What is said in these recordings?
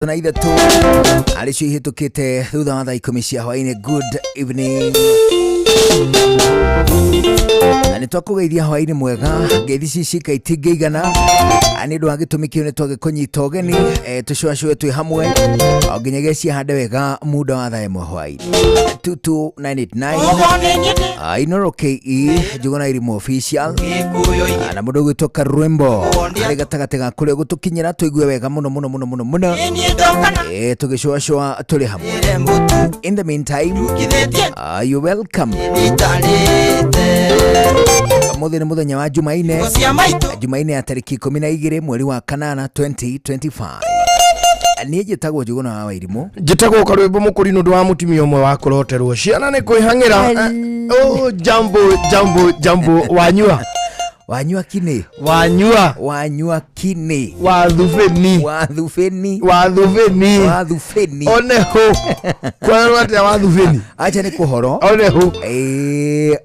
Na ithatũ arĩ cio ihĩtũkĩte thutha wa thaa 10 cia hwainĩ. Good evening, na nĩ twakũgeithia hwainĩ mwega. Ngeithi cicika itingĩigana nĩ ũndũ wa gĩtũmi kĩu nĩ twagĩkũnyita ũgeni tũcũacũe twĩ hamwe o nginyagia ciahande wega muda wa thaa 1 hwainĩ. 22989 Inoro KE Njuguna Irimũ official na mũndũ ũgwĩtwo Karwimbo harĩ gatagatĩ ga kũrĩa gũtũkinyĩra tũigue wega mũno mũno mũno mũno mũno, tũgĩcũacũa tũrĩ hamwe. In the meantime, you welcome. Mũthĩ nĩ mũthenya wa Jumaine, Jumaine ya tarĩki 12 mweri wa kanana 2025. Niĩ njĩtagwo Njuguna wa Wairimũ. Njĩtagwo Karwĩmbo Mũkũri nĩ ũndũ wa mũtumia ũmwe wa kũroterwo ciana nĩ kwĩhang'ĩra. Oh, jambo jambo jambo, wanyua? Wanyua kinĩ. Wanyua. Wanyua kinĩ. Wathubĩni. Wathubĩni. Wathubĩni. Wathubĩni. Oneho kwerwo atĩa wathubĩni? Acha nĩ kũhoro. Oneho.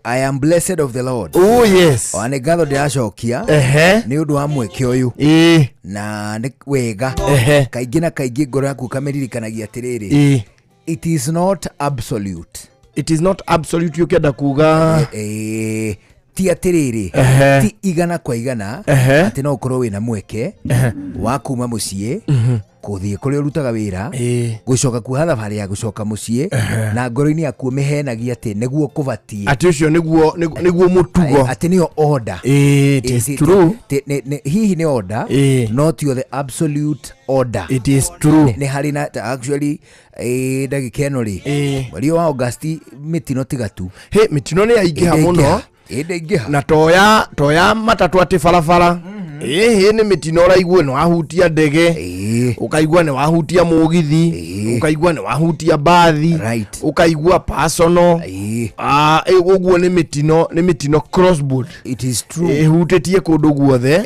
I am blessed of the Lord. Oh yes. Ona nĩ ngatho ndĩracokia nĩ ũndũ wa mweke ũyũ na nĩ wega. Kaingĩ na kaingĩ ngoro yaku ũkamĩririkanagia atĩrĩrĩ, it is not absolute. It is not absolute, ũkĩenda kuga? Ti atĩrĩrĩ, ti igana kwa igana atĩ no ũkorwo wĩna mweke wa kuma mũciĩ kũthiĩ kũrĩa ũrutaga wĩra, gũcoka kuoha thabarĩ ya gũcoka mũciĩ na ngoro-inĩ yaku ũmĩhenagia atĩ nĩguo kũbatiĩ. Atĩ ũcio nĩguo mũtugo. Atĩ nĩyo order. It is true. Hihi nĩ order, not your the absolute order. It is true. Nĩ harĩ na actually ndagĩka ĩno rĩ, mweri ũyũ wa August mĩtino tiga tu. Hĩ, mĩtino nĩ yaingĩha mũno. Ĩndĩ ingĩha. Na toya matatũ atĩ barabara ĩhĩ nĩ mĩtino, ũraigua nĩ wahutia ndege, ũkaigua nĩ wahutia mũgithi, ũkaigua nĩ wahutia mbathi, ũkaigua personal. Ũguo nĩ mĩtino, nĩ mĩtino crossboard. It is true. Ĩhutĩtie kũndũ guothe.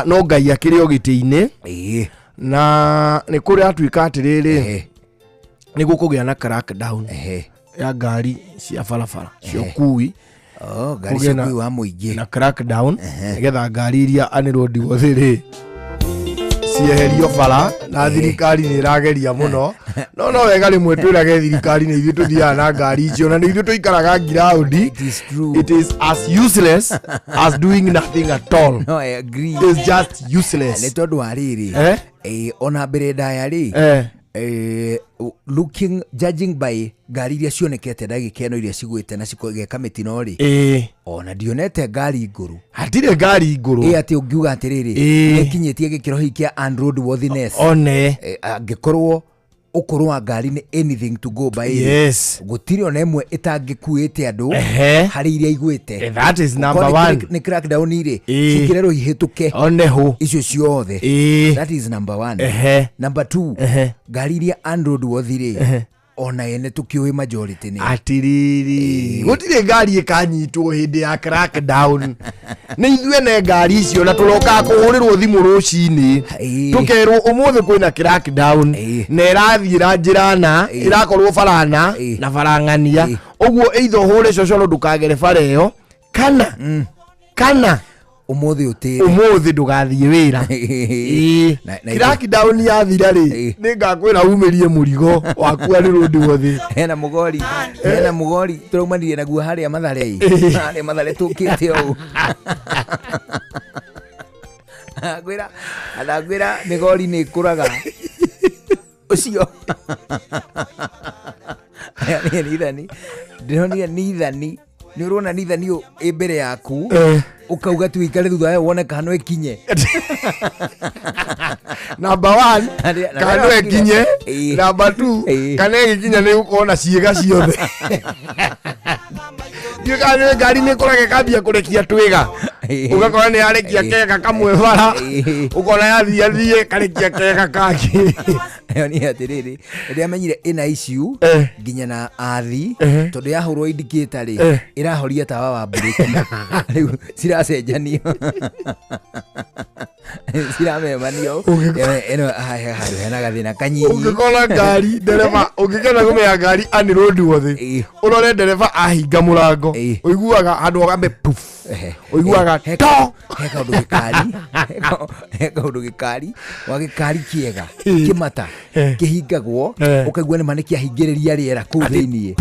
No Ngai akĩrĩ o gĩtĩ-inĩ na nĩ kũrĩ atuĩka atĩrĩrĩ, nĩ gũkũgĩa na crackdown ya ngari cia barabara cia ũkui. Oh, ngari Kũgĩe cia ũkui wa mũingĩ. Na crackdown nĩgetha ngari iria unroadworthy rĩ cieherio bara, na thirikari nĩ ĩrageria mũno, no wega rĩmwe twĩrage thirikari nĩ ithuĩ tũthiaga na ngari icio na nĩ ithuĩ tũikaraga ngiraũndi. It is true. It is as useless as doing nothing at all. No, I agree. It's just Nĩ useless. tondũ wa rĩrĩ, ona mbere ndaya rĩ, looking, judging by ngari iria cionekete ndagĩka ĩno iria cigwĩte na cigeka mĩtino rĩ, ona ndionete ngari ngũrũ. Hatirĩ ngari ngũrũ. Ĩ atĩ ũngiuga atĩrĩrĩ, nĩkinyĩtie gĩkĩro hihi kĩa unroadworthiness. One. Angĩkorwo ũkũrũ wa ngari nĩ anything to go by rĩ, gũtirĩ ona ĩmwe ĩtangĩkuĩte andũ harĩ iria igwĩte. That is number Okorwo nĩ one. Nĩ crackdown rĩ, cikĩrerwo ihĩtũke Oneho. icio ciothe. That is number one. Number two, ngari iria unroadworthy rĩ, ona ene tũkĩũĩ majority nĩ Atiriri, gũtirĩ ngari ĩkanyitwo hĩndĩ ya crackdown, nĩ ithuĩ ne ngari icio na tũrokaga kũhũrĩrwo thimũ rũcinĩ, tũkerwo ũmũthĩ kwĩna crackdown na ĩrathiĩ na njĩra na ĩrakorwo barana na barang'ania, ũguo either ũhũre cocoro ndũkagere bara ĩyo kana ũmũthĩ ũtĩre. Ũmũthĩ ndũgathiĩ wĩra. Na Crackdown yathira rĩ, nĩ ngakwĩra umĩrie mũrigo waku arĩ rũndi wothe. Hena mũgori tũraumanire naguo harĩa Mathare, harĩa Mathare tũkĩte ũũ, ngwĩra ndangwĩra mĩgori nĩ ĩkũraga ũcio. Aya nĩ ithani ndĩronire, nĩ ithani nĩ ũrona nĩ ithani ũ ĩ mbere yaku, ũkauga tu ikare thutha wayo wone kana no ĩkinye. Number one, na kana no wega ĩkinye. Number two, kana ĩgĩkinya nĩ gũkorwo na ciĩga ciothe. Ndiũĩ kana nĩ ngari nĩ ĩkoraga ĩkambia kũrekia twĩga, ũgakora nĩ yarekia kega kamwe bara, ũkona yathiĩ athiĩ karekia kega kangĩ. Ĩyo nĩ atĩrĩrĩ, rĩrĩa menyire ĩna issue nginya na athi, tondũ yahũrwo indicator rĩ, ĩrahoria tawa wa mburĩki, rĩu ciracenjanio, ciramemanio. Ĩno haha handũ hena gathĩna kanyinyi. Ũngĩkora ngari ndereba, ũngĩkenda kũmenya ngari unroadworthy, ũrore ndereba ahinga mũrango, ũiguaga handũ agambe puf. Ehe. Ũiguaga He- to. He kaũndũ gĩkari, he kaũndũ gĩkari wa gĩkari kĩega Ĩ. kĩmata Eh. kĩhingagwo, Eh. ũkaigua nĩma nĩ kĩahingĩrĩria rĩera kũu thĩiniĩ.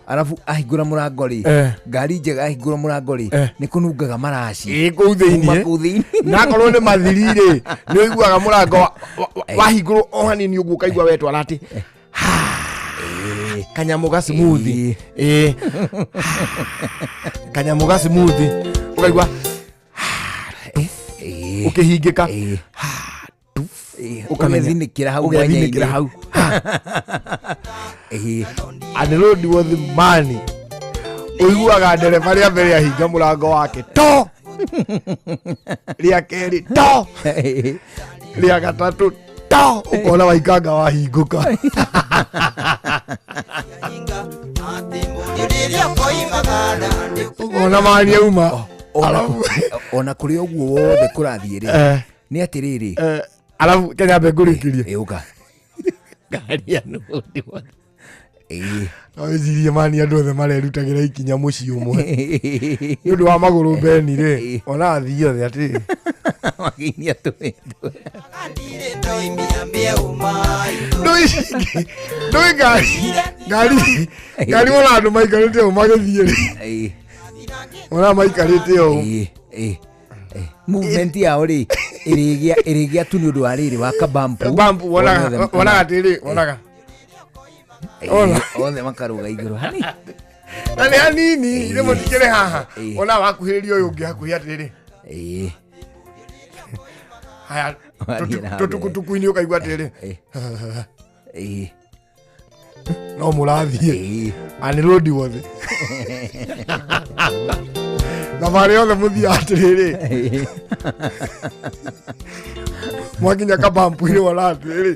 Arabu ahingũra mũrango rĩ, Eh. ngari njega ahingũra mũrango rĩ, Eh. nĩ kũnungaga maraci Ĩ, kũu kuma thĩiniĩ. kũu thĩiniĩ. Nakorwo nĩ mathiri rĩ, nĩ ũiguaga mũrango wahingũrwo o hanini ũguo, ũkaigua wetwara atĩ kanyamũ ga smoothie. Ĩ, kanyamũ ga smoothie ũkaigua ũkĩhingĩka. Ũkamenya. Ũgethinĩkĩra hau ũgethinĩkĩra mwanya-inĩ. Hau. And road was money, ũiguaga ndereba rĩa mbere ahinga mũrango wake to, rĩa kerĩ to, rĩa gatatũ to, ũkona waikanga wahingũka. Ũkona mani auma. Ona kũrĩ ũguo wothe kũrathiĩ rĩ, nĩ atĩrĩrĩ, Arabu kenyambe ngũrĩkĩrie. Ĩ, ũka. Ngari ya nũndi. No wĩcirie mani andũ othe marerutagĩra ikinya mũciĩ ũmwe nĩ ũndũ wa magũrũ mbeni rĩ, ona athii othe atĩ Makĩinia tũwĩtũ. Ndũĩ ngari wona andũ maikarĩte ũũ magĩthiĩ rĩ, wona maikarĩte ũũ. Ĩ, ĩ, ĩ. Movement yao rĩ, ĩrĩgĩa tu nĩ ũndũ wa rĩrĩ wa kabampu. Bambu wonaga wonaga atĩrĩ, wonaga ona. Othe makarũga igũrũ hani. Na nĩ hanini rĩmwe tikĩrĩ haha. Wona wakuhĩrĩria ũyũ ũngĩ hakuhĩ atĩrĩrĩ, haya. Wathiĩ na mbere. Tũtukutuku-inĩ ũkaigua atĩrĩrĩ, no mũrathiĩ anĩ rũndi wothe, thabarĩ yothe mũthiaga atĩrĩrĩ, mwakinya kabampu-inĩ wona atĩrĩrĩ,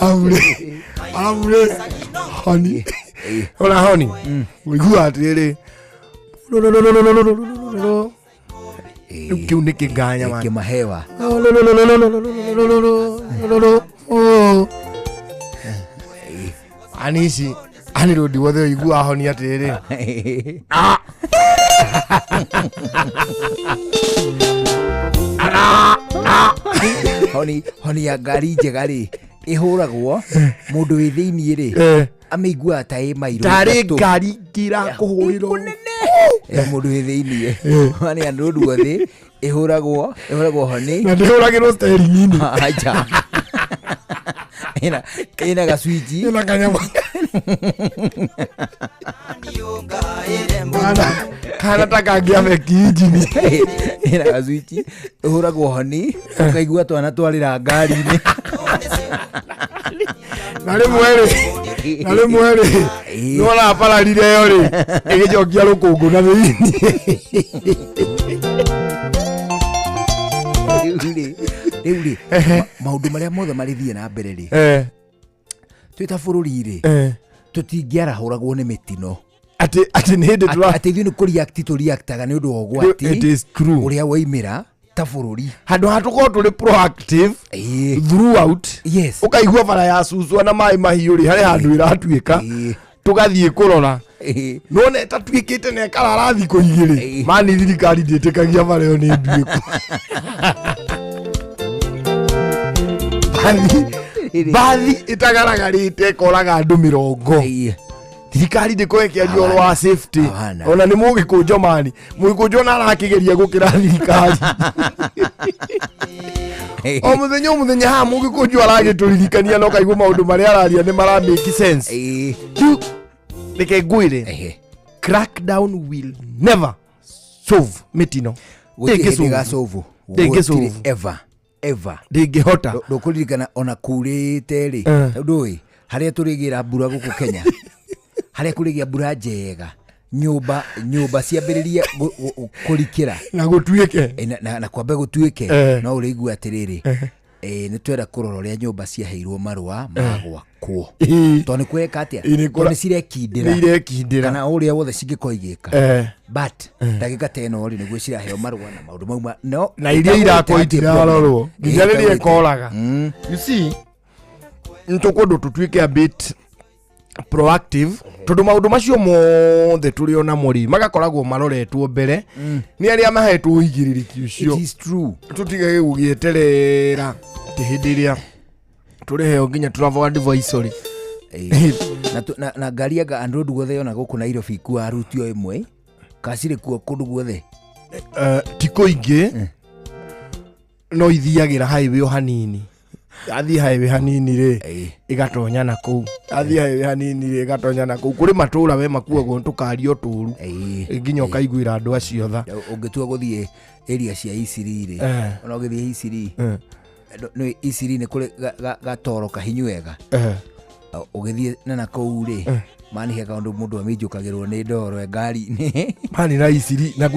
hau rĩ, arabu rĩ, honi ona honi ũiguaga atĩrĩrĩ, rĩu kĩu nĩ kĩnganya man. Kĩmahewa. Ani ici ani rũndi wothe ũiguaga honi atĩrĩrĩ. Honi ya ngari njega rĩ, ĩhũragwo mũndũ wĩ thĩiniĩ rĩ, amĩiguaga ta ĩ mairũ tarĩ ithatũ. ngari ingĩrakũhũrĩrwo. Mũndũ wĩ thĩiniĩ honi ya rũndi wothe ĩhũragwo honi. Na ndĩhũragĩrwo steering-inĩ. Aja, ĩna gacwinji. Ĩna kanyamũ kana ta kangĩabeki injini. Ĩna gacwinji ĩhũragwo honi ũkaigua twana twarĩra ngari-inĩ. Na rĩmwe rĩ nĩwona bararire ĩyo rĩ, ĩgĩcokia rũkũngũ na thĩinĩ. Rĩu rĩ, maũndũ marĩa mothe marĩthiĩ na mbere rĩ, twĩ ta bũrũri rĩ, tũtingĩarahũragwo nĩ mĩtino. Atĩ nĩ hĩndĩ tũra Atĩ ithuĩ nĩ kũreact tũreactaga nĩ ũndũ wa It ũgwati is true. ũrĩa waimĩra ta bũrũri. Handũ ha tũkorwo tũrĩ proactive throughout, ũkaigua bara ya cucwa na maĩ mahiũ rĩ, harĩ handũ ĩratuĩka, tũgathiĩ kũrora, nona ĩtatuĩkĩte na ĩkarara thikũ igĩrĩ. Mani thirikari ndĩtĩkagia bara ĩyo nĩ nduĩku. Bathi ĩtagaragarĩte ĩkoraga andũ 40. Thirikari ndĩkorwo ĩkĩaria ũhoro wa safety. Hapana. Ona nĩ mũgĩkũnjo mani, mũgĩkũnjo na arakĩgeria gũkĩra thirikari o mũthenya o mũthenya. Haha mũgĩkũnjo aragĩtũririkania no kaigua maũndũ marĩa araria nĩ mara make sense. Rĩu reke ngwĩre, crackdown will never solve mĩtino. Gũtirĩ hĩndĩ Ndĩngĩsolve. ĩgasolve. Ndĩngĩsolve. Gũtirĩ ever ever. Ndĩngĩhota. Ndũkũririkana ona kurĩte rĩ, ndũĩ harĩa tũrĩgĩra mbura gũkũ Kenya, harĩa kũrĩgĩa mbura njega, nyũmba ciambĩrĩrie kũrikĩra. Na gũtuĩke. Na kwambe gũtuĩke, no ũrĩigua atĩrĩrĩ, nĩ twenda kũrora ũrĩa nyũmba ciaheirwo marũa ma gwakwo, tondũ nĩ kũreka atĩa? Ĩ, nĩ Tondũ nĩ cirekindĩra. Nĩ irekindĩra. Kana ũrĩa wothe cingĩkorwo igĩka. But ndagĩka ta ĩno rĩ, nĩguo ciraheo marũa na maũndũ mau no Na iria irakwo ĩtagwo itirarorwo nginya rĩrĩa ĩtagwo ĩkoraga. You see, nĩ tũkũndũ tũtuĩke a bit Proactive, tondũ maũndũ macio mothe tũrĩ onamo rĩ, magakoragwo maroretwo mbere nĩ arĩa mahetwo ũigĩrĩrĩki ũcio. It is true. Tũtigage gũgĩeterera atĩ hĩndĩ ĩrĩa tũrĩheo nginya travel advisory. Na ngari anga andũ guothe ona gũkũ Nairobi ikuaga ruti o ĩmwe kacirĩ kuo kũndũ guothe? Ti kũingĩ, no ithiagĩra highway o hanini. Athiĩ highway hanini rĩ, ĩgatonya na kũu. Athiĩ highway hanini rĩ, ĩgatonya na kũu. Kũrĩ matũra we makuagwo nĩ tũkari o tũru nginya ũkaiguĩra andũ acio tha. Ũngĩtua gũthiĩ area cia Isiri rĩ, ona ũgĩthiĩ Isiri, nĩ Isiri nĩ kũrĩ gatoro kahinyu wega. Ũgĩthiĩ na nakũu rĩ, mani he kaũndũ mũndũ amĩnjũkagĩrwo nĩ ndoro e ngari-inĩ. Mani na Isiri na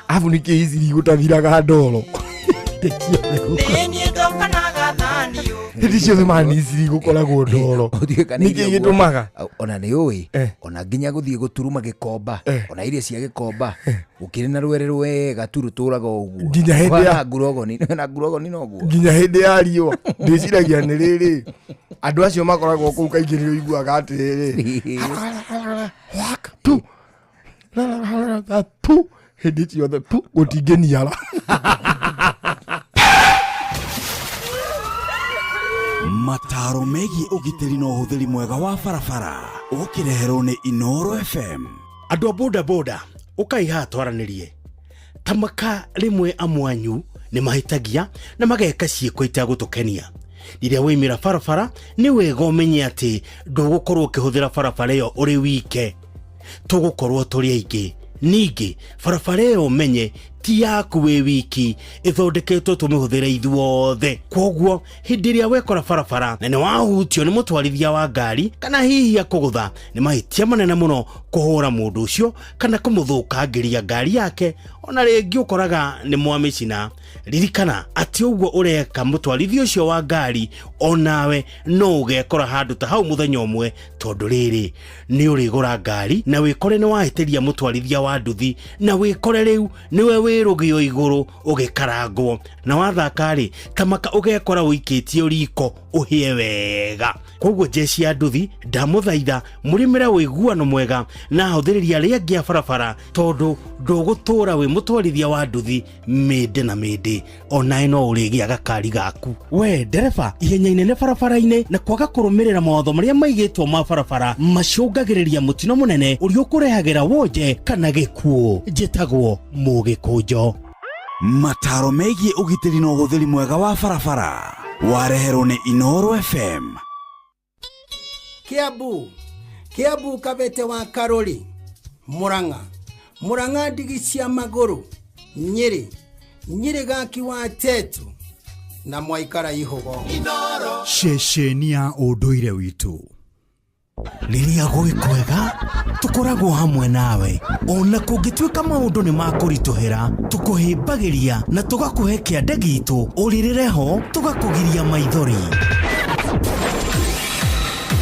abu nĩkĩ Isiri gũtathiraga ndoro? Hĩndĩ ciothe mani Isiri gũkoragwo ndoro. Ũtuĩka nĩ Nĩkĩ irio guo. gĩtũmaga? Ona nĩ ũĩ, ona nginya gũthiĩ gũturuma Gĩkomba, ona irio cia Gĩkomba gũkĩrĩ na rwere rwega tu rũtũraga ũguo. Nginya hĩndĩ Ũhana ngurogoni na ngurogoni noguo. Nginya hĩndĩ ya riũa ndĩciragia nĩ rĩrĩ, andũ acio makoragwo kũu kaingĩ nĩ ũiguaga atĩrĩrĩ, wak tu tu hĩndĩ ciothe tu gũtingĩniara. Mataro megiĩ ũgitĩri na ũhũthĩri mwega wa barabara ũkĩreherwo nĩ Inoro FM. Andũ a boda boda, ũkai haha twaranĩrie. Tamaka rĩmwe amwanyu nĩ mahĩtagia na mageka ciĩko itagũtũkenia. Rĩrĩa waimĩra barabara, nĩ wega ũmenye atĩ ndũgũkorwo ũkĩhũthĩra barabara ĩyo ũrĩ wike, tũgũkorwo tũrĩ aingĩ. Ningĩ barabara ĩyo ũmenye ti yaku wĩ wiki, ĩthondeketwo tũmĩhũthĩre ithuothe. Kwoguo hĩndĩ ĩrĩa wekora barabara na nĩ wahutio nĩ mũtwarithia wa ngari kana hihi akũgũtha, nĩ mahĩtia manene mũno kũhũra mũndũ ũcio kana kũmũthũkangĩria ngari yake, ona rĩngĩ ũkoraga nĩ mwamĩcina. Ririkana atĩ ũguo ũreka mũtwarithia ũcio wa ngari, onawe no ũgekora handũ ta hau mũthenya ũmwe, tondũ rĩrĩ nĩ ũrĩgũra ngari na wĩkore nĩ wahĩtĩria mũtwarithia wa nduthi, na wĩkore rĩu nĩwe wĩ rũgĩo igũrũ ũgĩkarangwo. Na wathaka rĩ, tamaka ũgekora ũikĩtie riko ũhĩe wega. Koguo jeshi ya nduthi, ndamũthaitha mũrĩmĩre ũiguano mwega na ahũthĩrĩri arĩa angĩ a barabara, tondũ ndũgũtũra wĩ mũtwarithia wa nduthi mĩndĩ na mĩndĩ, onawe no ũrĩgĩa gakari gaku. We ndereba, ihenya inene barabara-inĩ na kwaga kũrũmĩrĩra mawatho marĩa maigĩtwo ma barabara macũngagĩrĩria mũtino mũnene ũrĩa ũkũrehagĩra wonje kana gĩkuũ. Njĩtagwo Mũgĩkũnjo. Mataro megiĩ ũgitĩri na ũhũthĩri mwega wa barabara wareherwo nĩ Inoro FM. Kiambu, Kiambu, Kabete wa Karori, Murang'a, Murang'a, ndigi cia magũrũ, Nyĩrĩ, Nyĩrĩ, gaki wa Tetu na mwaikara ihũgo. Ceceni ya ũndũire witũ. Rĩrĩa gwĩ kwega tũkoragwo hamwe nawe, ona kũngĩtuĩka maũndũ nĩ makũritũhĩra, tũkũhĩmbagĩria na tũgakũhe kĩande gitũ ũrĩrĩre ho, tũgakũgiria maithori.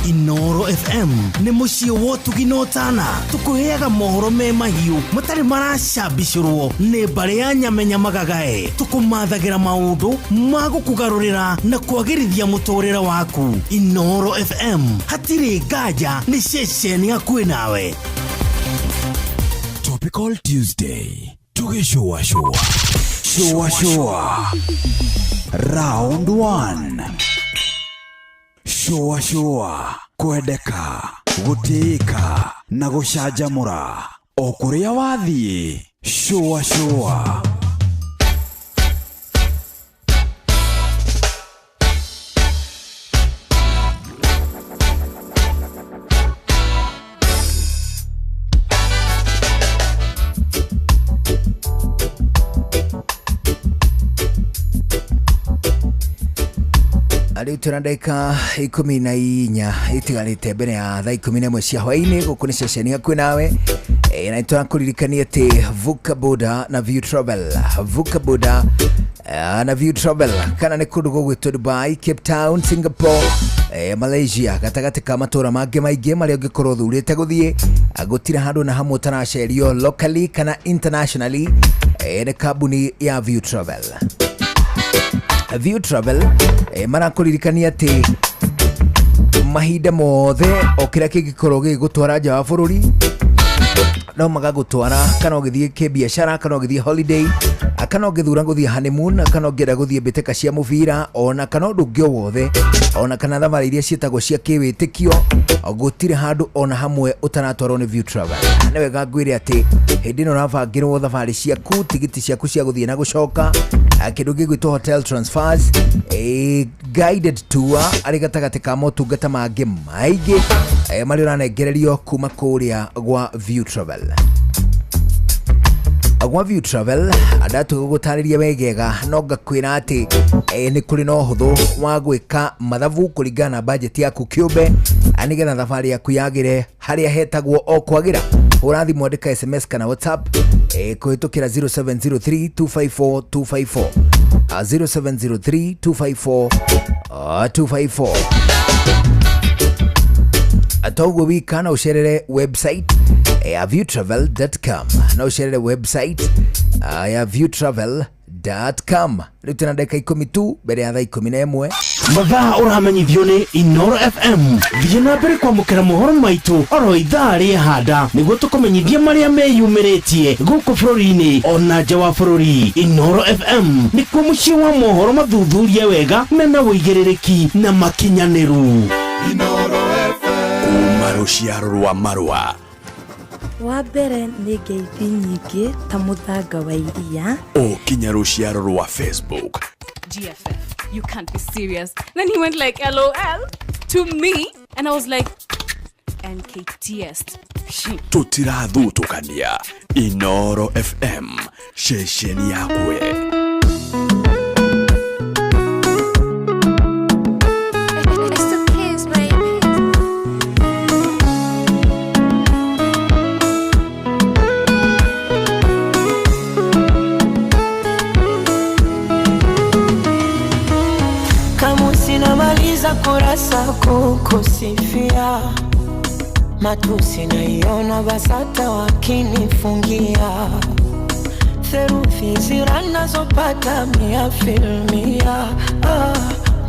Inoro FM nĩ mũciĩ wa ũtugi na ũtana. Tũkũheaga mohoro me mahiũ matarĩ maracambicũrwo nĩ mbarĩ ya nyamenya magagae. Tũkũmathagĩra maũndũ ma gũkũgarũrĩra na kwagĩrithia mũtũrĩre waku. Inoro FM, hatirĩ nganja nĩ ceceni hakuhĩ nawe. Topical Tuesday tũgĩcũa shũa shũa shũa round 1, shũa shũa, kwendeka, gũtĩĩka na gũcanjamũra o kũrĩa wathiĩ. Shũa shũa. Rĩu twĩna ndagĩka 14 itigarĩte mbere ya thaa 11 cia hwaĩ-inĩ. Gũkũ nĩ ceceni hakuhĩ nawe. Na nĩtũrakũririkania atĩ Vuka Boda na View Travel, Vuka Boda na View Travel, kana nĩ kũndũ gũgwĩtwo Dubai, Cape Town, Singapore, Malaysia, gatagatĩ ka matũra mangĩ maingĩ marĩa ũngĩkorwo ũthurĩte gũthiĩ, gũtirĩ handũ na hamwe ũtaracerio locally kana internationally, nĩ kambuni ya View Travel. View Travel, marakũririkania atĩ Mahinda mothe o kĩrĩa kĩngĩkorwo gĩgũtwara nja wa bũrũri no magagũtwara, kana ũgĩthiĩ kĩbiacara, kana ũgĩthiĩ holiday, kana ũngĩthura gũthiĩ honeymoon, kana ũngĩenda gũthiĩ mbĩtĩka cia mũbira, ona kana ũndũ ũngĩ o wothe, ona kana thabarĩ iria ciĩtagwo cia kĩwĩtĩkio, gũtirĩ handũ ona hamwe ũtaratwarwo nĩ View Travel. Nĩ wega ngwĩre atĩ hĩndĩ ĩno ũrabangĩrwo thabarĩ ciaku, tigiti ciaku cia gũthiĩ na gũcoka, kĩndũ gĩgwĩtwo hotel transfers, guided tour arĩ gatagatĩ ka motungata mangĩ maingĩ marĩa ũranengererio kuma kũrĩa gwa View Travel. Gwa View Travel andatũ gũgũtarĩria wegega, no ngakwĩra atĩ nĩ kũrĩ na ũhũthũ wa gwĩka mathabu kũringana na budget yaku kĩũmbe, nĩgetha thabarĩ yaku yagĩre harĩa hetagwo o kwagĩra. Hũra thimũ, andĩka SMS kana WhatsApp kũhĩtũkĩra 0703 254 254, 0703 254 254. Toguo wika no ũcerere website ya viewtravel.com, no ũcerere website ya viewtravel.com. Rĩu tũna ndagĩka 10 tu mbere ya thaa 11. Mathaa ũramenyithio nĩ Inoro FM. Thiĩ na mbere kwamũkĩra mohoro maitũ oro ithaa rĩa handa nĩguo tũkũmenyithie marĩa meyumĩrĩtie gũkũ bũrũri-inĩ ona nja wa bũrũri. Inoro FM nĩkuo mũciĩ wa mohoro mathuthurie wega mena ũigĩrĩrĩki na makinyanĩru. Kuma rũciaro rwa marũa. Wa mbere nĩ ngeithi nyingĩ ta mũthanga wa iria. O kinya rũciaro rwa Facebook. GFF, you can't be serious. Then he went like LOL to me, and I was like, NKTS. Tũtirathutũkania. Inoro FM, ceceni yakwe. It's the kids, baby. Kama sinamaliza kurasa kukusifia, matusi naiona BASATA wakinifungia, therufi zira nazopata mia filmia,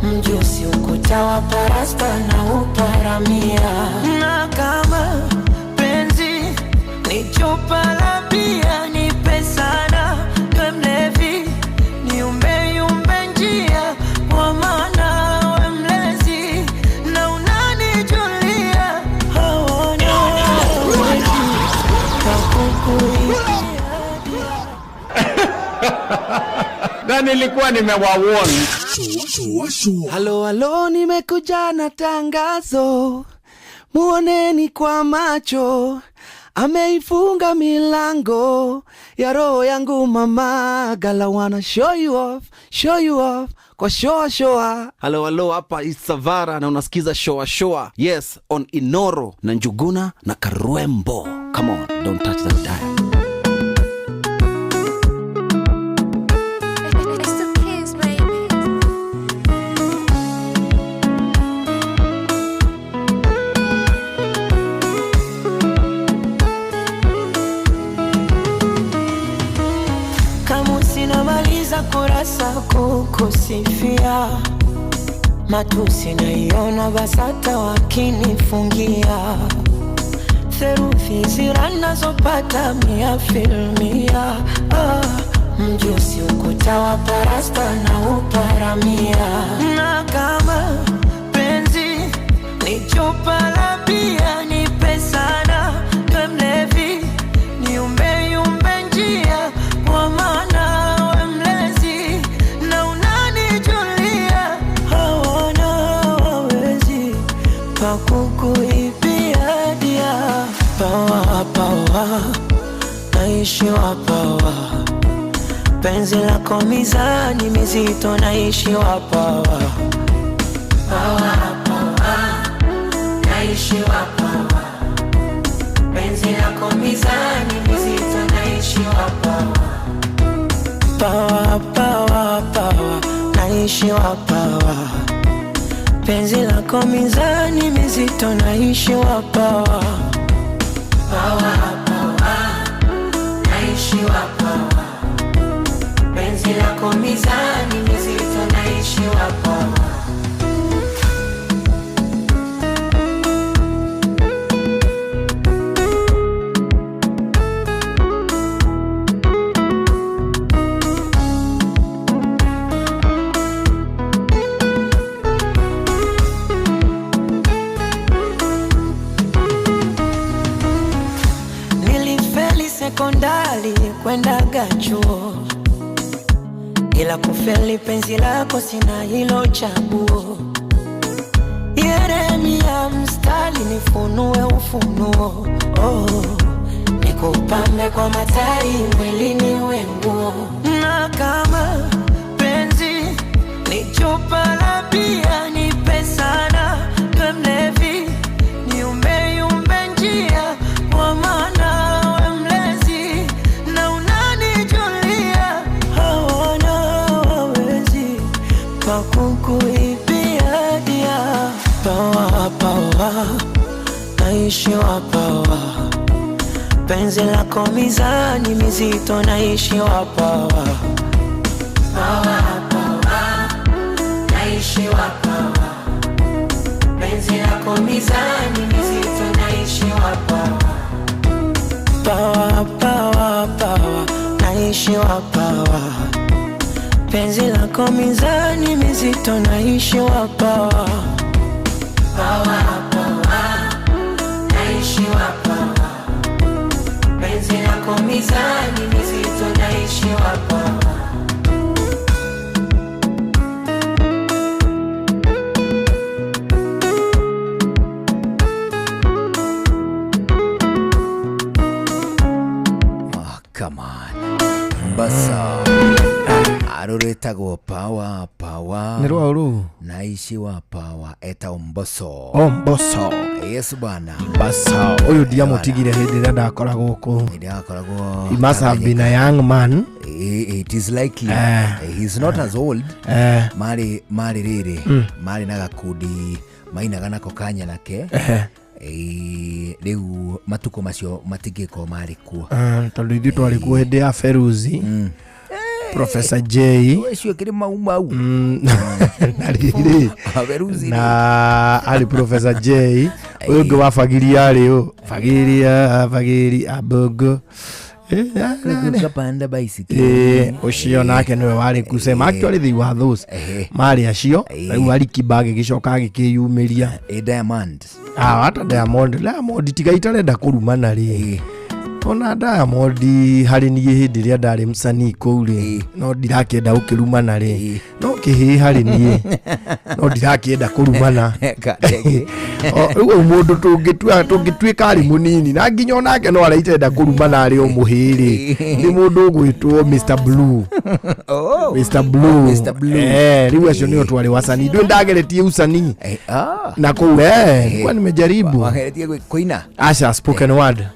mjusi ukuta wa parasta na uparamia, na kama penzi ni chupa la bia nipe sana, niwe mlevi niumbe yumbe njia, kwa maana we mlezi na unanijulia, hawana wezi kukuibia. Na nilikuwa nimewawarn. Halo halo, nimekuja na tangazo, muoneni kwa macho, ameifunga milango ya roho yangu mama. Gala wanna show you off, show you off kwa shoa shoa. Halo halo, hapa Isavara na unasikiza shoa shoa. Yes, on Inoro na Njuguna na Karwembo. Come on, don't touch that dial. It's the kids, baby. Kama sinamaliza kurasa kukusifia, matusi naiona BASATA wakinifungia, therufi zira nazopata mia filmia, mjusi ukuta wa parasta na uparamia, na kama penzi ni chupa la bia nipe sana, niwe mlevi niumbe yumbe njia, kwa maana we mlezi na unanijulia, hawana wawezi pa kukuibia dia. Pawa pawa naishi wa pawa, penzi lako mizani mizito naishi wa pawa. Pawa pawa naishi wa pawa, penzi lako mizani mizito naishi wa pawa. Pawa pawa pawa naishi wa pawa, penzi lako mizani mizito naishi wa pawa. Pawa pawa naishi wa pawa, penzi lako mizani mizito naishi wa pawa. Ila kufeli penzi lako sina hilo chaguo. Yeremia mstari nifunue ufunuo. Oh, nikupambe kwa matari mwilini wenguo. Na kama penzi ni chupa la bia nipe sana we mlevi niumbe yumbe njia kwa maana we mlezi na unanijulia hawana wawezi pa kukuibia dia pawa pawa naishi wa pawa penzi lako mizani mizito naishi wa pawa pawa pawa naishi wa pawa penzi lako mizani mizito naishi wa pawa pawa pawa pawa naishi wa pawa penzi lako mizani mizito naishi wa pawa pawa pawa naishi wa pawa penzi lako mizani mizito naishi wa pawa. Come on. Basa. Aruretagwo pawa pawa. Nĩ rwa ũrũ? Naishi wa pawa eta Mbosso. Oh, Mbosso. Yes bwana. Mbosso. Ũyũ ndiamũtigire hĩndĩ ĩrĩa ndakoragwo kũu. Hĩndĩ akoragwo. He must have been a young man. It is likely. He's not as old. Marĩ rĩrĩ. Marĩ na gakundi mainaga nako kanyanake. Rĩu matukũ macio matingĩkorwo marĩ kuo. Tondũ ithuĩ twarĩ kuo hĩndĩ ya Feruzi. Professor J. Ũcio kĩrĩ mau mau. Na rĩrĩ. Feruzi. Na arĩ Professor J. Ũyũ ũngĩ wa Fagiria arĩ ũ. Fagiria, Fagiria, Bongo. Kapanda baisikeli. Ũcio nake nĩwe warĩ kusema actually they were those. Marĩ acio. Rĩu Alikiba agĩgĩcoka agĩkĩyumĩria. Diamond. Hata Diamond. Diamond tiga itarenda kũrumana rĩ. Ona Diamond harĩ niĩ hĩndĩ ĩrĩa ndarĩ msanii kũu rĩ no ndirakĩenda gũkĩrumana rĩ no kĩhĩ harĩ niĩ no ndirakĩenda kũrumana. Rĩu mũndũ tũngĩtuĩka arĩ mũnini na nginya onake no araitenda kũrumana arĩ o mũhĩ rĩ nĩ mũndũ ũgwĩtwo Mr Blue. Mr Blue. Mr Blue. Rĩu acio nĩo twarĩ wasanii. Ndũ ndageretie usanii na kũu nilikuwa nimejaribu. Wageretie kũina? Acha spoken word.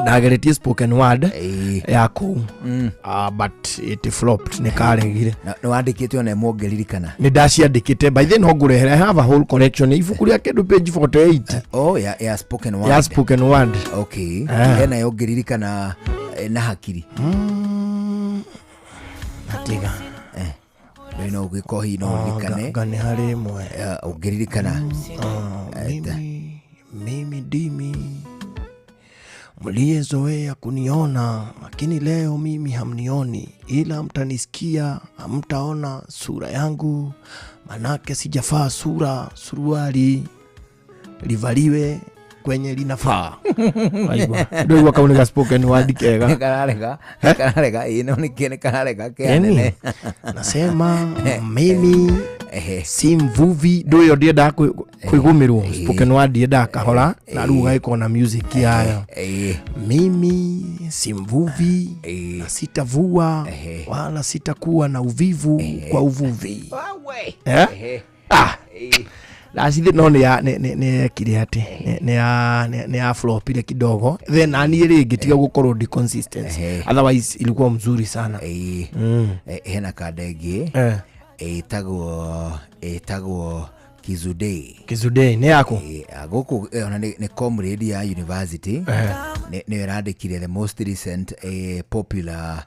Ndageretie spoken word ya kũu. But it flopped nĩkaregire. Nĩ wandĩkĩte ona ĩmwe ũngĩririkana? Nĩ ndaciandĩkĩte by then no ngũrehere. I have a whole collection ibuku rĩa kĩndũ page 48. Oh, ya spoken word. Ya spoken word. Okay. Hena yo ũngĩririkana na hakiri? Atiga. No ũgĩkohi no ũririkane. Nĩ harĩ ĩmwe. Ũngĩririkana. Mimi ndimi mliyezoea kuniona, lakini leo mimi hamnioni, ila mtanisikia, hamtaona sura yangu, manake sijafaa sura, suruali livaliwe kwenye linafaa. Ndio wakaoneka spoken word kega. Kararega, kararega, ino ni kene kararega kene. Nasema mimi si mvuvi, ndio yo ndienda kwigumirwo spoken word ndienda kahora na rĩu gagĩkorwo na music yayo. Mimi si mvuvi na sitavua wala sitakuwa na uvivu kwa uvuvi. Lasi no nĩ ekire atĩ nĩ ya flop ile kidogo then ani rĩngĩ tiga gũkorwo ndi consistent, otherwise ilikuwa mzuri sana. Hena kanda ĩngĩ ĩtagwo Kizudei. Kizudei nĩ yaku? Gũkũ ona nĩ comrade ya university nĩ ĩrandĩkire the most recent popular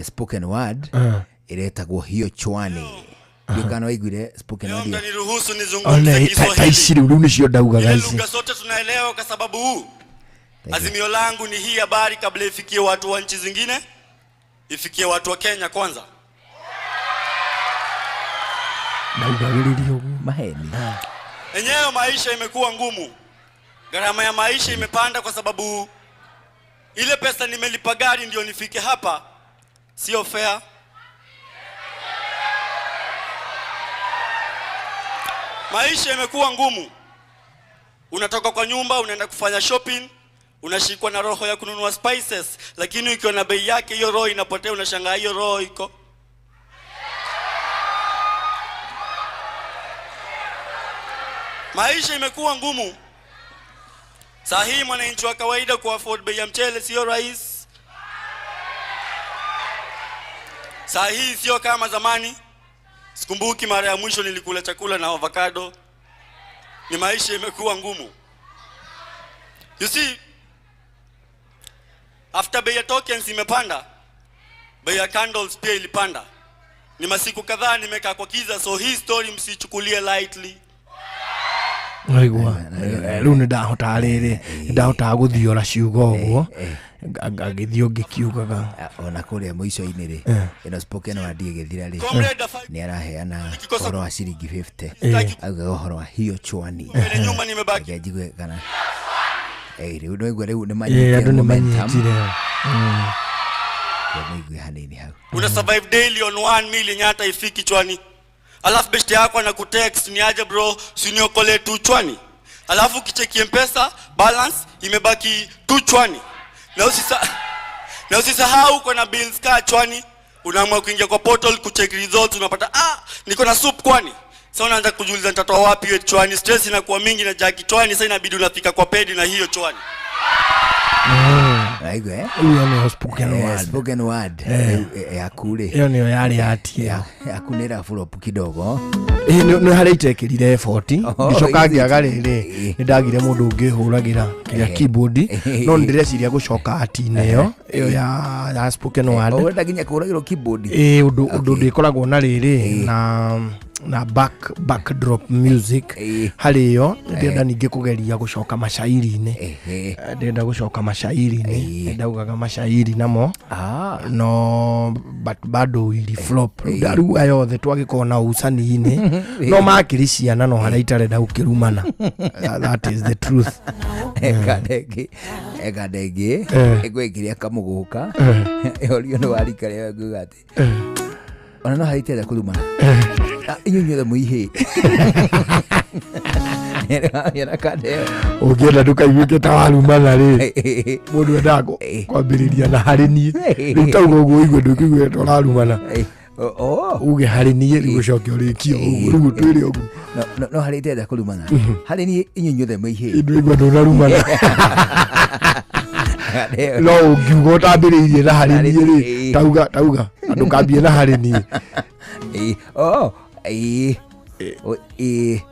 spoken word ĩretagwo Hiyo Chwani. Ndikana waiguire spoken word. Niruhusu nizungumze Kiswahili. Ici rĩu nĩcio ndaugaga ici. Lugha sote tunaelewa kwa sababu huu. Azimio langu ni hii habari kabla ifikie watu wa nchi zingine, ifikie watu wa Kenya kwanza. Ndaugagĩrĩria ũguo. Maheni. Enyewe maisha imekuwa ngumu. Gharama ya maisha imepanda kwa sababu ile pesa nimelipa gari ndio nifike hapa sio fair. Maisha imekuwa ngumu. Unatoka kwa nyumba unaenda kufanya shopping, unashikwa na roho ya kununua spices, lakini ukiwa na bei yake hiyo roho inapotea, unashangaa hiyo roho iko. Maisha imekuwa ngumu. Saa hii mwananchi wa kawaida ku afford bei ya mchele sio rahisi. Saa hii sio kama zamani. Sikumbuki mara ya mwisho nilikula chakula na avocado. Ni maisha imekuwa ngumu. You see, after bei ya tokens imepanda, bei ya candles pia ilipanda. Ni masiku kadhaa nimekaa kwa kiza, so hii story msichukulie lightly. Waigua rĩu nĩ ndahota rĩrĩ nĩ ndahotaga gũthiora ciugo ũguo ngagĩthiĩ ngĩkiugaga ona kũrĩa mũico-inĩ rĩ ĩno spoken word ĩgĩthira rĩ nĩ araheana ũhoro wa ciringi 50 augaga ũhoro wa hiyo chwani reke njigue kana rĩu nĩwaigua rĩu nĩ andũ nĩ manyitire nĩigue hanini hau. Una survive daily on 1 million hata ifiki chwani. Alafu best yako na kutext ni aje bro, si niokole tu chwani. Alafu kicheki M-Pesa balance imebaki tu chwani. Na usisahau kuna bills ka chwani. Unaamua kuingia kwa portal kucheck results, unapata niko na soup kwani. Sasa unaanza kujiuliza nitatoa wapi hiyo chwani. Stress inakuwa mingi na jaki chwani, sasa inabidi unafika kwa pedi na hiyo chwani. Aigwe iyo nĩyo spoken word. Spoken word yaku rĩ iyo nĩyo yarĩ ati ĩyo yaku nĩ ĩra flop kidogo. Nĩ harĩa itekĩrire effort ngĩcoka ngĩaga rĩrĩ nĩ ndagire mũndũ ũngĩhũragĩra kĩrĩa keyboard no nĩ ndĩreciria gũcoka ati-inĩ ĩyo ĩyo ya spoken word. Ũrenda nginya kũhũragĩrwo keyboard? Ũndũ ndĩkoragwo na rĩrĩ na backdrop music harĩ ĩyo. Ndĩrenda ningĩ kũgeria gũcoka mashairi-inĩ. Ndĩrenda gũcoka mashairi-inĩ, ndaugaga mashairi namo no but bado ili flop. Rĩu aya othe twagĩkorwo na ucani-inĩ no makĩrĩ ciana no harĩa itarenda gũkĩrumana. That is the truth. Eka ndengĩ ĩgwĩkĩria kamũgũka ĩhorio nĩ warika rĩo nguga atĩ ona no harĩa itarenda kũrumana inyuĩ inyuothe mũihĩ. Ũngĩenda ndũkaiguĩke ta warumana rĩ mũndũ endaga kwambĩrĩria na harĩ niĩ rĩu tauga ũguo ũigue ndũkĩigue ta ũrarumana uge harĩ niĩ rĩu ũcoke ũrĩkie ũguo rĩu twĩre ũguo no harĩ itarenda kũrumana harĩ niĩ inyuĩ inyuothe mũihĩ ndũigua ndũnarumana no ũngiuga ũtambĩrĩirie na harĩ niĩ rĩ tauga ndũkambie na harĩ niĩ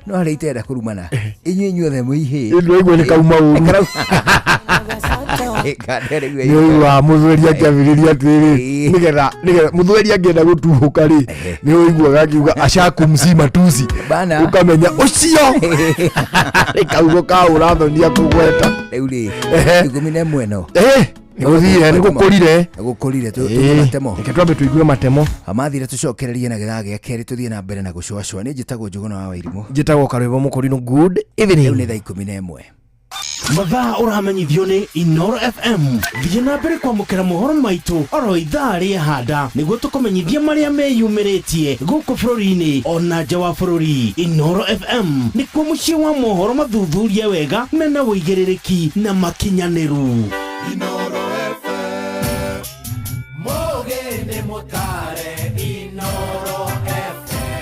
no harĩ itarenda kũrumana inyuĩ inyuothe mũihĩ ndũigua nĩ kauma ũru nĩũiguaga mũthweri akĩambĩrĩria atĩrĩ nĩgetha mũthweri angĩenda gũtuhũka rĩ nĩũiguaga akiuga ashakumsi matusi ũkamenya ũcio nĩ kaugo ka ũrathonia kũgweta rĩu rĩ 11 no nĩgũthire nĩgũkũrire nĩgũkũrire tũigue matemo reke twambe tũigue matemo amathire tũcokererie na gĩthaa gĩa kerĩ tũthiĩ na mbere na gũcũacũa. Nĩ njĩtagwo Njũgũna wa Wairimũ, njĩtagwo Karwĩmbo Mũkũrinũ. Good evening. Rĩu nĩ thaa 11. Mathaa ũramenyithio nĩ Inoro FM. Thiĩ na mbere kwamũkĩra mohoro maitũ oro ithaa rĩa handa nĩguo tũkũmenyithie marĩa meyumĩrĩtie gũkũ bũrũri-inĩ ona nja wa bũrũri. Inoro FM nĩkuo mũciĩ wa mohoro mathuthurie wega mena ũigĩrĩrĩki na makinyanĩru. Inoro FM Mogene motare Inoro FM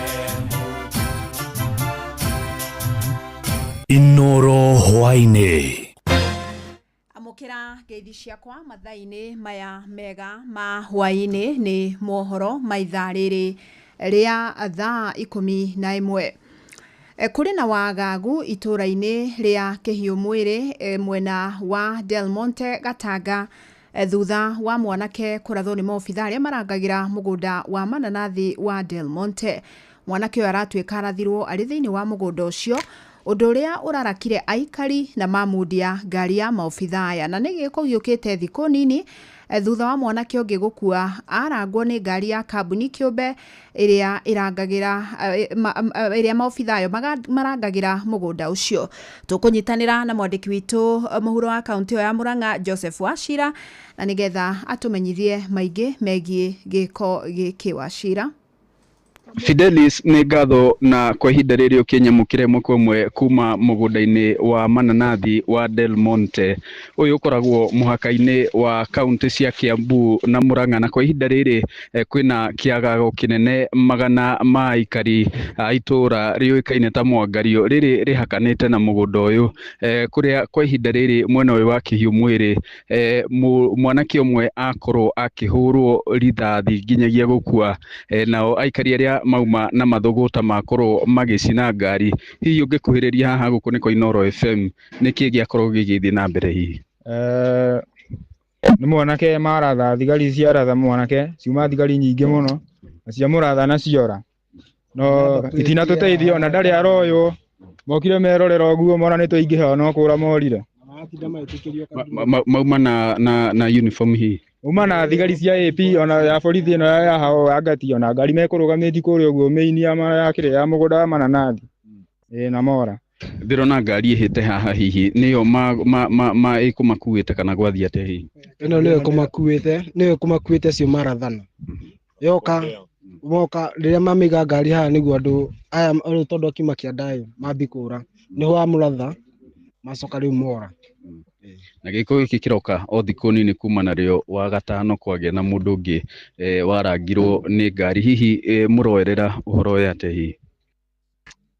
Inoro hwaini amukira ngeithi ciakwa mathaa-inĩ maya mega ma hwaini nĩ mohoro ma ithaa rĩrĩ rĩa thaa 11. Kũrĩ na wagagu itũra-inĩ rĩa Kĩhiũ Mwĩrĩ mwena wa Del Monte Gatanga thutha wa mwanake kũrathwo nĩ maobitha arĩa marangagĩra mũgũnda wa mananathi wa Del Monte. Mwanake ũyũ aratuĩka arathirwo arĩ thĩinĩ wa mũgũnda ũcio ũndũ ũrĩa ũrarakire aikari na mamundia ngari ya maobitha aya na nĩ gĩko gĩũkĩte thikũ nini thutha wa mwanake ũngĩ gũkua arangwo nĩ ngari ya kambuni kĩũmbe ĩrĩa ĩrangagĩra ĩrĩa maobitha ayo marangagĩra mũgũnda ũcio. Tũkũnyitanĩra na mwandĩki witũ mũhuro wa kaunti ĩyo ya Murang'a Joseph Wachira na nĩgetha atũmenyithie maingĩ megiĩ gĩko gĩkĩ. Wachira. Fidelis, nĩ ngatho na kwa ihinda rĩrĩ ũkĩnyamũkĩra ĩmwe kwa ĩmwe kuma mũgũnda-inĩ wa mananathi wa Del Monte. Ũyũ ũkoragwo mũhaka-inĩ wa kaunti cia Kiambu na Murang'a, na kwa ihinda rĩrĩ kwĩna kĩagago kĩnene magana ma aikari a itũũra rĩũĩkaine ta Mwangario, rĩrĩ rĩhakanĩte na mũgũnda ũyũ, kũrĩa kwa ihinda rĩrĩ mwena ũyũ wa Kĩhiũ mwĩrĩ, mwanake ũmwe akorwo akĩhũrwo rithathi nginyagia gũkua, nao aikari arĩa mauma na mathũgũta makorwo magĩcina ngari. Hihi ũngĩkuhĩrĩria haha gũkũ nĩ kwa Inooro FM, nĩkĩ gĩakorwo gĩgĩthiĩ na mbere hihi? Nĩ mwanake maratha, thigari ciaratha mwanake, ciuma thigari nyingĩ mũno, na ciamũratha na ciora. No itinatũteithia ona ndarĩ aroywo, mokire merorera ũguo mona nĩ twaingĩha no kũra morire. Mauma na uniform hihi? Uma na thigari cia AP ona ya borithi ĩno ya hao ya ngati, ona ngari mekũrũgamĩtie kũrĩa ũguo mĩini ya kĩrĩa ya mũgũnda wa mananathi. Ĩĩ na mora. Ndĩrona ngari ĩhĩte haha, hihi nĩyo ma ĩkũmakuĩte kana gwathiĩ atĩa hihi? Ĩno nĩyo ĩkũmakuĩte, nĩyo ĩkũmakuĩte cio marathana. Yoka moka rĩrĩa mamĩiga ngari haha nĩguo andũ aya rĩu tondũ akiuma kĩanda mambi kũra, nĩho amũratha macoka rĩu mora. Na gĩko gĩkĩ kĩroka o thikũ nini kuma narĩo wa gatano kwagĩa na mũndũ ũngĩ warangirwo nĩ ngari. Hihi mũroerera ũhoro ũyũ atĩa hihi?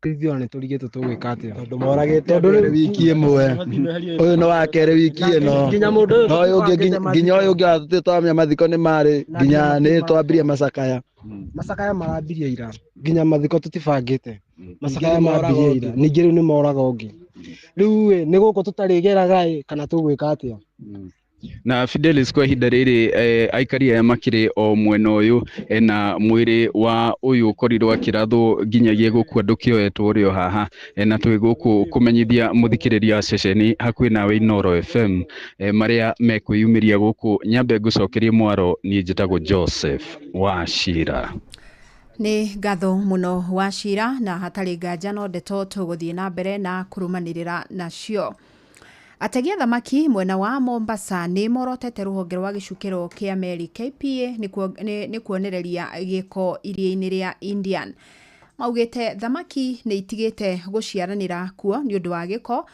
Ithuĩ ona nĩtũrigĩtwo tũgwĩka atĩa? Tondũ moragĩte andũ erĩ wiki ĩmwe, ũyũ nĩ wa kerĩ wiki ĩno, Nginya mũndũ ũyũ na ũyũ ũngĩ nginya ũyũ ũngĩ ona twamenya mathiko nĩ marĩ, nginya nĩ twambirie macakaya. Macakaya marambirie ira, nginya mathiko tũtibangĩte. Macakaya mambirie ira, ningĩ rĩu nĩ moraga ũngĩ. Rĩu ĩ nĩ gũkũ tũtarĩgeraga ĩ kana tũgwĩka atĩa? Na Fidelis, kwa ihinda rĩrĩ aikari aya makĩrĩ o mwena ũyũ, na mwĩrĩ wa ũyũ ũkorirwo akĩrathwo nginyagia gũkua ndũkĩoetwo ũrĩ o haha, na twĩ gũkũ kũmenyithia mũthikĩrĩria wa ceceni hakuhĩ nawe Inooro FM, marĩa mekwĩyumĩria gũkũ. Nyambe ngũcokerie mwaro, niĩ njĩtagwo Joseph Wachira. Nĩ ngatho mũno Wachira, na hatarĩ nganja no ndeto tũgũthiĩ na mbere na kũrũmanĩrĩra nacio. Ategi a thamaki mwena wa Mombasa nĩ morotete rũhonge rwa gĩcukĩro kĩa meri KPA nĩ kuonereria gĩko iria-inĩ rĩa Indian. Maugĩte thamaki nĩ itigĩte gũciaranĩra kuo nĩ ũndũ wa gĩko,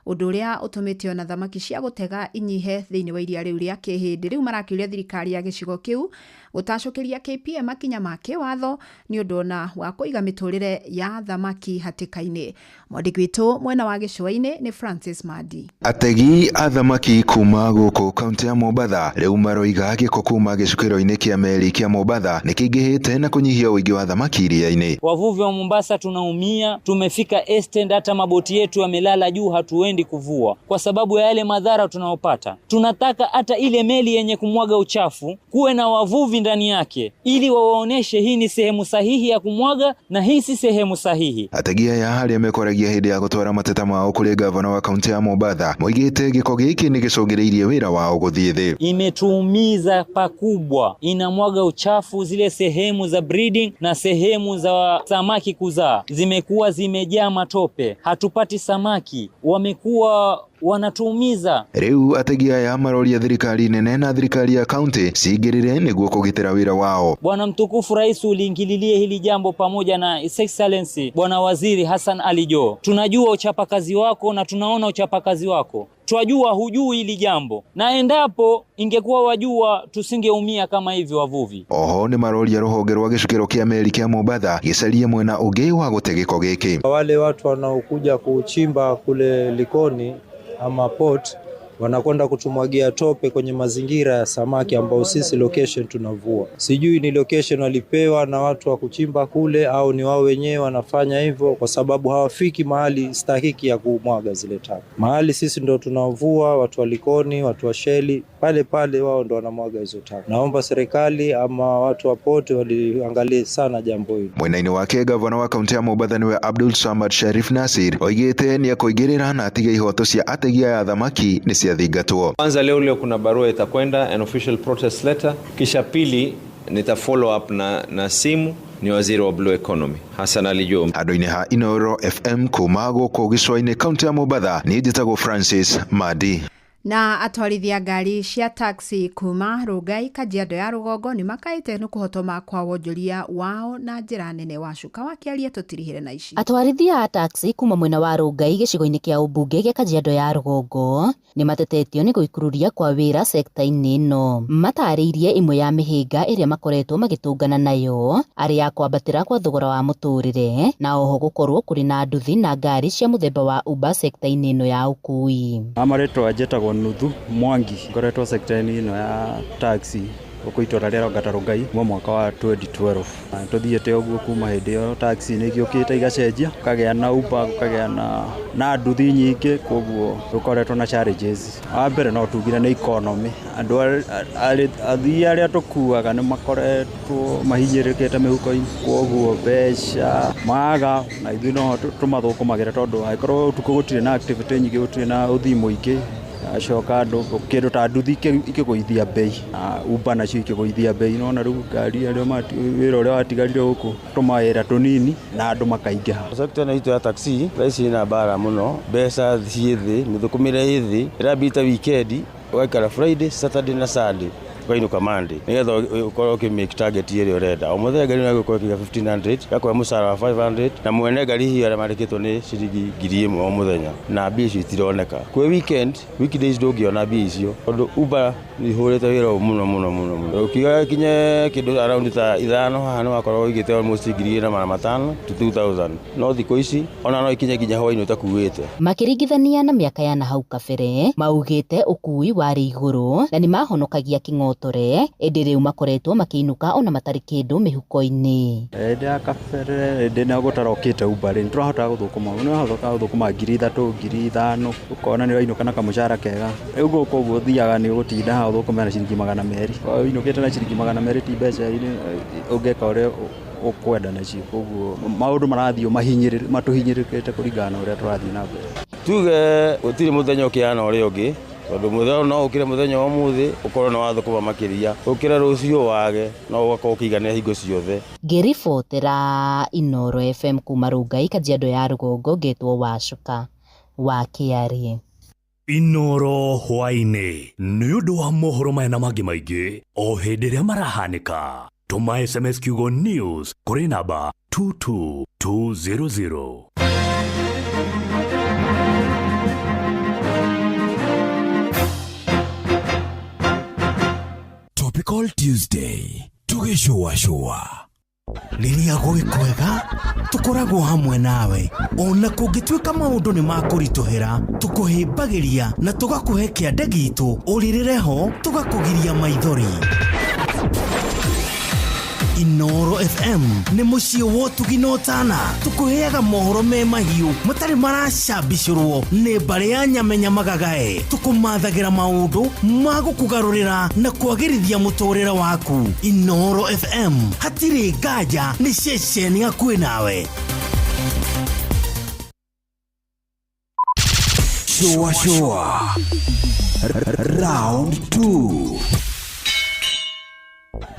ũndũ ũrĩa ũtũmĩte ona thamaki cia gũtega inyihe thĩinĩ wa iria rĩu rĩa Kĩhĩndĩ. Rĩu marakĩũria thirikari ya gĩcigo kĩu gũtacũkĩria KPA makinya ma kĩwatho nĩ ũndũ ona wa kũiga mĩtũrĩre ya thamaki hatĩka-inĩ. Mwandĩki witũ mwena wa gĩcũa-inĩ nĩ Francis Madi. Ategi a thamaki kuma gũkũ kaunti ya Mombatha rĩu maroiga gĩko kuma gĩcukĩro-inĩ kĩa meri kĩa Mombatha nĩ kĩingĩhĩte na kũnyihia ũingĩ wa thamaki iria-inĩ. Wavuvi wa Mombasa tunaumia, tumefika extend, hata maboti yetu yamelala juu, hatuendi kuvua kwa sababu ya yale madhara tunayopata. Tunataka hata ile meli yenye kumwaga uchafu kuwe na wavuvi ndani yake ili wawaoneshe hii ni sehemu sahihi ya kumwaga na hii si sehemu sahihi. Ategi aya arĩa mekoragia hĩndĩ ya gũtwara mateta mao kũrĩ gavana wa kaunti ya Mombatha moigĩte gĩko gĩkĩ nĩ gĩcũngĩrĩirie wĩra wao gũthiĩ thĩ. Imetuumiza pakubwa, inamwaga uchafu zile sehemu za breeding na sehemu za samaki kuzaa zimekuwa zimejaa matope, hatupati samaki, wamekuwa wanatuumiza. Rĩu ategi aya maroria thirikari nene na thirikari ya kaunti cingĩrĩre nĩguo kũgitĩra wĩra wao. Bwana mtukufu Rais, uliingililie hili jambo pamoja na His Excellency Bwana Waziri Hassan Ali Joho. Tunajua uchapakazi wako na tunaona uchapakazi wako. Twajua hujui hili jambo, na endapo ingekuwa wajua tusingeumia kama hivi wavuvi. Oho nĩ maroria rũhonge rwa gĩcukĩro kĩa meri kĩa Mombatha gĩcarie mwena ũngĩ wa gũte gĩko gĩkĩ. Wale watu wanaokuja kuchimba kule Likoni ama port wanakwenda kutumwagia tope kwenye mazingira ya samaki ambao sisi location tunavua. Sijui ni location walipewa na watu wa kuchimba kule au ni wao wenyewe wanafanya hivyo, kwa sababu hawafiki mahali stahiki ya kumwaga zile taka. Mahali sisi ndo tunavua, watu wa Likoni, watu wa Sheli, pale pale wao ndo wanamwaga hizo taka. Naomba serikali ama watu wa port waliangalie sana jambo hili. Mwena-inĩ wake gavana wa kaunti ya Mombatha niwe Abdul Samad Sharif Nasir oigĩte nĩ ekũingĩrĩra na atige ihoto cia ategi aya thamaki nĩ ciathingatwo. Kwanza leo kuna barua itakwenda, an official protest letter. Kisha pili nita follow up na simu ni waziri wa Blue Economy Hassan Ali Joho. Handũ-inĩ ha Inooro FM kuma gũkũ gĩcũa-inĩ kaunti ya Mombatha, niĩ njĩtagwo Francis Madi. Na atwarithia ngari cia taxi kuma Rongai Kajiado ya rũgongo nĩ makaĩte nĩ kũhotoma kwa wonjoria wao na njĩra nene. Wacuka wakĩaria tũtirihĩre na ici. Atwarithia a taxi kuma mwena wa Rongai gĩcigo-inĩ kĩa ũmbunge gĩa Kajiado ya rũgongo nĩ matetetio nĩ gũikururia kwa wĩra sekta-inĩ ĩno. Matarĩirie ĩmwe ya mĩhĩnga ĩrĩa makoretwo magĩtũngana nayo arĩ ya kwambatĩra kwa thogora wa mũtũrĩre na oho gũkorwo kũrĩ na nduthi na ngari cia mũthemba wa Uber sekta-inĩ ĩno ya ũkui. Marĩtwa njĩtagwo Nuthu Mwangi, ngoretwo sekta-inĩ ĩno ya taxi gũkũ itũra rĩa Ongata Rongai kuma mwaka wa 2012. Tũthiĩte ũguo kuma hĩndĩ ĩyo taxi nĩ igĩũkĩte igacenjia, gũkagĩa na Uber, gũkagĩa na nduthi nyingĩ, koguo gũkoretwo na challenges. Wa mbere no tugire nĩ economy, andũ athii arĩa tũkuaga nĩ makoretwo mahinyĩrĩrĩkĩte mĩhuko-inĩ, koguo mbeca maga na ithuĩ no tũmathũkũmagĩra tondũ angĩkorwo ũtukũ gũtirĩ na activity nyingĩ, gũtirĩ na ũthii mũingĩ, acoka andũ kĩndũ ta nduthi ikĩgũithia bei na Uber nacio ikĩgũithia bei, nona rĩu ngari arĩa wĩra ũrĩa watigarire gũkũ tũmawĩra tũnini na andũ makaingĩha. Sekta ĩno itũ ya taxi thaa ici ĩna mbara mũno, mbeca ciĩ thĩ, mĩthũkũmĩre ĩ thĩ, ĩrambita weekend ũgaikara Friday, Saturday na Sunday ũkainũka Monday nĩgetha ũkorwo ũkĩ make target ĩrĩa ũrenda. O mũthenya ngari no ĩgũkorwo ĩkĩiga 1500 ĩgakũhe mũcara wa 500 na mwene ngari hihi arĩa mandĩkĩtwo nĩ ciringi 1000 o mũthenya na mbia icio itironeka. Kwĩ weekend, weekdays ndũngĩona mbia icio tondũ Uber nĩ ihũrĩte wĩra ũyũ mũno mũno mũno mũno. Ũkiuga gĩkinye kĩndũ around ta 5 haha nĩ wakorwo ũigĩte almost 2500 to 2000, no thikũ ici ona no ikinye nginya hwaĩ-inĩ ũtakuĩte. Makĩringithania na mĩaka ya na hau kabere, maugĩte ũkui warĩ igũrũ na nĩ mahonokagia kĩng'otore, ĩndĩ rĩu makoretwo makĩinũka ona matarĩ kĩndũ mĩhuko-inĩ. Hĩndĩ ya kabere hĩndĩ ĩno gũtarokĩte Uber rĩ, nĩtũrahotaga gũthũkũma, nĩũrahotaga gũthũkũma 3000, 5000, ũkona nĩũrainũka na kamũcara kega. Rĩu gũkũ ũguo ũthiaga nĩ ũgũtinda haha ũthũkũme na ciringi 200. Ũinũkĩte na ciringi 200 ti mbeca ũngĩka ũrĩa ũkwenda nacio, koguo maũndũ marathiĩ matũhinyĩrĩrĩkĩte kũringana na ũrĩa tũrathiĩ na mbere. Tuge gũtirĩ mũthenya ũkĩhana ũrĩa ũngĩ, tondũ mũthenya no ũkĩre mũthenya wa ũmũthĩ ũkorwo nĩ wathũkũma makĩria, ũkĩre rũciũ wage no ũgakorwo ũkĩiganĩra hingo ciothe. Ngĩribotera Inooro FM kuma Rongai Kajiado ya rũgongo, ngetwo Wacuka wa Kĩarĩ. Inooro hwaĩ-inĩ nĩ ũndũ wa mohoro maya na mangĩ maingĩ o hĩndĩ ĩrĩa marahanĩka. Tũma SMS kiugo news kũrĩ namba 22200. Topical Tuesday tũgĩcũacũa. Rĩrĩa gwĩ kwega tũkoragwo hamwe nawe, ona kũngĩtuĩka maũndũ nĩ makũritũhĩra, tũkũhĩmbagĩria na tũgakũhe kĩande gitũ, ũrĩrĩre ho tũgakũgiria maithori. Inooro FM nĩ mũciĩ wa ũtugi na ũtana, tũkũheaga mohoro me mahiũ matarĩ maracambicũrwo nĩ mbarĩ ya nyamenya magagae, tũkũmathagĩra maũndũ ma gũkũgarũrĩra na kwagĩrithia mũtũrĩre waku. Inooro FM hatirĩ nganja, nĩ ceceni hakuhĩ nawe. Shua shua round 2.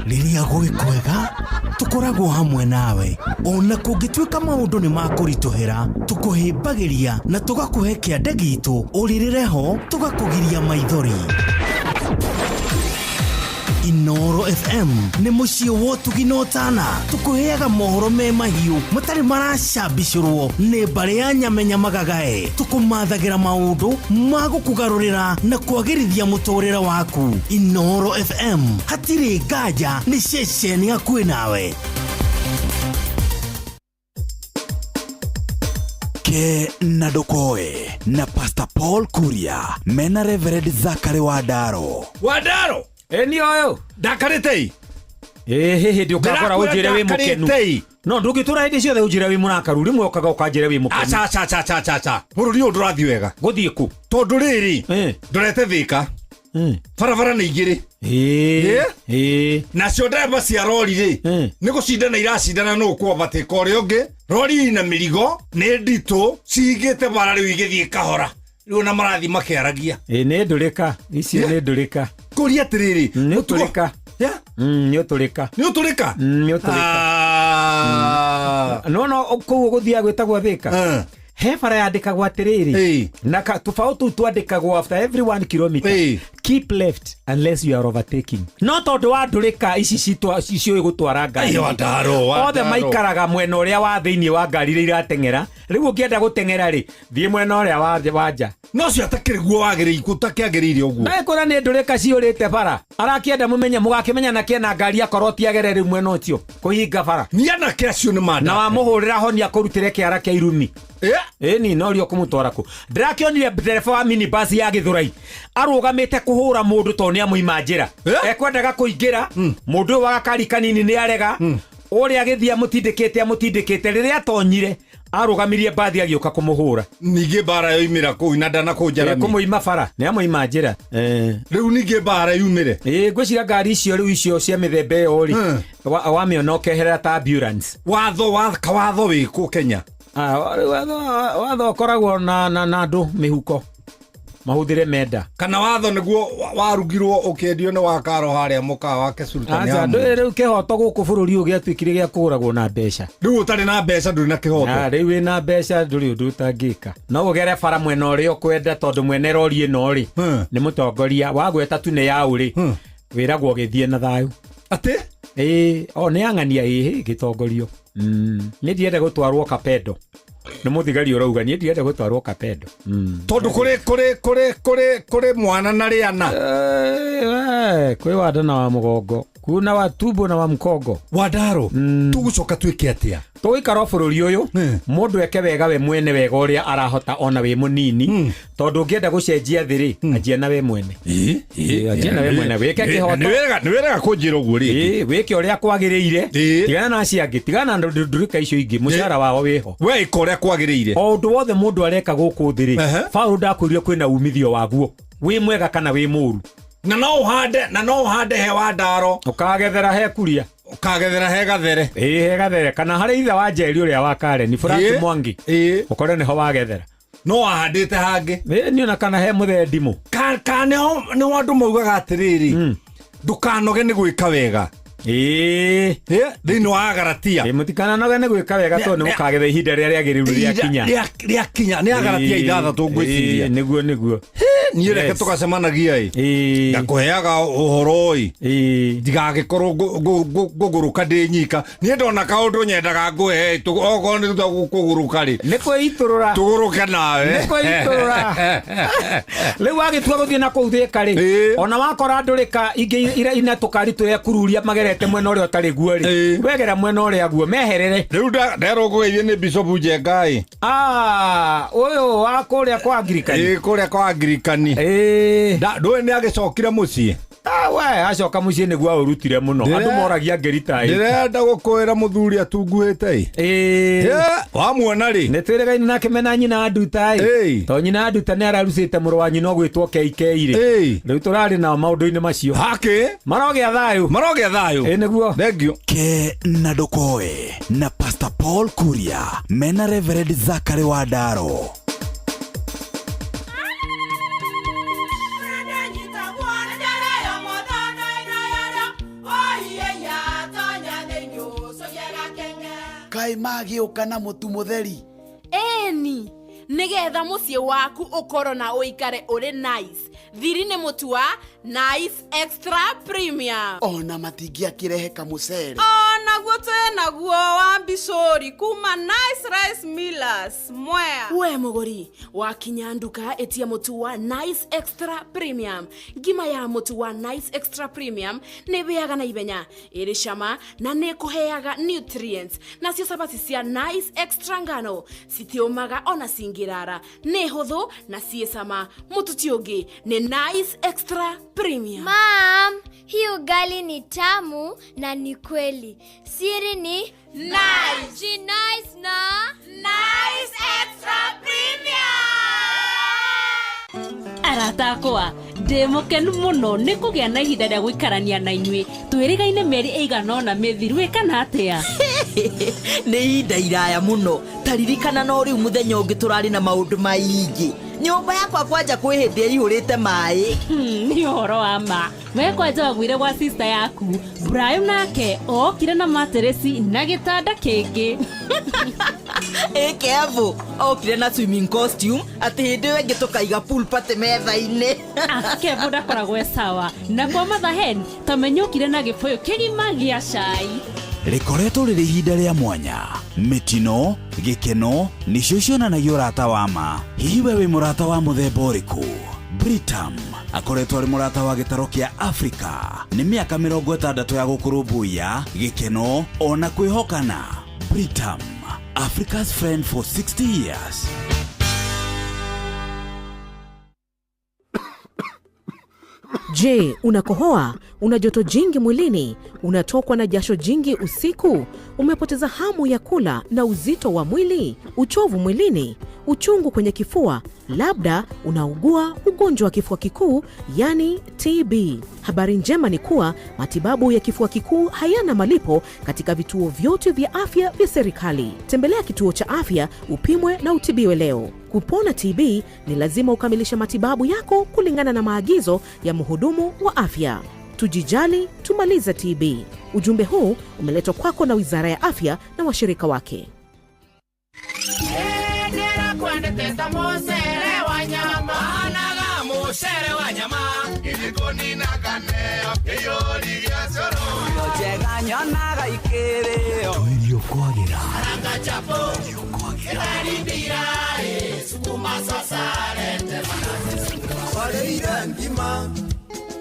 Rĩrĩa gwĩ kwega tũkoragwo hamwe nawe, ona kũngĩtuĩka maũndũ nĩ makũritũhĩra, tũkũhĩmbagĩria na tũgakũhe kĩande gitũ, ũrĩrĩre ho tũgakũgiria maithori. Inooro FM nĩ mũciĩ wa ũtugi na ũtana, tũkũheaga mohoro me mahiũ matarĩ maracambicũrwo nĩ mbarĩ ya nyamenya magagae, tũkũmathagĩra maũndũ ma gũkũgarũrĩra na kwagĩrithia mũtũrĩre waku. Inooro FM hatirĩ nganja, nĩ ceceni hakuhĩ nawe. Ke na Ndokoe na Pastor Paul Kuria mena Reverend Zachary Wandaro. Wandaro Eni oyo ndakarĩte ĩ hĩndĩ ũkakora ũnjĩre wĩ mũkenu. No ndũngĩtũra hĩndĩ ciothe ũnjĩre wĩ mũrakaru, rĩmwe ũkaga ũkanjĩre wĩ mũkenu. Aca aca aca aca aca, bũrũri ũyũ ndũrathiĩ wega. Gũthiĩ kũ? Tondũ rĩrĩ ndorete Thĩka, barabara nĩ igĩrĩ, nacio ndereba cia rori rĩ nĩ gũcindana iracindana nũ ũkũambatĩka ũrĩa ũngĩ. Rori ina mĩrigo nĩ nditũ, cihingĩte bara rĩu igĩthiĩ kahora, rĩu ona marathiĩ makĩaragia. Nĩ ndũrĩka icio, nĩ ndũrĩka. Kũria atĩrĩrĩ, nĩ ũtũrĩka. Nĩ ũtũrĩka. Nĩ ũtũrĩka? Nĩ ũtũrĩka. No no kũu gũthiaga gwĩtagwo Thĩka. He bara yandĩkagwo atĩrĩrĩ na tũbaũ tũu twandĩkagwo after every 1 kilometer, keep left unless you are overtaking. No tondũ wa ndũrĩka ici ciũĩ gũtwara ngari, Ai, Wandaro, othe Wandaro. maikaraga mwena ũrĩa wa thĩinĩ wa ngari iria irateng'era. Rĩu ũngĩenda gũteng'era rĩ, thiĩ mwena ũrĩa wa nja. No cio atakĩrĩ guo wagĩrĩire, ũtakĩagĩrĩire ũguo. Ndagĩkwĩra nĩ ndũrĩka ciũrĩte bara. Arakĩenda mũmenye, mũgakĩmenya na kĩena ngari akorwo ti agere rĩu mwena ũcio kũhinga bara. Ni anake acio nĩ manda. Na wamũhũrĩra honi akũrutĩre kĩara kĩa irumi. Ĩni no rio kũmũtwara kũ. Ndĩrakĩonire ndereba wa minibus ya Gĩthũrai arũgamĩte kũhũra mũndũ tondũ nĩ amũima njĩra. Ekwendaga kũingĩra, mũndũ ũyũ wa gakari kanini nĩ arega. Ũrĩa agĩthiĩ amũtindĩkĩte amũtindĩkĩte, rĩrĩa atonyire arũgamirie mbathi agĩũka kũmũhũra. Ningĩ mbara yoimĩra kũu na ndanakũnjarami. Kũmũima bara, nĩ amũima njĩra. Rĩu ningĩ mbara yumĩre. Ĩĩ, ngwĩciria ngari icio rĩu icio cia mĩthemba ĩyo rĩ, wamĩona ũkeherera ta ambulance. Watho wa kawatho wĩkũ Kenya? Watho ũkoragwo na andũ mĩhuko mahũthĩre menda. Kana watho nĩguo warugirwo ũkĩendio nĩ wa Karo harĩa mũkawa wake Sultan Aca, Hamu. rĩu kĩhoto gũkũ bũrũri ũyũ gĩatuĩkire gĩa kũgũragwo na mbeca. Rĩu ũtarĩ na mbeca ndũrĩ na kĩhoto. Na rĩu wĩna mbeca ndũrĩ ũndũ ũtangĩka. No ũgere bara mwena ũrĩa ũkwenda tondũ mwene rori ĩno rĩ nĩ mũtongoria wagweta tu nĩ yaũ rĩ, wĩragwo ũgĩthiĩ na thayũ. Atĩ? Ĩĩ, o nĩ ang'ania ĩĩ gĩtongorio. Niĩ ndienda gũtwarwo Kapendo. Nĩ mũthigari ũrauga niĩ ndienda gũtwarwo Kapendo. Tondũ kũrĩ mwana na rĩana. Kwĩ wanda na wa mũgongo, kuna wa tumbo na wa mkongo. Wandaro, tũgũcoka twĩke atĩa? Tũgũikara o bũrũri ũyũ, mũndũ eke wega we mwene, wega ũrĩa arahota ona wĩ mũnini, tondũ ũngĩenda gũcenjia thĩ rĩ, anjia na we mwene. Anjia na we mwene, wĩke kĩhoto. Nĩ wega kũnjĩra ũguo rĩngĩ. Wĩke ũrĩa kwagĩrĩire, tigana na acio angĩ, tigana na ndũrĩka icio ingĩ, mũcara wao wĩho. We ĩka ũrĩa kwagĩrĩire. O ũndũ wothe mũndũ areka gũkũ thĩ rĩ, Paũlũ ndakwĩrire kwĩna umithio waguo, wĩ mwega kana wĩ mũũru. Na no ũhande, na no ũhande he Wandaro. Ũkagethera he Kuria. Ũkagethera he Gathere. Ĩĩ, he Gathere, kana harĩ ithe wa Njeri ũrĩa wa Karen, Frank Mwangi. Ũkore nĩho wagethera. No wahandĩte hangĩ. Ĩĩ, niĩ ona kana he mũthee ndimũ. Ka nĩho andũ maugaga atĩrĩrĩ, ndũkanoge nĩ gwĩka wega. Ĩĩ. Thĩinĩ wa Galatia. Ĩĩ, mũtikananoge nĩ gwĩka wega tondũ nĩ mũkagetha ihinda rĩrĩa rĩagĩrĩru rĩakinya. Rĩakinya, nĩ Galatia 6 ngwĩciria. Nĩguo, nĩguo. Niĩ reke tũgacemanagia ĩ. Ngakũheaga ũhoro ĩ. Ndigagĩkorwo ngũgũrũka ndĩ nyika. Niĩ ndona kaũndũ nyendaga ngũhe ĩ, okorwo nĩ thutha kũgũrũka rĩ. Nĩ kwĩitũrũra. Tũgũrũke nawe. Nĩ kwĩitũrũra. Rĩu wagĩtua gũthiĩ na kũu Thĩka rĩ, ona wakora ndũrĩka ingĩ ina tũkari tũrĩa kururia magerete mwena ũrĩa ũtarĩ guo rĩ, wegera mwena ũrĩa guo, meherere. Rĩu nderwo ngũgeithie nĩ Bishop Njenga ĩ. Ũyũ wa kũrĩa kwa Angirikani. Ĩĩ, kũrĩa kwa Angirikani. Ndũĩ nĩ agĩcokire mũciĩ? We, acoka mũciĩ nĩguo aũrutire mũno. Andũ moragia ngĩrita ĩ. Ndĩrenda gũkwĩra mũthuri atunguhĩte ĩ. Wamuona rĩ? Nĩ twĩrĩgaine nake mena nyina wa Nduta ĩ. Tondũ nyina wa Nduta nĩ ararucĩte mũrũ wa nyina ũgwĩtwo KK rĩ. Rĩu tũrarĩ nao maũndũ-inĩ macio. Hakĩ? Marogĩa thayũ. Marogĩa thayũ. Ĩ, nĩguo. Thank you. Ke na Ndũkoe na Pastor Paul Kuria mena Reverend Zachary Wandaro. Kaĩ magĩũka na mũtu mũtheri? Ĩni, nĩgetha mũciĩ waku ũkorwo na ũikare ũrĩ nice. Thiri nĩ mũtu wa Nice Extra Premium. Ona matingĩakĩrehe kamũcere. Onaguo twĩnaguo wa mbicũri kuma Nice Rice Millers Mwea. We mũgũri, wakinya nduka ĩtia mũtu wa Nice Extra Premium. Ngima ya mũtu wa Nice Extra Premium nĩ ĩhĩaga na ihenya, ĩrĩ cama na nĩ ĩkũheaga nutrients. Nacio cabaci cia Nice Extra ngano citiũmaga ona cingĩrara, nĩ hũthũ na ciĩ cama. Mũtu ti ũngĩ nĩ Nice Extra Premium. Mom, hii ugali ni tamu na ni kweli. Siri ni Nice. Ji nice na Nice Extra Premium. Arata akwa, ndĩ mũkenu mũno nĩ kũgĩa na ihinda rĩa gũikarania na inyuĩ. Twĩrĩgaine mĩeri ĩigana ũna mĩthiru, ĩ kana atĩa? Nĩ ihinda iraya mũno. Ta ririkana no rĩu mũthenya ũngĩ tũrarĩ na maũndũ maingĩ. Nyũmba yakwa kwanja kwĩ hĩndĩ ĩihũrĩte maĩ. Nĩ ũhoro wa ma. We kwanja waguire gwa sister yaku. Brian nake okire na materesi na gĩtanda kĩngĩ. Ĩ Kevo okire na swimming costume atĩ hĩndĩ ĩyo ĩngĩ tũkaiga pool party metha-inĩ. Kevo ndakoragwo e sawa. Na kwa Mother Hen tamenya okire na gĩbũyũ kĩgima gĩa cai. Rĩkoretwo rĩrĩ ihinda rĩa mwanya, mĩtino, gĩkeno nĩcio cionanagia ũrata wa ma. Hihi we wĩ mũrata wa mũthemba ũrĩkũ? Britam akoretwo arĩ mũrata wa gĩtaro kĩa Afrika nĩ mĩaka 60 ya gũkũrũmbũiya, gĩkeno ona kwĩhokana. Britam, Africa's friend for 60 years. Je, unakohoa? Una joto jingi mwilini? Unatokwa na jasho jingi usiku? Umepoteza hamu ya kula na uzito wa mwili? Uchovu mwilini? Uchungu kwenye kifua? Labda unaugua ugonjwa wa kifua kikuu, yani TB. Habari njema ni kuwa matibabu ya kifua kikuu hayana malipo katika vituo vyote vya afya vya serikali. Tembelea kituo cha afya upimwe na utibiwe leo. Kupona TB ni lazima ukamilishe matibabu yako kulingana na maagizo ya mhudumu wa afya. Tujijali, tumalize TB. Ujumbe huu umeletwa kwako na Wizara ya Afya na washirika wake. Tũirio kwagĩra.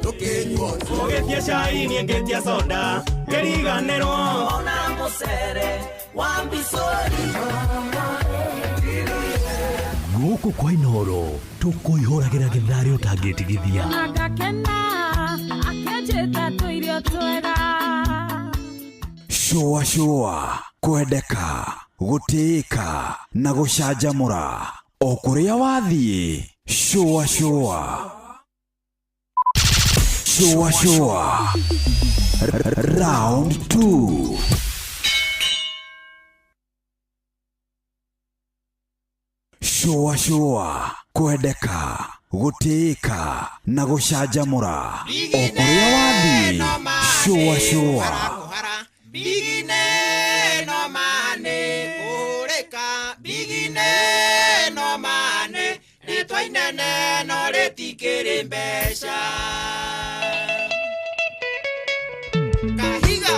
Ũgĩtia cai niĩ ngĩtia soda ngĩriganĩrwo ona mũcere wa mbicũri. Gũkũ kwa Inooro tũkũihũragĩra gĩtharĩ ũtangĩtigithia. Agakena akĩnjĩta tũirio twega. Shũa shũa, kwendeka, gũtĩĩka na gũcanjamũra o kũrĩa wathiĩ. Shũa shũa. Shũa shũa. Round 2. Shũa shũa, kwendeka, gũtĩĩka na gũcanjamũra o kũrĩa wathiĩ. Shũa shũa. Bigine no mane kũrĩka, bigine no mane rĩtwa inene no rĩtikĩrĩ mbeca. Kahiga.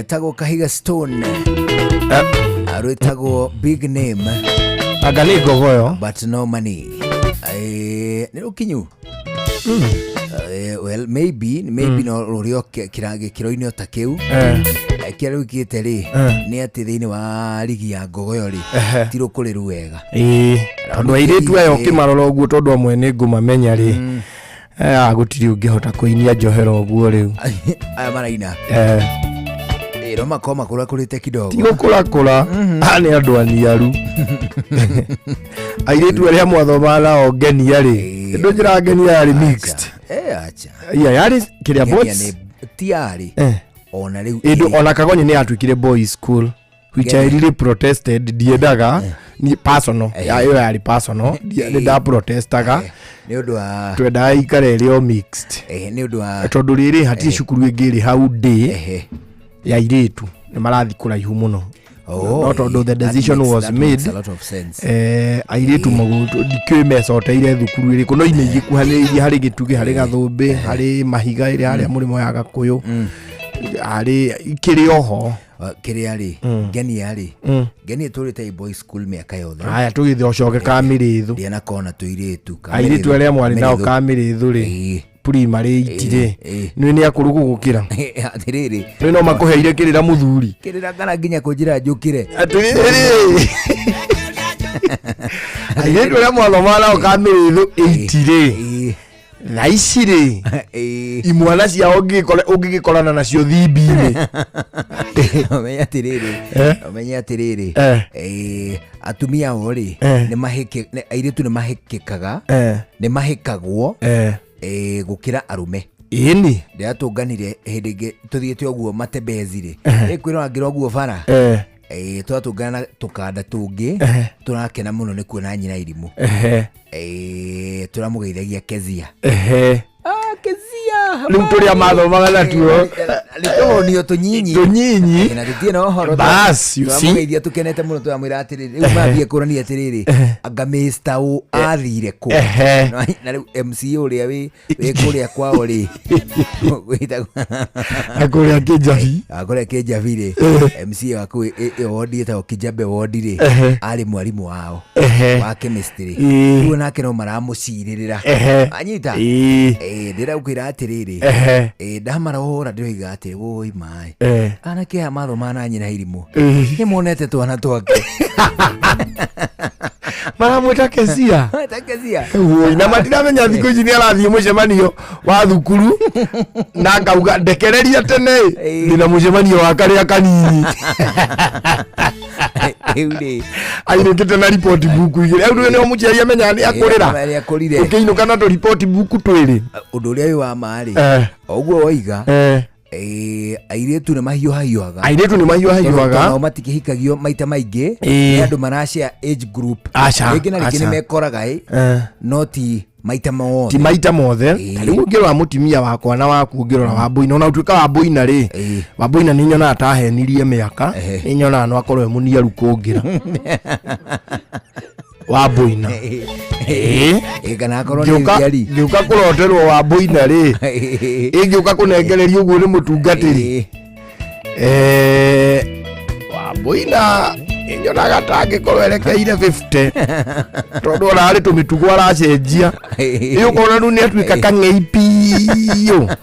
Rwĩtagwo Kahiga Stone. Rwĩtagwo Big Name. Anga nĩ ngogoyo. But no money. Nĩ rũkinyu. Well, maybe no rũrĩ o gĩkĩro-inĩ o ta kĩu. Kĩrĩa rũkĩte rĩ, nĩ atĩ thĩinĩ wa rigi ya ngogoyo rĩ, ti rũkũrĩru wega. Ĩĩ, tondũ airĩtu aya ũkĩmarora ũguo, tondũ amwe nĩ ngũmamenya rĩ, gũtirĩ ũngĩhota kũinia njohero ũguo rĩu. Aya maraina. No makorwo makũrakũrĩte kidogo. Ti gũkũrakũra, aya nĩ andũ aniaru. Airĩtu arĩa mwathomaga nao ngenia rĩ, ndũnjĩra ngenia yarĩ mixed. Acha. Iya, yarĩ kĩrĩa Ngenia boys. Ti yarĩ. Ona rĩu Ĩndũ ĩrĩ. ona Kagonyi nĩ yatuĩkire boys school, which I really protested. Ndiendaga ni personal ya ĩyo yarĩ personal. Nĩ ndaprotestaga. Nĩ ũndũ wa Twendaga ikare ĩrĩ o mixed. Nĩ ũndũ wa tondũ rĩrĩ hatirĩ cukuru ĩngĩ ĩrĩ hau ndĩ ya airĩtu, nĩ marathiĩ kũraihu mũno. Oh, No tondũ the that decision was that makes made, a lot of sense. Airĩtu ndikĩũĩ mecoteire thukuru ĩrĩkũ, no inĩ igĩkuhanĩrĩirie harĩ gĩtugĩ, harĩ gathũmbĩ, harĩ mahiga ĩrĩa harĩa mũrĩmo ya Gakũyũ, harĩ ikĩrĩ oho. Kĩrĩa rĩ, ngenia rĩ, ngenia tũrĩte i boys school mĩaka yothe. Haya, tũgĩthiĩ ũcoke Kamĩrĩthũ. Ndianakona tũirĩtu. Airĩtu arĩa mwarĩ nao Kamĩrĩthũ rĩ, primary itirĩ nĩ nĩ akũrũ gũgũkĩra. Atĩrĩrĩ, nĩ no makũheire kĩrĩra mũthuri. Kĩrĩra kana nginya kũnjĩra njũkĩre. Atĩrĩrĩ, airĩtu arĩa mwathomaga nao Kamĩrĩthũ 8 rĩ, thaa ici rĩ, imwana ciao ũngĩgĩkorana nacio thimbi-inĩ. Ũmenye atĩrĩrĩ, ũmenye atĩrĩrĩ, atumia ao rĩ, airĩtu nĩ mahĩkĩkaga, nĩ mahĩkagwo gũkĩra arũme. Ĩni. Ndĩratũnganire hĩndĩ ĩngĩ tũthiĩte ũguo matembezi rĩ, kwĩrwo angĩra ũguo bara. Twatũngana na tũkanda tũngĩ, tũrakena mũno nĩ kuona nyina irimũ. Tũramũgeithagia Kezia. Kezia. Rĩu tũrĩa mathomaga natuo. Nĩtũhonio tũnyinyi. Tũnyinyi. Na tũtirĩ na ũhoro. Bas, you see? Tũramũgeithia tũkenete mũno, tũramwĩra atĩrĩrĩ, rĩu mathiĩ kũrania atĩrĩrĩ, anga Mr. ũ athire kũ? Na rĩu MC ũrĩa wĩ kũrĩa kwao rĩ, wĩtagwo Na kũrĩa Kĩnjabi. Kũrĩa Kĩnjabi rĩ, MC wa kũu ĩyo wondi ĩtagwo Kijabe wondi rĩ, arĩ mwarimũ wao wa chemistry. Rĩu nake no maramũcirĩrĩra. Anyita? Ndĩrakwĩra atĩrĩrĩ, ndamarora ndĩroiga atĩ woi maĩ, anake aya mathomaga na nyina irimũ, nĩ monete twana twake. Maramwĩta Kezia. Mwĩta Kezia. Woi, na matiramenya thikũ ici nĩ arathiĩ mũcemanio wa thukuru na akauga ndekereria tene ndĩna mũcemanio wa karĩa kanini. Rĩu rĩ, Ainũkĩte na riboti buku igĩrĩ. Rĩu nĩo mũciari amenyaga nĩ akũrĩra. Nĩ akũrire. Ũkĩinũka na tũriboti buku twĩrĩ. Ũndũ ũrĩa wĩ wa ma rĩ, o ũguo woiga, airĩtu nĩ mahiũhahiũhaga. Airĩtu nĩ mahiũhahiũhaga. Tondũ nao matikĩhikagio maita maingĩ, nĩ andũ marashare age group. Aca, Rĩngĩ na rĩngĩ aca. nĩ mekoraga ĩ, no ti maita mothe. Ti maita mothe. Ta rĩu ũngĩrora mũtumia wakwa na waku, ũngĩrora Wambũina, ona ũtuĩka Wambũina rĩ, Wambũina nĩ nyonaga tahenirie mĩaka, nĩ nyonaga no akorwo e mũniaru kũngĩra Wambũina. Kana akorwo nĩ thiari. Ngĩũka kũroterwo Wambũina rĩ, ĩngĩũka kũnengererio ũguo nĩ mũtungatĩri, Wambũina nyonaga tangĩkorwo erekeire 50, tondũ ona harĩ tũmĩtugo aracenjia. Ĩ ũkona rĩu nĩ atuĩka kang'ei biũ.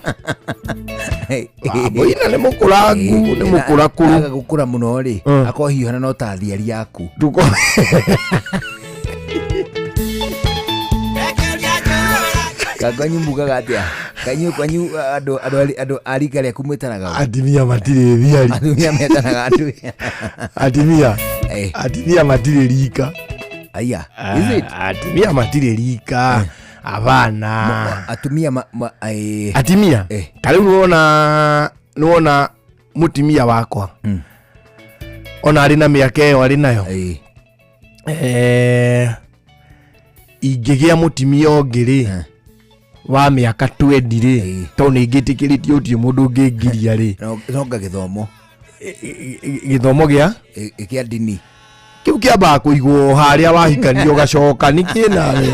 Wambũina nĩ mũkũrangu, nĩ mũkũrakũrũ. Aga gũkũra mũno rĩ, akorwo hiũhana no ta thiari yaku. Kwanyu mugaga atĩa? Kanyu kwanyu andũ a rika rĩaku mwĩtanaga ũ? Atumia matirĩ thiari. Atumia metanaga atumia. Atumia matirĩ rika. Aya, is it? Atumia matirĩ rika. Abana. Atumia Atumia. Ta rĩu nĩwona mũtumia wakwa. Ona arĩ na mĩaka ĩyo arĩ nayo. Ingĩgĩa mũtumia ũngĩ rĩ, wa mĩaka 20 rĩ, tondũ nĩ ingĩtĩkĩrĩtio gũtirĩ mũndũ ũngĩngiria rĩ. No nga gĩthomo. Gĩthomo gĩa? Kĩa ndini. Kĩu kĩambaga kũigwo harĩa wahikanio ũgacoka nĩkĩ nawe?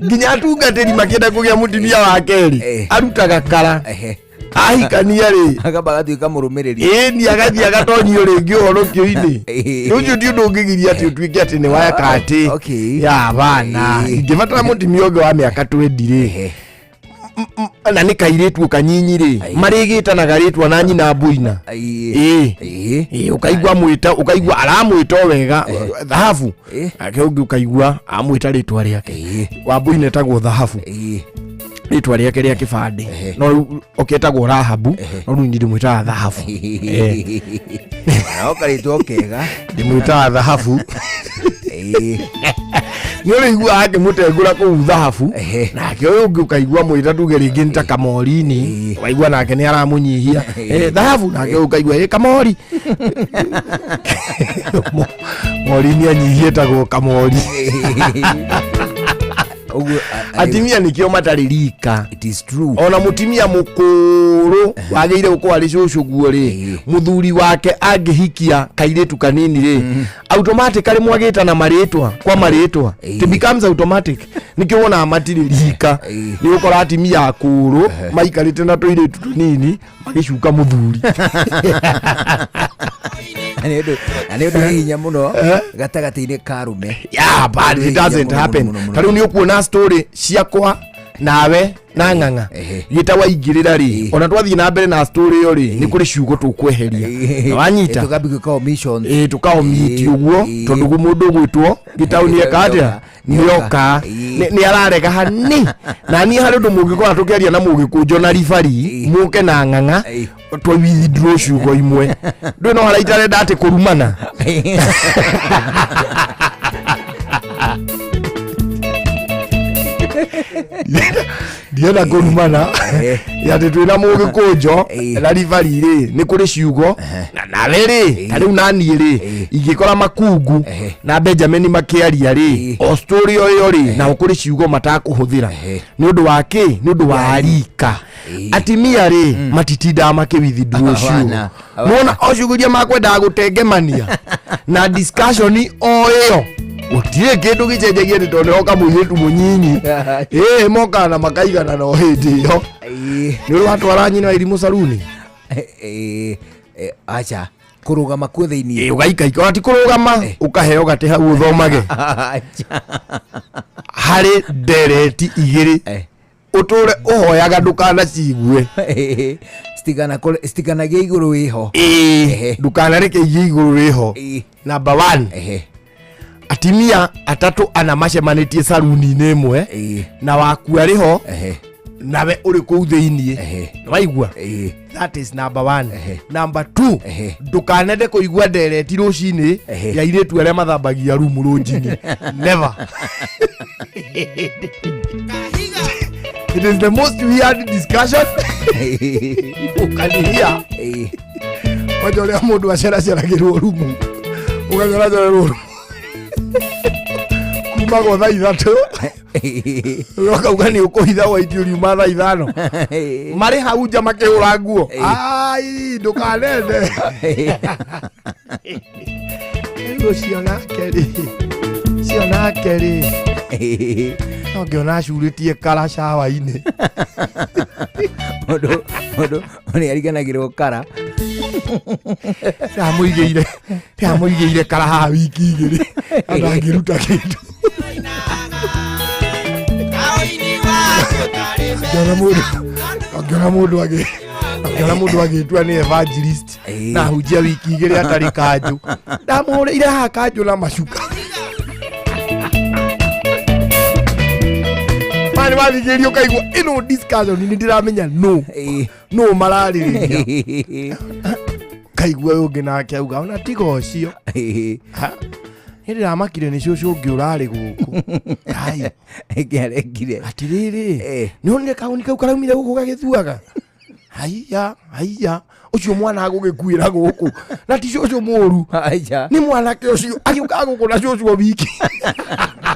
Nginya atungatĩri makĩenda kũgĩa mũtumia wa kerĩ arutaga kara ahikania rĩ akamba agatuĩka mũrũmĩrĩri. Ĩni agathiĩ agatonyio rĩngĩ ũhonokio-inĩ. Ũcio ti ũndũ ũngĩgiria atĩ ũtuĩke atĩ nĩ weka atĩ ya bana ingĩbatara mũtumia ũngĩ wa mĩaka 20 rĩ, na nĩ kairĩtu kanyinyi rĩ, marĩgĩtanaga rĩtwa na nyina mbuina. Ĩĩ, ĩĩ, ũkaigua mwĩta, ũkaigua aramwĩta o wega thahabu, nake ũngĩ ũkaigua amwĩta rĩtwa rĩake. Wa mbuina etagwo thahabu, rĩtwa rĩake rĩa kĩbandĩ, no rĩu ũkĩtagwo Rahabu, no rĩu niĩ ndĩmwĩtaga thahabu. No karĩtwa kega. Ndĩmwĩtaga thahabu. Nĩ ũrĩiguaga akĩmũtengũra kũu thahabu, nake ũyũ ũngĩ ũkaigua mwĩta tuge rĩngĩ nĩ ta kamorini, ũkaigua nake nĩ aramũnyihia. Thahabu, nake ũyũ ũkaigua ĩ kamori. Morini anyihia etagwo kamori. Ũguo Atimia nĩkĩo matarĩ rika. It is true. Ona mũtimia mũkũrũ wagĩrĩire gũkorwo arĩ cũcũ guo rĩ, mũthuri wake angĩhikia kairĩtu kanini rĩ, automatically mwagĩtana marĩtwa kwa marĩtwa, it becomes automatic. Nĩkĩo wonaga matirĩ rika, nĩ ũkora atimia akũrũ maikarĩte na tũirĩtu tũnini magĩcuka mũthuri. Na nĩ ũndũ wĩ hinya mũno gatagatĩ-inĩ ka arũme. Yeah, but it doesn't happen. Ta rĩu nĩ ũkuona story ciakwa nawe na ng'ang'a gĩta waingĩrĩra rĩ, ona twathiĩ na mbere na story ĩyo rĩ, nĩ kũrĩ ciugo tũkweheria. Na wanyita? Tũkambi gwĩka omissions. Ĩĩ, tũkaomiti ũguo, tondũ gu mũndũ ũgwĩtwo gĩtaũ nĩ eka atĩa, nĩoka nĩ ararega hani. Na niĩ harĩ ũndũ mũngĩkora tũkĩaria na mũgĩkũnjo na ribari mũke na ng'ang'a twa withdraw ciugo imwe, ndũĩ no harĩa itarenda atĩ kũrumana. Ndienda kũrumana atĩ twĩna mũgĩkũnjo na ribari rĩ, nĩ kũrĩ ciugo na nawe rĩ, ta rĩu naniĩ rĩ, ingĩkora makungu na Benjamin makĩaria rĩ, o story o ĩyo rĩ, nao kũrĩ ciugo matakũhũthĩra. Nĩ ũndũ wa kĩ? Nĩ ũndũ wa rika. Atimia rĩ, matitindaga makĩwithdraw ciugo. Hawana. Nĩwona o ciugo iria makwendaga gũtengemania na discussion o ĩyo, gũtirĩ kĩndũ gĩcenjagia nĩ tondũ nĩhoka mũirĩtu mũnyinyi ĩĩ mokaga na makaigana no hĩndĩ ĩyo nĩ ũrĩ watwara nyina wa irimũ saruni. Aca, kũrũgama kuo thĩiniĩ. Ĩĩ, ũgaikaika ona ti kũrũgama, ũkaheo gatĩ hau ũthomage harĩ ndereti igĩrĩ ũtũre ũhoyaga ndũkanacigue. Citikanagie igũrũ wĩho. Ĩĩ, ndũkanareke igie igũrũ wĩho. Number one, atimia atatũ ana macemanĩtie saruni-inĩ ĩmwe na waku arĩ ho nawe ũrĩ kũu thĩiniĩ, waigua? That is number one. Number two, ndũkanende kũigua ndereti rũcinĩ ya airĩtu arĩa mathambagia rumu rũnjinĩ. Never. It is the most weird discussion ũkanihia kwanja ũrĩa mũndũ aceraceragĩrwo rumu, ũgaceracererwo rumu kumagwo thaa 3, ũkauga nĩ ũkũhitha waiti ũriuma thaa 5, marĩ hau nja makĩhũra nguo. Ai, ndũkanende rĩu ũcio nake rĩ, ũcio nake rĩ, no ngĩona acurĩtie kara cawa-inĩ. Mũndũ nĩ ariganagĩrwo kara. Ndĩramũigĩire kara haha wiki 2 na ndangĩruta kĩndũ. Ngĩona mũndũ ngĩona mũndũ agĩ ngĩona mũndũ agĩtua nĩ evangelist na hunjia wiki 2 atarĩ kanjũ. Ndamũhũrĩire haha kanjũ na macuka maya nĩ mathikĩrĩria, ũkaigua ĩno discussion nĩ ndĩramenya no no mararĩrĩria. Kaigua ũyũ ũngĩ nake auga ona tiga ũcio. Ha, nĩ ndĩramakire nĩ cũcũ ũngĩ ũrarĩ gũkũ. Ai. Ĩngĩarekire. Atĩrĩrĩ, nĩ onire kauni kau karaumire gũkũ gagĩthuaga. Haiya haiya ucio mwana agũgĩkuĩra gũkũ na ti cũcũ mũru nĩ mwanake ũcio agĩũka gũkũ na cũcũ wiki.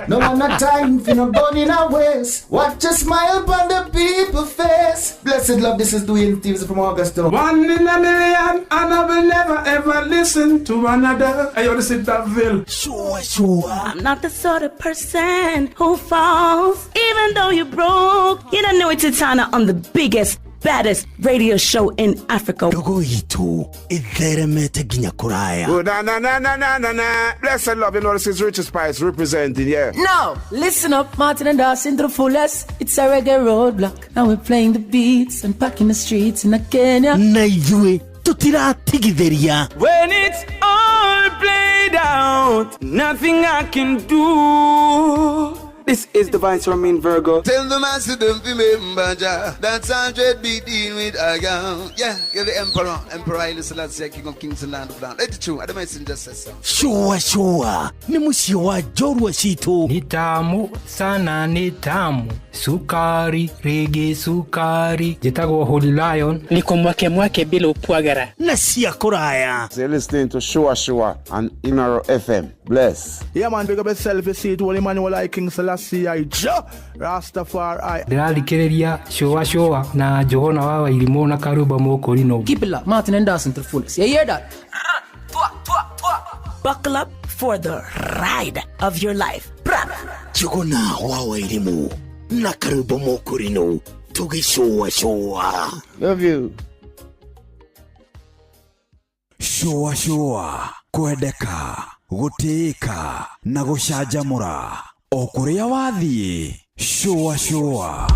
No one a time for no bone in our waist. Watch a smile upon the people face. Blessed love, this is Dwayne Stevens from Augusta. One in a million, and I will never ever listen to another. I want to sit that Ville. Sure, sure. I'm not the sort of person who falls, even though you're broke. You don't know it's Titana on the biggest, baddest radio show in Africa. Ndogo itu itheremete nginya kuraya. Oh, na na na na na na na. Blessed love, you know this is Richard Spice representing, yeah. Now, listen up, Martin and Dawson to the fullest. It's a reggae roadblock, and we're playing the beats and packing the streets in Kenya. Na ithuĩ tutiratigithĩria. When it's all played out, nothing I can do. This is the Vice Romain Virgo. Tell the master don't remember Jah. That's 100 be dealing with I am. Yeah, you're the emperor. Emperor Haile Selassie, King of Kings and Land of Land. Let it true. I don't mention just so. Shua shua. Ni mũciĩ wa njorua citũ. Ni tamu sana, ni tamu. Sukari, rege sukari. Njĩtagwo Holy Lion. Niko mwake mwake bila upwagara. Na cia kũraya. So you're listening to Shua Shua on Inoro FM. Bless. Yeah man, big up yourself, you see it. Holy Emmanuel I King Selassie I Jah Rastafari. Ndĩrathikĩrĩria Shua Shua na Njũgũna wa Wairimũ na Karumba Mũkũrinũ. Keep it locked, Martin and Dawson to the fullest. You hear that? Buckle up for the ride of your life. Njũgũna wa Wairimũ na Karumba Mũkũrinũ tũgĩcũa cũa. Love you. Shua shua kwendeka gũtĩĩka na gũcanjamũra o kũrĩa wathiĩ. Shua shua.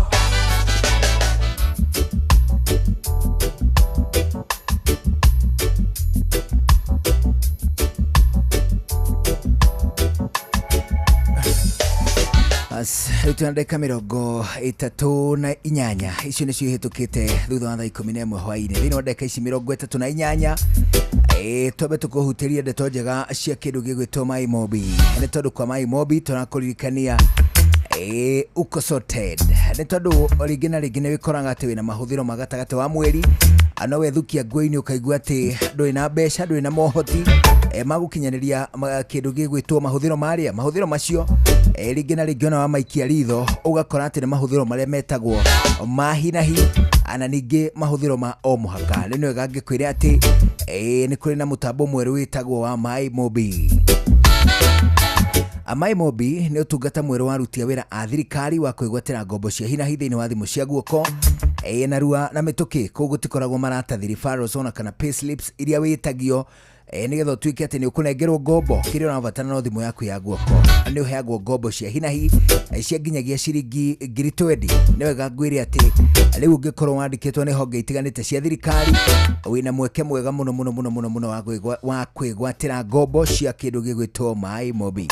Rĩu twĩna ndagĩka 38 icio nĩcio ihĩtũkĩte thutha wa thaa 11 hwaĩ-inĩ. Thĩinĩ wa ndagĩka ici 38 twambe tũkũhutĩrie ndeto njega cia kĩndũ gĩgwĩtwo Mai Mobi. Nĩ tondũ kwa Mai Mobi tũrakũririkania uko sorted. Nĩ tondũ rĩngĩ na rĩngĩ nĩ wĩkoraga atĩ wĩna mahũthĩro ma gatagatĩ wa mweri, no wethukia nguo-inĩ ũkaigua atĩ ndũrĩ na mbeca, ndũrĩ na mohoti magũkinyanĩria kĩndũ gĩgwĩtwo mahũthĩro marĩa mahũthĩro macio rĩngĩ na rĩngĩ ona wamaikia ritho ũgakora atĩ nĩ mahũthĩro marĩa metagwo ma hi na hi ana ningĩ mahũthĩro ma o mũhaka. Nĩ wega ngĩkwĩre atĩ nĩ kũrĩ na mũtambo mwerũ wĩtagwo wa Mai Mobi. Mai Mobi nĩ ũtungata mwerũ wa aruti a wĩra a thirikari wa kwĩgwatĩra ngombo cia hi na hi thĩinĩ wa thimũ cia guoko na rua na mĩtũkĩ. Kũu gũtikoragwo maratathi, referrals ona kana payslips iria wĩtagio nĩgetha ũtuĩke atĩ nĩ ũkũnengerwo ngombo. Kĩrĩa ũrabatara no thimũ yaku ya guoko. Nĩ ũheagwo ngombo cia hi na hi cia nginyagia ciringi 20,000. Nĩ wega ngwĩre atĩ rĩu ũngĩkorwo wandĩkĩtwo nĩ honge itiganĩte cia thirikari wĩna mweke mwega mũno mũno mũno mũno mũno wa kwĩgwatĩra ngombo cia kĩndũ gĩgwĩtwo Mai Mobi.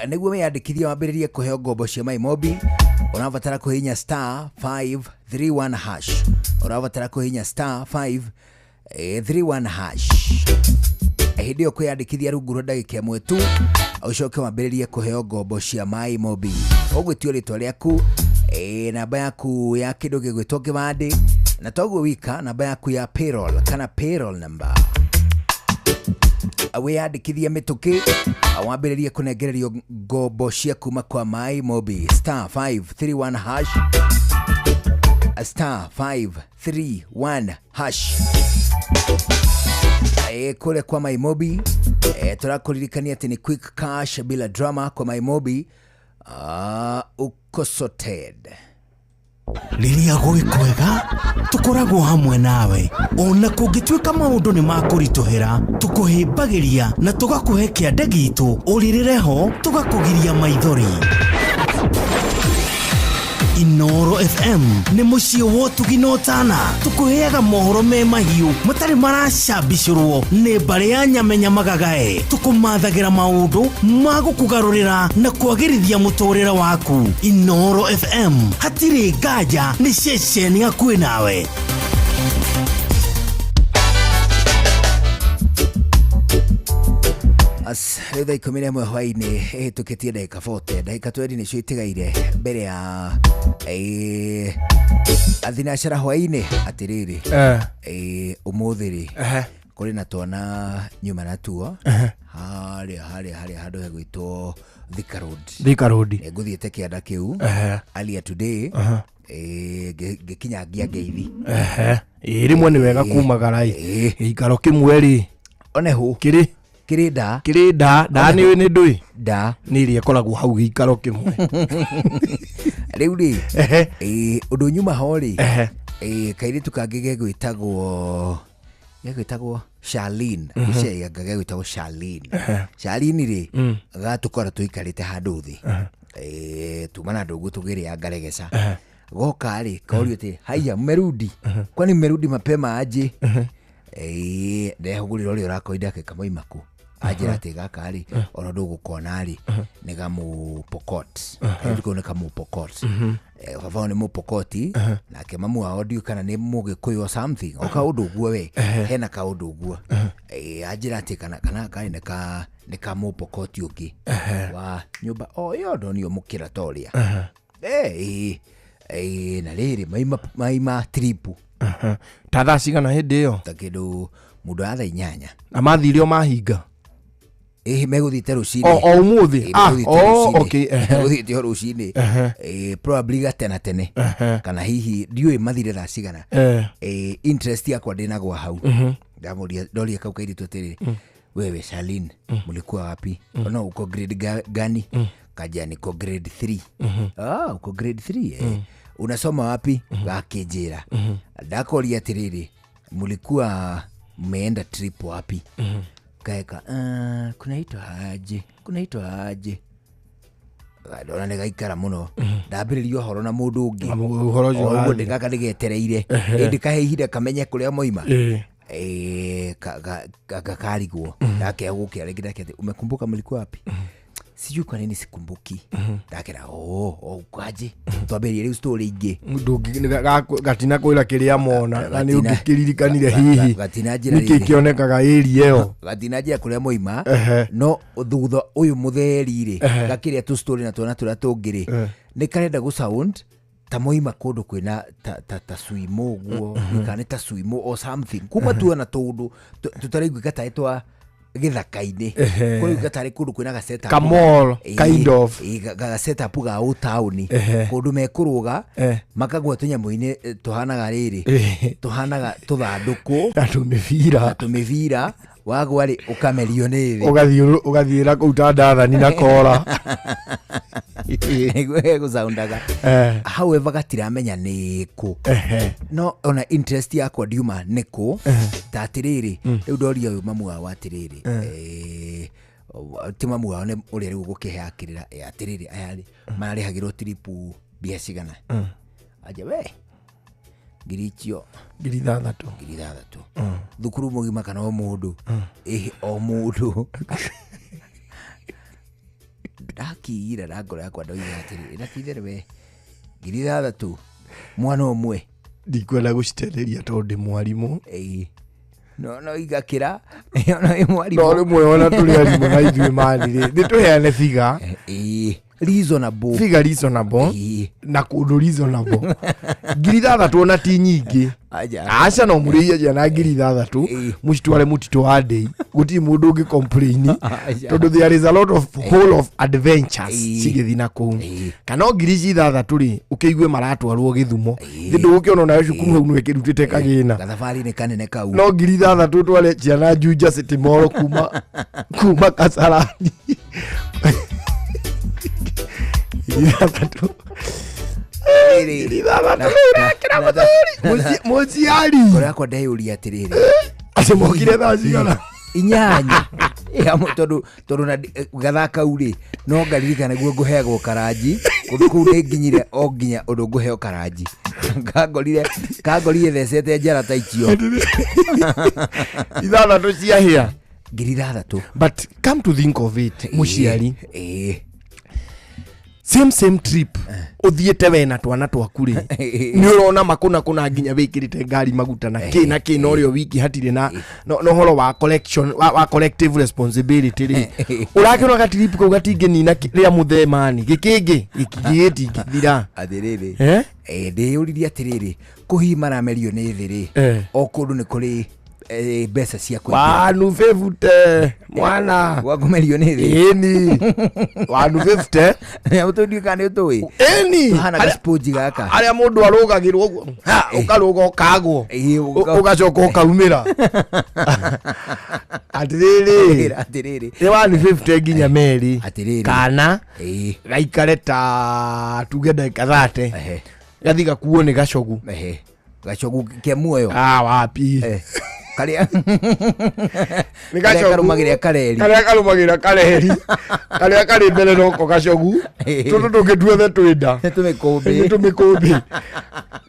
Nĩguo wĩyandĩkithie wambĩrĩrie kũheo ngombo cia Mai Mobi ũrabatara kũhihinya star 531 hash. Ũrabatara kũhihinya star 531 hash. Hĩndĩ ĩyo kwĩyandĩkithia rungu rwa ndagĩka ĩmwe tu ũcoke wambĩrĩrie kũheo ngombo cia Mai Mobi. Ũgwĩtio rĩtwa rĩaku, namba yaku ya kĩndũ gĩgwĩtwo kĩbandĩ, na toguo wika namba yaku ya payroll kana payroll number. Wĩyandĩkithie mĩtũkĩ wambĩrĩrie kũnengererio ngombo cia kuma kwa Mai Mobi. Star 531 hash, star 531 hash. Kule kwa Mai Mobi tũrakũririkania atĩ nĩ quick cash bila drama kwa Mai Mobi. Uko sorted. Rĩrĩa gwĩ kwega tũkoragwo hamwe nawe ona kũngĩtuĩka maũndũ nĩ makũritũhĩra tũkũhĩmbagĩria na tũgakũhe kĩande gitũ ũrĩrĩre ho tũgakũgiria maithori. Inoro FM nĩ mũciĩ wa ũtugi na ũtana tũkũheaga mohoro me mahiũ matarĩ maracambicũrwo nĩ mbarĩ ya nyamenya magagae tũkũmathagĩra maũndũ ma gũkũgarũrĩra na kwagĩrithia mũtũrĩre waku. Inoro FM hatirĩ nganja nĩ ceceni hakuhĩ nawe. As Rĩu thaa 11 hwainĩ ĩhĩtũkĩtie ndagĩka 40, ndagĩka 20 nĩcio itigaire mbere ya athinacera hwainĩ. Atĩrĩrĩ, ũmũthĩ rĩ, kũrĩ na twana nyuma natuo harĩa harĩa harĩa handũ hegwĩtwo Thika Road. Thika Road. Ngũthiĩte kĩanda kĩu earlier today. Ngĩkinyangia ngeithi. Ehe, ĩ rĩmwe nĩ wega kumagara ĩ gĩikaro kĩmwe rĩ, oneho kĩrĩ kĩrĩ nda. Kĩrĩ nda nda nĩ nĩ ndũĩ nda nĩ ĩrĩa ĩkoragwo hau gĩikaro kĩmwe. Rĩu rĩ, ũndũ nyuma ho rĩ, kairĩtu kangĩ gegwĩtagwo Charlene. Anga gegwĩtagwo Charlene. Charlene rĩ, gatũkora tũikarĩte handũ thĩ. Tuma na ndũngũ tũgĩrĩa ngaregeca. Goka rĩ, korio atĩ haiya, mmerudi, kwani mmerudi mapema aje? Ndehũgũrĩra ũrĩa ũrakoinda ake kamoima kũ, anjĩra atĩ gaka rĩ, ona ndũgũkona rĩ, nĩ gamũpokot. Kairĩtu kau nĩ kamũpokot. Baba wao nĩ mũpokoti, nake mamu wao ndiũĩ kana nĩ mũgĩkũyũ or something, o kaũndũ ũguo we. Hena kaũndũ ũguo. Anjĩra atĩ kana karĩ nĩ ka mũpokoti ũngĩ wa nyũmba o ĩyo ndonio mũkĩra ta ũrĩa. Na rĩrĩ maima trip. Ta thaa cigana hĩndĩ ĩyo? Ta kĩndũ mũndũ wa thaa 8. Na mathire o mahinga? Ĩhĩ, megũthiĩte rũcinĩ. O ũmũthĩ? Ĩĩ, Ah, megũthiĩte oh, rũcinĩ. okay, ehe. Megũthiĩte o rũcinĩ. Probably gatena tene. Kana hihi ndiũĩ mathire thaa cigana. Interest yakwa ndĩnagwa hau. Ndamũria, ndoria kau kairĩtu atĩrĩrĩ, wewe Charlene, mlikuwa wapi? Ona uko grade gani? Kaja niko grade 3. Ah, uko grade 3, eh. Unasoma wapi? Gakĩnjĩra. Ndakoria atĩrĩrĩ, mlikuwa mmeenda trip wapi? Kaeka, kunaitwa aje? Kunaitwa aje? Ndona nĩ gaikara mũno. Ndambĩrĩria ũhoro na mũndũ ũngĩ. Na ũhoro ũcio O ũguo wathi. ndĩ gaka ndĩgetereire. Ĩndĩ kahe ihinda kamenye kũrĩa moima. Gakarigwo. Ndakea gũkĩra rĩngĩ ndakea atĩ, umekumbuka mlikuwa wapi? Sijui kwa nini sikumbuki. Ndakera, oh, oh, ukaje? Twambĩrĩrie rĩu story ingĩ. Gatina kwĩra kĩrĩa mona, na nĩ ũngĩkĩririkanire hihi. Gatina njĩra Nĩkĩ rĩrĩ. kĩonekaga area ĩyo? Gatina njĩra kũrĩa moima, no thutha ũyũ mũtheri rĩ, gakĩrĩa tũ story na twana tũrĩa tũngĩ rĩ, nĩ karenda gũ sound ta moima kũndũ kwĩna ta swimo ũguo, kana nĩ ta swimo or something. Kuma tuona tũndũ tũtaraiguĩka tarĩ twa gĩthaka-inĩ. Kũraiguĩka tarĩ kũndũ kwĩna ga setup. Ka mall, kind of. Ga setup ga ũtaũni. Kũndũ mekũrũga, makagwa tũnyamũ-inĩ, tũhanaga rĩrĩ, tũhanaga tũthandũkũ. Na tũmĩbira. Na tũmĩbira. Wagwa rĩ, ũkamerio nĩ thĩ. Ũgathiĩra kũu ta Ndathani na kora. Nĩguo gegũcaundaga. However, gatiramenya nĩ kũ. No ona interest yakwa ndiuma nĩ kũ. Ta atĩrĩrĩ, rĩu ndoria ũyũ mamu wao atĩrĩrĩ, ti mamu wao nĩ ũrĩa rĩu ũgũkĩhe akĩrĩra, atĩrĩrĩ, aya rĩ, mararĩhagĩrwo trip mbia cigana? Anja we, ngiri icio. Ngiri ithathatũ. Ngiri ithathatũ. Thukuru mũgima kana o mũndũ? Ĩhĩ, o mũndũ. Ndakiira na ngoro yakwa ndoiga atĩrĩrĩ, na ti itherũ we, ngiri ithathatũ, mwana ũmwe. Ndikwenda gũcitereria tondũ ndĩ mwarimũ. Ĩĩ. No, no igakĩra, no ĩ mwarimũ. No rĩmwe ona tũrĩ arimũ na ithuĩ mani rĩ, nĩ tũheane figure. Ĩĩ. Reasonable. Figure reasonable. Ĩĩ. Na kũndũ reasonable. Ngiri ithathatũ ona ti nyingĩ. Aja. Aca no mũrĩithie ciana ngiri ithathatũ, Ĩĩ. mũcitware mũtitũ wa ndĩi. Gũtirĩ mũndũ ũngĩ complain. Aca. Tondũ there is a lot of whole of adventures Ĩĩ. cigĩthiĩ na kũu. Ĩĩ. Kana o ngiri ici ithathatũ rĩ, ũkĩigue maratwarwo Gĩthumo. Ĩĩ. Thĩ ndũgũkĩona onayo cukuru hau nĩ ĩkĩrutĩte kagĩna. Gathabarĩ nĩ kanene kau. No ngiri ithathatũ tware ciana Juja City Mall kuma Kasarani. Ngiri ithathatũ. Ngiri ithathatũ rĩu ũrekĩra mũthuri. Mũciari. Ngoro yakwa ndeyũria atĩrĩrĩ. Atĩ mokire thaa cigana? 8. Ĩ, tondũ na gathaa kau rĩ, no ngaririkana nĩguo ngũheagwo karanji. Kũndũ kũu nĩ nginyire o nginya ũndũ ngũheo karanji. Kangorire thecete njara ta icio. Ithathatũ cia hĩa. Ngiri ithathatũ. But come to think of it, mũciari. Same same trip ũthiĩte we na twana twaku rĩ, nĩ ũrona makũna kũna nginya wĩkĩrĩte ngari maguta na kĩ na kĩ, na ũrĩa wiki hatirĩ na na ũhoro wa collection wa collective responsibility rĩ, ũrakĩona gatrip kau gatingĩnina rĩa mũthemani gĩkĩngĩ gĩtingĩthira. Atĩrĩrĩ. Eh? Eh, ndĩyũririe atĩrĩrĩ, kũhihi maramerio nĩ thĩ rĩ, Eh. o kũndũ nĩ kũrĩ mbeca cia kũingĩra. Wanu fifty mwana. Gwakũmerio nĩ thĩ. Ĩni, wanu fifty. Ũtũndiũ kana nĩ ũtũĩ? Ĩni. Tũhana gasponji gaka. Arĩa mũndũ arũgagĩrwo ũguo, ha, ũkarũga ũkagwo, ũgacoka ũkaumĩra. Atĩrĩrĩ. Atĩrĩrĩ. Nĩ 150 nginya meri. Atĩrĩrĩ. Kana gaikare ta tuge ndagĩka 30, gathi gakuo nĩ gacogu. Gacogu ke muoyo? Ah, wapi. Karĩa nĩ karĩa gacogu. Karũmagĩrĩra kareri. Karĩa karũmagĩrĩra kareri, karĩa karĩ mbere noko gacogu. Tũtũ tũngĩ tuothe twĩnda. Nĩ tũmĩkũmbĩ. Nĩ tũmĩkũmbĩ.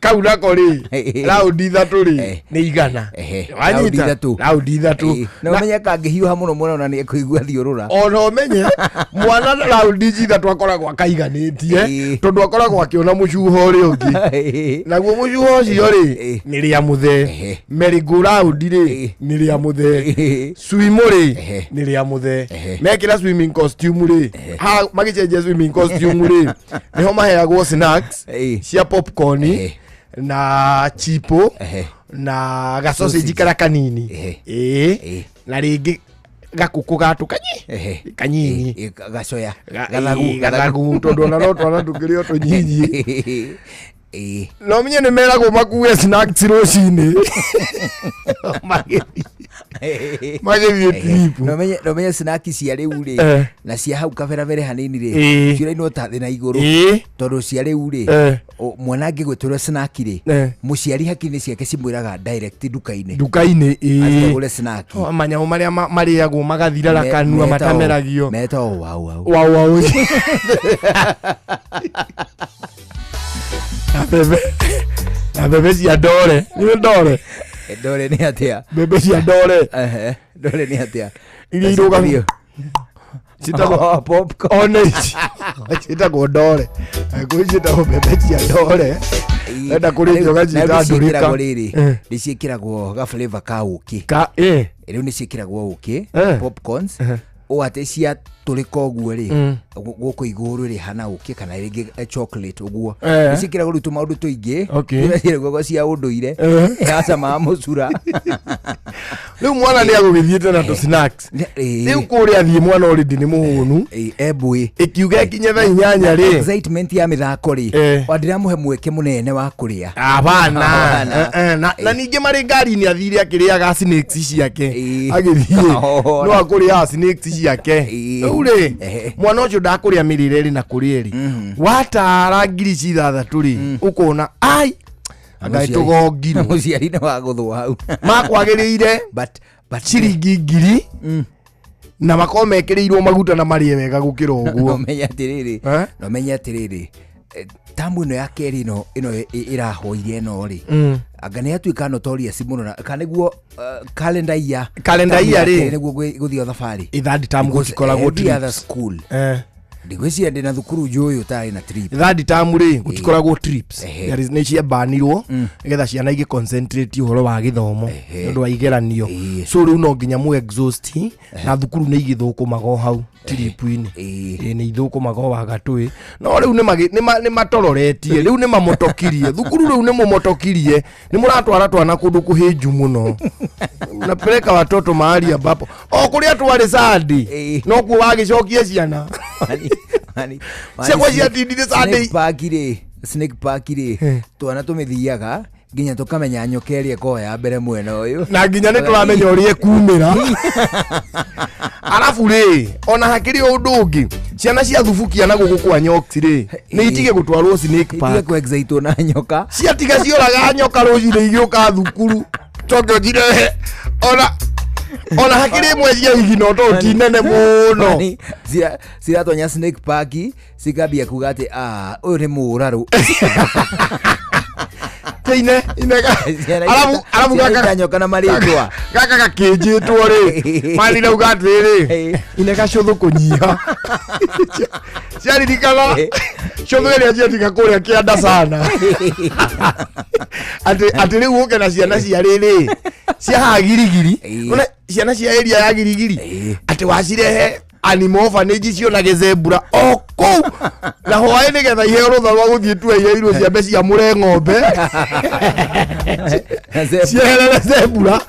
Kau nako rĩ, raundi ithatũ rĩ, nĩ 100. Raundi Wanyita? ithatũ. Raundi ithatũ. Na ũmenye kangĩhiũha mũno mũno ona nĩ ekũigua thiũrũra. Ona ũmenye mwana raundi ici ithatũ akoragwo akaiganĩtie, tondũ akoragwo akĩona mũcuho ũrĩa ũngĩ, naguo mũcuho ũcio rĩ, nĩ rĩa mũthee. Merry-go round rĩ, nĩ rĩa mũthee. Swimo rĩ, nĩ rĩa mũthee. Mekĩra swimming costume rĩ, ha magĩcenjia swimming costume rĩ, nĩho maheagwo snacks cia popcorn na chipo na gasausage karĩa kanini, ĩĩ, na rĩngĩ gakũkũ gatũ kanyi kanyinyi. Gacoya. Gathagu gathagu, tondũ ona no twana tũngĩrĩ o tũnyinyi. No menye nĩ meragwo makue snacks rũcinĩ magĩthiĩ trip. No menye snacks cia rĩu rĩ, na cia hau kaberabere hanini rĩ, ciũrainwo ta thĩ na igũrũ, tondũ cia rĩu rĩ, mwana angĩgwĩtũrwo snack rĩ, mũciari hakiri-inĩ ciake cimwĩraga direct nduka-inĩ. Nduka-inĩ. Athiĩ agũre snack. Oh, manyamũ marĩa marĩagwo magathirara kanua matameragio. Metagwo wau wau. Wau wau. Na mbembe, na mbembe cia ndore, nĩ ndore. Ndore nĩ atĩa? Mbembe cia ndore. Ehe, ndore nĩ atĩa? Iria irũgagio ciĩtagwo Oh, popcorn. Ona ici ciĩtagwo ndore, kũu ciĩtagwo mbembe cia ndore. Enda kũrĩ njoga ciĩta ndũrĩka. Rĩrĩ nĩ ciĩkĩragwo ga flavor ka ũkĩ. Ka eh. Rĩu nĩ ciĩkĩragwo ũkĩ, popcorns, ũũ atĩ ciatũrĩka ũguo rĩ, gũkũ igũrũ rĩ hana ũkĩ kana rĩngĩ chocolate ũguo. Nĩ ciĩkĩragwo rĩu tũmaũndũ tũingĩ. Tũrĩa cia ũndũire yacamaga mũcura. Rĩu mwana nĩ agũgĩthiĩte na tũ snacks rĩu kũrĩa athiĩ, mwana already nĩ mũhũnu. Embũĩ. Ĩkiuga ĩkinye thaa 8 rĩ, excitement ya mĩthako rĩ, wa ndĩramũhe mweke mũnene wa kũrĩa. Abana. Abana. Na ningĩ marĩ ngari-inĩ athire akĩrĩaga snacks ciake, agĩthiĩ no akũrĩaga snacks ciake. Rĩu rĩ, mwana ũcio ndakũrĩa mĩrĩre ĩrĩ na kũrĩa ĩrĩ watara 6,000 rĩ, ũkona ai anga tũgongirwo. Mũciari nĩ wagũthwo hau. Makwagĩrĩire But ciringi 1,000 na makorwo mekĩrĩirwo maguta na marĩe wega gũkĩra ũguo. Nomenye atĩrĩrĩ, Eh? nomenye atĩrĩrĩ, tamu ĩno ya kerĩ ĩno ĩno ĩrahoire ĩno rĩ, anga nĩ yatuĩka notorious mũno kana nĩguo calendar year. Calendar Tamu ya year rĩ. kerĩ nĩguo gũthiĩ thabarĩ. Ithird term Because gũtikoragwo every other trips. school ndigwĩciria ndĩna thukuru njũĩ ũtarĩ na trip. Third term rĩ, gũtikoragwo trips. There is- nĩ ciambanirwo nĩgetha ciana igĩ concentrate ũhoro wa gĩthomo nĩ ũndũ wa igeranio, so rĩu no nginya mu exhaust na thukuru nĩ igĩthũkũmaga o hau trip-inĩ. Ĩĩ, nĩ ithũkũmaga o wagatũĩ, no rĩu nĩ matororetie, rĩu nĩ mamotokirie thukuru, rĩu nĩ mũmotokirie, nĩ mũratwara twana kũndũ kũhĩnju mũno, napeleka watoto mahali ambapo o kũrĩa twarĩ sandi no kuo wagĩcokia ciana ciakwa ciatindire Snake Sunday. Park rĩ, Snake Park rĩ, twana tũmĩthiaga nginya tũkamenya nyoka ĩrĩa ĩkoragwo ya mbere mwena ũyũ. Na nginya nĩ tũramenya ũrĩa ĩkumĩra. Arabu rĩ, ona hakĩrĩ o ũndũ ũngĩ, ciana cia thubukia na gũkũ kwa nyoks rĩ, nĩ itige gũtwarwo Snake Itige Park. kũ-excitwo na nyoka. Ciatiga cioraga nyoka rũcinĩ igĩũka thukuru, coke ũnjirehe ona hakĩrĩ imwe cia igino tondũ ti nene mũno. Kwani ciratonya Snake Park cikambia kuga atĩ, "Ah, ũyũ nĩ mũrarũ." Ine inega Ciana arabu arabu ciana gaka itanyoka na marĩtwa. Gaka gakĩnjĩtwo rĩ mathire uga atĩrĩrĩ ine gacũthũ kũnyiha ciaririkana cũthũ ĩrĩa ciatiga kũrĩa kĩanda sana atĩ atĩ rĩu ũke na ciana cia rĩrĩ cia haha girigiri. Ona ciana cia area ya girigiri atĩ wacirehe animal orphanage cionage zebra o kũu na hwaĩ nĩgetha iheo rũtha rwa gũthiĩ tua iheirwo ciambe ciamũre ng'ombe cieherere zebra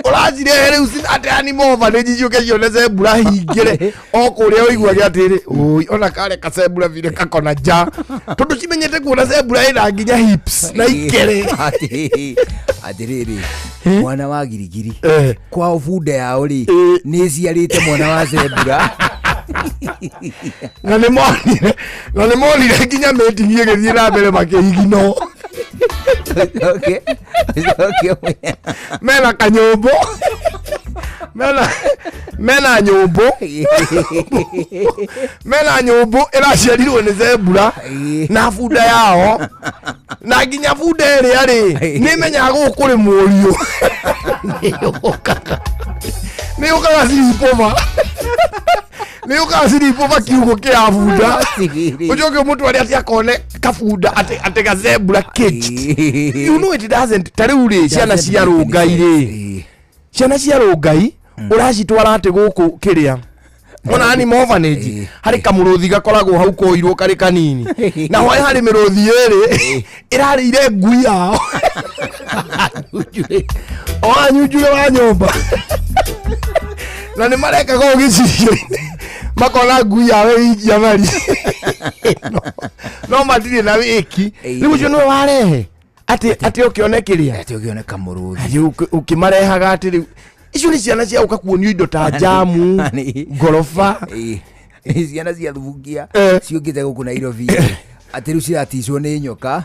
ũracirehe rĩu atĩ animal orphanage ciũke cione zebra hingĩre o kũrĩa ũiguage atĩrĩ ũi ona kare kacebura vile kakona nja tondũ cimenyete kuona zebra ĩna nginya hips na ikere. Atĩrĩrĩ, mwana wa girigiri kwao bunda yao rĩ nĩ ĩciarĩte mwana wa zebra. Na nĩ monire nginya meeting ĩgĩthiĩ na mbere makĩhigino mena kanyũmbũ mena nyũmbũ ĩraciarirwo nĩ zebra na bunda yao na nginya bunda ĩrĩa rĩ nĩ menyaga gũkũ kũrĩ mũriũ nĩ yũkaga sleepover kiugũ kĩa bunda ũcoke ũmũtware atĩ akone kabunda atĩ gazebra caged. You know it doesn't. Ta rĩu rĩ ciana cia rũngai rĩ ciana cia rũngai ũracitwara atĩ gũkũ kĩrĩa ona animal orphanage harĩ kamũrũthi gakoragwo hau koirwo karĩ kanini na hwaĩ harĩ mĩrũthi ĩrĩ ĩrarĩire ngui yao o anyunjure wa nyũmba na nĩ marekaga ũũ gĩcicio-inĩ makona ngui yao ĩikia mari no matirĩ na wĩki. Rĩu ũcio nĩwe warehe atĩ ũkĩone kĩrĩa atĩ ũkĩone kamũrũthi. Atĩ ũkĩmarehaga atĩ rĩu icio nĩ ciana cia ũka kuonio indo ta jamu ngoroba. Ciana cia thubukia ciũkĩte gũkũ Nairobi atĩ rĩu ciraticwo nĩ nyoka.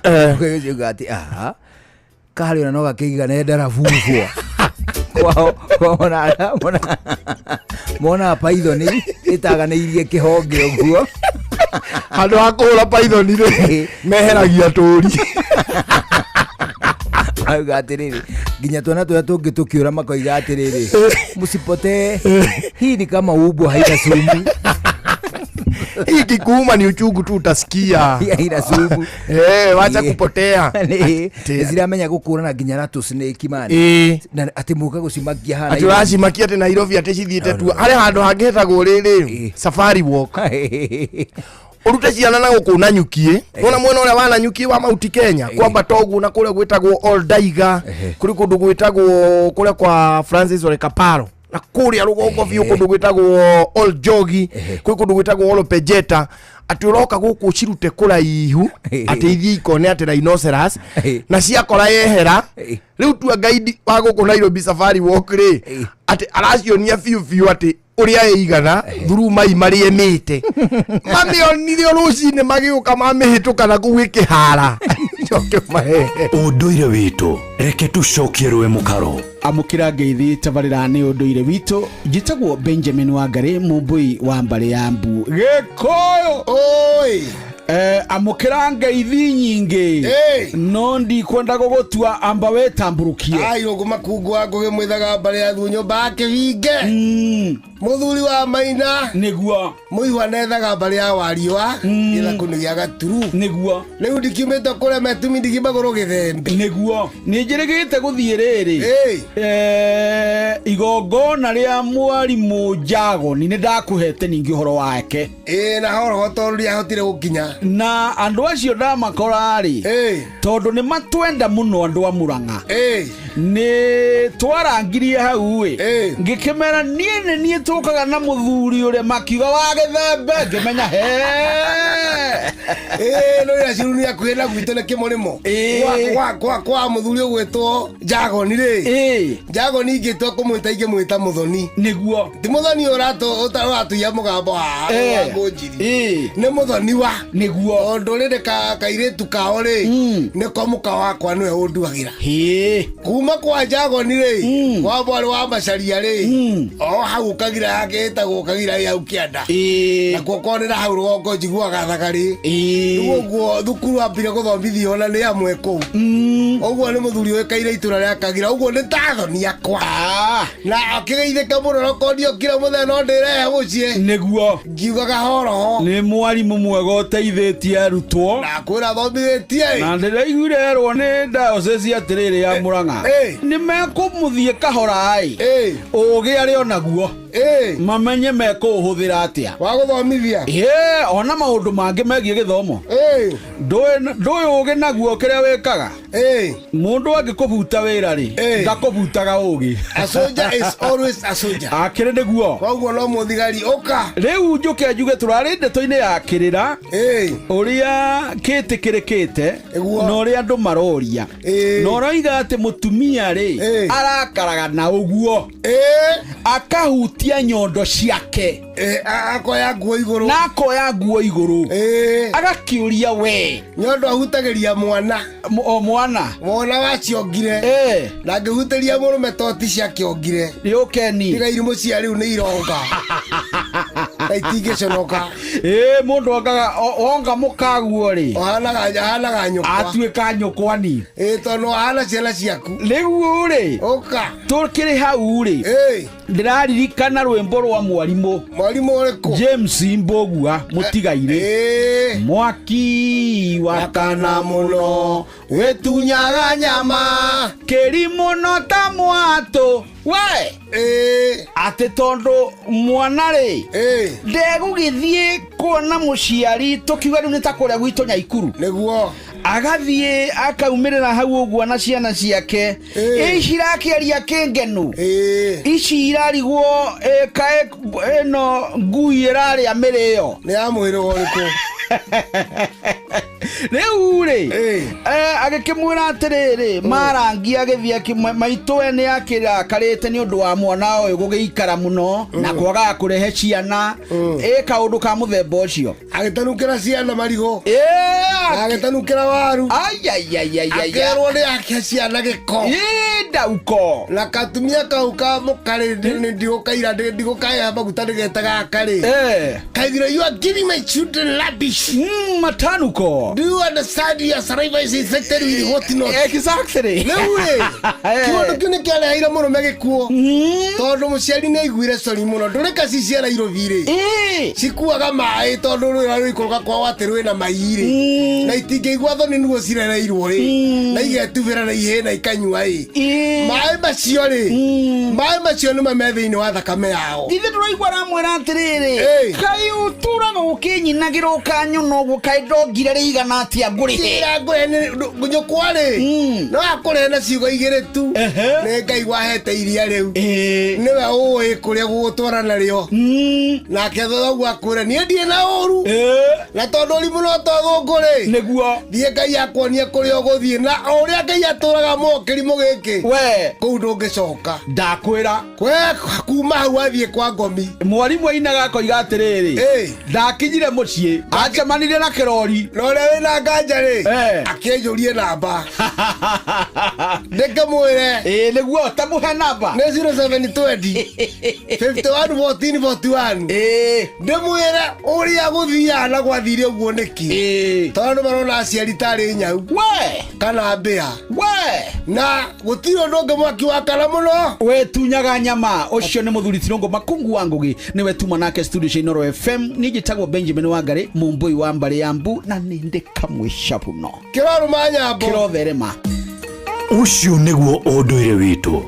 Ciuga atĩ aha karĩ ona no gakĩigane ndarabubwo kwao kwao mona python ĩtaganĩirie kĩhonge ũguo. Handũ ha kũhũra python rĩ meheragia tũri. Auga atĩrĩrĩ nginya twana tũrĩa tũngĩ tũkĩũra makoiga atĩrĩrĩ msipotee, hii ni kama ubwa haina sumu. Hii kikuuma ni uchungu tu utasikia. Haina sumu. Eh, wacha kupotea. Nĩ ciramenya gũkũrana nginya rattlesnake man. Na atĩ mũka gũcimakia haha. Atĩ ũracimakia atĩ Nairobi atĩ cithiĩte tu harĩ handũ hangĩ hetagwo rĩrĩ safari walk ũrute ciana na gũkũ Nanyuki nona mwena ũrĩa wa Nanyuki wa Mount Kenya kwambata ũguo na kũrĩa gwĩtagwo Oldaiga kũrĩ kũndũ gwĩtagwo kũrĩa kwa Francis Ole Kaparo na kũrĩa rũgongo biũ kũndũ gwĩtagwo Old Jogi kwĩ kũndũ gwĩtagwo Olopejeta atĩ ũroka gũkũ cirute kũraihu atĩ ithiĩ ikone atĩ rhinoceros na ciakora yehera rĩu tua guide wa gũkũ Nairobi safari walk rĩ atĩ aracionia biũ biũ atĩ ũrĩa ĩigana thuru mai marĩe mĩte mamĩonire o rũcinĩ magĩũka mamĩhĩtũka na kũu ĩkĩhara. Coke ũmahehe. Ũndũire witũ reke tũcokie rũĩ mũkaro. Amũkĩra ngeithi tabarĩra nĩ ũndũire witũ. Njĩtagwo Benjamin Wangari mũmbũi wa mbarĩ ya mbu gĩkũyũ. Oi. Amũkĩra ngeithi nyingĩ no ndikwenda gũgũtua amba wĩtambũrũkie. Ai ũguo makungu wa ngũgĩ mwĩthaga mbarĩ ya thu nyũmba ya kĩhinge mũthuri wa maina nĩguo mũihwa nethaga mbarĩ ya wariũa gĩthaku-inĩ gĩa gaturu nĩguo rĩu ndikiumĩte kũrĩa metumi ndigi magũrũ gĩthembe. Nĩguo nĩ njĩrĩgĩte gũthiĩ rĩrĩ igongona rĩa mwarimũ Jagoni nĩ ndakũhete ningĩ ũhoro wake. Ĩĩ na horo tondũ ndiahotire gũkinya. Na andũ acio ndamakora rĩ tondũ nĩ matwenda mũno andũ a Murang'a nĩ twarangirie hau ĩ ngĩkĩmera niĩ nĩ niĩ tũkaga na mũthuri ũrĩa makiuga wa gĩthembe ngĩmenya he. Ĩĩ no ira ciru nĩ hakuhĩ na gwitũ nĩ kĩmũrĩmo kwa mũthuri ũgwĩtwo Jagoni rĩ Jagoni ingĩtua kũmwĩta ingĩmwĩta mũthoni. Nĩguo ti mũthoni ũratuia mũgambo haha wa ngũnjiri nĩ mũthoni wa nĩguo tondũ rĩrĩ kairĩtu kao rĩ nĩko mũka wakwa nĩwe ũnduagĩra kuma kwa Jagoni rĩ kwa mwarĩ wa Macaria rĩ o hau kagira yake ĩtagwo kagira ĩ hau kĩanda nakuo konera hau rũgongo njiguaga thagarĩ. Rĩu ũguo thukuru ambire gũthomithio ona nĩ amwe kũu. Ũguo nĩ mũthuri ũĩkaine itũra rĩa Kagira, ũguo nĩ tathoni akwa. Na akĩgeithĩka mũno na kondio kila mũthenya no ndĩrehe mũciĩ. Nĩguo. Ngiugaga horoho. Nĩ mwarimũ mwega ũteithĩtie arutwo. Na kwĩra athomithĩtie. Na ndĩraiguire erwo nĩ diocese atĩrĩrĩ ya Mũrang'a. Nĩ mekũmũthiĩ kahora ĩ. Ũgĩ arĩ o naguo. Mamenye mekũũhũthĩra atĩa. Wa gũthomithia. Ĩĩ, ona maũndũ mangĩ megiĩ gĩthomo. Ndũĩ ũgĩ naguo kĩrĩa wĩkaga. Mũndũ angĩkũbuta wĩra rĩ, ndakũbutaga ũgĩ. A soldier is always a soldier. Akĩrĩ nĩguo. Koguo no mũthigari ũka. Rĩu njũke njuge tũrarĩ ndeto-inĩ ya kĩrĩra ũrĩa kĩtĩkĩrĩkĩte na ũrĩa andũ maroria na ũroiga atĩ mũtumia rĩ arakaraga na ũguo akahutia nyondo ciake akoya nguo igũrũ na akoya nguo igũrũ agakĩũria we nyondo ahutagĩria mwana o mwana mwana waciongire na ngĩhutĩria mũrũme toti ciakĩongire rĩũkeni tiga irimũ cia rĩu nĩ ironga na itingĩconoka ĩ mũndũ ongaga onga mũkaguo rĩ ahanaga nyũkwa atuĩka nyũkwani ĩ tondũ ahana ciana ciaku rĩu rĩ ũka tũkĩrĩ hau rĩ ndĩraririkana rwĩmbo rwa mwarimũ mwarimũ ũrĩkũ James Mbũgua mũtigairĩ mwaki wakana mũno wĩtunyaga nyama kĩrimũ no ta mwatũ we atĩ tondũ mwana rĩ ndegũgĩthiĩ kuona mũciari tũkiuga rĩu nĩ ta kũrĩa gwitũ Nyaikuru nĩguo agathiĩ akaumĩrĩra hau ũguo na ciana ciake ici irakĩaria kĩngenu ici irarigwo kaĩ ĩno ngui ĩrarĩa mĩrĩo nĩ ya mũhĩrĩga ũrĩkũ rĩu rĩ agĩkĩmwĩra atĩrĩrĩ marangi agĩthiĩ maitũ we nĩ akĩrakarĩte nĩ ũndũ wa mwana ũyũ gũgĩikara mũno na kwagaga kũrehe ciana ĩ kaũndũ ka mũthemba ũcio agĩtanukĩra ciana marigũ Na agĩtanukĩra waru akerwo nĩ ake ciana gĩko ndauko na katumia kau ka mũkarĩ ndigũkaira ndigũkahe maguta nĩgetaga akarĩ kaigire you are giving my children rubbish matanuko do you understand your saliva is infected with what not exactly rĩu rĩ kĩũndũ kĩu nĩ kĩareheire mũrũme gĩkuũ tondũ mũciari nĩ aiguire cori mũno ndũrĩka ci cia Nairobi rĩ cikuaga maĩ tondũ rũĩ rũikũrũka kwao atĩ rwĩna mai rĩ na itingĩigua thoni nĩguo cirereirwo rĩ na igetubĩra na ihĩ na ikanyua ĩ maĩ macio rĩ maĩ macio nĩmo me thĩinĩ wa thakame yao ithe ndũraigua aramwĩra atĩrĩrĩ kaĩ ũtũraga ũkĩnyinagĩra ũkanyona ũguo kaĩ ndongire rĩigana atĩa ngũrĩhe Kĩra ngũrĩhe nyũkwa rĩ no akũrĩhe na ciugo igĩrĩ tu nĩ Ngai wahete iria rĩu nĩwe ũĩ kũrĩa gũgũtwara narĩo nake thoguo akwĩre niĩ ndirĩ na ũru na tondũ ũri mũno to thũngũ rĩ nĩguo thiĩ Ngai akuonie kũrĩa ũgũthiĩ na o ũrĩa Ngai atũraga muoyo kĩrimũ gĩkĩ we kũu ndũngĩcoka ndakwĩra we kuma hau athiĩ kwa ngomi mwarimũ ainaga akoiga atĩrĩrĩ ndakinyire mũciĩ acemanirie na kĩrori na ũrĩa wĩna nganja rĩ akĩnjũrie namba ndĩkĩmwĩre ĩ nĩguo tamũhe namba nĩ 0720 51 14 41 ndĩmwĩre ũrĩa gũthiaga na gwathire ũguo nĩkĩ tondũ marona aciari tarĩ nyau we kana mbĩa we na gũtirĩ ũndũ ũngĩ mwaki wakana mũno wetunyaga nyama ũcio nĩ mũthuri Tirũngũ Makungu wa Ngũgĩ nĩwe tuma nake studio cia Inooro FM niĩ njĩtagwo Benjamin Wangari mũmbũi wa mbarĩ ya mbu na nĩ ndĩ kamwe cabuno kĩrorũma nyambo kĩrotherema ũcio nĩguo ũndũire witũ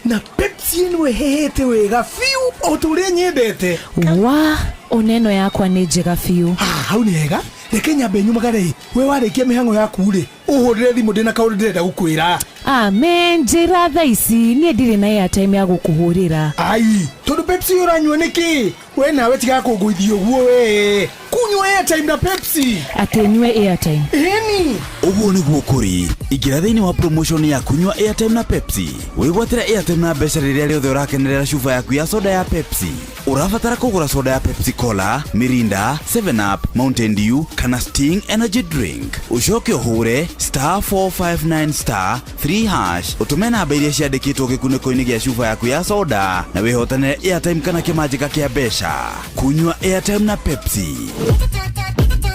Na Pepsi ĩno ĩhĩhĩte wega biũ o ta ũrĩa nyendete wa oneno yakwa nĩ njega biũ hau nĩ hega reke nyambe nyumagare we warĩkia mĩhang'o yaku rĩ ũhũrĩre thimũ ndĩna kaũndũ ndĩrenda gũkwĩra ame njĩra thaa ici niĩ ndirĩ na airtime ya gũkũhũrĩra ai tondũ Pepsi ũranyua nĩkĩ we nawe tiga kũngũithia ũguo we kunyua airtime na Pepsi atĩ nyue airtime ĩni ũguo nĩguo kũrĩ ingĩra thĩinĩ wa promotion ya kunyua airtime na Pepsi wĩgwatĩre airtime na mbeca rĩrĩa rĩothe ũrakenerera cuba yaku ya soda ya Pepsi. Ũrabatara kũgũra soda ya Pepsi Cola, Mirinda, 7 Up, Mountain Dew kana Sting Energy Drink. Ũcoke ũhũre *459*3# ũtũme namba iria ciandĩkĩtwo gĩkunĩko-inĩ gĩa cuba yaku ya soda na wĩhotanĩre airtime kana kĩmanjĩka kĩa mbeca. Kunyua airtime na Pepsi.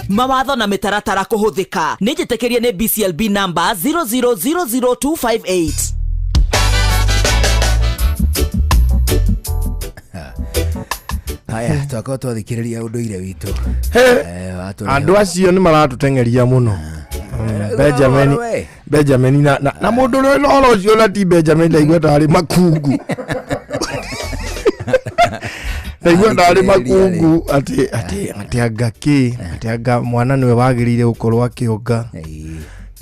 Mawatho na mĩtaratara kũhũthĩka. Nĩ njĩtĩkĩrie nĩ BCLB number 0000258. Haya, twakorwo twathikĩrĩria ũndũire witũ. Andũ acio nĩ maratũteng'eria mũno. Benjamin We. Benjamin na mũndũ ũrĩa wĩna ũhoro ũcio na ti Benjamin, ndaigua tarĩ makungu, ndaigua tarĩ makungu atĩ anga kĩ, atĩ anga mwana nĩwe wagĩrĩire gũkorwo akĩonga,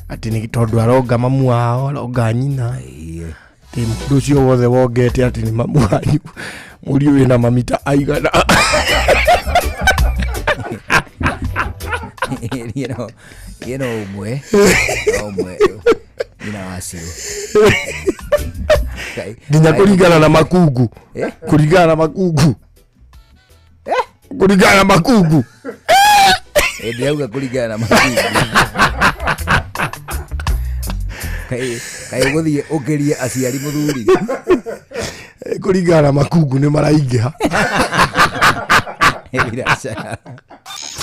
atĩ nĩ tondũ aronga mamu wao, aronga nyina, atĩ mũndũ ũcio wothe wongete atĩ nĩ mamu wanyu, mũriũ wĩna mamita aigana. Niĩ no ũmwe, no ũmwe nyina wacio. Nginya kũringana na makungu. Eh? Kũringana na makungu, kũringana na makungu. Ndĩrauga kũringana na makungu. Kaĩ ũgũthiĩ ũkĩrie aciari mũthuri? Kũringana na makungu nĩ maraingĩha.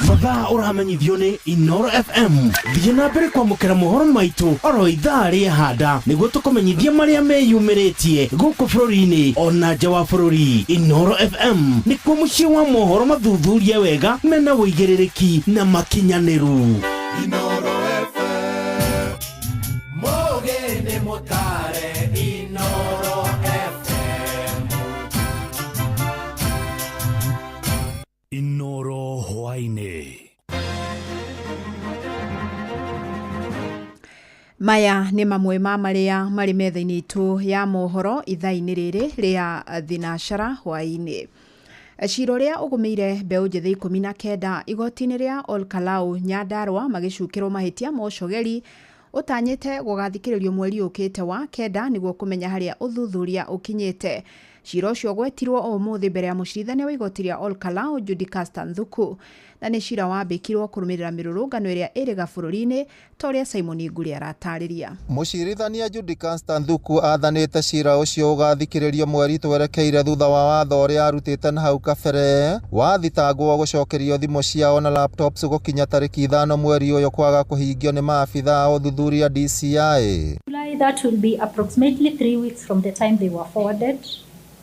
Mathaa ũramenyithio nĩ Inoro FM. Thiĩ na mbere kwamũkĩra mohoro maitũ oro ithaa rĩa handa nĩguo tũkũmenyithie marĩa meyumĩrĩtie gũkũ bũrũri-inĩ ona nja wa bũrũri. Inoro FM nĩkuo mũciĩ wa mohoro mathuthurie wega, mena ũigĩrĩrĩki na makinyanĩru. Inoro FM. Mogene motare Inoro FM. Inoro hwaĩ-inĩ. Maya nĩ mamwe ma marĩa marĩ metha-inĩ itũ ya mohoro ithaa-inĩ rĩrĩ rĩa thinacara hwaĩ-inĩ. Cira ũrĩa ũgũmĩire mbeũ njĩthĩ 19 igoti-inĩ rĩa Olkalau, Nyandarua, magĩcukĩrwo mahĩtia ma ũcogeri, ũtanyĩte gũgathikĩrĩrio mweri ũkĩte wa kenda nĩguo kũmenya harĩa ũthuthuria ũkinyĩte. Cira ũcio ũgwetirwo ũmũthĩ mbere ya mũcirithania wa igoti rĩa Olkalau, Judicasta Nthuku, na nĩ cira wambĩkirwo kũrũmĩrĩra mĩrũrũngano ĩrĩa ĩrĩga bũrũri-inĩ, ta ũrĩa Simon Nguri aratarĩria. Mũcirithania Judicasta Nthuku athanĩte cira ũcio ũgathikĩrĩrio mweri twerekeire thutha wa watho ũrĩa arutĩte na hau kabere wathitangwo gũcokerio thimũ ciao na laptops gũkinya tarĩki 5 mweri ũyũ kwaga kũhingio nĩ maabitha a ũthuthuria DCI. July, that will be approximately 3 weeks from the time they were forwarded,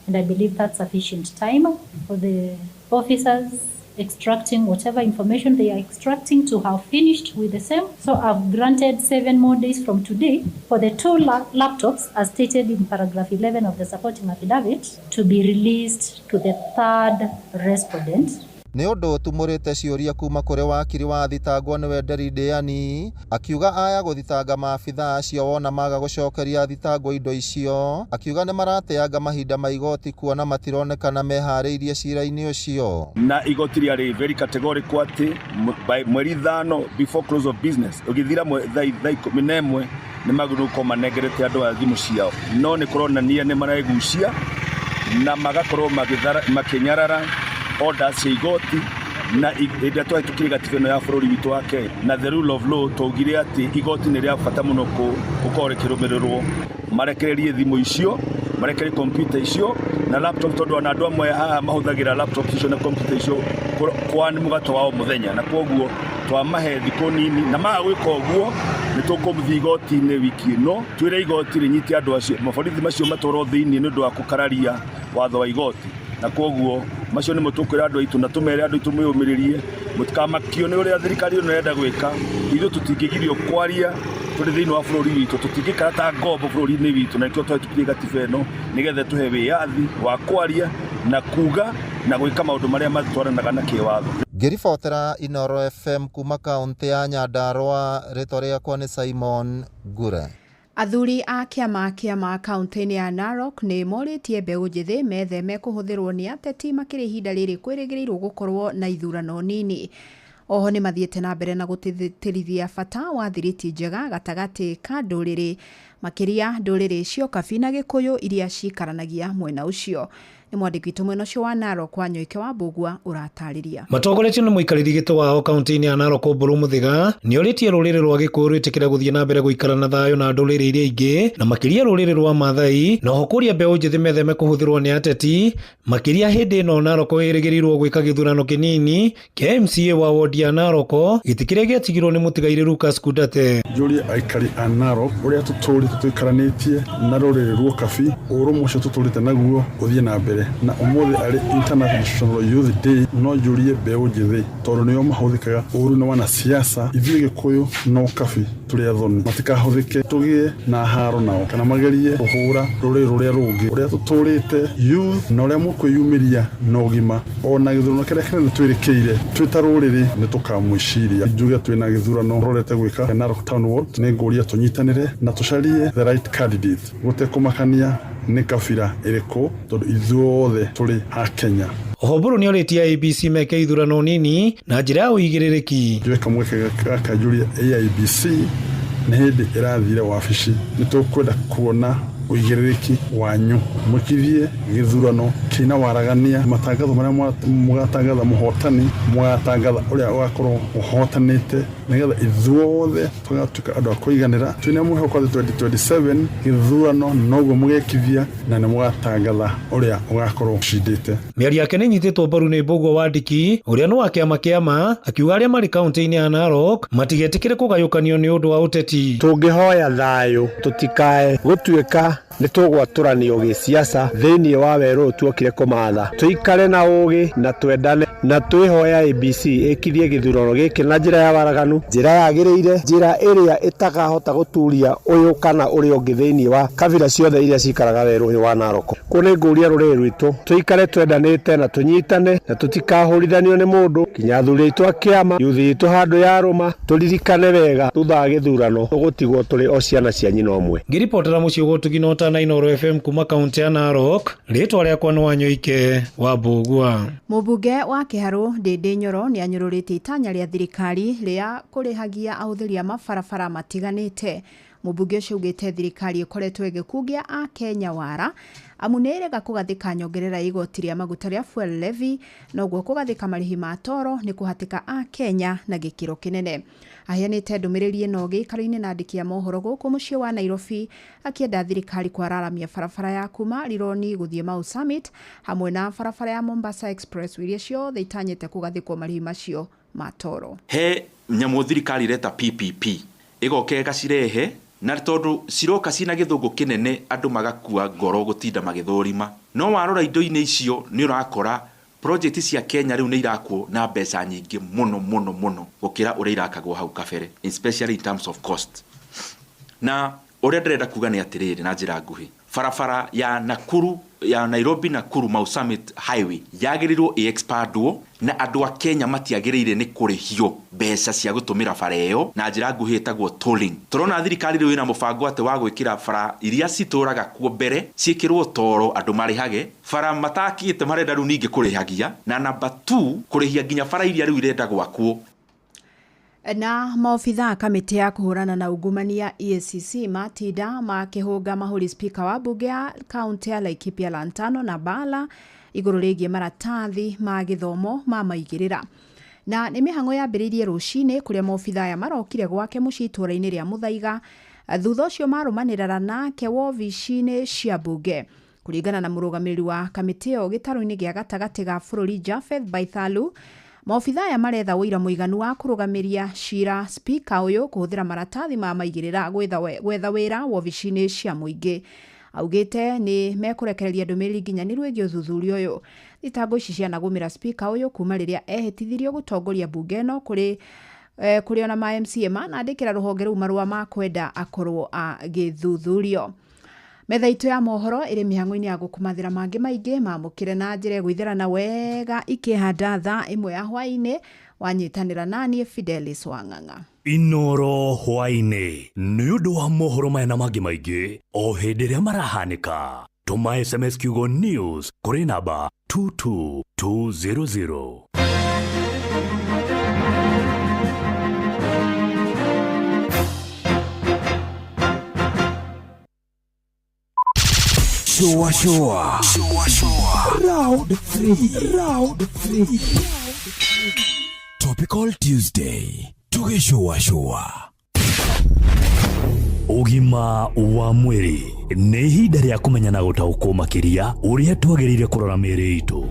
and I believe that's sufficient time for the officers extracting whatever information they are extracting to have finished with the same. So I've granted 7 more days from today for the two laptops, as stated in paragraph 11 of the supporting affidavit, to be released to the third respondent. Nĩ ũndũ ũtumũrĩte ciũria kuma kũrĩ wakiri wa thitangwo nĩwe Nderi Ndĩani, akiuga aya gũthitanga maabitha acio wona maga gũcokeria thitangwo indo icio, akiuga nĩ marateanga mahinda ma igoti kuona matironekana meharĩirie cira-inĩ ũcio. Na igoti rĩarĩ very categorical atĩ by mweri 5, before close of business, ũgĩthira thaa 11, nĩ magĩrĩirwo gũkorwo manengerete andũ aya thimũ ciao, no nĩ kũronania nĩ maregucia na magakorwo makĩnyarara orders cia igoti. Na hĩndĩ ĩrĩa twahĩtũkirie gatiba ĩno ya bũrũri witũ wa Kenya na the rule of law, twaugire atĩ igoti nĩ rĩa bata mũno gũkorwo rĩkĩrũmĩrĩrwo. Marekererie thimũ icio, marekererie kompiuta icio na laptop, tondũ ona andũ amwe haha mahũthagĩra laptop icio na kompiuta icio kwa nĩ mũgato wa o mũthenya. Na kwoguo twamahe thikũ nini, na maga gwĩka ũguo nĩ tũkũmũthiĩ igoti-inĩ wiki ĩno twĩre igoti rĩnyite andũ acio, maborithi macio matwarwo thĩinĩ nĩ ũndũ wa kũkararia watho wa igoti. Na kwoguo macio nĩmo tũkwĩra andũ aitũ, na tũmere andũ aitũ mwĩyũmĩrĩrie, mũtikamakio nĩ ũrĩa thirikari ĩno ĩrenda gwĩka. Ithuĩ tũtingĩgirio kwaria tũrĩ thĩinĩ wa bũrũri witũ, tũtingĩikara ta ngombo bũrũri-inĩ witũ, na nĩkĩo twahĩtũkirie gatiba ĩno nĩgetha tũhe wĩyathi wa kwaria na kuga na gwĩka maũndũ marĩa matwaranaga na kĩwatho. Ngĩribotera Inoro FM kuma kaũntĩ ya Nyandarua, rĩtwa rĩakwa nĩ Simon Ngure. Athuri a kĩama kĩama kaunti-inĩ ya Narok nĩ morĩtie mbeũ njĩthĩ metheme kũhũthĩrwo nĩ ateti makĩria ihinda rĩrĩ kwĩrĩgĩrĩirwo gũkorwo na ithurano nini. Oho nĩ mathiĩte na mbere na gũtĩtĩrithia bata wa thiriti njega gatagatĩ ka ndũrĩrĩ. Makĩria ndũrĩrĩ cia Ũkabi na Gĩkũyũ iria cikaranagia mwena ũcio. Nĩ mwandĩki witũ mwena ũcio wa Narok Wanyoike wa Mbũgua ũratarĩria. Matongoretio nĩ mũikarĩri gĩtĩ wao kaunti-inĩ ya Narok Mbũrũ Mũthĩga nĩ orĩtie rũrĩrĩ rwa Gĩkũyũ rwĩtĩkĩre gũthiĩ na mbere gũikara na thayũ na ndũrĩrĩ iria ingĩ na makĩria rũrĩrĩ rwa Maathai na oho kũria mbeũ njĩthĩ metheme kũhũthĩrwo nĩ ateti makĩria hĩndĩ ĩno Narok ĩrĩgĩrĩirwo gwĩka gĩthurano kĩnini kĩa MCA wa wodi ya Narok gĩtĩ kĩrĩa gĩatigirwo nĩ mũtigairĩ Lucas Kundate. Njũrie aikari a Narok ũrĩa tũtũrĩte tũikaranĩtie na rũrĩrĩ rwa Ũkabi, ũrũmwe ũcio tũtũrĩte naguo ũthiĩ na mbere. Na ũmũthĩ arĩ International Youth Day no njũrie mbeũ njĩthĩ tondũ nĩo mahũthĩkaga ũru nĩ wanasiasa, ithuĩ Gĩkũyũ na Ũkabi tũrĩ athoni, matikahũthĩke tũgĩe na haro nao kana magerie kũhũra rũrĩrĩ rũrĩa rũngĩ. Ũrĩa tũtũrĩte youth na ũrĩa mũkwĩyumĩria na ũgima ona gĩthurano kĩrĩa kĩnene twĩrĩkĩire twĩ ta rũrĩrĩ nĩ tũkamwĩciria. Njuge twĩna gĩthurano rorete gwĩka Narok Town Ward, nĩ ngũria tũnyitanĩre na tũcarie the right candidate gũtekũmakania nĩ kabira ĩrĩkũ tondũ ithuothe tũrĩ a Kenya. Oho Mbũrũ nĩ orĩtie IEBC meke ithurano nini na njĩra ya ũigĩrĩrĩki. Njoe kamweke gaka njũrie AIBC nĩ hĩndĩ ĩrathire wabici, nĩ tũkwenda kuona ũigĩrĩrĩki wanyu mwĩkithie gĩthurano kĩna waragania matangatho marĩa mũgatangatha mũhotani mũgatangatha ũrĩa ũgakorwo ũhotanĩte nĩgetha ithuothe tũgatuĩka andũ a kũiganĩra. Twĩna mwĩhoko atĩ 2027 gĩthurano noguo mũgekithia na nĩ mũgatangatha ũrĩa ũgakorwo ũcindĩte. Mĩario yake nĩ ĩnyitĩtwo mbaru nĩ Mbũgua Wandĩki ũrĩa nĩ wa kĩama kĩama akiuga arĩa marĩ kaunti-inĩ ya Narok matigetĩkĩre kũgayũkanio nĩ ũndũ wa ũteti. Tũngĩhoya thayũ tũtikae gũtuĩka nĩ tũgwatũranio gĩsiasa thĩinĩ wa werũ ũyũ tuokire kũmatha. Tũikare na ũgĩ na twendane na twĩhoya ABC ĩkithie gĩthurano gĩkĩ na njĩra ya waraganu, njĩra yagĩrĩire, njĩra ĩrĩa ĩtakahota gũturia ũyũ kana ũrĩa ũngĩ thĩinĩ wa kabira ciothe iria cikaraga werũ ũyũ wa Narok. Kũu nĩ ngũria rũrĩrĩ rwitũ tũikare twendanĩte na tũnyitane na tũtikahũrithanio nĩ mũndũ nginya athuri aitũ a kĩama yuthi itũ handũ ya rũma tũririkane wega thutha wa gĩthurano tũgũtigwo tũrĩ o ciana cia nyina ũmwe. Ngĩribotera mũciĩ gũtugi na ũtana Inooro FM kuma kaunti ya Narok, rĩtwa rĩakwa nĩ Wanyoike wa Mbũgua. Mũmbunge wa Kĩharũ Ndĩndĩ Nyoro nĩ anyũrũrĩtie itanya rĩa thirikari rĩa kũrĩhagia ahũthĩri a mabarabara matiganĩte. Mũmbunge ũcio augĩte thirikari ĩkoretwo ĩgĩkungia a Kenya wara amu nĩ ĩrega kũgathĩka nyongerera ya igoti rĩa maguta rĩa fuel levy noguo kũgathĩka marĩhi ma toro nĩ kũhatĩka a Kenya na gĩkĩro kĩnene. Aheanĩte ndũmĩrĩri ĩno gĩikaro-inĩ na andĩki a mohoro gũkũ mũciĩ wa Nairobi akĩenda thirikari kwararamia barabara ya kuma Rironi gũthiĩ Mau Summit hamwe na barabara ya Mombasa Express iria ciothe itanyĩte kũgathĩkwo marĩhi macio ma toro. He nyamũ thirikari ĩreta PPP ĩgoka ĩgacirehe na tondũ ciroka cina gĩthũngũ kĩnene andũ magakua ngoro gũtinda magĩthũrima. No warora indo-inĩ icio nĩ ũrakora project cia Kenya rĩu nĩ irakwo na mbeca nyingĩ mũno mũno mũno gũkĩra ũrĩa irakagwo hau kabere, especially in terms of cost. Na ũrĩa ndĩrenda kuga nĩ atĩrĩrĩ na njĩra nguhĩ, barabara ya Nakuru ya Nairobi Nakuru Mau Summit Highway yagĩrĩirwo ĩ-expandwo na andũ a Kenya matiagĩrĩire nĩ kũrĩhio mbeca cia gũtũmĩra bara ĩyo na njĩra nguhĩ ĩtagwo tolling. Tũrona thirikari rĩu ĩna mũbango atĩ wa gwĩkĩra bara iria citũraga kuo mbere ciĩkĩrwo toro andũ marĩhage, bara matakĩte marenda rĩu ningĩ kũrĩhagia, na number 2 kũrĩhia nginya bara iria rĩu irenda gwakwo. Na maobitha kamĩtĩ ya kũhũrana na ungumania EACC matinda makĩhũnga mahũri spika wa mbunge ya kaunti ya Laikipia Lantano na Bala igũrũ rĩgiĩ maratathi ma gĩthomo ma maigĩrĩra. Na nĩ mĩhang'o yambĩrĩirie rũcinĩ kũrĩa maobitha aya marokire gwake mũciĩ itũũra-inĩ rĩa Mũthaiga thutha ũcio marũmanĩrĩra nake wobici-inĩ cia mbunge. Kũringana na mũrũgamĩrĩri wa kamĩtĩ ĩyo gĩtarũ-inĩ gĩa gatagatĩ ga bũrũri Japheth Baithalu, maobitha aya maretha ũira mũiganu wa kũrũgamĩria cira spika ũyũ kũhũthĩra maratathi ma maigĩrĩra gwetha wĩra wobici-inĩ cia mũingĩ. Augĩte nĩ mekũrekereria ndũmĩrĩri nginyanĩru ĩgiĩ ũthuthuria ũyũ. Thitango ici cianagũmĩra spika ũyũ kuma rĩrĩa ehĩtithirio gũtongoria mbunge ĩno kũrĩ ona ma MCA manandĩkĩra rũhonge rũu marũa ma kwenda akorwo agĩthuthurio. Metha itũ ya mohoro ĩrĩ mĩhang'o-inĩ ya gũkũmathĩra mangĩ maingĩ mamũkĩre na njĩra ĩgũitherana wega ikĩhanda thaa ĩmwe ya hwaĩ-inĩ wanyitanĩra naniĩ Fidelis Wang'ang'a. Inooro hwaĩ-inĩ nĩ ũndũ wa mohoro maya na mangĩ maingĩ o hĩndĩ ĩrĩa marahanĩka. Tũma SMS kiugo news kũrĩ namba 22200. Shua shua. Shua shua. Round 3. Round 3. Topical Tuesday. Tugĩcũa shua. Ũgima wa mwĩrĩ nĩ ihinda rĩa kũmenya na gũtaũkwo makĩria ũrĩa twagĩrĩire kũrora mĩĩrĩ itũ.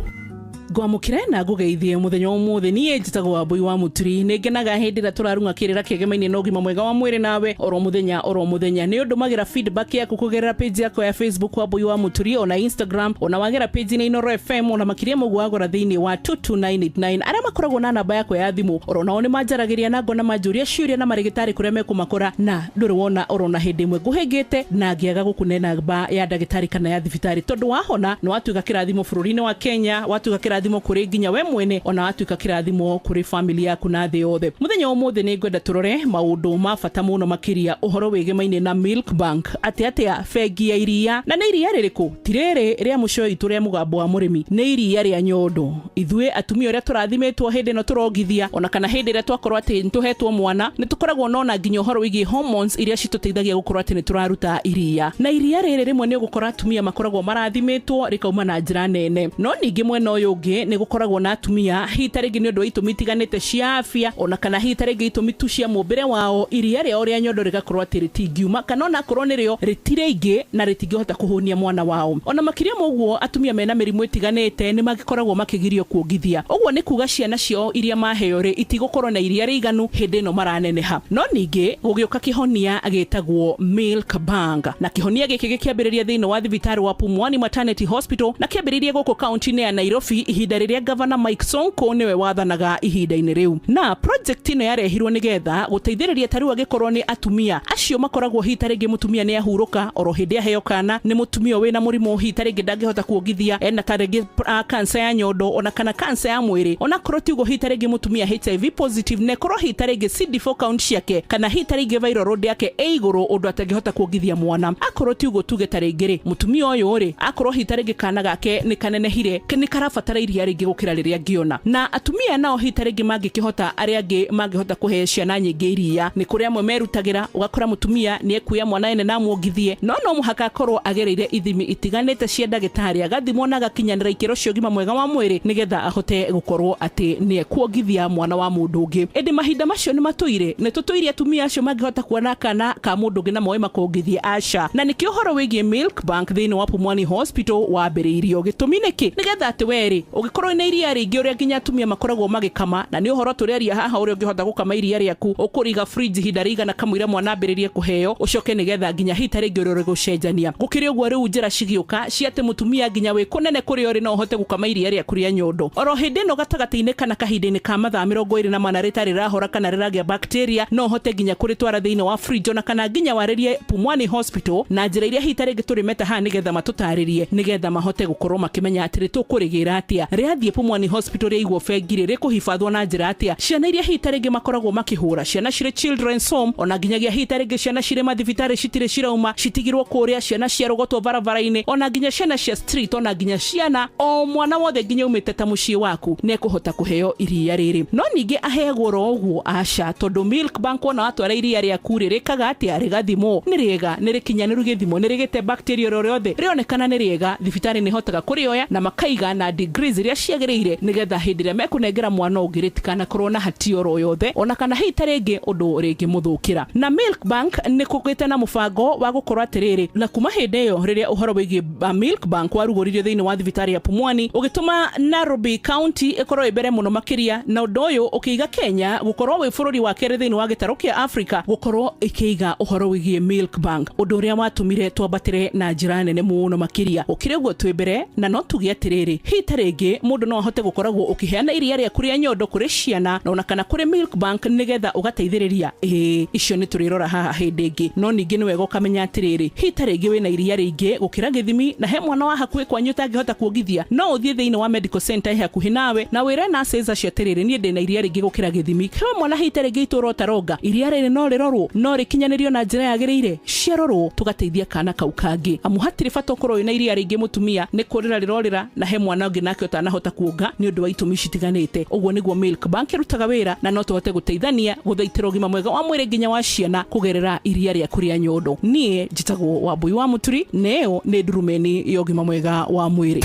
Ngwamũkĩre na ngũgeithie mũthenya wa ũmũthĩ. Niĩ njĩtagwo Wambui wa Mũturi. Nĩ ngenaga hĩndĩ ĩrĩa tũrarung'a kĩrĩra kĩegemaine na ũgima mwega wa mwĩrĩ nawe oro mũthenya oro mũthenya. Nĩ ũndũmagĩra feedback yaku kũgerera page yakwa ya Facebook Wambui wa Mũturi, ona Instagram, ona wagera page-inĩ Inooro FM, ona makĩria mũguo wagũra thĩinĩ wa 22989. Arĩa makoragwo na namba yakwa ya thimũ oro nao nĩ manjaragĩria na ngona manjũria ciũria na marĩgĩtarĩ kũrĩa mekũmakora, na ndũrĩ wona oro na hĩndĩ ĩmwe ngũhĩngĩte na ngĩaga gũkũne namba ya ndagĩtarĩ kana ya thibitarĩ, tondũ wahona nĩ watuĩka kĩrathimo bũrũri-inĩ wa Kenya, watuĩka kĩrathimo kũrĩ nginya we mwene, ona watuĩka kĩrathimo kũrĩ family yaku na thĩ yothe. Mũthenya wa ũmũthĩ nĩ ngwenda tũrore maũndũ ma bata mũno makĩria ũhoro wĩgemaine na Milk Bank. Atĩ atĩa bengi ya iria, na nĩ iria rĩrĩkũ? Ti rĩrĩ rĩa mũcoro witũ rĩa mũgambo wa mũrĩmi, nĩ iria rĩa nyondo. Ithuĩ atumia ũrĩa tũrathimĩtwo hĩndĩ ĩno tũrongithia, ona kana hĩndĩ ĩrĩa twakorwo atĩ nĩtũhetwo mwana, nĩ tũkoragwo nona nginya ũhoro wĩgiĩ hormones iria citũteithagia gũkorwo atĩ nĩ tũraruta iria. Na iria rĩrĩ rĩmwe nĩ ũgũkora atumia makoragwo marathimĩtwo rĩkauma na njĩra nene, no ningĩ mwena ũyũ ũngĩ nĩ gũkoragwo na atumia hihi ta rĩngĩ nĩ ũndũ wa itũmi itiganĩte cia afya, ona kana hihi ta rĩngĩ itũmi tu cia mũmbĩre wao, iria rĩao rĩa nyondo rĩgakorwo atĩ rĩtingiuma, kana ona akorwo nĩrĩo rĩtirĩ ingĩ na rĩtingĩhota kũhũnia mwana wao. Ona makĩria ma ũguo atumia mena mĩrimũ ĩtiganĩte nĩ magĩkoragwo makĩgirio kuongithia. Ũguo nĩ kuga ciana ciao iria maheo rĩ itigũkorwo na iria rĩiganu hĩndĩ ĩno maraneneha. No ningĩ gũgĩũka kĩhonia gĩtagwo Milk Bank, na kĩhonia gĩkĩ gĩkĩambĩrĩria thĩinĩ wa thibitarĩ wa Pumwani Maternity Hospital, na kĩambĩrĩirie gũkũ kaunti-inĩ ya Nairobi ihinda rĩrĩa Gavana Mike Sonko nĩwe wathanaga ihinda-inĩ rĩu. Na project ĩno yarehirwo nĩgetha gũteithĩrĩria ta rĩu angĩkorwo nĩ atumia acio makoragwo hihi ta rĩngĩ mũtumia nĩ ahurũka oro hĩndĩ aheo kana nĩ mũtumia wĩna mũrimũ hihi ta rĩngĩ ndangĩhota kuongithia, ena ta rĩngĩ cancer ya nyondo ona kana cancer ya mwĩrĩ, ona korwo ti ũguo hihi ta rĩngĩ mũtumia HIV positive, na ĩkorwo hihi ta rĩngĩ CD4 count ciake kana hihi ta rĩngĩ viral load yake ĩ igũrũ ũndũ atangĩhota kuongithia mwana. Akorwo ti ũguo tuge ta rĩngĩ rĩ mũtumia ũyũ rĩ akorwo hihi ta rĩngĩ kana gake nĩ kanenehire nĩ karabatara iria rĩngĩ gũkĩra rĩrĩa angĩona. Na atumia nao hihi ta rĩngĩ mangĩkĩhota arĩa angĩ mangĩhota kũhe ciana nyingĩ iria, nĩ kũrĩ amwe merutagĩra, ũgakora mũtumia nĩ ekuoya mwana ene na amuongithie, no no mũhaka akorwo agereire ithimi itiganĩte cia ndagĩtarĩ, agathimwo na agakinyanĩra ikĩro cia ũgima mwega wa mwĩrĩ nĩgetha ahote gũkorwo atĩ nĩ ekuongithia mwana wa mũndũ ũngĩ. Ĩndĩ mahinda macio nĩ matũire, nĩ tũtũire atumia acio mangĩhota kuona kana ka mũndũ ũngĩ na moe makongithie aca. Na nĩkĩo ũhoro wĩgiĩ Milk Bank thĩinĩ wa Pumwani Hospital wambĩrĩirio. Gĩtũmi nĩkĩ? Nĩgetha atĩ werĩ ũngĩkorwo na iria rĩingĩ ũrĩa nginya atumia makoragwo magĩkama, na nĩ ũhoro tũrĩaria haha ũrĩa ũngĩhota gũkama iria rĩaku ũkũriga fridge ihinda rĩigana kamũira mwana ambĩrĩrie kũheo, ũcoke nĩgetha nginya hihi ta rĩngĩ ũrĩa ũrĩgũcenjania. Gũkĩrĩ ũguo rĩu njĩra cigĩũka cia atĩ mũtumia nginya wĩ kũnene kũrĩa ũrĩ no ũhote gũkama iria rĩaku rĩa nyondo oro hĩndĩ ĩno gatagatĩ-inĩ kana kahinda-inĩ ka mathaa 24 rĩtarĩ rĩrahora kana rĩragĩa bacteria, no ũhote nginya kũrĩtwara thĩinĩ wa fridge ona kana nginya warĩrie Pumwani Hospital na njĩra iria hihi ta rĩngĩ tũrĩmeta haha nĩgetha matũtarĩrie nĩgetha mahote gũkorwo makĩmenya atĩrĩ tũkũrĩgĩra atĩa. Rĩathiĩ Pumwani Hospital rĩaigwo bengi rĩ rĩkũhifadhwo na njĩra atĩa. Ciana iria hihi ta rĩngĩ makoragwo makĩhũra, ciana cirĩ children's home, ona nginyagia hihi ta rĩngĩ ciana cirĩ mathibitarĩ citirĩ cirauma citigirwo kũrĩa, ciana ciarogotwo barabara-inĩ, ona nginya ciana cia street, ona nginya ciana o mwana wothe nginya umĩte ta mũciĩ waku nĩ ekũhota kũheo iria rĩrĩ. No ningĩ aheagwo oro ũguo aca, tondũ Milk Bank wona watwara iria rĩaku rĩ rĩkaga atĩa? Rĩgathimwo nĩ rĩega, nĩ rĩkinyanĩru gĩthimo, nĩ rĩgĩte bacteria oro rĩothe, rĩonekana nĩ rĩega, thibitarĩ nĩ ĩhotaga kũrĩoya na makaiga na degrees iria ciagĩrĩire nĩgetha hĩndĩ ĩrĩa mekũnengera mwana ũngĩ rĩtikanakorwo na hatia oro yothe ona kana hihi ta rĩngĩ ũndũ rĩngĩmũthũkĩra. Na Milk Bank nĩ kũgĩte na mũbango wa gũkorwo atĩrĩrĩ, na kuma hĩndĩ ĩyo rĩrĩa ũhoro wĩgiĩ Milk Bank warugũririo thĩinĩ wa thibitarĩ ya Pumwani, ũgĩtũma Nairobi County ĩkorwo ĩ mbere mũno makĩria, na ũndũ ũyũ ũkĩiga Kenya gũkorwo wĩ bũrũri wa kerĩ thĩinĩ wa gĩtarũ kĩa Africa gũkorwo ĩkĩiga ũhoro wĩgiĩ Milk Bank, ũndũ ũrĩa watũmire twambatĩre na njĩra nene mũno makĩria. Gũkĩrĩ ũguo twĩ mbere, na no tuge atĩrĩrĩ, hihi ta rĩngĩ mũndũ no ahote gũkoragwo ũkĩheana iria rĩaku rĩa nyondo kũrĩ ciana na ona kana kũrĩ Milk Bank nĩgetha ũgateithĩrĩria. Ĩĩ, icio nĩ tũrĩrora haha hĩndĩ ĩngĩ. No ningĩ nĩ wega ũkamenya atĩrĩrĩ, hihi ta rĩngĩ wĩna iria rĩingĩ gũkĩra gĩthimi na he mwana wa hakuhĩ kwanyu ũtangĩhota kuongithia, no ũthiĩ thĩinĩ wa medical center ĩ hakuhĩ nawe na wĩre nurses acio atĩrĩrĩ, niĩ ndĩna iria rĩingĩ gũkĩra gĩthimi. He mwana hihi ta rĩngĩ itũra ũtaronga, iria rĩrĩ no rĩrorwo, no rĩkinyanĩrio na njĩra yagĩrĩire, ciarorwo tũgateithia kana kau kangĩ. Amu hatirĩ bata ũkorwo wĩna iria rĩingĩ mũtumia nĩ kũrĩra rĩrorĩra na he mwana ũngĩ nake ũtanahota kuonga nĩ ũndũ wa itũmi citiganĩte. Ũguo nĩguo Milk Bank ĩrutaga wĩra, na no tũhote gũteithania gũthaitĩra ũgima mwega wa mwĩrĩ nginya wa ciana kũgerera iria rĩaku rĩa nyondo. Niĩ njĩtagwo Wambui wa Mũturi, na ĩyo nĩ ndurumeni ya ũgima mwega wa mwĩrĩ.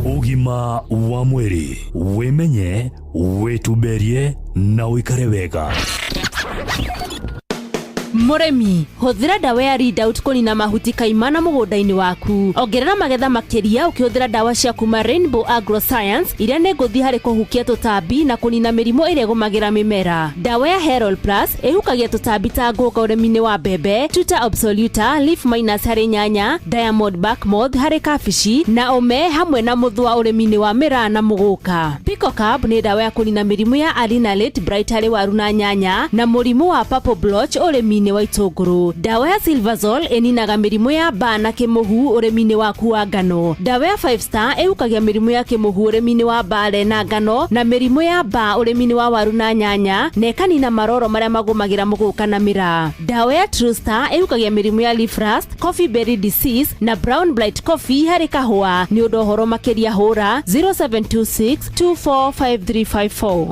Ũgima wa mwĩrĩ, wĩmenye, wĩtumberie na ũikare wega. Mũrĩmi, hũthĩra ndawa ya Readout kũnina mahuti kaimana mũgũnda-inĩ waku. Ongerera magetha makĩria ũkĩhũthĩra ndawa cia kuma Rainbow Agroscience iria nĩ ngũthi harĩ kũhukia tũtambi na kũnina mĩrimũ ĩrĩa ĩgũmagĩra mĩmera. Ndawa ya Herald Plus ĩhukagia tũtambi ta ngũnga ũrĩmi-inĩ wa mbembe, Tuta absoluta, leaf minus harĩ nyanya, Diamond bark moth harĩ kabici na ũme hamwe na mũthũa ũrĩmi-inĩ wa mĩraa na mũgũka. Picocab nĩ ndawa ya kũnina mĩrimũ ya Arina late bright harĩ waru na nyanya na mũrimũ wa purple blotch ũrĩmi-inĩ wa itũngũrũ. Ndawa ya Silverzol ĩninaga mĩrimũ ya mbaa na kĩmũhu ũrĩmi-inĩ waku wa ngano. Ndawa ya Five Star ĩhukagia mĩrimũ ya kĩmũhu ũrĩmi-inĩ wa mbare na ngano na mĩrimũ ya mbaa ũrĩmi-inĩ wa waru na nyanya na ĩkanina maroro marĩa magũmagĩra mũgũka na mĩraa. Ndawa ya True Star ĩhukagia mĩrimũ ya leaf rust, coffee berry disease na brown blight coffee harĩ kahũa. Nĩ ũndũ ũhoro makĩria hũra 0726 245354.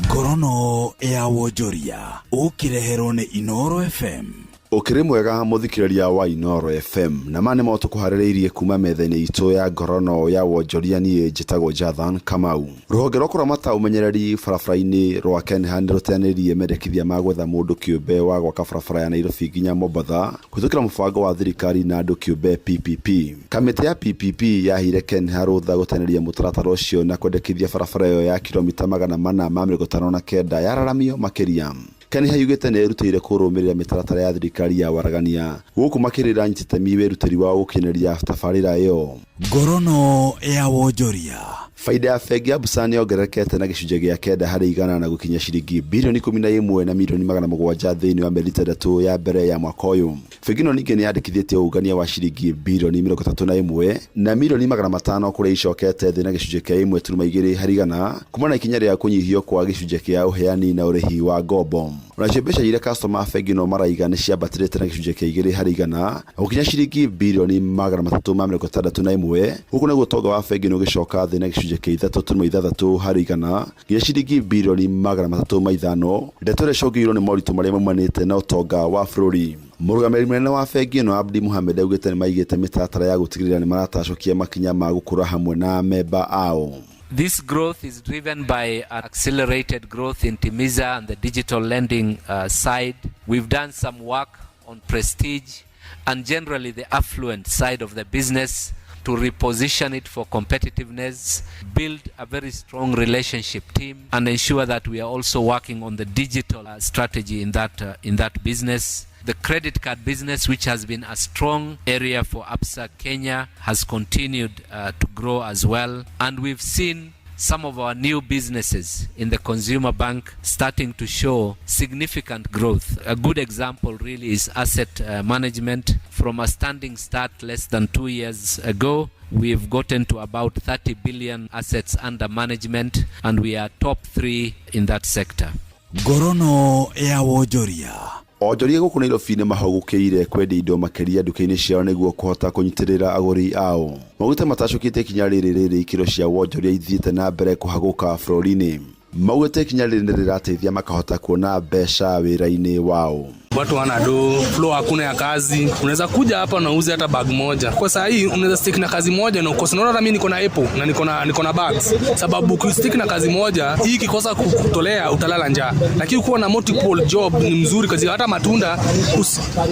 Ngorono ya wonjoria ũkĩreherwo nĩ Inoro FM. Ũkĩrĩ mwega mũthikĩrĩria wa Inoro FM, na ma nĩmo tũkũharĩrĩirie kuma metha-inĩ itũ ya ngorono ya wonjoria. Niĩ njĩtagwo Jathan Kamau. Rũhonge rwa kũramata ũmenyereri barabara-inĩ rwa KENHA nĩ rũteanĩirie mendekithia ma gwetha mũndũ kĩũmbe wa gwaka barabara ya Nairobi nginya Mombatha kũhĩtũkĩra mũbango wa thirikari na andũ kĩũmbe PPP. Kamĩtĩ ya PPP yaheire KENHA rũtha gũteanĩria mũtaratara ũcio na kwendekithia barabara ĩyo ya kilomita 459 yararamio makĩria. KENHA yugĩte nĩ ĩrutĩire kũrũmĩrĩra mĩtaratara ya thirikari ya waragania gũkũ makĩrĩra anyiti itemi wĩrutĩri wao gũkinyanĩria tabarĩra ĩyo. Ngorono ya wonjoria. Faida ya bengi ya Absa nĩ yongererekete na gĩcunjĩ gĩa 9% na gũkinya ciringi bilioni 11 na milioni 700 thĩinĩ wa mĩeri 6 ya mbere ya mwaka ũyũ. Bengi ĩno ningĩ nĩ yandĩkithĩtie ũngania wa ciringi bilioni 31 na milioni 500 kũrĩa icokete thĩ na gĩcunjĩ kĩa 1.2% kuma na ikinya rĩa kũnyihio kwa gĩcunjĩ kĩa ũheani na ũrĩhi wa ngombo. Onacio mbeca iria customer a bengi ĩno maraiga nĩ ciambatĩrĩte na gĩcunjĩ kĩa 2% na gũkinya ciringi bilioni 361, gũkũ naguo ũtonga wa bengi ĩno ũgĩcoka thĩ na gĩcunjĩ kĩa 3.6% nginya ciringi bilioni 305. Ndeto ĩrĩa ĩcũngĩrĩirio nĩ moritũ marĩa maumanĩte na ũtonga wa bũrũri. Mũrũgamĩrĩri mũnene wa bengi ĩno Abdi Mohamed augĩte nĩ maigĩte mĩtaratara ya gũtigĩrĩra nĩ maratacũkia makinya ma gũkũra hamwe na memba ao. This growth is driven by accelerated growth in Timiza and the digital lending side. We've done some work on prestige and generally the affluent side of the business to reposition it for competitiveness, build a very strong relationship team, and ensure that we are also working on the digital strategy in that business. The credit card business, which has been a strong area for Absa Kenya, has continued to grow as well. And we've seen some of our new businesses in the consumer bank starting to show significant growth. A good example really is asset management. From a standing start less than 2 years ago, we've gotten to about 30 billion assets under management, and we are top 3 in that sector. Ngorono ya wonjoria. Onjoria gũkũ Nairobi nĩ mahũgũkĩire kwendia indo makĩria nduka-inĩ ciao nĩguo kũhota kũnyitĩrĩra agũri ao. Maugĩte matacũkĩte ikinya rĩrĩ rĩrĩ ikĩro cia wonjoria ithiĩte na mbere kũhagũka bũrũri-inĩ. Maugĩte ikinya rĩrĩ nĩ rĩrateithia makahota kuona mbeca wĩra-inĩ wao. Watu wana do flow, hakuna ya kazi. Unaweza kuja hapa na uuze hata bag moja. Kwa saa hii unaweza stick na kazi moja na ukose. Unaona hata mimi niko na Apple na niko na bags. Sababu ukistick na kazi moja, hii ikikosa kukutolea utalala njaa. Lakini ukiwa na multiple job ni mzuri kazi hata matunda.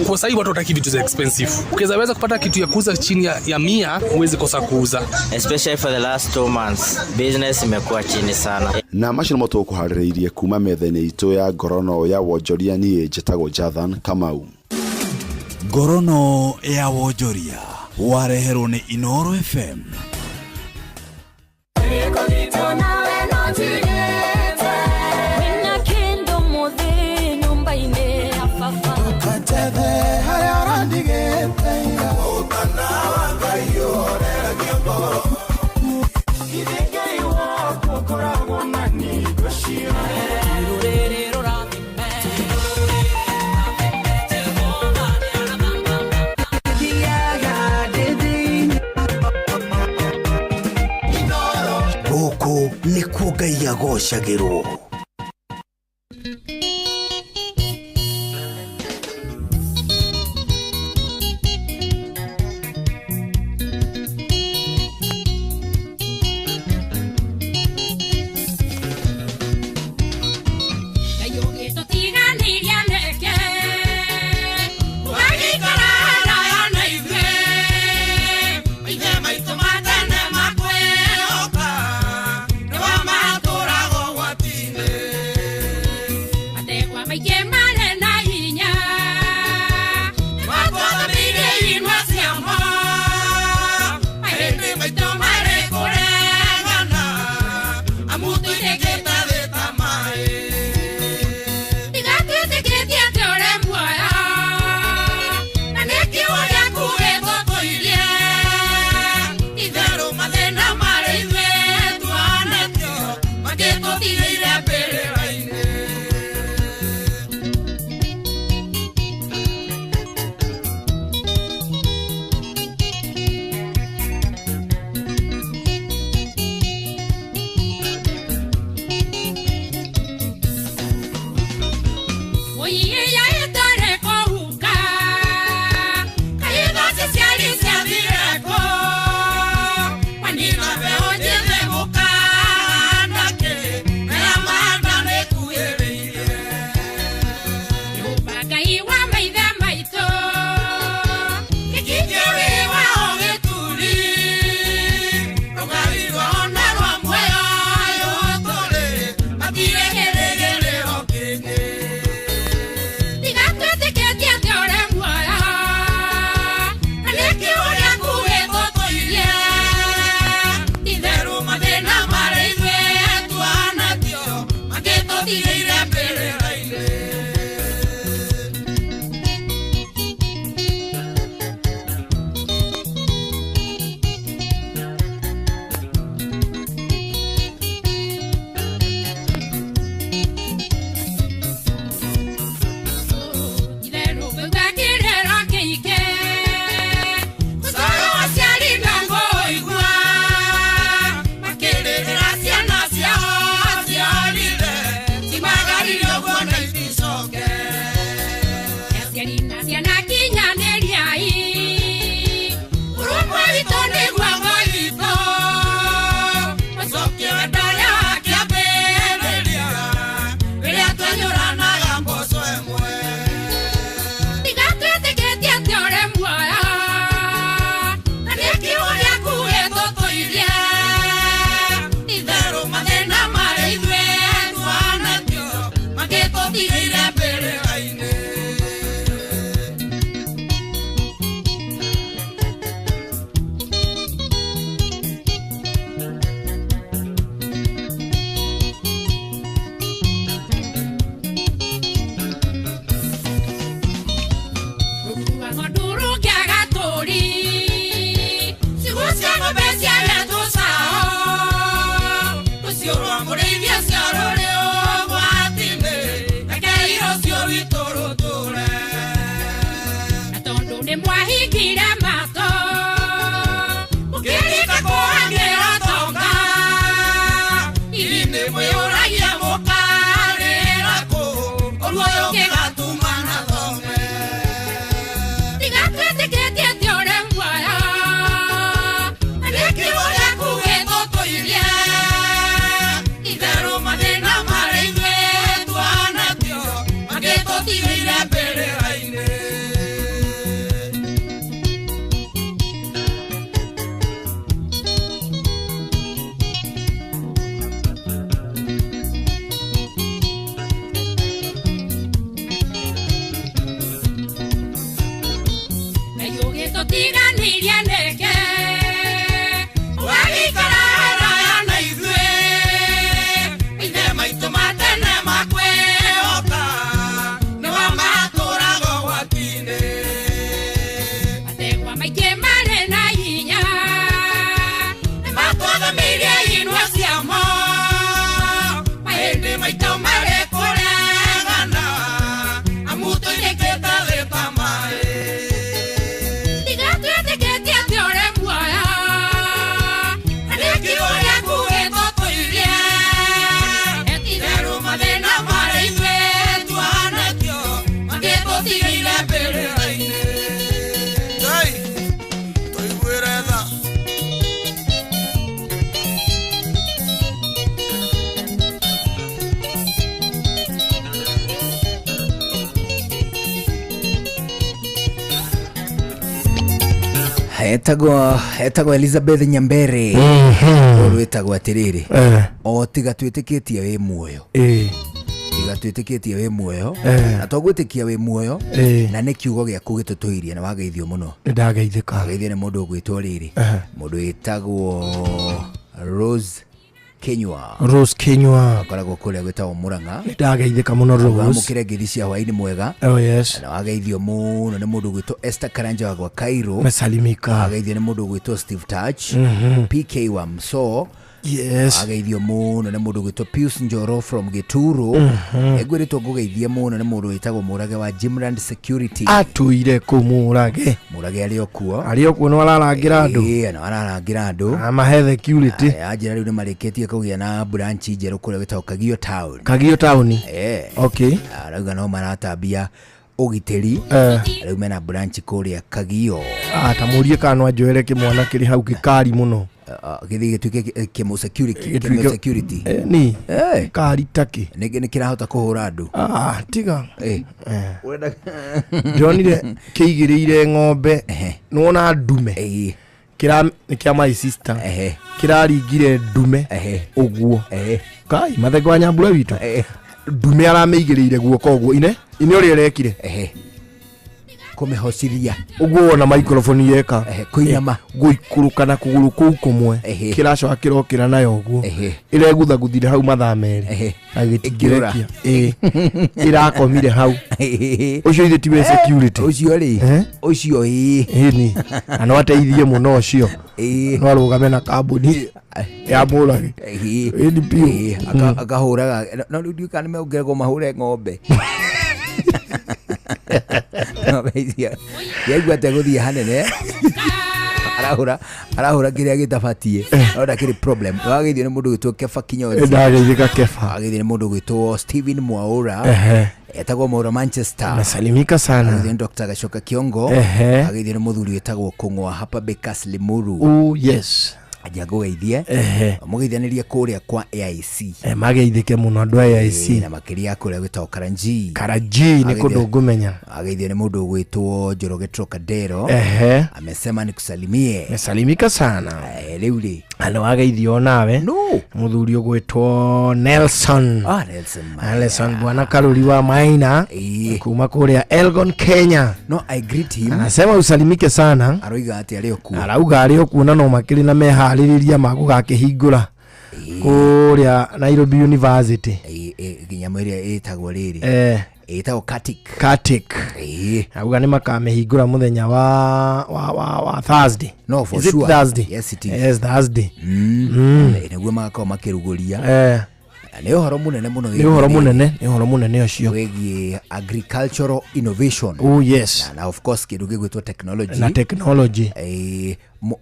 Kwa saa hii watu wataki vitu za expensive. Ukiweza kupata kitu ya kuuza chini ya 100, huwezi kosa kuuza. Especially for the last 2 months, business imekuwa chini sana. Na macio nĩmo tũkũharĩrĩirie kuma metha-inĩ itũ ya ngorono ya wonjoria. Niĩ njĩtagwo Jathan Kamau. Ngorono ya wonjoria wareherwo nĩ Inoro FM. Gũkũ nĩkuo Ngai agocagĩrwo. Etagwo etagwo Elizabeth Nyambere. Mhm. Rwĩtagwo atĩrĩrĩ, Eh. o tiga twĩtĩkĩtie wĩ muoyo, Ĩĩ. tiga twĩtĩkĩtie wĩ muoyo, Eh. na twagwĩtĩkia wĩ muoyo, Ĩĩ. na nĩ kiugo gĩaku gĩtũtũirie, na wageithio mũno. Nĩ ndageithĩka. Wageithio nĩ mũndũ ũgwĩtwo rĩrĩ, Eh. mũndũ wĩtagwo Rose Kinyua. Rose Kinyua. Akoragwo kũrĩa gwĩtagwo Mũrang'a. Nĩ ndageithĩka mũno Rose. Wamũkĩre ngeithi cia hwaĩ-inĩ mwega. Oh yes. Na wageithio mũno nĩ mũndũ ũgwĩtwo Esther Karanja wa gwa Cairo. Mesalimika. Wageithio nĩ mũndũ ũgwĩtwo Steve Touch. PK wa Mso. Yes. Wageithio mũno nĩ mũndũ ũgwĩtwo Pius Njoro from Gĩturo. Ngwĩrĩtwo ngũgeithie mũno nĩ mũndũ wĩtagwo Mũrage wa Jimland Security. Atũire kũu Mũrage. Mũrage arĩ o kuo. Arĩ o kuo no ararangĩra andũ. Ĩĩ, no ararangĩra andũ. Amahe security. Anjĩra rĩu nĩ marĩkĩtie kũgĩa na branch njerũ kũrĩa gwĩtagwo Kagio Town. Kagio Town. Eh. Okay. Arauga no maratambia ũgitĩri. Eh. Rĩu mena branch kũrĩa Kagio. Ah, ta mũrie kana no anjoere kĩmwana kĩrĩ hau gĩkari mũno. Gĩthiĩ gĩtuĩke kĩmũ security, Gĩtuĩke- kĩmũ security. Eh, ni. Eh. Kari takĩ. Nĩ kĩrahota kũhũra andũ. Ah, tiga. Eh. Eh. Ndĩronire kĩigĩrĩire ng'ombe. Nĩwona ndume. Kĩra nĩ kĩa my sister. Kĩraringire ndume. Ũguo. Kai, mathenge wa nyambura witũ. Ndume aramĩigĩrĩire guoko ũguo. Ine, ine ũrĩa ĩrekire. Kũmĩhocithia. Ũguo wona microphone yeka. Kũinama. Gũikũrũka na kũgũrũ kũu kũmwe. Kĩracoka kĩrokĩra nayo ũguo. Ĩreguthaguthire hau mathaa merĩ. Na gĩtingĩrekia. Ĩĩ. Ĩrakomire hau. Ũcio ithe tiwe security. Ũcio rĩ. Ũcio ĩĩ. Ĩni. Na no ateithie mũno ũcio. No arũgame na kambuni ya Mũrage. Ĩni biũ. Akahũraga no rĩu ndiũĩ kana nĩmeongererwo mahũre ng'ombe. Ng'ombe icio yaigua atĩa gũthiĩ hanene, arahũra arahũra kĩrĩa gĩtabatiĩ, no ndakĩrĩ problem. Wageithio nĩ mũndũ ũgwĩtwo Kefa Kinyozi. Ndageithĩka Kefa. Wageithio nĩ mũndũ ũgwĩtwo Steven Mwaura. Etagwo Mwaura Manchester. Nasalimika sana. Wageithio nĩ Dr. Gacoka Kiongo. Wageithio nĩ mũthuri wĩtagwo Kũng'wa hapa Bakers Limuru. Oh yes. Anja ngũgeithie. Mũgeithanĩrie kũrĩa kwa AIC. Eh, mageithĩke mũno andũ a AIC. Na makĩria kũrĩa gwĩtagwo Karanji. Karanji nĩ kũndũ ngũmenya. Ageithio nĩ mũndũ ũgwĩtwo Njoroge Trocadero. Amesema nikusalimie. Mesalimika sana. Rĩu rĩ. Na nĩ wageithio nawe. No. Mũthuri ũgwĩtwo Nelson. Ah, Nelson. Nelson bwana Karuri wa Maina kuma kũrĩa Elgon Kenya. No, I greet him. Anasema usalimike sana. Aroiga atĩ arĩ o kuo. Arauga arĩ o kuo na no makĩrĩ na meharĩrĩria ma gũgakĩhingũra kũrĩa Nairobi University. Nyamũ ĩrĩa ĩtagwo rĩrĩ. Eh. Ĩtagwo Katik. Katik. Auga nĩ makamĩhingũra mũthenya wa Thursday. No, for Is it sure. Thursday? Yes, it is. Yes, Thursday. Nĩguo magakorwo makĩrugũria. Eh. Nĩ ũhoro mũnene mũno. Nĩ ũhoro mũnene, nĩ ũhoro mũnene ũcio. Wĩgiĩ agricultural innovation. Oh yes. Na of course kĩndũ gĩgwĩtwo technology. Na technology.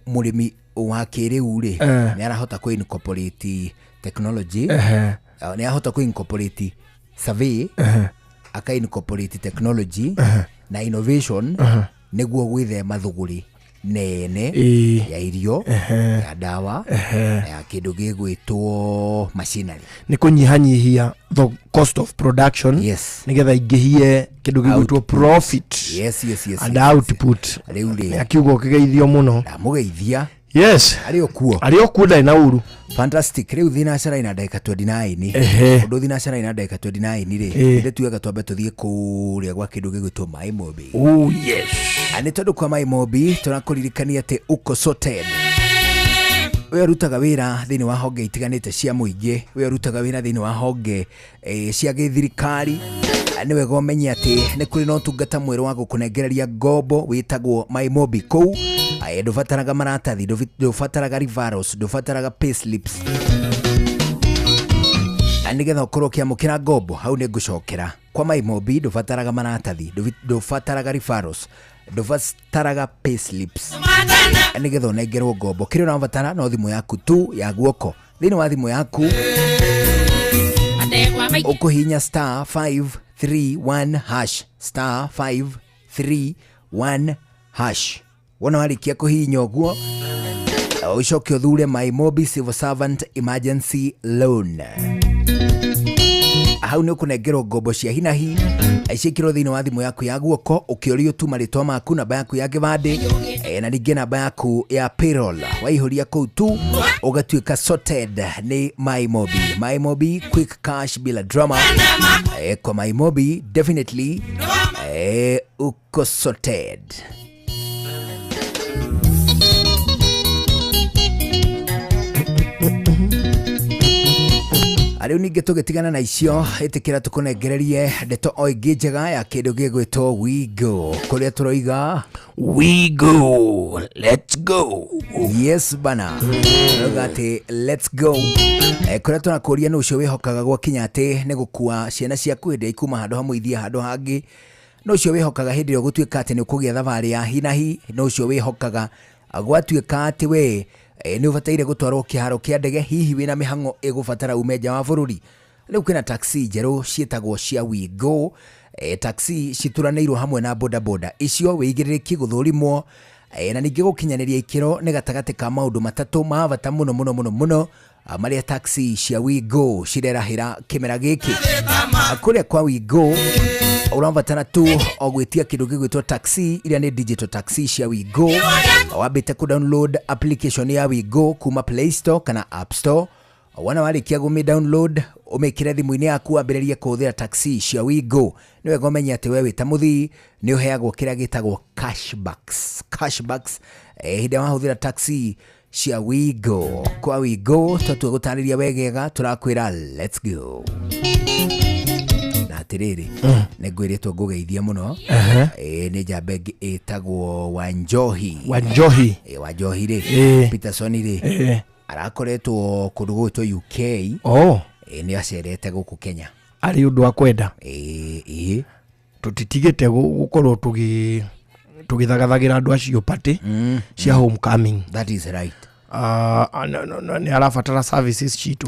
Mũrĩmi wa kĩrĩu rĩ, Eh. nĩ arahota kũ incorporate technology. Ehe. Nĩ arahota kũ incorporate survey, Ehe. aka incorporate technology Ehe. na innovation, Ehe. nĩguo gwĩthema thũgũrĩ nene Ĩĩ. ya irio, Ehe. ya ndawa, Ehe. na ya kĩndũ gĩgwĩtwo machinery. Nĩ kũnyihanyihia the cost of production. Yes. Nĩgetha ingĩhie kĩndũ gĩgwĩtwo Output. profit. Yes. And output. Rĩu rĩ. Nĩ akiuga ũkĩgeithio mũno. Ndamũgeithia. Yes. Arĩ o kuo. Arĩ o kuo ndarĩ na ũru. Fantastic. Rĩu thinacara ina ndagĩka 29. Ehe. Ũndũ thinacara ina ndagĩka 29 rĩ, Ĩĩ. nĩ tuaga twambe tũthiĩ kũrĩa gwa kĩndũ gĩgwĩtwo Maĩ Mobi. Oh yes. Na nĩ tondũ kwa Maĩ Mobi tũrakũririkania atĩ uko sorted. We ũrutaga wĩra thĩinĩ wa honge itiganĩte cia mũingĩ, we ũrutaga wĩra thĩinĩ wa honge cia gĩthirikari, nĩ wega ũmenye atĩ nĩ kũrĩ na ũtungata mwerũ wa gũkũnengereria ngombo wĩtagwo Maĩ Mobi. Kũu ndũbataraga maratathi, ndũbataraga referrals, ndũbataraga payslips, na nĩgetha ũkorwo ũkĩamũkĩra ngombo. Hau nĩ ngũcokera kwa Maĩ Mobi, ndũbataraga maratathi, ndũbataraga referrals, ndũbataraga payslips nĩgetha ũnengerwo ngombo. Kĩrĩa ũrabatara no thimũ yaku tu ya guoko. Thĩinĩ wa thimũ yaku ũkũhihinya star 531 hash, star 531 hash. Wona warĩkia kũhihinya ũguo, ũcoke ũthure Maĩ Mobi Civil Servant Emergency Loan. Hau nĩ ũkũnengerwo ngombo cia hinahi ciĩkĩrwo thĩinĩ wa thimũ yaku ya guoko, ũkĩũrio tu marĩtwa maku, namba yaku ya kĩbandĩ na ningĩ namba yaku ya payroll. Waihũria kũu tu ũgatuĩka sorted nĩ MyMobi. MyMobi, quick cash bila drama. Kwa MyMobi definitely uko sorted. Rĩu ningĩ tũgĩtigana na icio, ĩtĩkĩra tũkũnengererie ndeto o ĩngĩ njega ya kĩndũ gĩgwĩtwo WeGo, kũrĩa tũroiga We go, let's go. Yes bana, tũrauga atĩ let's go. Kũrĩa tũrakũria nĩ ũcio wĩhokaga gwakinya atĩ nĩ gũkua ciana ciaku hĩndĩ ĩrĩa ikuma handũ hamwe ithiĩ handũ hangĩ, nĩ ũcio wĩhokaga hĩndĩ ĩrĩa ũgũtuĩka atĩ nĩ ũkũgĩa thabarĩ ya hi na hi, nĩ ũcio wĩhokaga gwatuĩka atĩ we nĩ ũbataire gũtwarwo kĩharo kĩa ndege, hihi wĩna mĩhang'o ĩgũbatara ume nja wa bũrũri. Rĩu kwĩna taxi njerũ ciĩtagwo cia WeGo. Taxi cituranĩirwo hamwe na bodaboda icio, wĩigĩrĩrĩki gũthũrimwo na ningĩ gũkinyanĩria ikĩro nĩ gatagatĩ ka maũndũ matatũ ma bata mũno mũno mũno mũno marĩa taxi cia WeGo cirerahĩra kĩmera gĩkĩ. Kũrĩa kwa WeGo ũrabatara tu o gwĩtia kĩndũ gĩgwĩtwo taxi, iria nĩ digital taxi cia WeGo. Wambĩte kũ download application ya WeGo kuma Play Store kana App Store. Wona warĩkia gũmĩ download, ũmĩkĩre thimũ-inĩ yaku, wambĩrĩrie kũhũthĩra taxi cia WeGo. Nĩ wega ũmenye atĩ we wĩ ta mũthii nĩ ũheagwo kĩrĩa gĩtagwo cashbacks. Cashbacks hĩndĩ ĩrĩa wahũthĩra taxi cia WeGo. Kwa WeGo twatua gũtarĩria wegega, tũrakwĩra let's go. Na atĩrĩrĩ, nĩ ngwĩrĩtwo ngũgeithie mũno. Nĩ njamba ĩngĩ ĩtagwo Wanjohi. Wanjohi. Wanjohi rĩ, Peterson rĩ, arakoretwo kũndũ gũgwĩtwo UK. Nĩ acerete gũkũ Kenya. Arĩ ũndũ wa kwenda. Ĩĩ. Tũtitigĩte gũkorwo tũgĩthagathagĩra andũ acio party cia homecoming. That is right. Nĩ arabatara services citũ.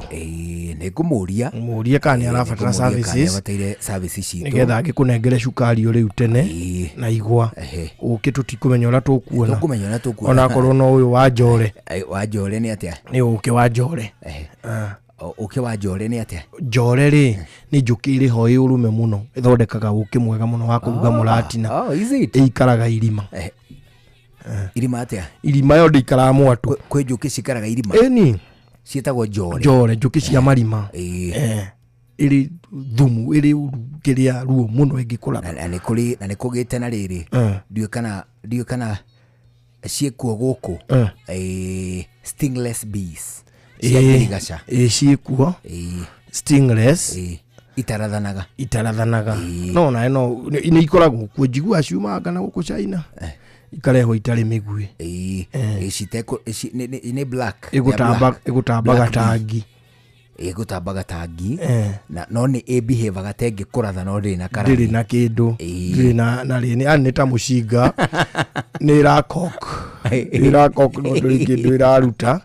Nĩ ngũmũria. Mũrie kana nĩ arabatara Nĩ ngũmũria kana nĩ services. abataire services citũ. Nĩgetha angĩkũnengere cukari o rĩu tene na igwa. Ũkĩ tũtikũmenya ũrĩa tũkuona. Tũkũmenya ũrĩa tũkuona. Onakorwo no ũyũ wa njore. Wa njore nĩ atĩa? Nĩ ũkĩ wa njore. Ũkĩ wa njore nĩ atĩa? Njore rĩ, nĩ njũkĩ ĩrĩ ho ĩ ũrũme mũno, ĩthondekaga ũkĩ mwega mũno wa kũruga mũratina. Oh, is it? Ĩikaraga irima. Irima atĩa? Irima yo ndĩikaraga mwatũ. Kwĩ njũkĩ cikaraga irima? Ĩni. Ciĩtagwo njore. Njore, njũkĩ cia marima. Ĩrĩ thumu, ĩrĩ kĩrĩa ruo mũno ĩngĩkũra. Na nĩ kũrĩ, na nĩ kũgĩte na rĩrĩ. Ndiũĩ kana ciĩkuo gũkũ. Stingless bees. Cia ngirigaca. Ciĩkuo. Stingless. Itarathanaga. Itarathanaga. No, nawe no, nĩ ikoragwo kuo, njiguaga ciumaga kana gũkũ China. Ikarehwo itarĩ mĩguĩ. Nĩ black. Ĩgũtambaga Black ta bee. ngi. Ĩgũtambaga ta ngi. Na no nĩ ĩbehavaga ta ĩngĩkũratha no ndĩrĩ na karathi. Ndĩrĩ na kĩndũ. Ndĩrĩ na rĩ, nĩ ta mũcinga. Nĩ ĩrakok. Nĩ ĩrakok no ndũrĩ kĩndũ ĩraruta.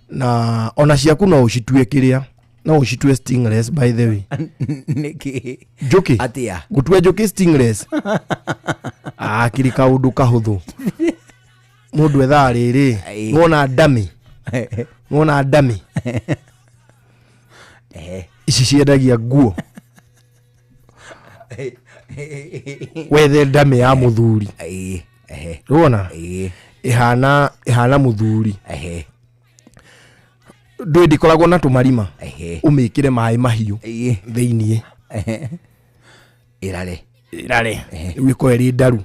Na ona ciaku no ũcitue kĩrĩa. No ũcitue stingless by the way. Nĩkĩ? Njũkĩ. Atĩa? Gũtua njũkĩ stingless. Kĩrĩ kaũndũ kahũthũ. Mũndũ ethaga rĩrĩ, wona ndami. Wona ndami. Ici ciendagia nguo. Wethe ndami ya mũthuri. Wona? Ĩhana mũthuri. Ndũĩ ndĩkoragwo na tũmarima. Ũmĩkĩre maĩ mahiũ thĩiniĩ. Ĩrare. Ĩrare. Rĩu ĩkorwo ĩrĩ ndaru.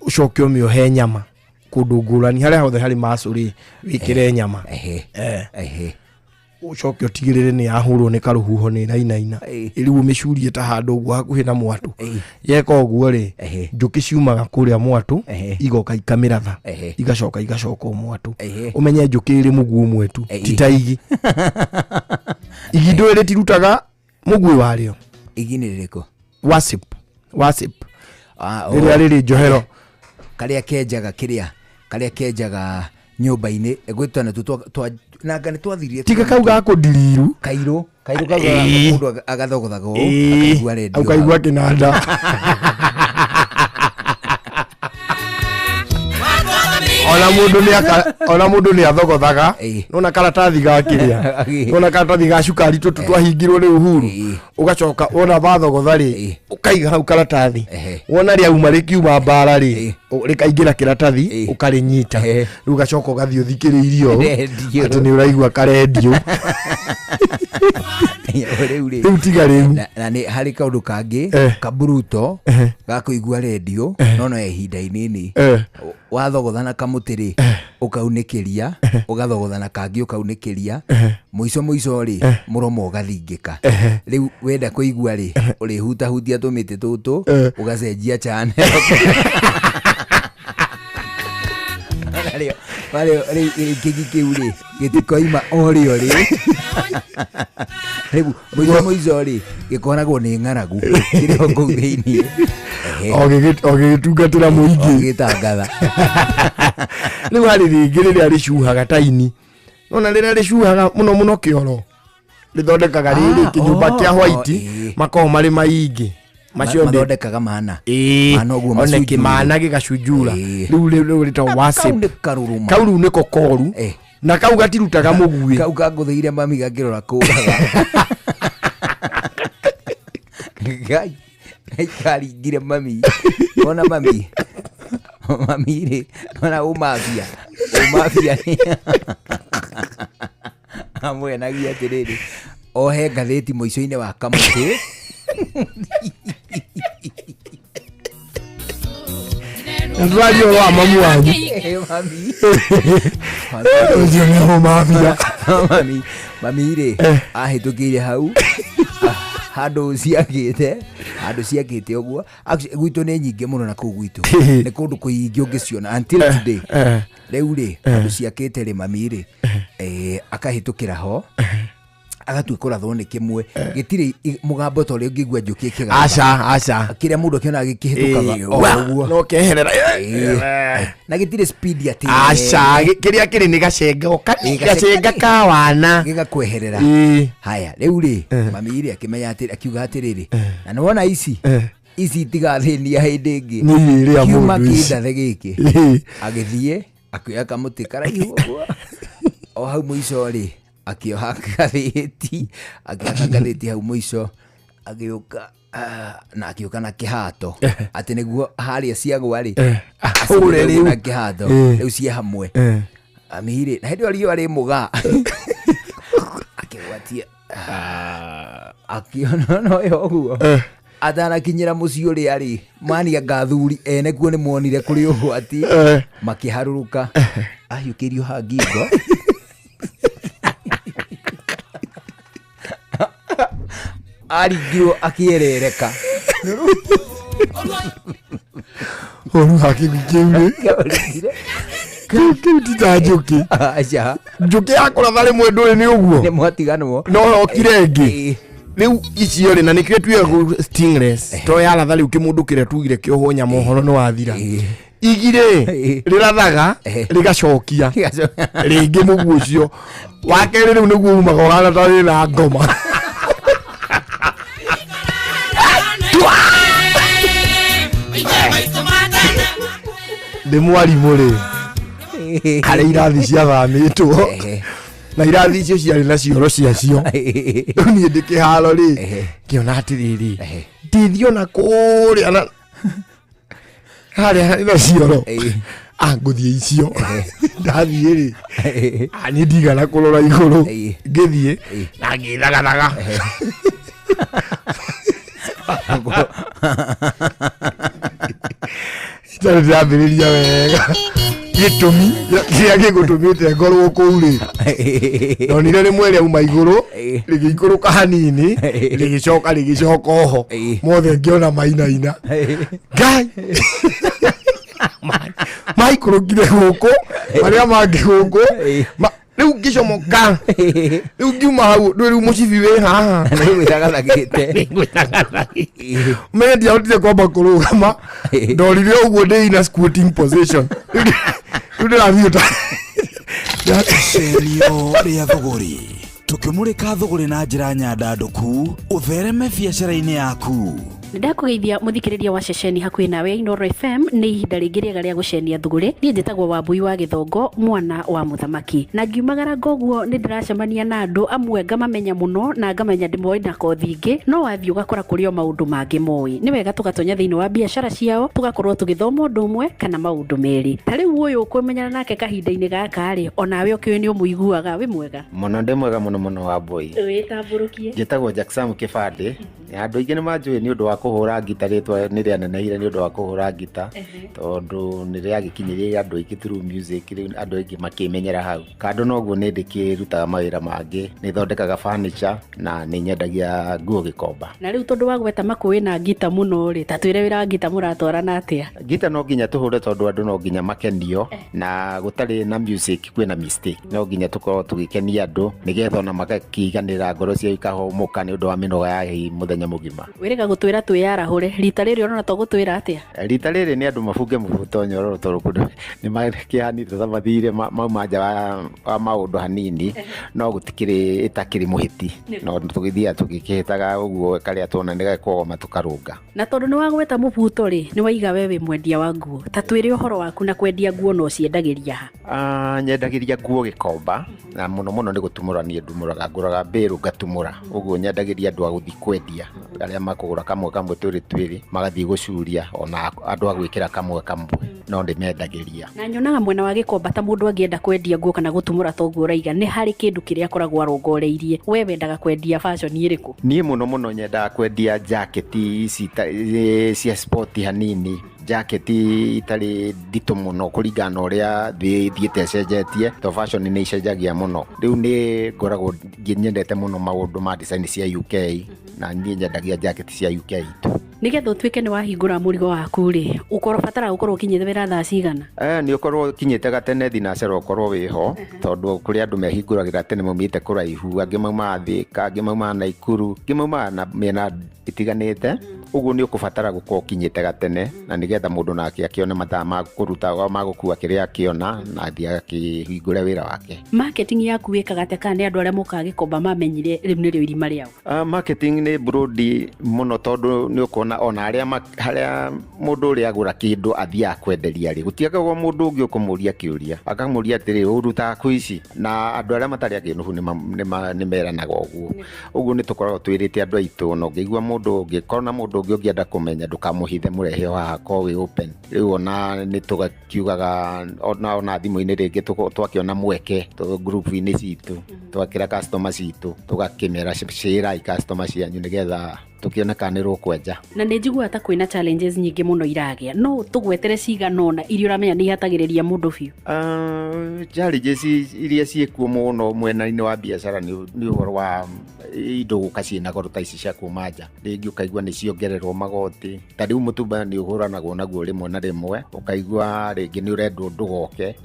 Ũcoke ũmĩohe nyama kũndũ ngũrani, harĩa hothe harĩ macũ rĩ, wĩkĩre nyama. Ũcoke ũtigĩrĩre nĩ yahũrwo nĩ karũhuho nĩ ĩrainaina. Rĩu ũmĩcurie ta handũ ũguo hakuhĩ na mwatũ. Yeka ũguo rĩ, njũkĩ ciumaga kũrĩa mwatũ, igoka ikamĩratha, igacoka igacoka o mwatũ. Ũmenye njũkĩ ĩrĩ mũguĩ ũmwe tu, ti ta igi. Igi ndũĩ rĩtirutaga mũguĩ warĩo. Igi nĩ rĩrĩkũ? Wasip. Wasip. Rĩrĩa rĩrĩ njohero. Karĩa kenjaga kĩrĩa, karĩa kenjaga nyũmba-inĩ, gwĩtwa natuo nanga nĩ twathirie Tiga kau ga kũndiriru. Kairũ, kairũ kau ga mũndũ agathogothaga ũũ, akaigua redio Akaigua hau. kĩnanda. Ona Mũndũ nĩ aka ona mũndũ nĩ athogothaga. Nona karatathi ga kĩrĩa. Nona karatathi ga cukari tũtũ twahingirwo nĩ Uhuru. Ũgacoka wona wathogotha rĩ, ũkaiga hau karatathi. Wona rĩauma rĩkiuma mbara rĩ, rĩkaingĩra kĩratathi ũkarĩnyita. Rĩu ũgacoka ũgathiĩ ũthikĩrĩirie ũũ Rendio. atĩ nĩ ũraigua karendio. Rĩu rĩ Rĩu tiga rĩu. Na nĩ harĩ kaũndũ kangĩ kaburuto ga kũigua rendio no no ya ihinda inini. Wathogothana kamũtĩ rĩ, ũkaunĩkĩria, ũgathogothana kangĩ ũkaunĩkĩria, mũico mũico rĩ, mũromo ũgathingĩka. Rĩu wenda kũigua rĩ, ũrĩhutahutia tũmĩtĩ tũtũ, ũgacenjia channel. Narĩo narĩo rĩu kĩgi kĩu rĩ, gĩtikoima o rĩo rĩ. Rĩu mũico mũico rĩ, gĩkoragwo nĩ ng'aragu kĩrĩ o kũu thĩiniĩ. O gĩgĩtungatĩra mũingĩ. O gĩgĩtangatha. Rĩu harĩ rĩngĩ rĩrĩa rĩcuhaga taini. Nona rĩrĩa rĩcuhaga mũno mũno kĩoro. Rĩthondekaga rĩrĩ kĩnyũmba kĩa white makoragwo marĩ maingĩ. Macio ndĩ Mathondekaga mana. Ĩĩ, Mana ũguo one macunjura. kĩmana gĩgacunjura. Rĩu rĩu rĩtagwo Kau wasip. nĩ karũrũma. Kau rĩu nĩko koru. Na kau gatirutaga mũguĩ. Kau kangũthĩire mami gakĩrora kũraga. Ngai, Ngai karingire mami. Ona mami. Mami rĩ, ona ũmabia. Ũmabia nĩ. Amwenagia atĩrĩrĩ, ohe ngathĩti mũico-inĩ wa kamũtĩ. Na tũraria ũhoro wa mamu wanyu. Mami. Ũcio nĩ ũmabia. Mami, mami rĩ, ahĩtũkĩire hau handũ ciakĩte, handũ ciakĩte ũguo. Actually, gwitũ nĩ nyingĩ mũno na kũu gwitũ. Nĩ kũndũ kũingĩ ũngĩciona until today. Rĩu rĩ, handũ ciakĩte rĩ, mami rĩ, akahĩtũkĩra ho, agatua kũrathwo nĩ kĩmwe. Gĩtirĩ mũgambo ta ũrĩa ũngĩigua njũkĩ ĩkĩgamba. Aca, aca. Kĩrĩa mũndũ akĩonaga gĩkĩhĩtũkaga o ũguo. No keherera. Na gĩtirĩ speed atĩ. Aca, kĩrĩa kĩrĩ nĩ gacenga o gacenga ka wana. Gĩgakweherera. Haya, rĩu rĩ, mami rĩ akĩmenya atĩ, akiuga atĩrĩrĩ, na nĩ wona ici, ici itigathĩnia hĩndĩ ĩngĩ. Nĩ irĩa Kiuma mũndũ ici. kĩndathe gĩkĩ. Agĩthiĩ, akĩoya kamũtĩ karaihu ũguo. O hau mũico rĩ, akĩoha ngathĩti, akĩoha ngathĩti hau mũico, agĩũka, na akĩũka na kĩhato. Atĩ nĩguo harĩa ciagwa rĩ, Ahũre acigũre rĩu. na kĩhato, rĩu ciĩ hamwe. Ami rĩ, na hĩndĩ ĩyo riũa rĩ mũgaa. Akĩgwatia. Akĩona no yo ũguo. Atanakinyĩra mũciĩ ũrĩa rĩ, mani anga athuri ene kuo nĩ monire kũrĩ ũgwati, makĩharũrũka. Ahiũkĩirio ha ngingo. Aringirwo akĩerereka. Ũru wa kĩgu kĩu rĩ. Kĩu kĩu ti ta njũkĩ. Aca. Njũkĩ yakũratha rĩmwe ndũrĩ nĩ ũguo. Nĩ mwatiganwo. No yokire ĩngĩ. Rĩu icio rĩ, na nĩkĩo tuigagwo stingless. To yaratha rĩu kĩmũndũ kĩrĩa tugire kĩohwo nyama ũhoro nĩ wathira. Igi rĩ, rĩrathaga, rĩgacokia. Rĩngĩ mũguo ũcio. Wa kerĩ rĩu nĩguo umaga ũhana ta wĩna ngoma. Ndĩ mwarimũ rĩ, harĩ irathi ciathamĩtwo na irathi icio ciarĩ na cioro ciacio. Rĩu niĩ ndĩ kĩharo rĩ, ngĩona atĩrĩrĩ, ndĩthiĩ ona kũrĩa na harĩa harĩ na cioro. Ngũthiĩ icio. Ndathiĩ rĩ, niĩ ndigana kũrora igũrũ, ngĩthiĩ na ngĩthagathaga. Itarĩ ndĩrambĩrĩria wega. Gĩtũmi kĩrĩa gĩgũtũmĩte ngorwo kũu rĩ, ndonire rĩmwe rĩauma igũrũ rĩgĩikũrũka hanini rĩgĩcoka rĩgĩcoka oho mothe ngĩona mainaina. Ngai maikũrũkire gũkũ marĩa mangĩ gũkũ rĩu ngĩcomoka rĩu ngiuma hau ndũĩ rĩu mũcibi wĩ haha. Nĩngwĩthagathagĩte. Nĩngwĩthagathagĩte. Ũmenye ndiahotire kwamba kũrũgama, ndorire ũguo ndĩ in a squatting position. Rĩu ndĩrathiĩ ta Icerio rĩa thũgũrĩ tũkĩmũrĩka thũgũrĩ na njĩra nyandandũku ũthereme biacara-inĩ yaku. Nĩndakũgeithia mũthikĩrĩria wa ceceni hakuhĩ nawe Inooro FM. Nĩ ihinda rĩngĩ rĩega rĩa gũcenia thũgũrĩ. Niĩ njĩtagwo Wambui wa Gĩthongo, mwana wa mũthamaki, na ngiumagara ngoguo nĩ ndĩracemania na andũ amwe ngamamenya mũno na ngamenya ndĩmoĩ na kothi ingĩ, no wathiĩ ũgakora kũrĩ o maũndũ mangĩ moĩ. Nĩ wega tũgatonya thĩinĩ wa biacara ciao, tũgakorwo tũgĩthoma ũndũ ũmwe kana maũndũ merĩ. Ta rĩu ũyũ ũkũmenyana nake kahinda-inĩ gaka rĩ, onawe ũkĩũĩ nĩ ũmũiguaga. Wĩ mwega? Mũno, ndĩ mwega mũno mũno, Wambui. Wĩtambũrũkie. Njĩtagwo Jack Sam Kĩbandĩ. Andũ aingĩ nĩ manjũĩ nĩ ũndũ wa kũhũra ngita. Rĩtwa nĩ rĩanenehire nĩ ũndũ wa kũhũra ngita, tondũ nĩ rĩagĩkinyĩrire andũ aingĩ through music. Rĩu andũ aingĩ makĩmenyera hau. Kando noguo, nĩ ndĩkĩrutaga mawĩra mangĩ, nĩ thondekaga furniture na nĩ nyendagia nguo Gĩkomba. Na rĩu tondũ wa gweta makũĩ na ngita mũno rĩ, ta twĩre wĩra wa ngita mũratwarana atĩa? Ngita no nginya tũhũre, tondũ andũ no nginya makenio, na gũtarĩ na music kwĩna mistake. No nginya tũkorwo tũgĩkenia andũ nĩgetha ona magakĩiganĩra, ngoro ciao ikahũmũka nĩ ũndũ wa mĩnoga ya hihi mũthenya mũgima. Wĩrĩga gũtwĩra twĩyarahũre rita rĩrĩ, ũrona to gũtwĩra atĩa? Rita rĩrĩ nĩ andũ mabunge mũbuto nyororo, tondũ kũndũ nĩ makĩhanĩte ta mathire mauma nja wa maũndũ hanini, no gũtikĩrĩ ĩtakĩrĩ mũhĩti, no tũgĩthiaga tũgĩkĩhĩtaga ũguo, karĩa tuona nĩ gakũgoma tũkarũnga. Na tondũ nĩ wagweta mũbuto rĩ, nĩ waiga we wĩ mwendia wa nguo, ta twĩre ũhoro waku na kwendia nguo, no ciendagĩria ha? Ah, nyendagĩria nguo Gĩkomba, na mũno mũno nĩ gũtumũra. Niĩ ndumũraga, ngũraga mbĩrũ ngatumũra. Ũguo nyendagĩria andũ a gũthiĩ kwendia, arĩa makũgũra kamwe kamwe, twĩrĩ twĩrĩ, magathiĩ gũcuria, ona andũ a gwĩkĩra kamwe kamwe no ndĩmendagĩria. Na nyonaga mwena wa Gĩkomba, ta mũndũ angĩenda kwendia nguo kana gũtumũra ta ũguo ũraiga, nĩ harĩ kĩndũ kĩrĩa akoragwo arongoreirie. We wendaga kwendia fashion ĩrĩkũ? Niĩ mũno mũno nyendaga kwendia jaketi ici cia sport hanini, jaketi itarĩ nditũ mũno, kũringana na ũrĩa thĩ ĩthiĩte ĩcenjetie, to fashion nĩ icenjagia mũno. Rĩu nĩ ngoragwo nyendete mũno maũndũ ma design cia UK, na niĩ nyendagia jaketi cia UK tu. Nĩgetha ũtuĩke nĩ wahingũra mũrigo waku rĩ, ũkorwo batara gũkorwo ũkinyĩte wĩra thaa cigana? Nĩ ũkorwo ũkinyĩte gatene, thinacera ũkorwo wĩho, tondũ kũrĩ andũ mehingũragĩra tene maumĩte kũraihu. Angĩ maumaga Thĩka, angĩ maumaga Naikuru, angĩ maumaga na mĩena ĩtiganĩte. Ũguo nĩ ũkũbatara gũkorwo ũkinyĩte gatene, na nĩgetha mũndũ nake akĩone mathaa ma kũruta, ma gũkua kĩrĩa akĩona na athiĩ akĩhingũre wĩra wake. Marketing yaku wĩkaga atĩa, kana nĩ andũ arĩa mokaga Gĩkomba mamenyire rĩu nĩrĩo irima rĩao? Marketing nĩ broad mũno, tondũ nĩ ũkuona ona arĩa harĩa mũndũ ũrĩa agũra kĩndũ athiaga kwenderia rĩ, gũtiagagwo mũndũ ũngĩ ũkũmũria kĩũria, akamũria atĩrĩ, ũrutaga kũ ici? Na andũ arĩa matarĩ akĩnũhu nĩ meranaga ũguo. Ũguo nĩ tũkoragwo twĩrĩte andũ aitũ, na ũngĩigua mũndũ ũngĩ na mũndũ ũngĩ ũngĩenda kũmenya, ndũkamũhithe, mũrehe o haha, korwo wĩ open. Rĩu ona nĩ tũgakiugaga ona thimũ-inĩ rĩngĩ twakĩona mweke group-inĩ citũ, twakĩra customer citũ, tũgakĩmera cĩrai customer cianyu nĩgetha tũkĩone kana nĩ rũkwenja. Na nĩ njiguaga ta kwĩna challenges nyingĩ mũno iragĩa, no tũgwetere cigana ũna iria ũramenya nĩ ihatagĩrĩria mũndũ biũ? Challenges iria ciĩkuo mũno mwena-inĩ wa biacara nĩ ũhoro wa indo gũka ciĩna goro, ta ici cia kuma nja. Rĩngĩ ũkaigua nĩ ciongererwo magoti. Ta rĩu mũtumba nĩ ũhũranagwo naguo rĩmwe na rĩmwe, ũkaigua rĩngĩ nĩ ũrendwo ndũgoke,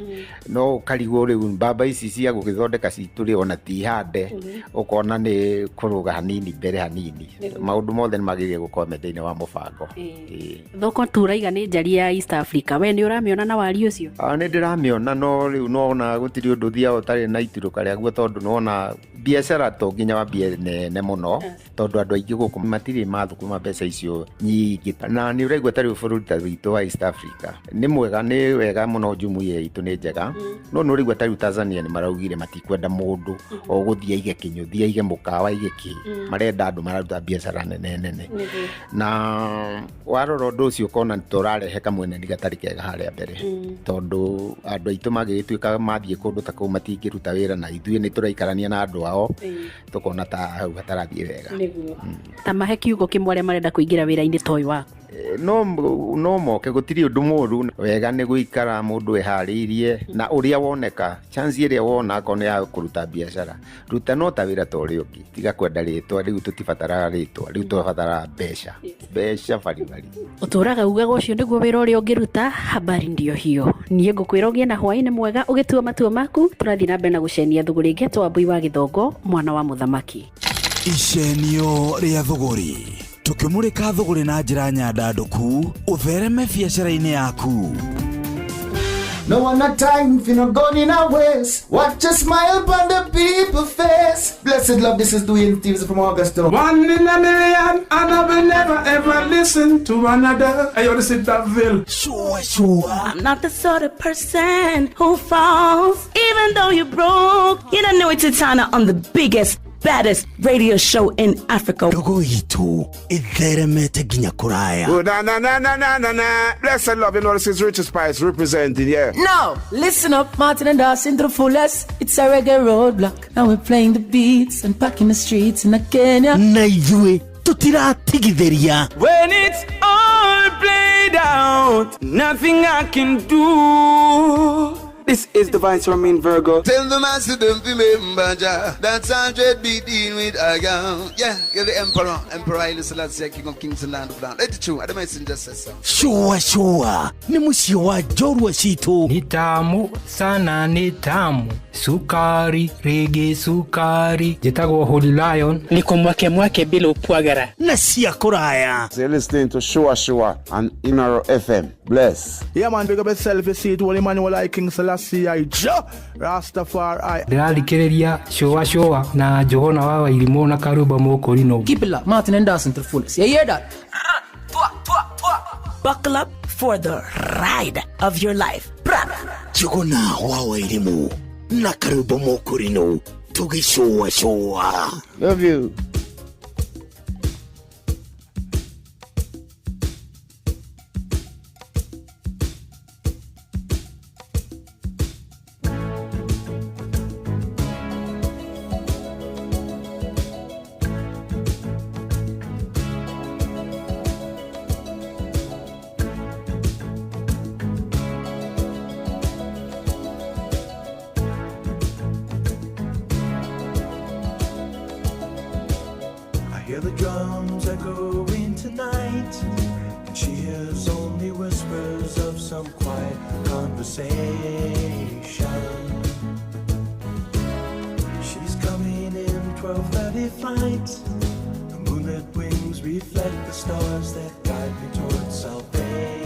no ũkarigwo rĩu mbamba ici cia gũgĩthondeka citũ rĩ, ona ti hande, ũkona nĩ kũrũga hanini mbere hanini. Maũndũ mothe nĩ magĩrĩire gũkorwo me thĩinĩ wa mũbango. Ĩĩ. Thoko turaiga nĩ njari ya East Africa, we nĩ ũramĩona na wari ũcio? Ah, nĩ ndĩramĩona, no rĩu nona gũtirĩ ũndũ ũthiaga ũtarĩ na iturũka rĩaguo, tondũ nona biacara to nginya wambie nene mũno, tondũ andũ aingĩ gũkũ matirĩ mathũkũma mbeca icio nyingĩ. Na nĩ ũraigua ta rĩu bũrũri ta witũ wa East Africa nĩ mwega, nĩ wega mũno, jumuiya itũ nĩ njega, no nĩ ũraigua ta rĩu Tanzania nĩ maraugire matikwenda mũndũ ũgũthiĩ aige kĩnyũthi, aige mũkawa, aige kĩ. Marenda andũ mararuta biacara nene nene, na warora ũndũ ũcio ũkona tũrarehe kamweneni gatarĩ kega harĩa mbere, tondũ andũ aitũ mangĩgĩtuĩka mathiĩ kũndũ ta kũu matingĩruta wĩra, na ithuĩ nĩ tũraikarania na andũ ao, tũkona ta hau hatarathiĩ wega. Nĩguo. Ta mahe kiugo kĩmwe arĩa marenda kũingĩra wĩra-inĩ ta ũyũ waku. No moke, gũtirĩ ũndũ mũru. Wega nĩ gũikara mũndũ eharĩirie, na ũrĩa woneka chance ĩrĩa wona, akorwo nĩ ya kũruta biacara, ruta, no ta wĩra ta ũrĩa ũngĩ. Tiga kwenda rĩtwa. Rĩu tũtibataraga rĩtwa, rĩu tũbataraga mbeca, mbeca baribari. Ũtũraga ugaga ũcio nĩguo wĩra ũrĩa ũngĩruta. Habari ndio hiyo. Niĩ ngũkwĩra ũgĩe na hwaĩ-inĩ mwega ũgĩtua matua maku. Tũrathiĩ na mbere na gũcenia thũgũrĩ ĩngĩ. Wambui wa Gĩthongo, mwana wa mũthamaki. Icenio rĩa thũgũrĩ, tũkĩmũrĩka thũgũrĩ na njĩra nyandandũku ũthereme biacara-inĩ yaku. No one a time if you not gone in a waste. Watch a smile on the people face. Blessed love, this is Dwayne Stevens from Augusta. One in a million, and I will never ever listen to another. Hey, yo, this is Daville. Sure, sure. I'm not the sort of person who falls, even though you're broke. You don't know it's Titana on the biggest, baddest radio show in Africa. Ndogo itũ ĩtheremete nginya kũraya. Oh, na na na na na na na. Blessed love, you know this is Richard Spice representing, yeah. Now, listen up, Martin and Dawson to the fullest. It's a reggae roadblock. Now we're playing the beats and packing the streets in Kenya. Na ithuĩ tũtiratigithĩria. When it's all played out, nothing I can do. This is the Vice Romain Virgo. Tell the master don't remember Jah. That's 100 beat in with a gun. Yeah, you're the emperor. Emperor Haile Selassie, King of Kings and Land of Land. Let it true. The messenger says so. Sure, sure. Nĩ mũciĩ wa njorua citũ. Ni tamu sana, ni tamu sukari rigi sukari. Njĩtagwo Holy Lion. Niko mwake mwake bila upwagara na cia kũraya. So you're listening to Shua Shua on Inaro FM. Bless. Yeah man, big up yourself, you see it, Holy Emmanuel I King Selassie I Jah Rastafari. Ndĩrathikĩrĩria Shua Shua na Johana wa Wairimũ na Karuba Mũkũrinũ. Keep it locked, Martin and Dawson to the fullest. You hear that? Buckle up for the ride of your life. Njuguna wa Wairimũ na Karuba Mũkũrinũ tũgĩcũa cũa. Love you. Hear the drums echoing tonight, and she hears only whispers of some quiet conversation. She's coming in 12:30 flight. The moonlit wings reflect the stars that guide me towards salvation.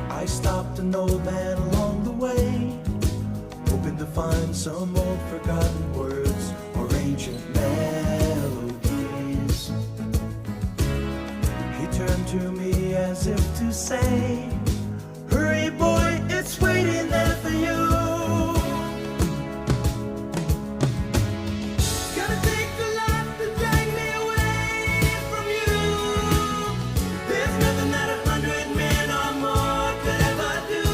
I stopped an old man along the way, hoping to find some old forgotten words or ancient melodies. He turned to me as if to say, hurry boy, it's waiting there for you. Gotta take a lot to drag me away from you. There's nothing that 100 men or more could ever do.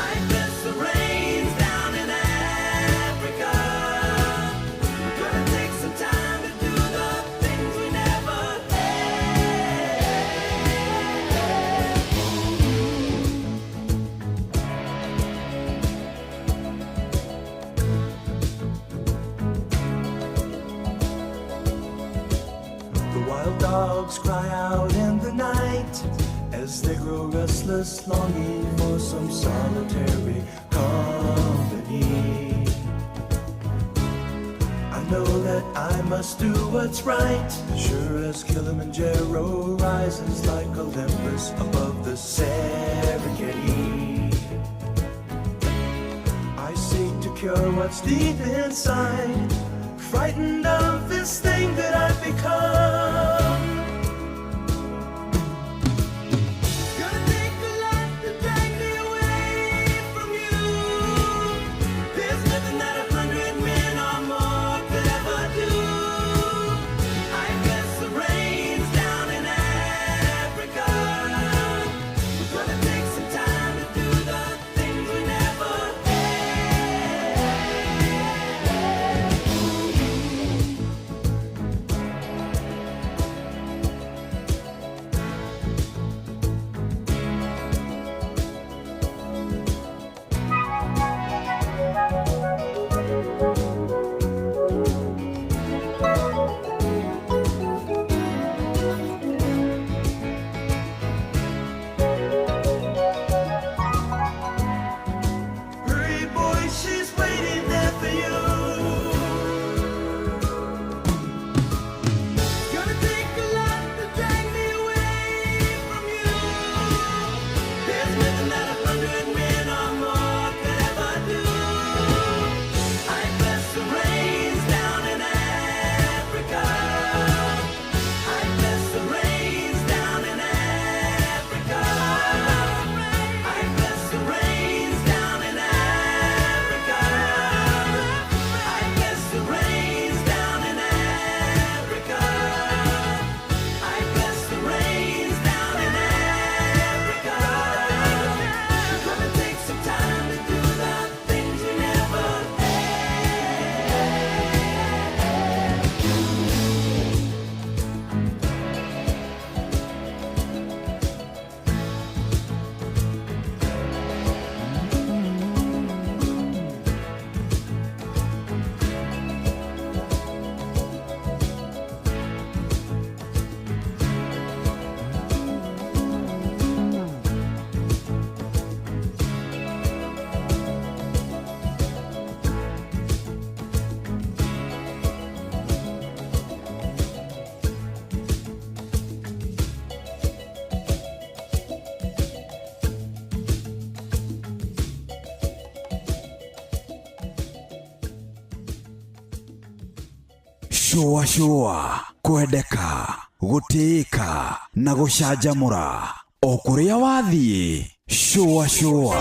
I guess the rain's down in Africa. Gonna take some time to do the things we never had. The wild dogs cry out in the night as they grow restless, longing for some solitary company. I know that I must do what's right, sure as Kilimanjaro rises like Olympus above the Serengeti. I seek to cure what's deep inside, frightened of this thing that I've become. Gonna take a lot to drag me away from you. There's nothing that 100 men or more could ever do. I guess the rain's down in Africa. We're gonna take some time to do the things we never had. Shũa shũa, kwendeka, gũtĩĩka na gũcanjamũra o kũrĩa wathiĩ. Shũa shũa.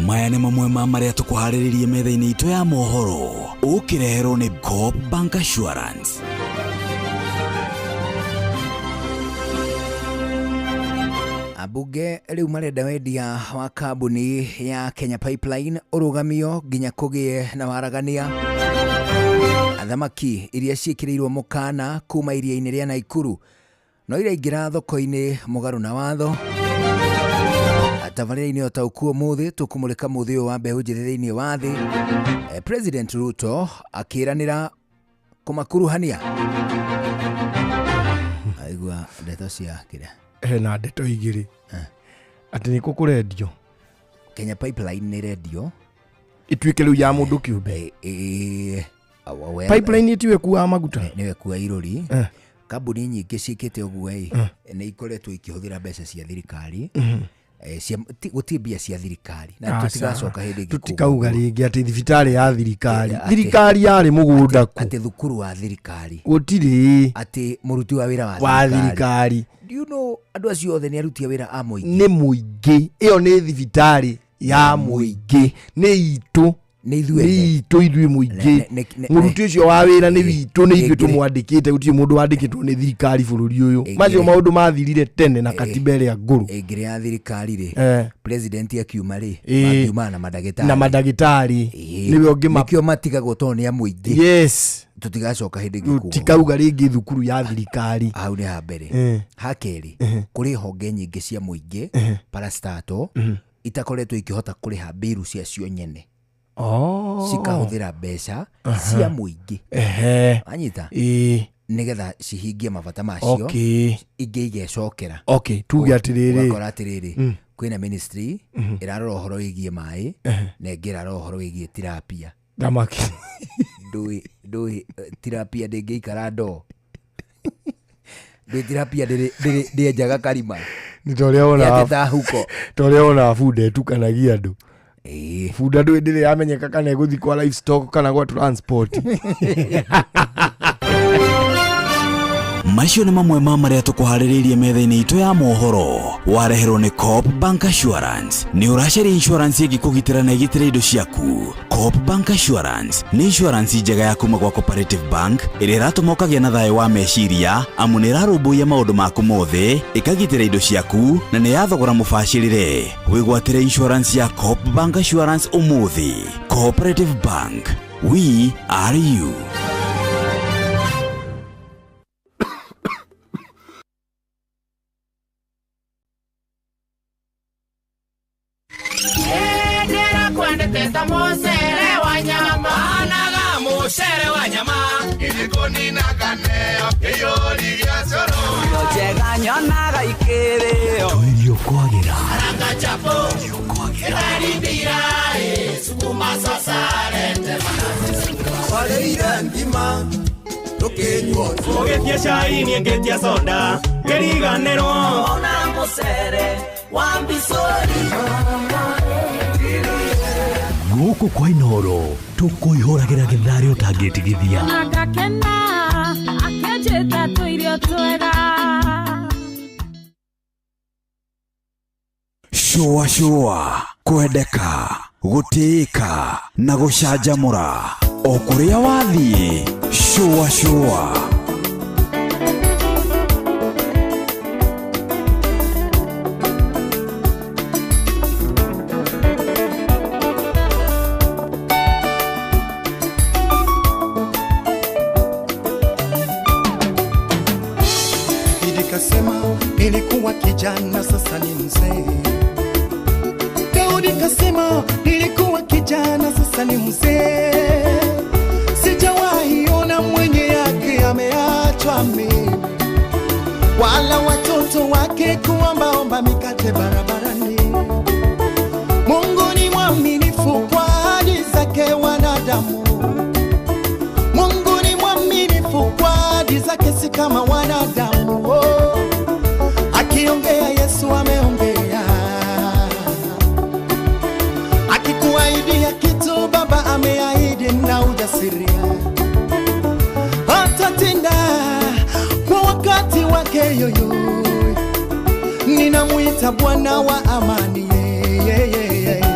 Maya nĩ mamwe ma marĩa tũkũharĩrĩrie metha-inĩ itũ ya mohoro, ũkĩreherwo nĩ Coop Bank Assurance. Ambunge rĩu marenda wendia wa kambuni ya Kenya Pipeline ũrũgamio nginya kũgĩe na waragania. Athamaki iria ciĩkĩrĩirwo mũkana kuma iria-inĩ rĩa Naikuru no iraingĩra thoko-inĩ mũgarũ na watho. Tabarĩra-inĩ o ta ũkuo mũthĩ tũkũmũrĩka mũthĩ ũyũ wa mbeũ njĩthĩ thĩinĩ wa thĩ. President Ruto akĩranĩra kũmakuruhania. Aigua ndeto cia kĩrĩa Hena ndeto igĩrĩ atĩ nĩkũ kũrendio Kenya Pipeline nĩ rendio ĩtuĩke rĩu ya mũndũ kĩũmbe. Pipeline ĩtiwe kuaga maguta, nĩwe kua irũri. Kambuni nyingĩ ciĩkĩte ũguo ĩ nĩ ikoretwo ikĩhũthĩra mbeca cia thirikari. Gũtirĩ mbia cia thirikari na tũtigacoka hĩndĩ ĩngĩ Tũtikauga rĩngĩ atĩ thibitarĩ ya thirikari, thirikari yarĩ mũgũnda kũ, atĩ thukuru wa thirikari gũtirĩ, atĩ mũruti wa wĩra wa thirikari. Do you know andũ acio othe nĩ aruti a wĩra a mũingĩ? Nĩ mũingĩ, ĩyo nĩ thibitarĩ ya mũingĩ, nĩ itũ, nĩ ithuĩ itũ ithuĩ mũingĩ. Mũruti ũcio wa wĩra nĩ witũ, nĩ ithuĩ tũmwandĩkĩte, gũtirĩ mũndũ wandĩkĩtwo nĩ thirikari bũrũri ũyũ. Macio maũndũ mathirire tene na katiba ĩrĩa ngũrũ. Ĩngĩrĩ ya thirikari rĩ, president akiuma rĩ, mangiumana na mandagĩtarĩ, na mandagĩtarĩ nĩwe ũngĩ nĩkĩo matigagwo tondũ nĩ a mũingĩ. Yes, tũtigacoka hĩndĩ ĩngĩ kuo. Tũtikauga rĩngĩ thukuru ya thirikari. Hau nĩ ha mbere. Ha kerĩ, kũrĩ honge nyingĩ cia mũingĩ parastato itakoretwo ikĩhota kũrĩha mbiru ciacio nyene. Cikahũthĩra mbeca cia mũingĩ. Wanyita? Nĩgetha cihingie mabata macio, ingĩ igecokera. Tuge atĩrĩrĩ, ũgakora atĩrĩrĩ, kwĩna ministry ĩrarora ũhoro wĩgiĩ maĩ na ĩngĩ ĩrarora ũhoro wĩgiĩ tilapia. Thamaki. Ndũĩ tilapia ndĩngĩikara ndoo. Ndũĩ tilapia ndĩenjaga karima. Nĩ ta ũrĩa wonaga Yateta huko. Ta ũrĩa wonaga bunda ĩtukanagia andũ. Bunda ndũĩ ndĩrĩ yamenyeka kana ĩgũthiĩ kwa livestock kana gwa transport. Macio nĩ mamwe ma marĩa tũkũharĩrĩirie metha-inĩ itũ ya mohoro. Wareherwo nĩ Coop Bank Assurance. Nĩ ũracaria insurance ĩngĩkũgitĩra na ĩgitĩre indo ciaku. Coop Bank Assurance nĩ insurance njega ya kuma gwa Cooperative Bank ĩrĩa ĩratũma ũkagĩa na thayũ wa meciria, amu nĩ ĩrarũmbũiya maũndũ maku mothe, ĩkagitĩra indo ciaku na nĩ ya thogora mũbacĩrĩre. Wĩgwatĩre insurance ya Coop Bank Assurance ũmũthĩ. Cooperative Bank, we are you. Tuirio kwagira Ũgĩtie cai niĩ ngĩtia soda ngĩriganĩrwo ona mũcere wa mbicũri. Gũkũ kwa Inooro tũkũihũragĩra gĩtharĩ ũtangĩtigithia. Agakena akĩnjĩta tũirio twega. Shũa shũa, kwendeka, gũtĩĩka na gũcanjamũra o kũrĩa wathiĩ. Shũa shũa. Kasema nilikuwa kijana sasa ni mzee. Daudi kasema nilikuwa kijana sasa ni mzee. Sijawahi ona mwenye yake ameachwa mimi, wala watoto wake kuombaomba mikate barabarani. Mungu ni mwaminifu kwa ahadi zake wanadamu. Mungu ni mwaminifu kwa ahadi zake, si kama wanadamu. Oh. Akiongea Yesu ameongea, akikuahidia kitu Baba ameahidi na ujasiria. Ninamuita Bwana wa amani, yeah, yeah, yeah.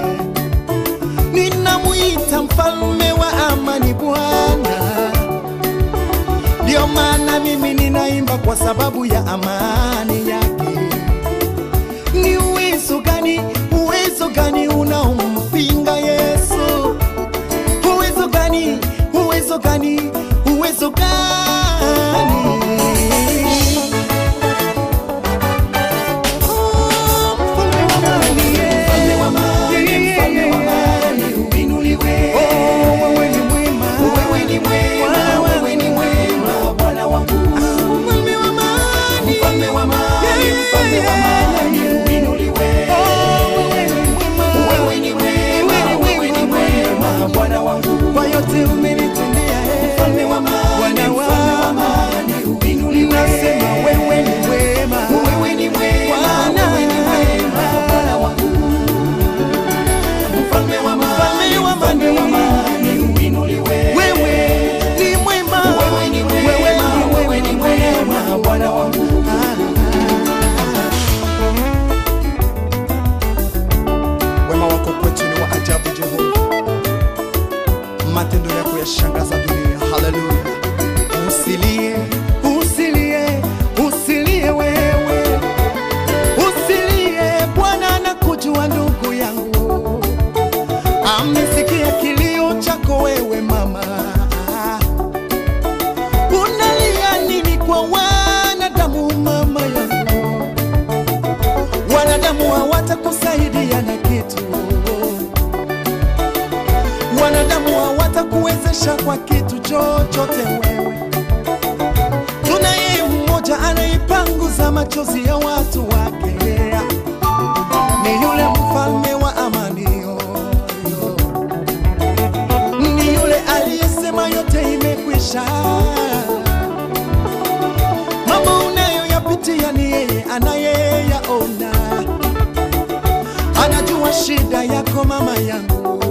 Ninamuita mfalme wa amani Bwana. Ndio maana mimi ninaimba kwa sababu ya amani yake. Ni uwezo gani unaompinga Yesu? Uwezo gani, uwezo gani, uwezo gani? Kwa yote umenitendea, mfalme wa amani, uinuliwe. Nasema wewe ni mwema, wewe ni mwema, wewe ni mwema, Bwana wangu. Mfalme wa amani, mfalme wa amani, uinuliwe. Wewe ni mwema, wewe ni mwema, wewe ni mwema, Bwana wangu. Wema wako kwetu ni wa ajabu Jehova. Matendo yako yashangaza dunia. Haleluya. Usilie, usilie, usilie wewe. Usilie, Bwana anakujua ndugu yangu. Amesikia kilio chako wewe mama. Unalia nini kwa wanadamu mama yangu? Wanadamu hawatakusaidia na kitu. Wanadamu hawatakuwezesha kwa kitu chochote wewe. Tunaye mmoja anaipanguza machozi ya watu wake, ni yule mfalme wa amani, ni yule aliyesema yote imekwisha. Mambo unayoyapitia ni yeye anayeyaona, anajua shida yako mama yangu,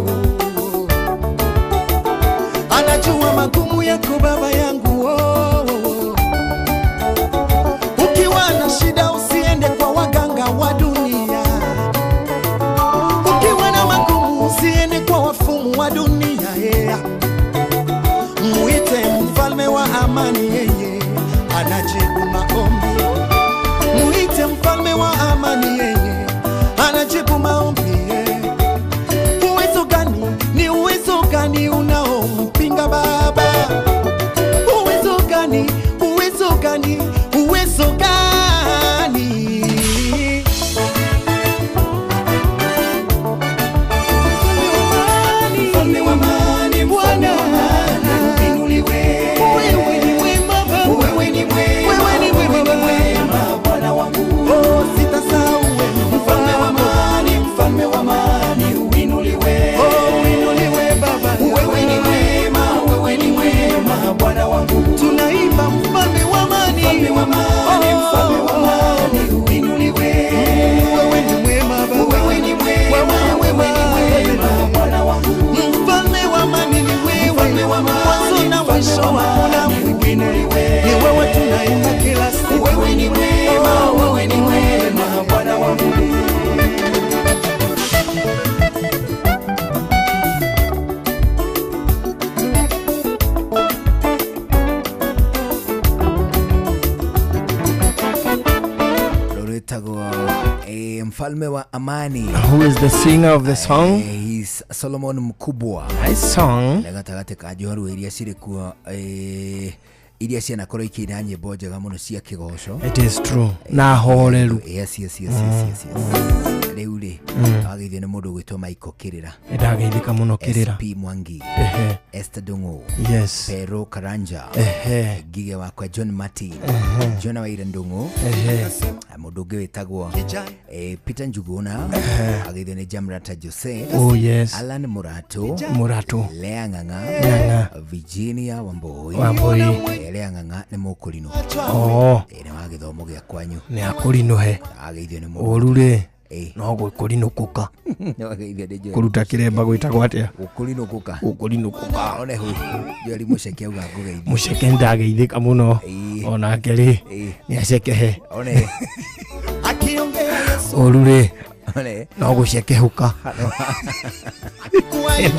anajua magumu yako baba yangu. Oh, oh. Ukiwa na shida usiende kwa waganga wa dunia. Ukiwa na magumu usiende kwa wafumu wa dunia. Yeah. Muite mfalme wa amani, yeye anajibu maombi. Muite mfalme wa amani, yeye anajibu maombi. Yeah. Uwezo gani, ni uwezo gani unaompinga Baba? Uwezo gani, uwezo gani, uwezo gani? Mfalme wa amani, Bwana uinuliwe. Wewe ni mwema Baba, wewe ni mwema, wewe ni mwema Bwana wangu. Oh, sitasahau wema. Mfalme wa amani, mfalme wa amani uinuliwe. Oh, uinuliwe Baba. Wewe ni mwema, wewe ni mwema Bwana wangu. Tunaimba mfalme wa amani, mfalme wa amani, mfalme wa amani uinuliwe. Wewe ni mwema Baba, wewe ni mwema, wewe ni mwema Bwana wangu. Mfalme wa amani ni wewe, mwanzo na mwisho, hakuna mwingine. Ni wewe tunaimba kila siku. Wewe ni mwema, wewe ni mwema Bwana wangu. Rwĩtagwo Mfalme wa Amani. Who is the singer of the song? He's Solomon Mkubwa. Nice song. Na gatagatĩ ka njorua iria cirĩ kuo iria cianakorwo ikĩina nyĩmbo njega mũno cia kĩgoco. It is true. Na horeru. Yes, yes, yes, yes, yes, yes. Rĩu rĩ wageithio nĩ mũndũ ũgwĩtwo Michael Kĩrĩra. Nĩndageithĩka mũno Kĩrĩra. SP Mwangi. Ehe. Esther Ndung'u. Yes. Pero Karanja. Ehe. Ngige wakwa John Martin. Ehe. John Waira Ndung'u. Ehe. Mũndũ ũngĩ wĩtagwo Peter Njuguna. Ehe. Ageithio nĩ Jamrata Jose. Oh, yes. Alan Murato. Murato. Lea Ng'ang'a. Ng'ang'a. Virginia Wambui. Wambui. Lea Ng'ang'a nĩ mũkũrinũ. Oh. Nĩ wa gĩthomo gĩa kwanyu. Nĩ akũrinũhe. Ageithio nĩ mũndũ. Ũru rĩ no gwĩkũrinũkũka. Ageithio nĩ Joel. Kũruta kĩremba gwĩtagwo atĩa? Gũkũrinũkũka. Gũkũrinũkũka. One hu Joel Mũceke auga ngũgeithie. Mũceke nĩndageithĩka mũno. Onake rĩ nĩ acekehe. One. Ũru rĩ no gũcekehuka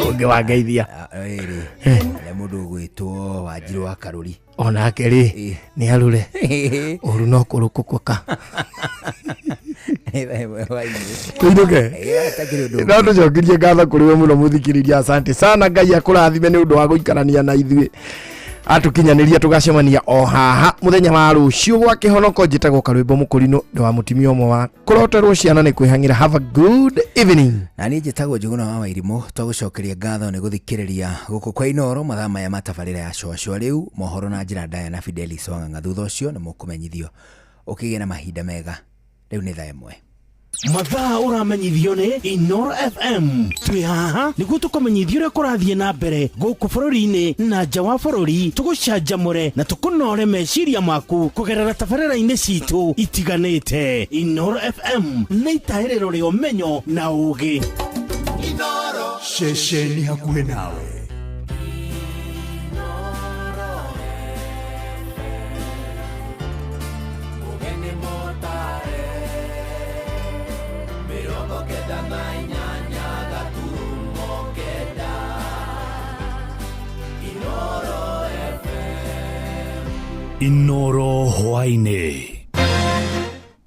ũngĩ wangeithia. Rĩrĩ nĩ mũndũ ũgwĩtwo Wanjirũ wa Karũri. Onake rĩ nĩ arure ũru no kũrũkũkũka. Tũinũke no tũcokerie ngatho kũrĩ we mũno mũthikĩrĩria, asante sana, Ngai akũrathime nĩ ũndũ wa gũikarania na ithuĩ atũkinyanĩria, tũgacemania o haha mũthenya wa rũciũ gwa kĩhonoko. Njĩtagwo Karwĩmbo Mũkũrinũ, ndĩ wa mũtumia ũmwe wa kũroterwo ciana nĩ kwĩhang'ĩra. Have a good evening. Na niĩ njĩtagwo Njũgũna wa Wairimũ. Twagũcokeria ngatho nĩ gũthikĩrĩria gũkũ kwa Inoro mathaa maya ma tabarĩra ya cwacwa. Rĩu mohoro na njĩra ndaya na Fidelis Wang'ang'a, thutha ũcio nĩ mũkũmenyithio. Ũkĩgĩe na mahinda mega. Rĩu nĩ thaa 1. Mathaa ũramenyithio nĩ Inoro FM. Twĩ haha nĩguo tũkũmenyithio ũrĩa kũrathiĩ na mbere gũkũ bũrũri-inĩ na nja wa bũrũri, tũgũcanjamũre na tũkũnore meciria maku kũgerera tabarĩra-inĩ citũ itiganĩte. Inoro FM nĩ itahĩrĩro rĩa ũmenyo na ũgĩ. Ceceni hakuhĩ nawe. Ũgeni mũtare 98.9 Inoro FM. Inoro hwaĩ-inĩ.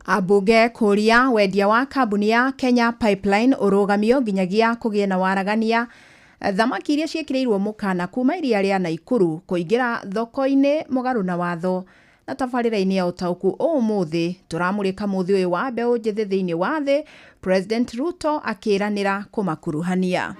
Ambunge kũria wendia wa kambuni ya Kenya Pipeline ũrũgamio nginyagia kũgĩe na waragania. Thamaki iria ciĩkĩrĩirwo mũkana kuma iria rĩa Naikuru kũingĩra thoko-inĩ mũgarũ na watho. Na tabarĩra-inĩ ya ũtaũku ũmũthĩ tũramũrĩka mũthĩ ũyũ wa mbeũ njĩthĩ thĩinĩ wa thĩ, President Ruto akĩranĩra kũmakuruhania.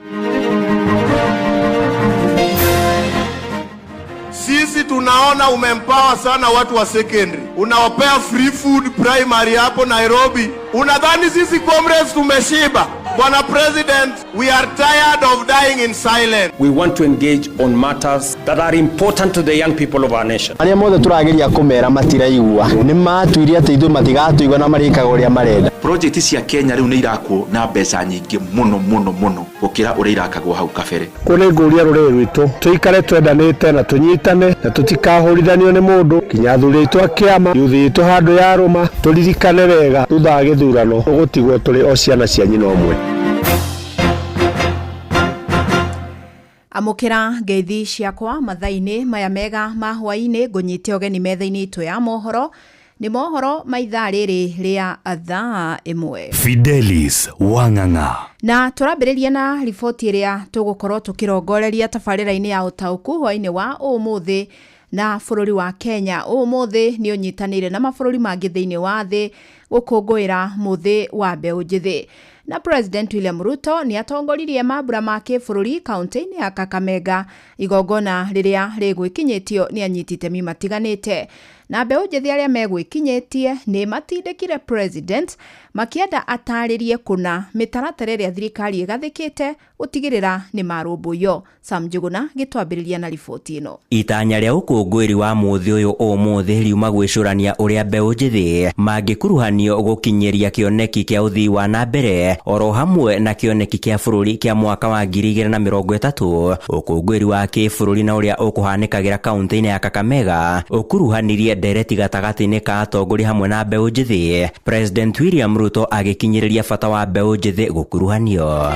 Sisi tunaona umeempower sana watu wa secondary, unawapea free food primary hapo Nairobi. Unadhani sisi comrades tumeshiba? Bwana President, we are tired of dying in silence. We want to engage on matters that are important to the young people of our nation. Arĩa mothe tũrageria kũmera matiraigua, nĩ matuire atĩ ithuĩ matigatũigua na marĩkaga ũrĩa marenda. Project cia Kenya rĩu nĩ irakwo na mbeca nyingĩ mũno mũno mũno gũkĩra ũrĩa irakagwo hau kabere. Kũ nĩ ngũria rũrĩrĩ rwitũ tũikare twendanĩte na tũnyitane na tũtikahũrithanio nĩ mũndũ, nginya athuri aitũ a kĩama yuthi itũ handũ yarũma, tũririkane wega thutha wa gĩthurano tũgũtigwo tũrĩ o ciana cia nyina ũmwe. Amũkĩra ngeithi ciakwa mathaa-inĩ maya mega ma hwaĩ-inĩ, ngũnyite ũgeni metha-inĩ itũ ya mohoro. Nĩ mohoro ma ithaa rĩrĩ rĩa thaa 1. Fidelis Wang'ang'a. Na tũrambĩrĩria na riboti ĩrĩa tũgũkorwo tũkĩrongoreria tabarĩra-inĩ ya ũtaũku hwaĩ-inĩ wa ũmũthĩ. Na bũrũri wa Kenya ũmũthĩ nĩ ũnyitanĩire na mabũrũri mangĩ thĩinĩ wa thĩ gũkũngũĩra mũthĩ wa mbeũ njĩthĩ, na President William Ruto nĩ atongoririe mambura ma kĩbũrũri kaunti-inĩ ya Kakamega, igongona rĩrĩa rĩgwĩkinyĩtio nĩ anyiti itemi matiganĩte. Na mbeũ njĩthĩ arĩa megwĩkinyĩtie nĩ matindĩkire president makĩenda atarĩrie kũna mĩtaratara ĩrĩa thirikari ĩgathĩkĩte gũtigĩrĩra nĩ marũmbũiyo. Sam Njuguna gĩtwambĩrĩria na riboti ĩno. Itanya rĩa ũkũngũĩri wa mũthĩ ũyũ ũmũthĩ riuma gwĩcũrania ũrĩa mbeũ njĩthĩ mangĩkuruhanio gũkinyĩria kĩoneki kĩa ũthii wa na mbere oro hamwe na kĩoneki kĩa bũrũri kĩa mwaka wa 2030. Ũkũngũĩri wa kĩbũrũri na ũrĩa ũkũhanĩkagĩra kaunti-inĩ ya Kakamega ũkuruhanirie ndereti gatagatĩ-inĩ ka atongoria hamwe na mbeũ njĩthĩ, President William Ruto agĩkinyĩrĩria bata wa mbeũ njĩthĩ gũkuruhanio.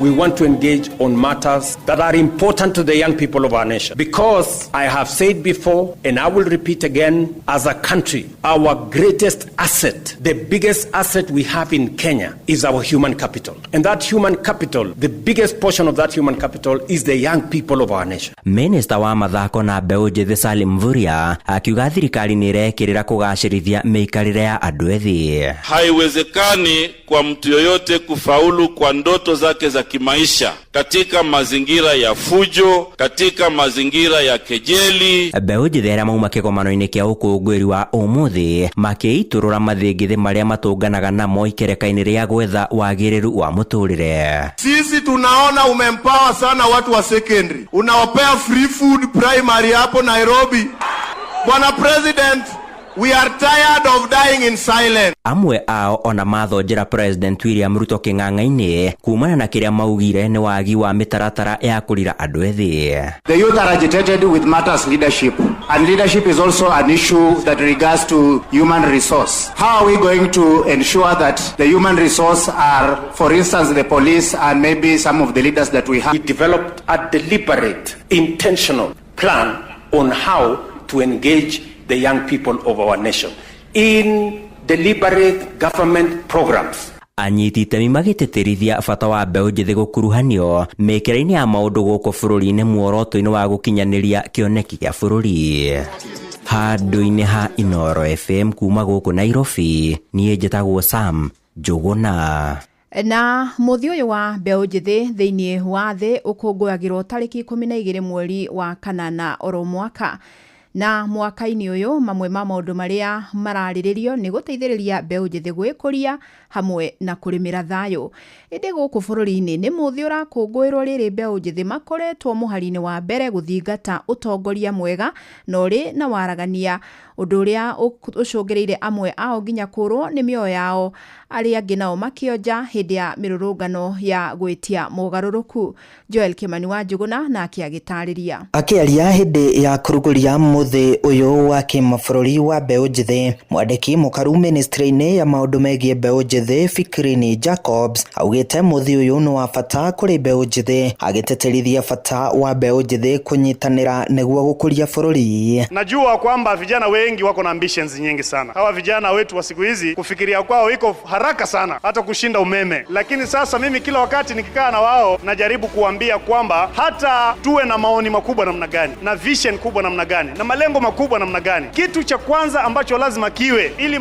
We want to engage on matters that are important to the young people of our nation. Because I have said before, and I will repeat again, as a country, our greatest asset, the biggest asset we have in Kenya, is our human capital. And that human capital, the biggest portion of that human capital is the young people of our nation. Minista wa mathako na mbeũ njĩthĩ Salim Mvurya akiuga thirikari nĩ ĩrekĩrĩra kũgacĩrithia mĩikarĩre ya andũ ethĩ. Haiwezekani kwa mtu yoyote kufaulu kwa ndoto zake za kimaisha katika mazingira ya fujo, katika mazingira ya kejeli. Mbeũ njĩthĩ arĩa mauma kĩgomano-inĩ kĩa ũkũngũĩri wa ũmũthĩ makĩitũrũra mathĩngĩthĩ marĩa matũnganaga namo ikereka-inĩ rĩa gwetha wagĩrĩru wa mũtũrĩre. Sisi tunaona umeempower sana watu wa secondary, unawapea free food primary hapo Nairobi. Bwana President, We are tired of dying in silence. Amwe ao ona mathonjera President William Ruto kĩng'ang'a-inĩ kumana na kĩrĩa maugire nĩ wagi wa mĩtaratara ya kũrira andũ ethĩ. The youth are agitated with matters leadership, and leadership is also an issue that regards to human resource. How are we going to ensure that the human resource are, for instance, the police and maybe some of the leaders that we have? We developed a deliberate, intentional plan on how to engage the young people of our nation in deliberate government programs. Anyiti itemi magĩtĩtĩrithia bata wa mbeũ njĩthĩ gũkuruhanio mĩkĩra-inĩ ya maũndũ gũkũ bũrũri-inĩ muoroto-inĩ wa gũkinyanĩria kĩoneki kĩa bũrũri. Handũ-inĩ ha Inooro FM kuma gũkũ Nairobi, niĩ njĩtagwo Sam Njũgũna. Na mũthĩ ũyũ wa mbeũ njĩthĩ thĩinĩ wa thĩ ũkũngũyagĩrwo tarĩki 12 mweri wa kanana oro mwaka. Na mwaka-inĩ ũyũ mamwe ma maũndũ marĩa mararĩrĩrio nĩ gũteithĩrĩria mbeũ njĩthĩ gwĩkũria hamwe na kũrĩmĩra thayũ. Ĩndĩ gũkũ bũrũri-inĩ nĩ mũthĩ ũrakũngũĩrwo rĩrĩ mbeũ njĩthĩ makoretwo mũhari-inĩ wa mbere gũthingata ũtongoria mwega na ũrĩ na waragania, ũndũ ũrĩa ũcũngĩrĩire amwe ao nginya kũrwo nĩ mĩoyo yao, arĩa angĩ nao makĩonja hĩndĩ ya mĩrũrũngano ya gwĩtia mogarũrũku. Joel Kimani wa Njũgũna nake agĩtarĩria. Akĩaria hĩndĩ ya kũrugũria mũthĩ ũyũ wa kĩmabũrũri wa mbeũ njĩthĩ, mwandĩki mũkaru ministry-inĩ ya maũndũ megiĩ mbeũ njĩthĩ Fikirini Jacobs augĩte mũthĩ ũyũ nĩ wa bata kũrĩ mbeũ njĩthĩ, agĩtĩtĩrithia bata wa mbeũ njĩthĩ kũnyitanĩra nĩguo gũkũria bũrũri. Najua kwamba vijana wengi wako na ambitions nyingi sana. Hawa vijana wetu wa siku hizi kufikiria kwao iko haraka sana, hata kushinda umeme. Lakini sasa mimi kila wakati nikikaa na wao najaribu kuambia kwamba hata tuwe na maoni makubwa namna gani, na vision kubwa namna gani, na malengo makubwa namna gani, kitu cha kwanza ambacho lazima kiwe ili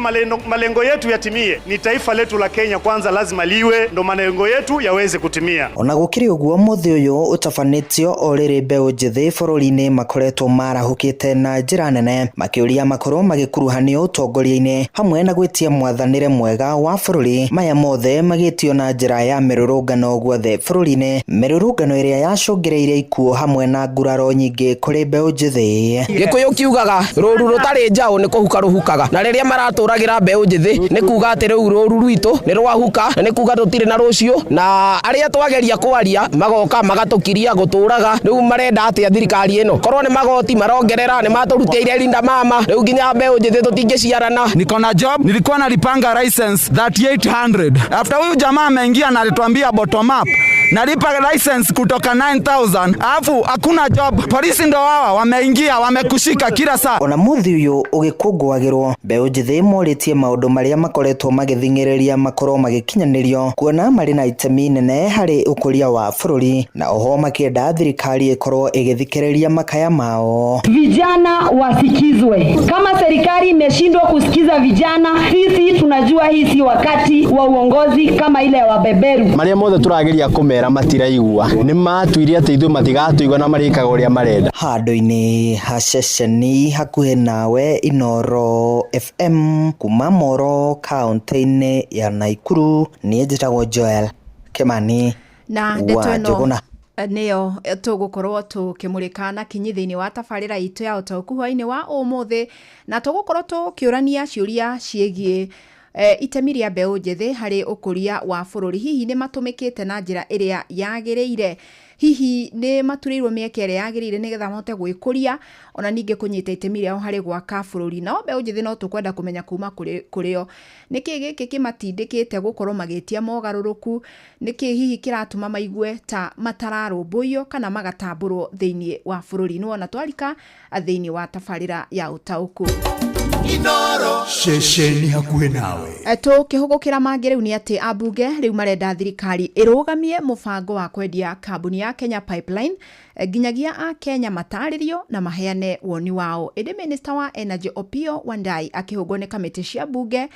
malengo yetu yatimie ni taifa letu la Kenya kwanza lazima liwe, ndo malengo yetu yaweze kutimia. Ona gũkĩrĩ ũguo mũthĩ ũyũ ũtabanĩtio o rĩrĩ mbeũ njĩthĩ bũrũri-inĩ makoretwo marahũkĩte na njĩra nene makĩũria makorwo magĩkuruhanio ũtongoria-inĩ hamwe na gwĩtia mwathanĩre mwega wa bũrũri. Maya mothe magĩtio na njĩra ya mĩrũrũngano guothe bũrũri-inĩ, mĩrũrũngano ĩrĩa yacũngĩrĩirie ikuũ hamwe na nguraro nyingĩ kũrĩ mbeũ njĩthĩ. Gĩkũyũ kiugaga rũru rũtarĩ njaũ nĩ kũhuka rũhukaga, na rĩrĩa maratũragĩra mbeũ njĩthĩ nĩ kuga atĩ rĩu rũru rwitũ nĩ rwahuka, na nĩ kuga tũtirĩ na rũciũ, na arĩa twageria kwaria magoka magatũkiria gũtũraga. Rĩu marenda atĩa thirikari ĩno? Korwo nĩ magoti marongerera, nĩ matũrutĩire Linda Mama, rĩu nginya mbeũ njĩthĩ tũtingĩciarana. Niko na job, nilikuwa nalipanga license 3800. After huyu jamaa ameingia na alituambia bottom up, nalipa license kutoka 9000, alafu hakuna job. Polisi ndo hawa wameingia wamekushika kila saa. Ona mũthĩ ũyũ ũgĩkũngũagĩrwo, mbeũ njĩthĩ morĩtie maũndũ marĩa makoretwo magĩthing'ĩrĩria makorwo magĩkinyanĩrio, kuona marĩ na itemi nene harĩ ũkũria wa bũrũri, na oho makĩenda thirikari ĩkorwo ĩgĩthikĩrĩria makaya mao. Vijana wasikizwe. Kama serikali imeshindwa kusikiza vijana, sisi tunajua hii si wakati wa uongozi kama ile ya wabeberu. Marĩa mothe tũrageria kũmera matiraigua, nĩ matuire atĩ ithuĩ matigatũigua na marĩkaga ũrĩa marenda. Handũ-inĩ ha ceceni hakuhĩ nawe Inooro FM kuma Moro kaunti-inĩ ya Naikuru, niĩ njĩtagwo Joel Kimani na ndeto wa ĩno Njũgũna. nĩyo tũgũkorwo tũkĩmũrĩka na kinyi thĩinĩ wa tabarĩra itũ ya ũtaũku hwainĩ wa ũmũthĩ, na tũgũkorwo tũkĩũrania ciũria ciĩgiĩ itemi rĩa mbeũ njĩthĩ harĩ ũkũria wa bũrũri. Hihi nĩ matũmĩkĩte na njĩra ĩrĩa yagĩrĩire? Hihi nĩ maturĩirwo mĩeke ĩrĩa yagĩrĩire nĩgetha mahote gwĩkũria ona ningĩ kũnyita itemi rĩao harĩ gwaka bũrũri? Nao mbeũ njĩthĩ no tũkwenda kũmenya kuma kũrĩ o nĩkĩ gĩkĩ kĩmatindĩkĩte gũkorwo magĩtia mogarũrũku, nĩkĩ hihi kĩratũma maigue ta matararũmbũiyo kana magatambũrwo thĩinĩ wa bũrũri. Nĩwona twarika thĩinĩ wa tabarĩra ya ũtaũku. Inooro ceceni hakuhĩ nawe. Tũkĩhũgũkĩra mangĩ rĩu nĩ atĩ ambunge rĩu marenda thirikari ĩrũgamie mũbango wa kwendia kambuni ya Kenya Pipeline nginyagia a Kenya matarĩrio na maheane woni wao. Ĩndĩ Minister wa Energy Opiyo Wandayi akĩhũngwo nĩ kamĩtĩ cia mbunge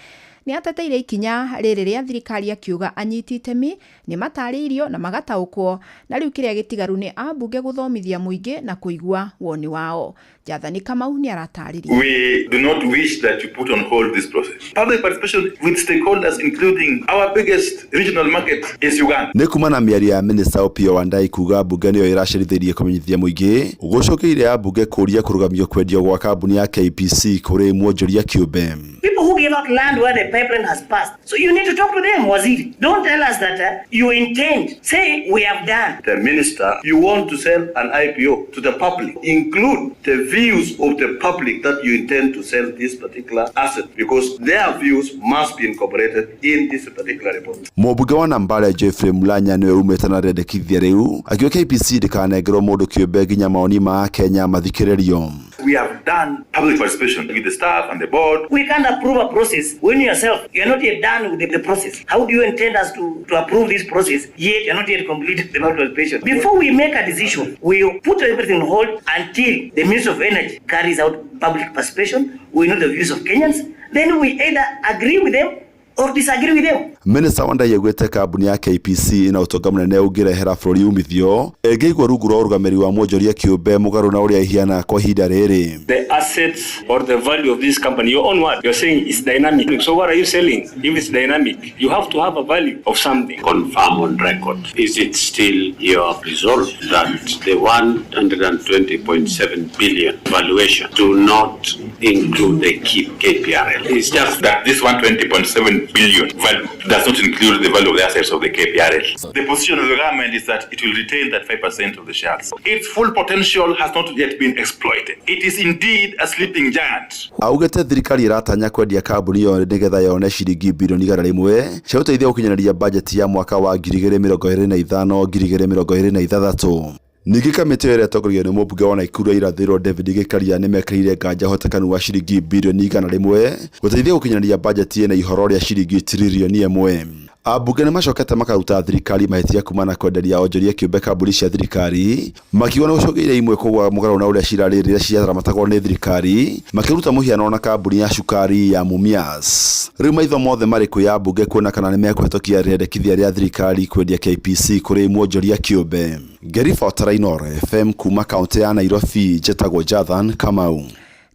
Nĩ ateteire ikinya rĩrĩ rĩa thirikari akiuga anyiti itemi nĩ matarĩirio na magataũkwo, na rĩu kĩrĩa gĩtigaru nĩ ambunge gũthomithia mũingĩ na kũigua woni wao. Jathani Kamau nĩ aratarĩria. We do not wish that you put on hold this process. Public participation with stakeholders, including our biggest regional market is Uganda. Nĩ kuma na mĩario ya minista Opiyo Wandayi kuga mbunge nĩyo ĩracerithĩirie kũmenyithia mũingĩ gũcokeire ambunge kũria kũrũgamio kwendio gwa kambuni ya KPC kũrĩ mwonjoria kĩũmbe. People who gave out land where the pipeline has passed. So you need to talk to them, Waziri. Don't tell us that you intend. Say we have done. The minister, you want to sell an IPO to the public. Include the views of the public that you intend to sell this particular asset, because their views must be incorporated in this particular report. Mũmbunge wa Nambale Geoffrey Mulanya nĩwe umĩte na rĩendekithia rĩu akiuga KPC ndĩkanengerwo mũndũ kĩũmbe nginya maoni ma Kenya mathikĩrĩrio. We have done public participation with the staff and the board. We can't approve a process when yourself you're not yet done with the process. How do you intend us to approve this process yet you're not yet completed the public participation? Before we make a decision, we put everything on hold until the Ministry of Energy carries out public participation. We know the views of Kenyans. Then we either agree with them or disagree with them. Minista Wandayi augĩte kambuni ya KPC ĩna ũtonga mũnene ũngĩrehera bũrũri umithio ĩngĩigwo rungu rwa ũrũgamĩrĩri wa mwonjoria kĩũmbe mũgarũ na ũrĩa ĩhiana kwa ihinda rĩrĩ. The assets or the value of this company, your own word, you're saying it's dynamic. So what are you selling? If it's dynamic, you have to have a value of something. Confirm on record, is it still your resolve that the 120.7 billion valuation do not include the KPRL? It's just that this 120.7 billion value does not include the value of the assets of the KPRL. The position of the government is that it will retain that 5% of the shares. Its full potential has not yet been exploited. It is indeed a sleeping giant. Augĩte thirikari ĩratanya kwendia kambuni ĩyo nĩgetha yone ciringi bilioni 100 cia gũteithia gũkinyanĩria bajeti ya mwaka wa 2025 2026. Ningĩ kamĩtĩ ĩyo ĩrĩa ĩtongoragio nĩ mũmbunge wa Naikuru ya irathĩro David Gĩkaria nĩmekĩrĩire nganja ũhotekanu wa ciringi bilioni 100 gũteithia gũkinyanĩria bajeti ĩna ihoro rĩa ciringi tiririoni 1. Ambunge nĩmacokete makaruta thirikari mahĩtia kumana na kwenderia onjoria kĩũmbe kambuni cia thirikari makiuga nĩ gũcũngĩrĩria imwe kũgũa mũgarũ na ũrĩa cirarĩ rĩrĩa ciaramatagwo nĩ thirikari makĩruta mũhiano na kambuni ya cukari ya Mumias. Rĩu maitho mothe marĩ kwĩ ambunge kuona kana nĩmekũhetũkia rĩendekithia rĩa thirikari kwendia KPC kũrĩ mwonjoria kĩũmbe. Ngĩribotera Inooro FM kuma kaũntĩ ya Nairobi, njĩtagwo Jathan Kamau.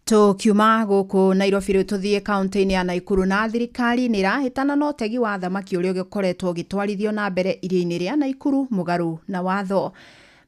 Tukiuma gũkũ Nairobi rĩu tũthiĩ kaũntĩ-inĩ ya Naikuru na thirikari nĩ ĩrahĩtana na ũtegi wa thamaki ũrĩa ũkoretwo ũgĩtwarithio na mbere iria-inĩ rĩa Naikuru mũgarũ na watho.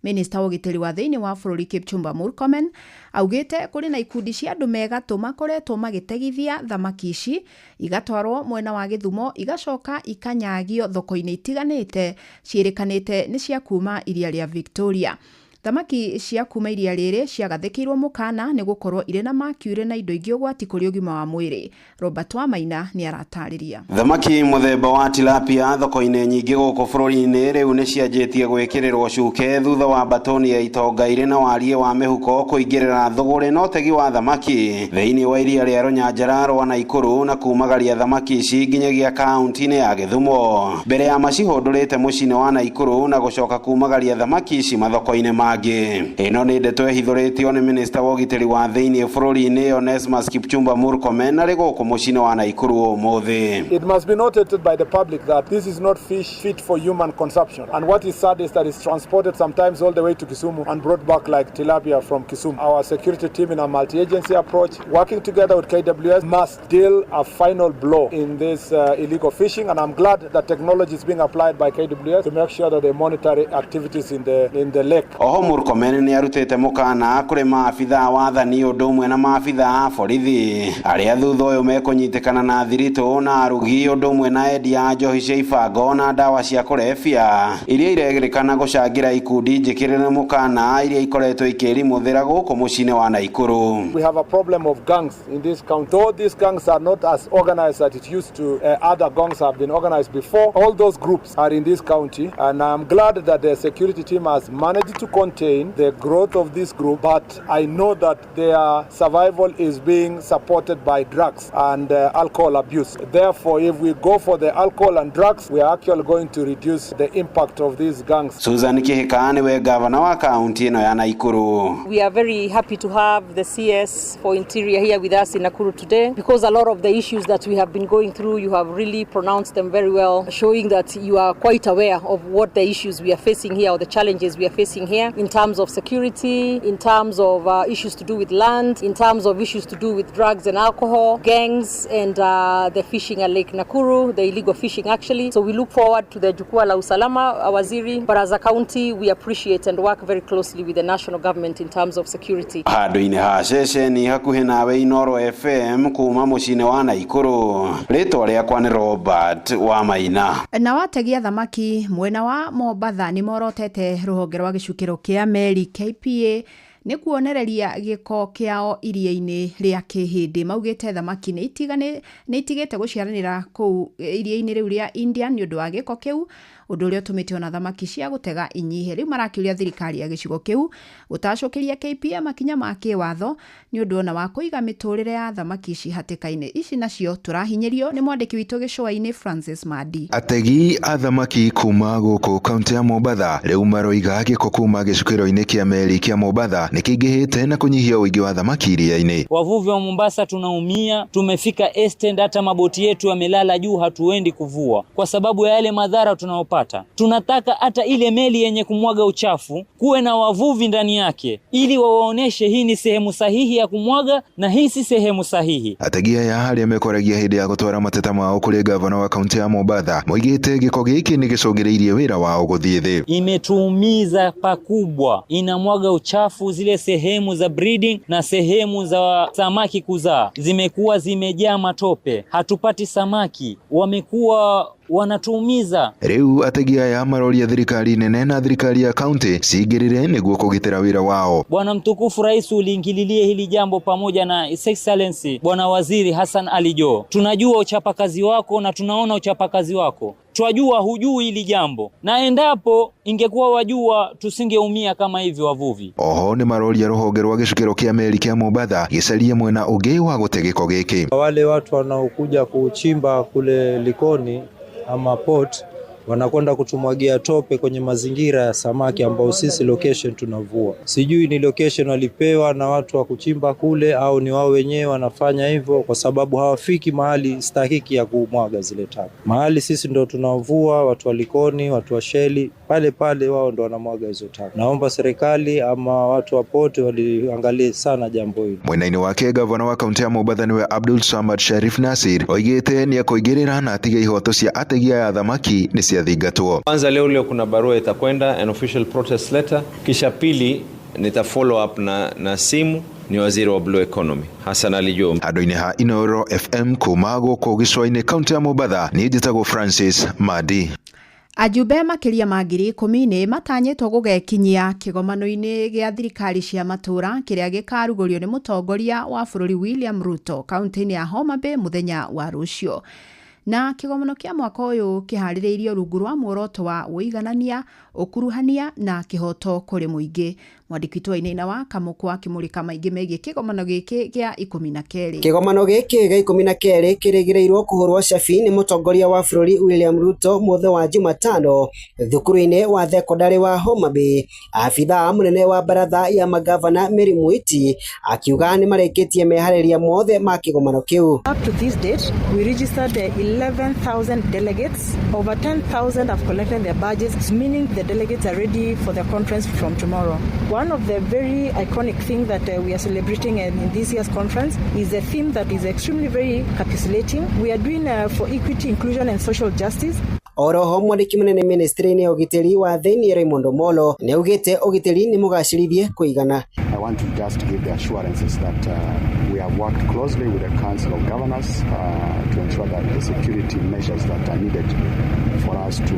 Minista wa ũgitĩri wa thĩinĩ wa bũrũri Kipchumba Murkomen augĩte kũrĩ na ikundi cia andũ megatũ makoretwo magĩtegithia thamaki ici igatwarwo mwena wa Gĩthumo igacoka ikanyagio thoko-inĩ itiganĩte ciĩrĩkanĩte nĩ cia kuma iria rĩa Victoria. Thamaki cia kuma iria rĩrĩ ciagathĩkĩirwo mũkana nĩ gũkorwo irĩ na mercury na indo ingĩ ũgwati kũrĩ ũgima wa mwĩrĩ. Robert Wamaina nĩ aratarĩria. Thamaki mũthemba wa tilapia thoko-inĩ nyingĩ gũkũ bũrũri-inĩ rĩu nĩ cianjĩtie gwĩkĩrĩrwo cuke thutha wa batoni ya itonga irĩ na wariĩ wa mĩhuko kũingĩrĩra thũgũrĩ na ũtegi wa thamaki thĩinĩ wa iria rĩa Rũnyanjara rwa Naikuru na kumagaria thamaki ici nginyagia kaunti-inĩ ya Gĩthumo mbere ya macihũndũrĩte mũciĩ-inĩ wa Naikuru na gũcoka kumagaria thamaki ici mathoko-inĩ mangĩ. Ĩno nĩ ndeto ĩhithũrĩtio nĩ minista wa ũgitĩri wa thĩinĩ bũrũri-inĩ Onesmus Kipchumba Murkomen arĩ gũkũ mũciĩ-inĩ wa Naikuru ũmũthĩ. It must be noted by the public that this is not fish fit for human consumption, and what is sad is that it's transported sometimes all the way to Kisumu and brought back like tilapia from Kisumu. Our security team in a multi-agency approach working together with KWS must deal a final blow in this illegal fishing, and I'm glad that technology is being applied by KWS to make sure that they monitor activities in the lake. Oho Murkomen nĩ arutĩte mũkana kũrĩ maabithaa wathani ũndũ ũmwe na maabithaa a borithi arĩa thutha ũyũ mekũnyitĩkana na thiritũ na arugi ũndũ ũmwe na endia a njohi cia ibango na ndawa cia kũrebia iria iregĩrĩkana gũcangĩra ikundi njĩkĩrĩre mũkana iria ikoretwo ikĩrimũthĩra gũkũ mũciĩ-inĩ wa Naikuru. We have a problem of gangs in this county. Though these gangs are not as organized as it used to, other gangs have been organized before. All those groups are in this county, and I'm glad that the security team has managed to contain contain the growth of this group, but I know that their survival is being supported by drugs and alcohol abuse. Therefore, if we go for the alcohol and drugs, we are actually going to reduce the impact of these gangs. Susan Kihika niwe gavana wa kaunti ĩno ya Nakuru. We are very happy to have the CS for Interior here with us in Nakuru today, because a lot of the issues that we have been going through, you have really pronounced them very well, showing that you are quite aware of what the issues we are facing here or the challenges we are facing here in terms of security, in terms of issues to do with land, in terms of issues to do with drugs and alcohol, gangs, and the fishing at Lake Nakuru, the illegal fishing actually. So we look forward to the Jukwaa la Usalama, Waziri, but as a county we appreciate and work very closely with the national government in terms of security. Handũ-inĩ ha ceceni hakuhĩ nawe Inoro FM kuma mũciĩ-inĩ wa Nakuru, rĩtwa rĩakwa nĩ Robert wa Maina. Na wategia thamaki mwena wa Mombatha nĩ morotete rũhonge rwa gĩcukĩro kĩa meri KPA nĩ kuonereria gĩko kĩao iria-inĩ rĩa Kĩhĩndĩ. Maugĩte thamaki nĩ itigĩte gũciaranĩra kũu iria-inĩ rĩu rĩa Indian nĩ ũndũ wa gĩko kĩu, ũndũ ũrĩa ũtũmĩte ona thamaki cia gũtega inyihe. Rĩu marakĩũria thirikari ya gĩcigo kĩu gũtacũkĩria KPA makinya ma kĩwatho nĩ ũndũ ona wa kũiga mĩtũrĩre ya thamaki ici hatĩka-inĩ. Ici nacio tũrahinyĩrio nĩ mwandĩki witũ gĩcũa-inĩ Francis Madi. Ategi a thamaki kuma gũkũ kaunti ya Mombatha rĩu maroiga gĩko kuma gĩcukĩro-inĩ kĩa meri kĩa Mombatha nĩ kĩingĩhĩte na kũnyihia ũingĩ wa thamaki iria-inĩ. Wavuvi wa Mombasa tunaumia, tumefika Eastend, hata maboti yetu yamelala juu, hatuendi kuvua kwa sababu ya yale madhara tunaopata. Tunataka hata ile meli yenye kumwaga uchafu kuwe na wavuvi ndani yake ili wawaoneshe hii ni sehemu sahihi ya kumwaga na hii si sehemu sahihi. Ategi aya arĩa mekoragia hĩndĩ ya gũtwara mateta mao kũrĩ gavana wa kaunti ya Mombatha moigĩte gĩko gĩkĩ nĩ gĩcũngĩrĩirie wĩra wao gũthiĩ thĩ. Imetuumiza pakubwa, inamwaga uchafu zile sehemu za breeding na sehemu za samaki kuzaa zimekuwa zimejaa matope, hatupati samaki, wamekuwa wanatuumiza. Rĩu ategi aya maroria thirikari nene na thirikari ya kaunti cingĩrĩre nĩguo kũgitĩra wĩra wao. Bwana mtukufu Rais, uliingililie hili jambo pamoja na His Excellency Bwana Waziri Hassan Ali Joho. Tunajua uchapakazi wako na tunaona uchapakazi wako. Twajua hujui hili jambo, na endapo ingekuwa wajua tusingeumia kama hivi wavuvi. Oho nĩ maroria rũhonge rwa gĩcukĩro kĩa meri kĩa Mombatha gĩcarie mwena ũngĩ wa gũte gĩko gĩkĩ. Wale watu wanaokuja kuchimba kule Likoni ama port wanakwenda kutumwagia tope kwenye mazingira ya samaki ambao sisi location tunavua. Sijui ni location walipewa na watu wa kuchimba kule au ni wao wenyewe wanafanya hivyo, kwa sababu hawafiki mahali stahiki ya kumwaga zile taka. Mahali sisi ndo tunavua, watu wa Likoni, watu wa Sheli, pale pale wao ndo wanamwaga hizo taka. Naomba serikali ama watu wa port waliangalie sana jambo hili. Mwena-inĩ wake gavana wa kaunti ya Mombatha niwe Abdul Samad Sharif Nasir oigĩte nĩ ekũigĩrĩra na atige ihoto cia ategi aya thamaki nĩ ciathingatwo. Kwanza leo kuna barua itakwenda, an official protest letter, kisha pili nita follow up na simu ni waziri wa Blue Economy Hassan Ali Joho. Handũ-inĩ ha Inoro FM kuma gũkũ gĩcũa-inĩ kaunti ya Mombatha niĩ njĩtagwo Francis Madi. Ajumbe makĩria ma 10,000 nĩ matanyĩtwo gũgekinyia kĩgomano-inĩ gĩa thirikari cia matũũra kĩrĩa gĩkarugũrio nĩ mũtongoria wa bũrũri William Ruto kaunti-inĩ ya Homa Bay mũthenya wa rũciũ. Na kĩgomano kĩa mwaka ũyũ kĩharĩrĩirio rungu rwa muoroto wa ũiganania, ũkuruhania na kĩhoto kũrĩ mũingĩ. Mwandĩki witũ Wainaina wa Kamũkwa akĩmũrĩka maingĩ megiĩ kĩgomano gĩkĩ gĩa 12. Kĩgomano gĩkĩ gĩa 12 kĩrĩgĩrĩirwo kũhũrwo cabi nĩ mũtongoria wa bũrũri William Ruto mũthĩ wa Jumatano thukuru-inĩ wa thekondarĩ wa Homa Bay. Abithaa mũnene wa baratha ya magavana Mary Mwiti akiuga nĩ marĩkĩtie meharĩria mothe ma kĩgomano kĩu. Up to this date, we registered 11,000 delegates. Over 10,000 have collected their badges, meaning the delegates are ready for the conference from tomorrow. One of the very iconic things that we are celebrating in this year's conference is a theme that is extremely very capsulating. We are doing for equity, inclusion and social justice. Oroho mwandĩki mũnene ministry-inĩ ya ũgitĩri wa thĩinĩ Raymond Omolo nĩ augĩte ũgitĩri nĩ mũgacĩrithie kũigana. I want to just give the assurances that we have worked closely with the Council of Governors to ensure that the security measures that are needed for us to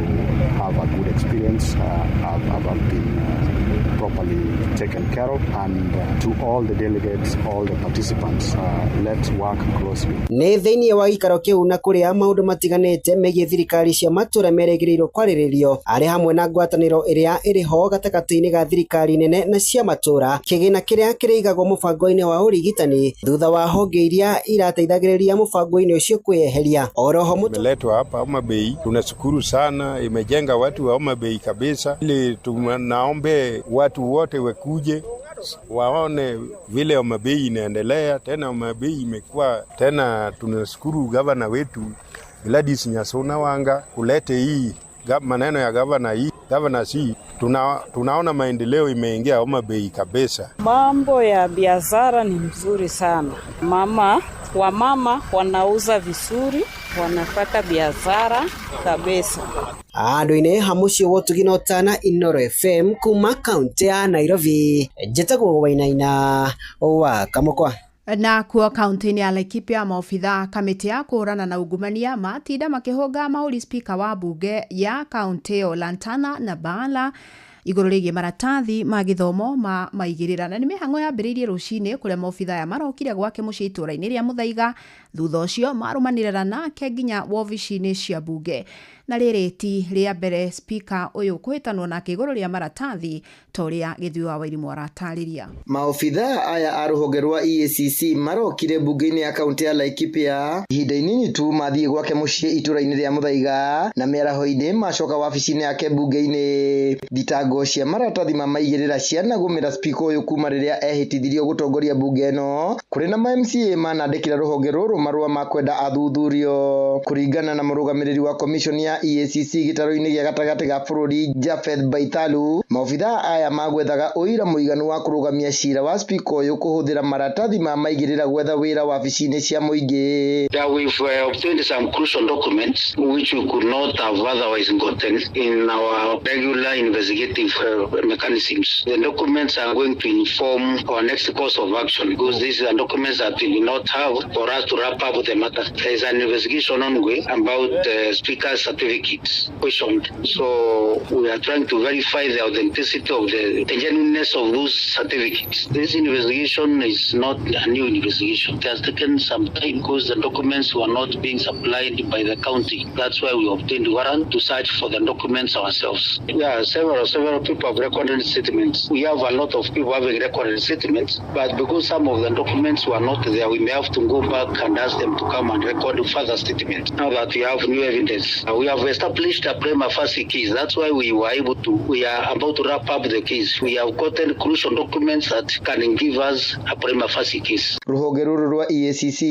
have a good experience have been properly taken care of. And to all the delegates, all the participants, let's work closely. Nĩ thĩinĩ wa gĩikaro kĩu na kũrĩa maũndũ matiganĩte megiĩ thirikari cia matũra merĩgĩrĩirwo kwarĩrĩrio arĩ hamwe na ngwatanĩro ĩrĩa ĩrĩ ho gatagatĩ-inĩ ga thirikari nene na cia matũra, kĩgĩna kĩrĩa kĩrĩigagwo mũbango-inĩ wa ũrigitani thutha wa honge iria irateithagĩrĩria mũbango-inĩ ũcio kwĩyeheria. Oroho Imeletwa hapa Homa Bay, tunashukuru sana, imejenga watu wa Homa Bay kabisa. Ili tunaombe watu wote wakuje waone vile Homa Bay inaendelea. Tena Homa Bay imekuwa tena, tunashukuru gavana wetu Gladys Nyasuna Wanga kulete hii maneno ya gavana hii gavana si tunaona maendeleo imeingia Homa Bay kabisa. Mambo ya biashara ni mzuri sana. Mama wamama wanauza vizuri, wanapata biashara kabisa. Andũ-inĩ ha mũciĩ wa ũtugi na ũtana Inooro FM kuma kaunti ya Nairobi, njĩtagwo Wainaina wa Kamũkwa. Na kuo kaunti-inĩ ya Laikipia, maobitha kamĩtĩ ya kũhũrana na ungumania matinda makĩhũnga mahũri spika wa mbunge ya kaunti ĩyo Lantana na Bala igũrũ rĩgiĩ maratathi ma gĩthomo ma maigĩrĩra. Na nĩ mĩhang'o yambĩrĩirie rũcinĩ kũrĩa maobitha aya marokire gwake mũciĩ itũũra-inĩ rĩa Mũthaiga, thutha ũcio marũmanĩrĩra nake nginya wobici-inĩ cia mbunge. Na rĩrĩ ti rĩa mbere spika ũyũ kũhĩtanwo nake igũrũ rĩa maratathi ta ũrĩa Gĩthuĩ wa Wairimũ aratarĩria. Maobitha aya a rũhonge rwa EACC marokire mbunge-inĩ ya kaunti ya Laikipia ihinda inini tu mathiĩ gwake mũciĩ itũũra-inĩ rĩa Mũthaiga na mĩaraho-inĩ macoka wabici-inĩ yake mbunge-inĩ. Thitango cia maratathi ma maigĩrĩra cianagũmĩra spika ũyũ kuma rĩrĩa ehĩtithirio gũtongoria mbunge ĩno kũrĩ na ma MCA manandĩkĩra rũhonge rũrũ marũa ma kwenda athuthurio. Kũringana na mũrũgamĩrĩri wa commission ya EACC gĩtarũ-inĩ gĩa gatagatĩ ga bũrũri Japheth Baitalu, maobitha aya magwethaga ũira mũiganu wa kũrũgamia cira wa spika ũyũ kũhũthĩra maratathi ma maigĩrĩra gwetha wĩra wabici-inĩ cia mũingĩ. That we've obtained some crucial documents which we could not have otherwise gotten in our regular investigative mechanisms. The documents are going to inform our next course of action because these are documents that we will not have for us to wrap up the matter. There is an investigation ongoing about the speaker's certificates questioned. So we are trying to verify the authenticity of the genuineness of those certificates. This investigation is not a new investigation. It has taken some time because the documents were not being supplied by the county. That's why we obtained warrant to search for the documents ourselves. Yeah, several people have recorded statements. We have a lot of people having recorded statements, but because some of the documents were not there, we may have to go back and ask them to come and record further statements. Now that we have new evidence, we have established a prima facie case. That's why we were able to, we are about to wrap up the case. We have gotten crucial documents that can give us a prima facie case. Rũhonge rũrũ rwa EACC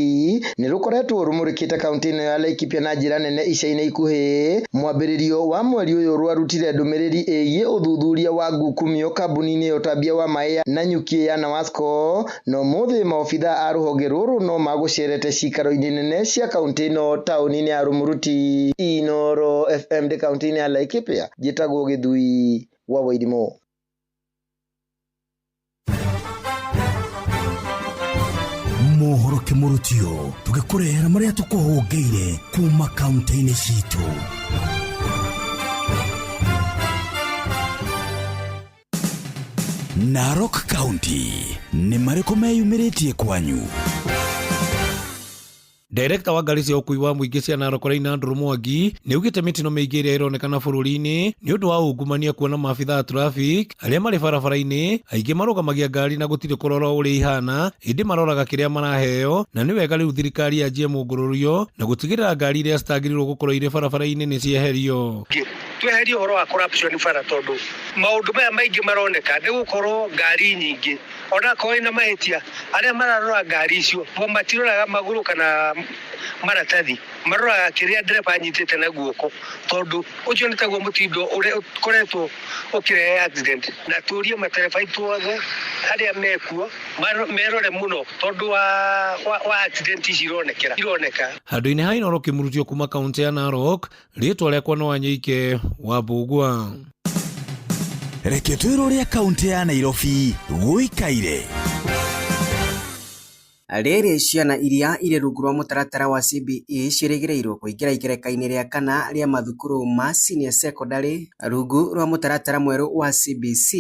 nĩ rũkoretwo rũmũrĩkĩte kaunti ĩno ya Laikipia na njĩra nene ica-inĩ ikuhĩ. Mwambĩrĩrio wa mweri ũyũ rwarutire ndũmĩrĩri ĩgiĩ ũthuthuria wa ngukumio kambuni-inĩ ya ũtambia wa maĩ na nyuki ya Nawasco, no mũthĩ maobitha a rũhonge rũrũ no magũcerete cikaro-inĩ nene cia kaunti ĩno taũni-inĩ ya Rumuruti. Inooro FM ndĩ kaunti-inĩ ya Laikipia, njĩtagwo Gĩthui wa Wairimũ. Mohoro kĩmũrutio tũgĩkũrehera marĩa tũkũhũngĩire kuma kaunti-inĩ citũ. Narok County nĩ marĩkũ meyumĩrĩtie kwanyu? Director wa ngari cia ũkui wa mũingĩ cia Narok Raina Andrew Mwangi nĩ augĩte mĩtino mĩingĩ ĩrĩa ĩronekana bũrũri-inĩ nĩ ũndũ wa ungumania kuona maabitha a traffic arĩa marĩ barabara-inĩ aingĩ marũgamagia ngari na gũtirĩ kũrora ũrĩa ihana, ĩndĩ maroraga kĩrĩa maraheo, na nĩ wega rĩu thirikari yanjie mũngũrũrio na gũtigĩrĩra ngari iria citagĩrĩirwo gũkorwo irĩ barabara-inĩ nĩ cieherio. Tweherie ũhoro wa corruption bara tondũ maũndũ maya maingĩ maroneka nĩ gũkorwo ngari nyingĩ onakorwo ina mahĩtia arĩa mararora ngari icio bo matiroraga magũrũ kana maratathi, maroraga kĩrĩa ndereba anyitĩte na guoko tondũ ũcio nĩ taguo mũtindo ũrĩa ũkoretwo ũkĩrehe accident. Na tũrie matereba aitũ othe arĩa mekuo merore mũno tondũ wa accident ici ironeka. Handũ-inĩ ha Inooro kĩmurutio kuma kaunti ya Narok, rĩtwa rĩakwa no Wanyoike wa Mbũgua. Reke twĩrwo ũrĩa kaunti ya Nairobi gũikaire. Rĩrĩ ciana iria irĩ rungu rwa mũtaratara wa CBE ciĩrĩgĩrĩirwo kũingĩra ikereka-inĩ rĩa kana rĩa mathukuru ma senior secondary rungu rwa mũtaratara mwerũ wa CBC,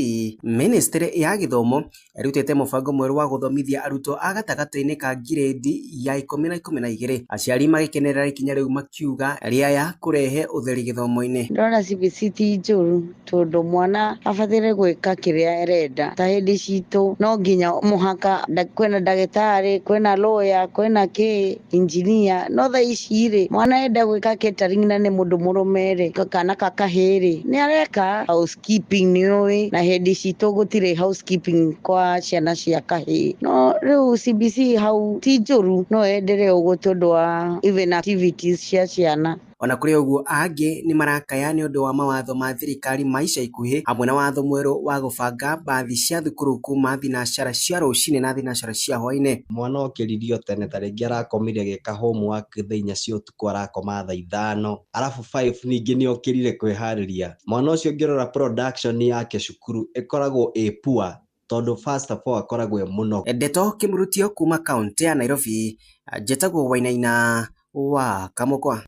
Ministry ya Gĩthomo ĩrutĩte mũbango mwerũ wa gũthomithia arutwo a gatagatĩ-inĩ ka ngirĩndi ya 10 na 12. Aciari magĩkenerera ikinya rĩu makiuga rĩaya kũrehe ũtheri gĩthomo-inĩ. Ndona CBC ti njũru tondũ mwana abataire gwĩka kĩrĩa arenda. Ta hĩndĩ citũ no nginya mũhaka kwĩna ndagĩtarĩ, kwĩna lawyer, kwĩna kĩ engineer, no thaa ici rĩ mwana enda gwĩka catering na nĩ mũndũ mũrũme rĩ kana kakahĩ rĩ nĩ areka housekeeping nĩũĩ, na hĩndĩ citũ gũtirĩ housekeeping kwa ciana cia kahĩ. No rĩu CBC hau ti njũru, no enderee ũguo tondũ wa even activities cia ciana. Ona kũrĩ ũguo angĩ nĩ marakaya nĩ ũndũ wa mawatho ma thirikari ma ica ikuhĩ hamwe na watho mwerũ wa gũbanga mbathi cia thukuru kuma thinacara cia rũcinĩ na thinacara cia hwainĩ. Mwana okĩririo tene ta rĩngĩ arakomire agĩka homework thaa 4 cia ũtukũ arakoma thaa 5 arabu 5 ningĩ nĩ okĩrire kwĩharĩria. Mwana ũcio ũngĩrora production yake cukuru ĩkoragwo ĩ poor tondũ first of all akoragwo e mũno. Ndeto kĩmũrutio kuma kaũntĩ ya Nairobi, njĩtagwo Wainaina wa Kamũkwa.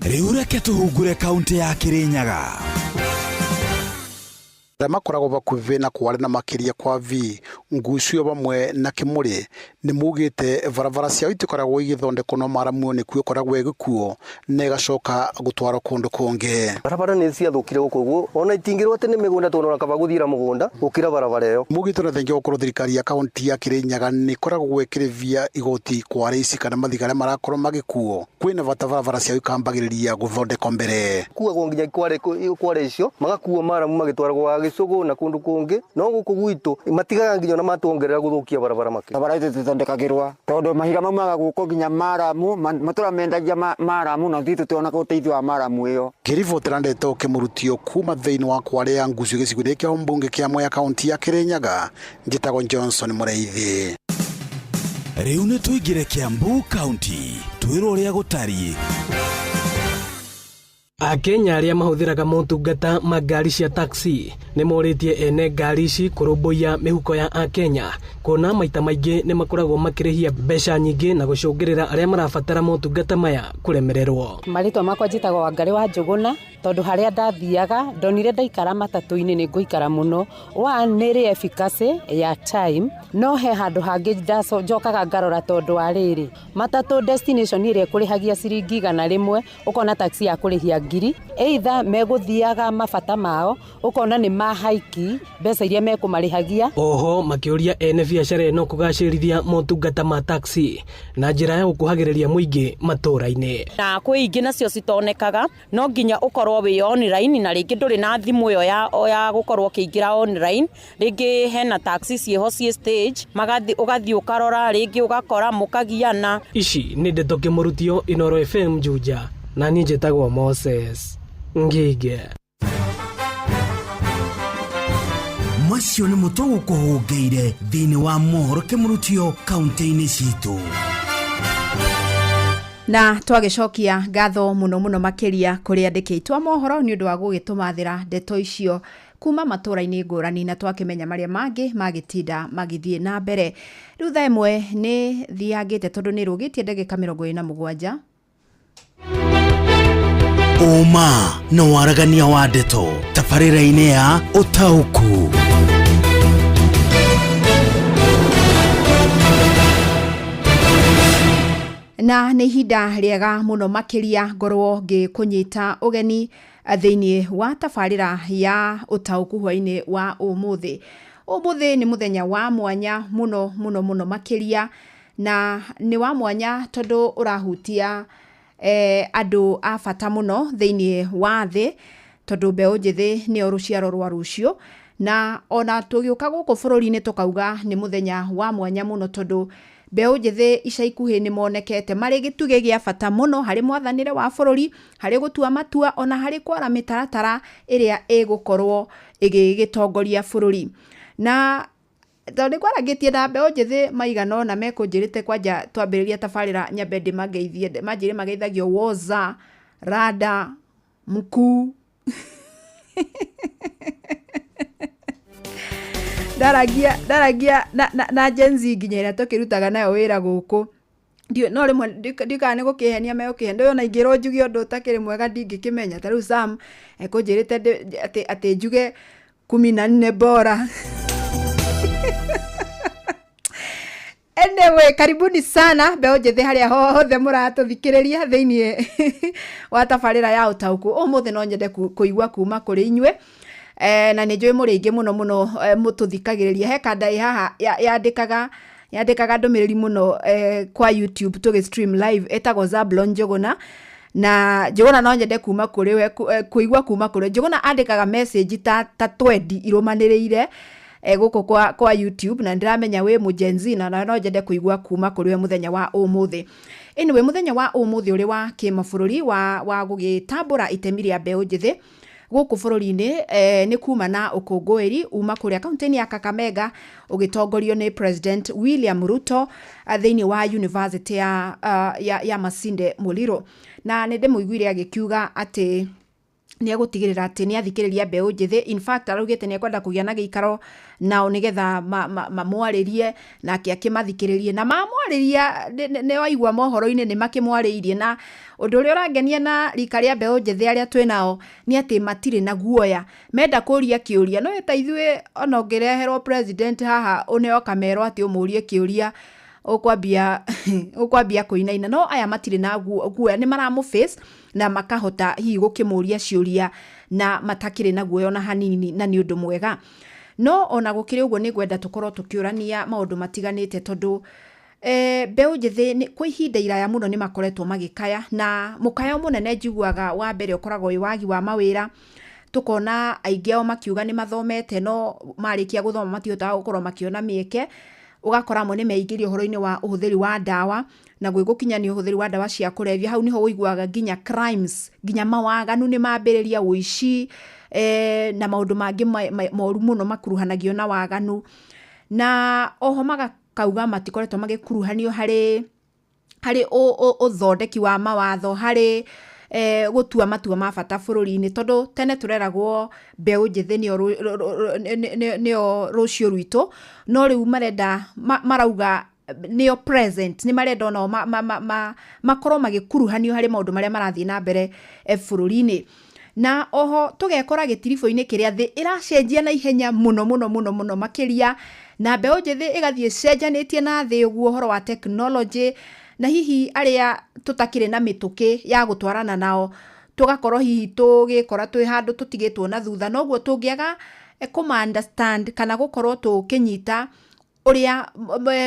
Rĩu reke tũhungure kaũntĩ ya Kirinyaga. Arĩa makoragwo bakuhĩ na Kwale na makĩria kwa V Ngucio vamwe na Kimuri nĩ maugĩte barabara ciao itikoragwo igĩthondekwo no maramu nĩkuo ĩkoragwo ĩgĩkuo na ĩgacoka gũtwarwo kũndũ kũngĩ. Barabara nĩ ciathũkire gũkũ ũguo ona itingĩrwo atĩ nĩ mĩgũnda tondũ ona kaba gũthiĩra mũgũnda gũkĩra barabara ĩyo. Maugĩte ona thengia gũkorwo thirikari ya kaunti ya Kirinyaga nĩ ĩkoragwo ĩkĩrĩvia igoti Kware ici kana mathiga arĩa marakorwo magĩkuo kwĩna bata barabara ciao ikambagĩrĩria gũthondekwo mbere. Kuagwo nginya Kware icio magakuo maramu magĩtwaragwo Gĩcũgũ na kũndũ kũngĩ, no gũkũ gwitũ matigaga nginya ona matuongerera gũthũkia barabara makĩria. Barabara itũ tithondekagĩrwa tondũ mahiga maumaga gũkũ nginya maramu matũra mendagia maramu na ithuĩ tũtionaga ũteithio wa maramu ĩyo. Ngĩribotera ndeto kĩmũrutio kuma thĩinĩ wa Kware ya Ngucio gĩcigo-inĩ kĩa mbunge kĩa Mwea kaunti ya Kirinyaga, njĩtagwo Johnson Mũrĩithi. Rĩu nĩ tũingĩre Kiambu kaunti twĩrwo ũrĩa gũtariĩ. Akenya arĩa mahũthĩraga motungata ma ngari cia taxi nĩ morĩtie ene ngari ici kũrũmbũiya mĩhuko ya Akenya kuona maita maingĩ nĩ makoragwo makĩrĩhia mbeca nyingĩ na gũcũngĩrĩra arĩa marabatara motungata maya kũremererwo. Marĩtwa makwa njĩtagwo Wangarĩ wa Njũgũna tondũ harĩa ndathiaga ndonire ndaikara matatũ-inĩ nĩ ngũikara mũno. One nĩ ĩrĩ efficacy ya time, no he handũ hangĩ njokaga ngarora tondũ wa rĩrĩ matatũ destination ĩrĩa ĩkũrĩhagia ciringi 100 ũkona taxi ya kũrĩhia 1000 either megũthiaga mabata mao ũkona nĩ mahaiki mbeca iria mekũmarĩhagia. Oho makĩũria ene biacara ĩno kũgacĩrithia motungata ma taxi na njĩra ya gũkuhagĩrĩria mũingĩ matũũra-inĩ. Na kwĩ ingĩ nacio citonekaga no nginya ũkorwo wĩ online na rĩngĩ ndũrĩ na thimũ ĩyo ya gũkorwo ũkĩingĩra online, rĩngĩ hena taxi ciĩho ciĩ stage ũgathiĩ ũkarora rĩngĩ ũgakora mũkagiana. Ici nĩ ndeto kĩmũrutio Inoro FM Juja na niĩ njĩtagwo Moses Ngige. Macio nĩ mũtũ gũkũhũngĩire thĩinĩ wa mohoro kĩmũrutio kaunti-inĩ citũ. Na twagĩcokia ngatho mũno mũno makĩria kũrĩ andĩki aitũ a mohoro nĩ ũndũ wa gũgĩtũmathĩra ndeto icio kuma matũũra-inĩ ngũrani na twakĩmenya marĩa mangĩ magĩtinda magĩthiĩ na mbere. Rĩu thaa 1 nĩ thiangĩte tondũ nĩ rũgĩtie ndagĩka 27. Ũma na waragania wa ndeto tabarĩra-inĩ ya ũtaũku. Na nĩ ihinda rĩega mũno makĩria ngorwo ngĩkũnyita ũgeni thĩinĩ wa tabarĩra ya ũtaũku hwainĩ wa ũmũthĩ. Ũmũthĩ nĩ mũthenya wa mwanya mũno mũno mũno makĩria, na nĩ wa mwanya tondũ ũrahutia andũ a bata mũno thĩinĩ wa thĩ tondũ mbeũ njĩthĩ nĩo rũciaro rwa rũciũ, na ona tũgĩũka gũkũ bũrũri-inĩ tũkauga nĩ mũthenya wa mwanya mũno tondũ mbeũ njĩthĩ ica ikuhĩ nĩ monekete marĩ gĩtugĩ gĩa bata mũno harĩ mwathanĩre wa bũrũri, harĩ gũtua matua ona harĩ kwara mĩtaratara ĩrĩa ĩgũkorwo ĩgĩgĩtongoria bũrũri. Na tondũ nĩ kwarangĩtie na mbeũ njĩthĩ maigana ũna mekũnjĩrĩte kwanja twambĩrĩria tabarĩra nyambe ndĩmageithie, manjĩre mageithagio woza, rada, mkuu. Ndaragia ndaragia na Gen Z nginya ĩrĩa tũkĩrutaga nayo wĩra gũkũ. Ndiũ no rĩmwe ndikana nĩ gũkĩhenia megũkĩhenia. Ndũĩ ona ingĩrwo njuge ũndũ ũtakĩrĩ mwega ndingĩkĩmenya. Ta rĩu Sam ekũnjĩrĩte atĩ njuge 14 bora. Anyway, karibuni sana mbeũ njĩthĩ harĩa hothe mũratũthikĩrĩria thĩiniĩ wa tabarĩra ya ũtaũku. Ũmũthĩ no nyende kũigua kuma kũrĩ inyuĩ. Na nĩ njũĩ mũrĩ aingĩ mũno mũno mũtũthikagĩrĩria. He kanda ĩ haha yandĩkaga ndũmĩrĩri mũno kwa YouTube tũgĩ stream live, ĩtagwo Zablon Njũgũna. Na Njũgũna no nyende kuma kũrĩ we, kũigua kuma kũrĩ we. Njũgũna andĩkaga message ta 20 irũmanĩrĩire gũkũ kwa YouTube, na ndĩramenya wĩ mũ Gen Z, na no nyende kũigua kuma kũrĩ we mũthenya wa ũmũthĩ. Anyway, mũthenya wa ũmũthĩ ũrĩ wa kĩmabũrũri wa gũgĩtambũra itemi rĩa mbeũ njĩthĩ gũkũ bũrũri-inĩ, nĩ kuma na ũkũngũĩri uma kũrĩa kaunti-inĩ ya Kakamega ũgĩtongorio nĩ President William Ruto thĩinĩ wa University ya Masinde Muliro. Na nĩ ndĩmũiguire agĩkiuga atĩ nĩ egũtigĩrĩra atĩ nĩ athikĩrĩria mbeũ njĩthĩ. In fact, araugĩte nĩ ekwenda kũgĩa na gĩikaro nao nĩgetha mamwarĩrie, nake akĩmathikĩrĩrie. Na mamwarĩria, nĩ waigua mohoro-inĩ nĩ makĩmwarĩirie. Na ũndũ ũrĩa ũrangenia na rika rĩa mbeũ njĩthĩ arĩa twĩ nao nĩ atĩ matirĩ na guoya, menda kũria kĩũria. No ta ithuĩ ona ũngĩreherwo president haha ũneo kamerwo atĩ ũmũrie kĩũria, ũkwambia kũinaina. No aya matirĩ na guoya, nĩ maramũ face na makahota hihi gũkĩmũria ciũria na matakĩrĩ na guoya ona hanini, na nĩ ũndũ mwega. No ona gũkĩrĩ ũguo, nĩ ngwenda tũkorwo tũkĩũrania maũndũ matiganĩte, tondũ mbeũ njĩthĩ kwa ihinda iraya mũno nĩ makoretwo magĩkaya, na mũkayo mũnene njiguaga wa mbere ũkoragwo wĩ wagi wa mawĩra. Tũkona aingĩ ao makiuga nĩ mathomete, no marĩkia gũthoma matihotaga gũkorwo makĩona mĩeke. Ũgakora amwe nĩ meingĩria ũhoro-inĩ wa ũhũthĩri wa ndawa, na gwĩgũkinya nĩ ũhũthĩri wa ndawa cia kũrebia. Hau nĩho ũiguaga nginya crimes, nginya mawaganu nĩ mambĩrĩria, ũici na maũndũ mangĩ moru mũno makuruhanagio na waganu. Na oho magakauga matikoretwo magĩkuruhanio harĩ ũthondeki wa mawatho, harĩ gũtua matua ma bata bũrũri-inĩ, tondũ tene tũreragwo mbeũ njĩthĩ nĩo rũciũ rwitũ, no rĩu marenda marauga nĩo present, nĩ marenda onao makorwo magĩkuruhanio harĩ maũndũ marĩa marathiĩ na mbere bũrũri-inĩ. Na oho tũgekora gĩtiribũ-inĩ kĩrĩa thĩ ĩracenjia na ihenya mũno mũno mũno mũno makĩria, na mbeũ njĩthĩ ĩgathiĩ ĩcenjanĩtie na thĩ ũguo ũhoro wa technology, na hihi arĩa tũtakĩrĩ na mĩtũkĩ ya gũtwarana nao tũgakorwo hihi tũgĩkora twĩ handũ tũtigĩtwo na thutha. Noguo tũngĩaga kũma understand kana gũkorwo tũkĩnyita ũrĩa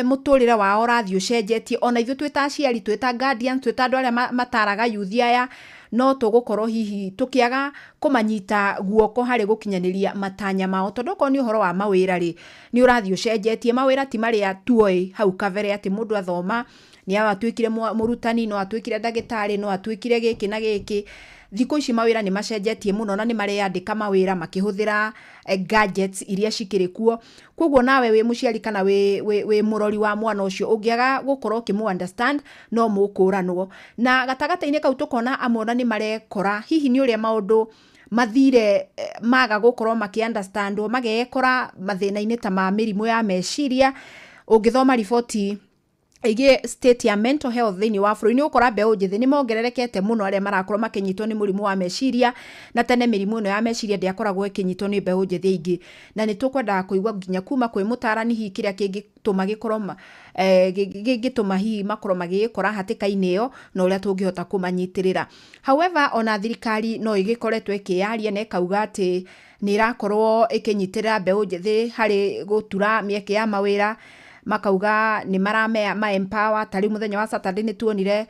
mũtũrĩre wao ũrathiĩ ũcenjetie, ona ithuĩ twĩ ta aciari, twĩ ta guardians, twĩ ta andũ arĩa mataraga yuthi aya, no tũgũkorwo hihi tũkĩaga kũmanyita guoko harĩ gũkinyanĩria matanya mao. Tondũ okorwo nĩ ũhoro wa mawĩra rĩ, nĩ ũrathiĩ ũcenjetie. Mawĩra ti marĩa tuoĩ hau kabere atĩ mũndũ athoma nĩ atuĩkire mũrutani, no atuĩkire ndagĩtarĩ, no atuĩkire gĩkĩ na gĩkĩ. Thikũ ici mawĩra nĩ macenjetie mũno, na nĩ mareyandĩka mawĩra makĩhũthĩra gadgets iria cikĩrĩ kuo. Koguo nawe wĩ mũciari kana wĩ mũrori wa mwana ũcio, ũngĩaga gũkorwo ũkĩmũ understand, no mũkũranwo. Na gatagatĩ-inĩ kau tũkona amwe ona nĩ marekora hihi nĩ ũrĩa maũndũ mathire, maga gũkorwo makĩ understandwo, magekora mathĩna-inĩ ta ma mĩrimũ ya meciria. Ũngĩthoma riboti ĩgiĩ state ya mental health thĩinĩ wa bũrũri, nĩ ũgũkora mbeũ njĩthĩ nĩ mongererekete mũno arĩa marakorwo makĩnyitwo nĩ mũrimũ wa meciria. Na tene mĩrimũ ĩno ya meciria ndĩakoragwo ĩkĩnyitwo nĩ mbeũ njĩthĩ aingĩ. Na nĩ tũkwendaga kũigua nginya kuma kwĩ mũtarani hihi kĩrĩa kĩngĩtũma gĩkorwo gĩngĩtũma hihi makorwo magĩgĩkora hatĩka-inĩ ĩyo, na ũrĩa tũngĩhota kũmanyitĩrĩra. However, ona thirikari no ĩgĩkoretwo ĩkĩyaria na ĩkauga atĩ nĩ ĩrakorwo ĩkĩnyitĩrĩra mbeũ njĩthĩ harĩ gũtura mĩeke ya mawĩra. Makauga nĩ maramea ma empower. Ta rĩu mũthenya wa Saturday nĩ tuonire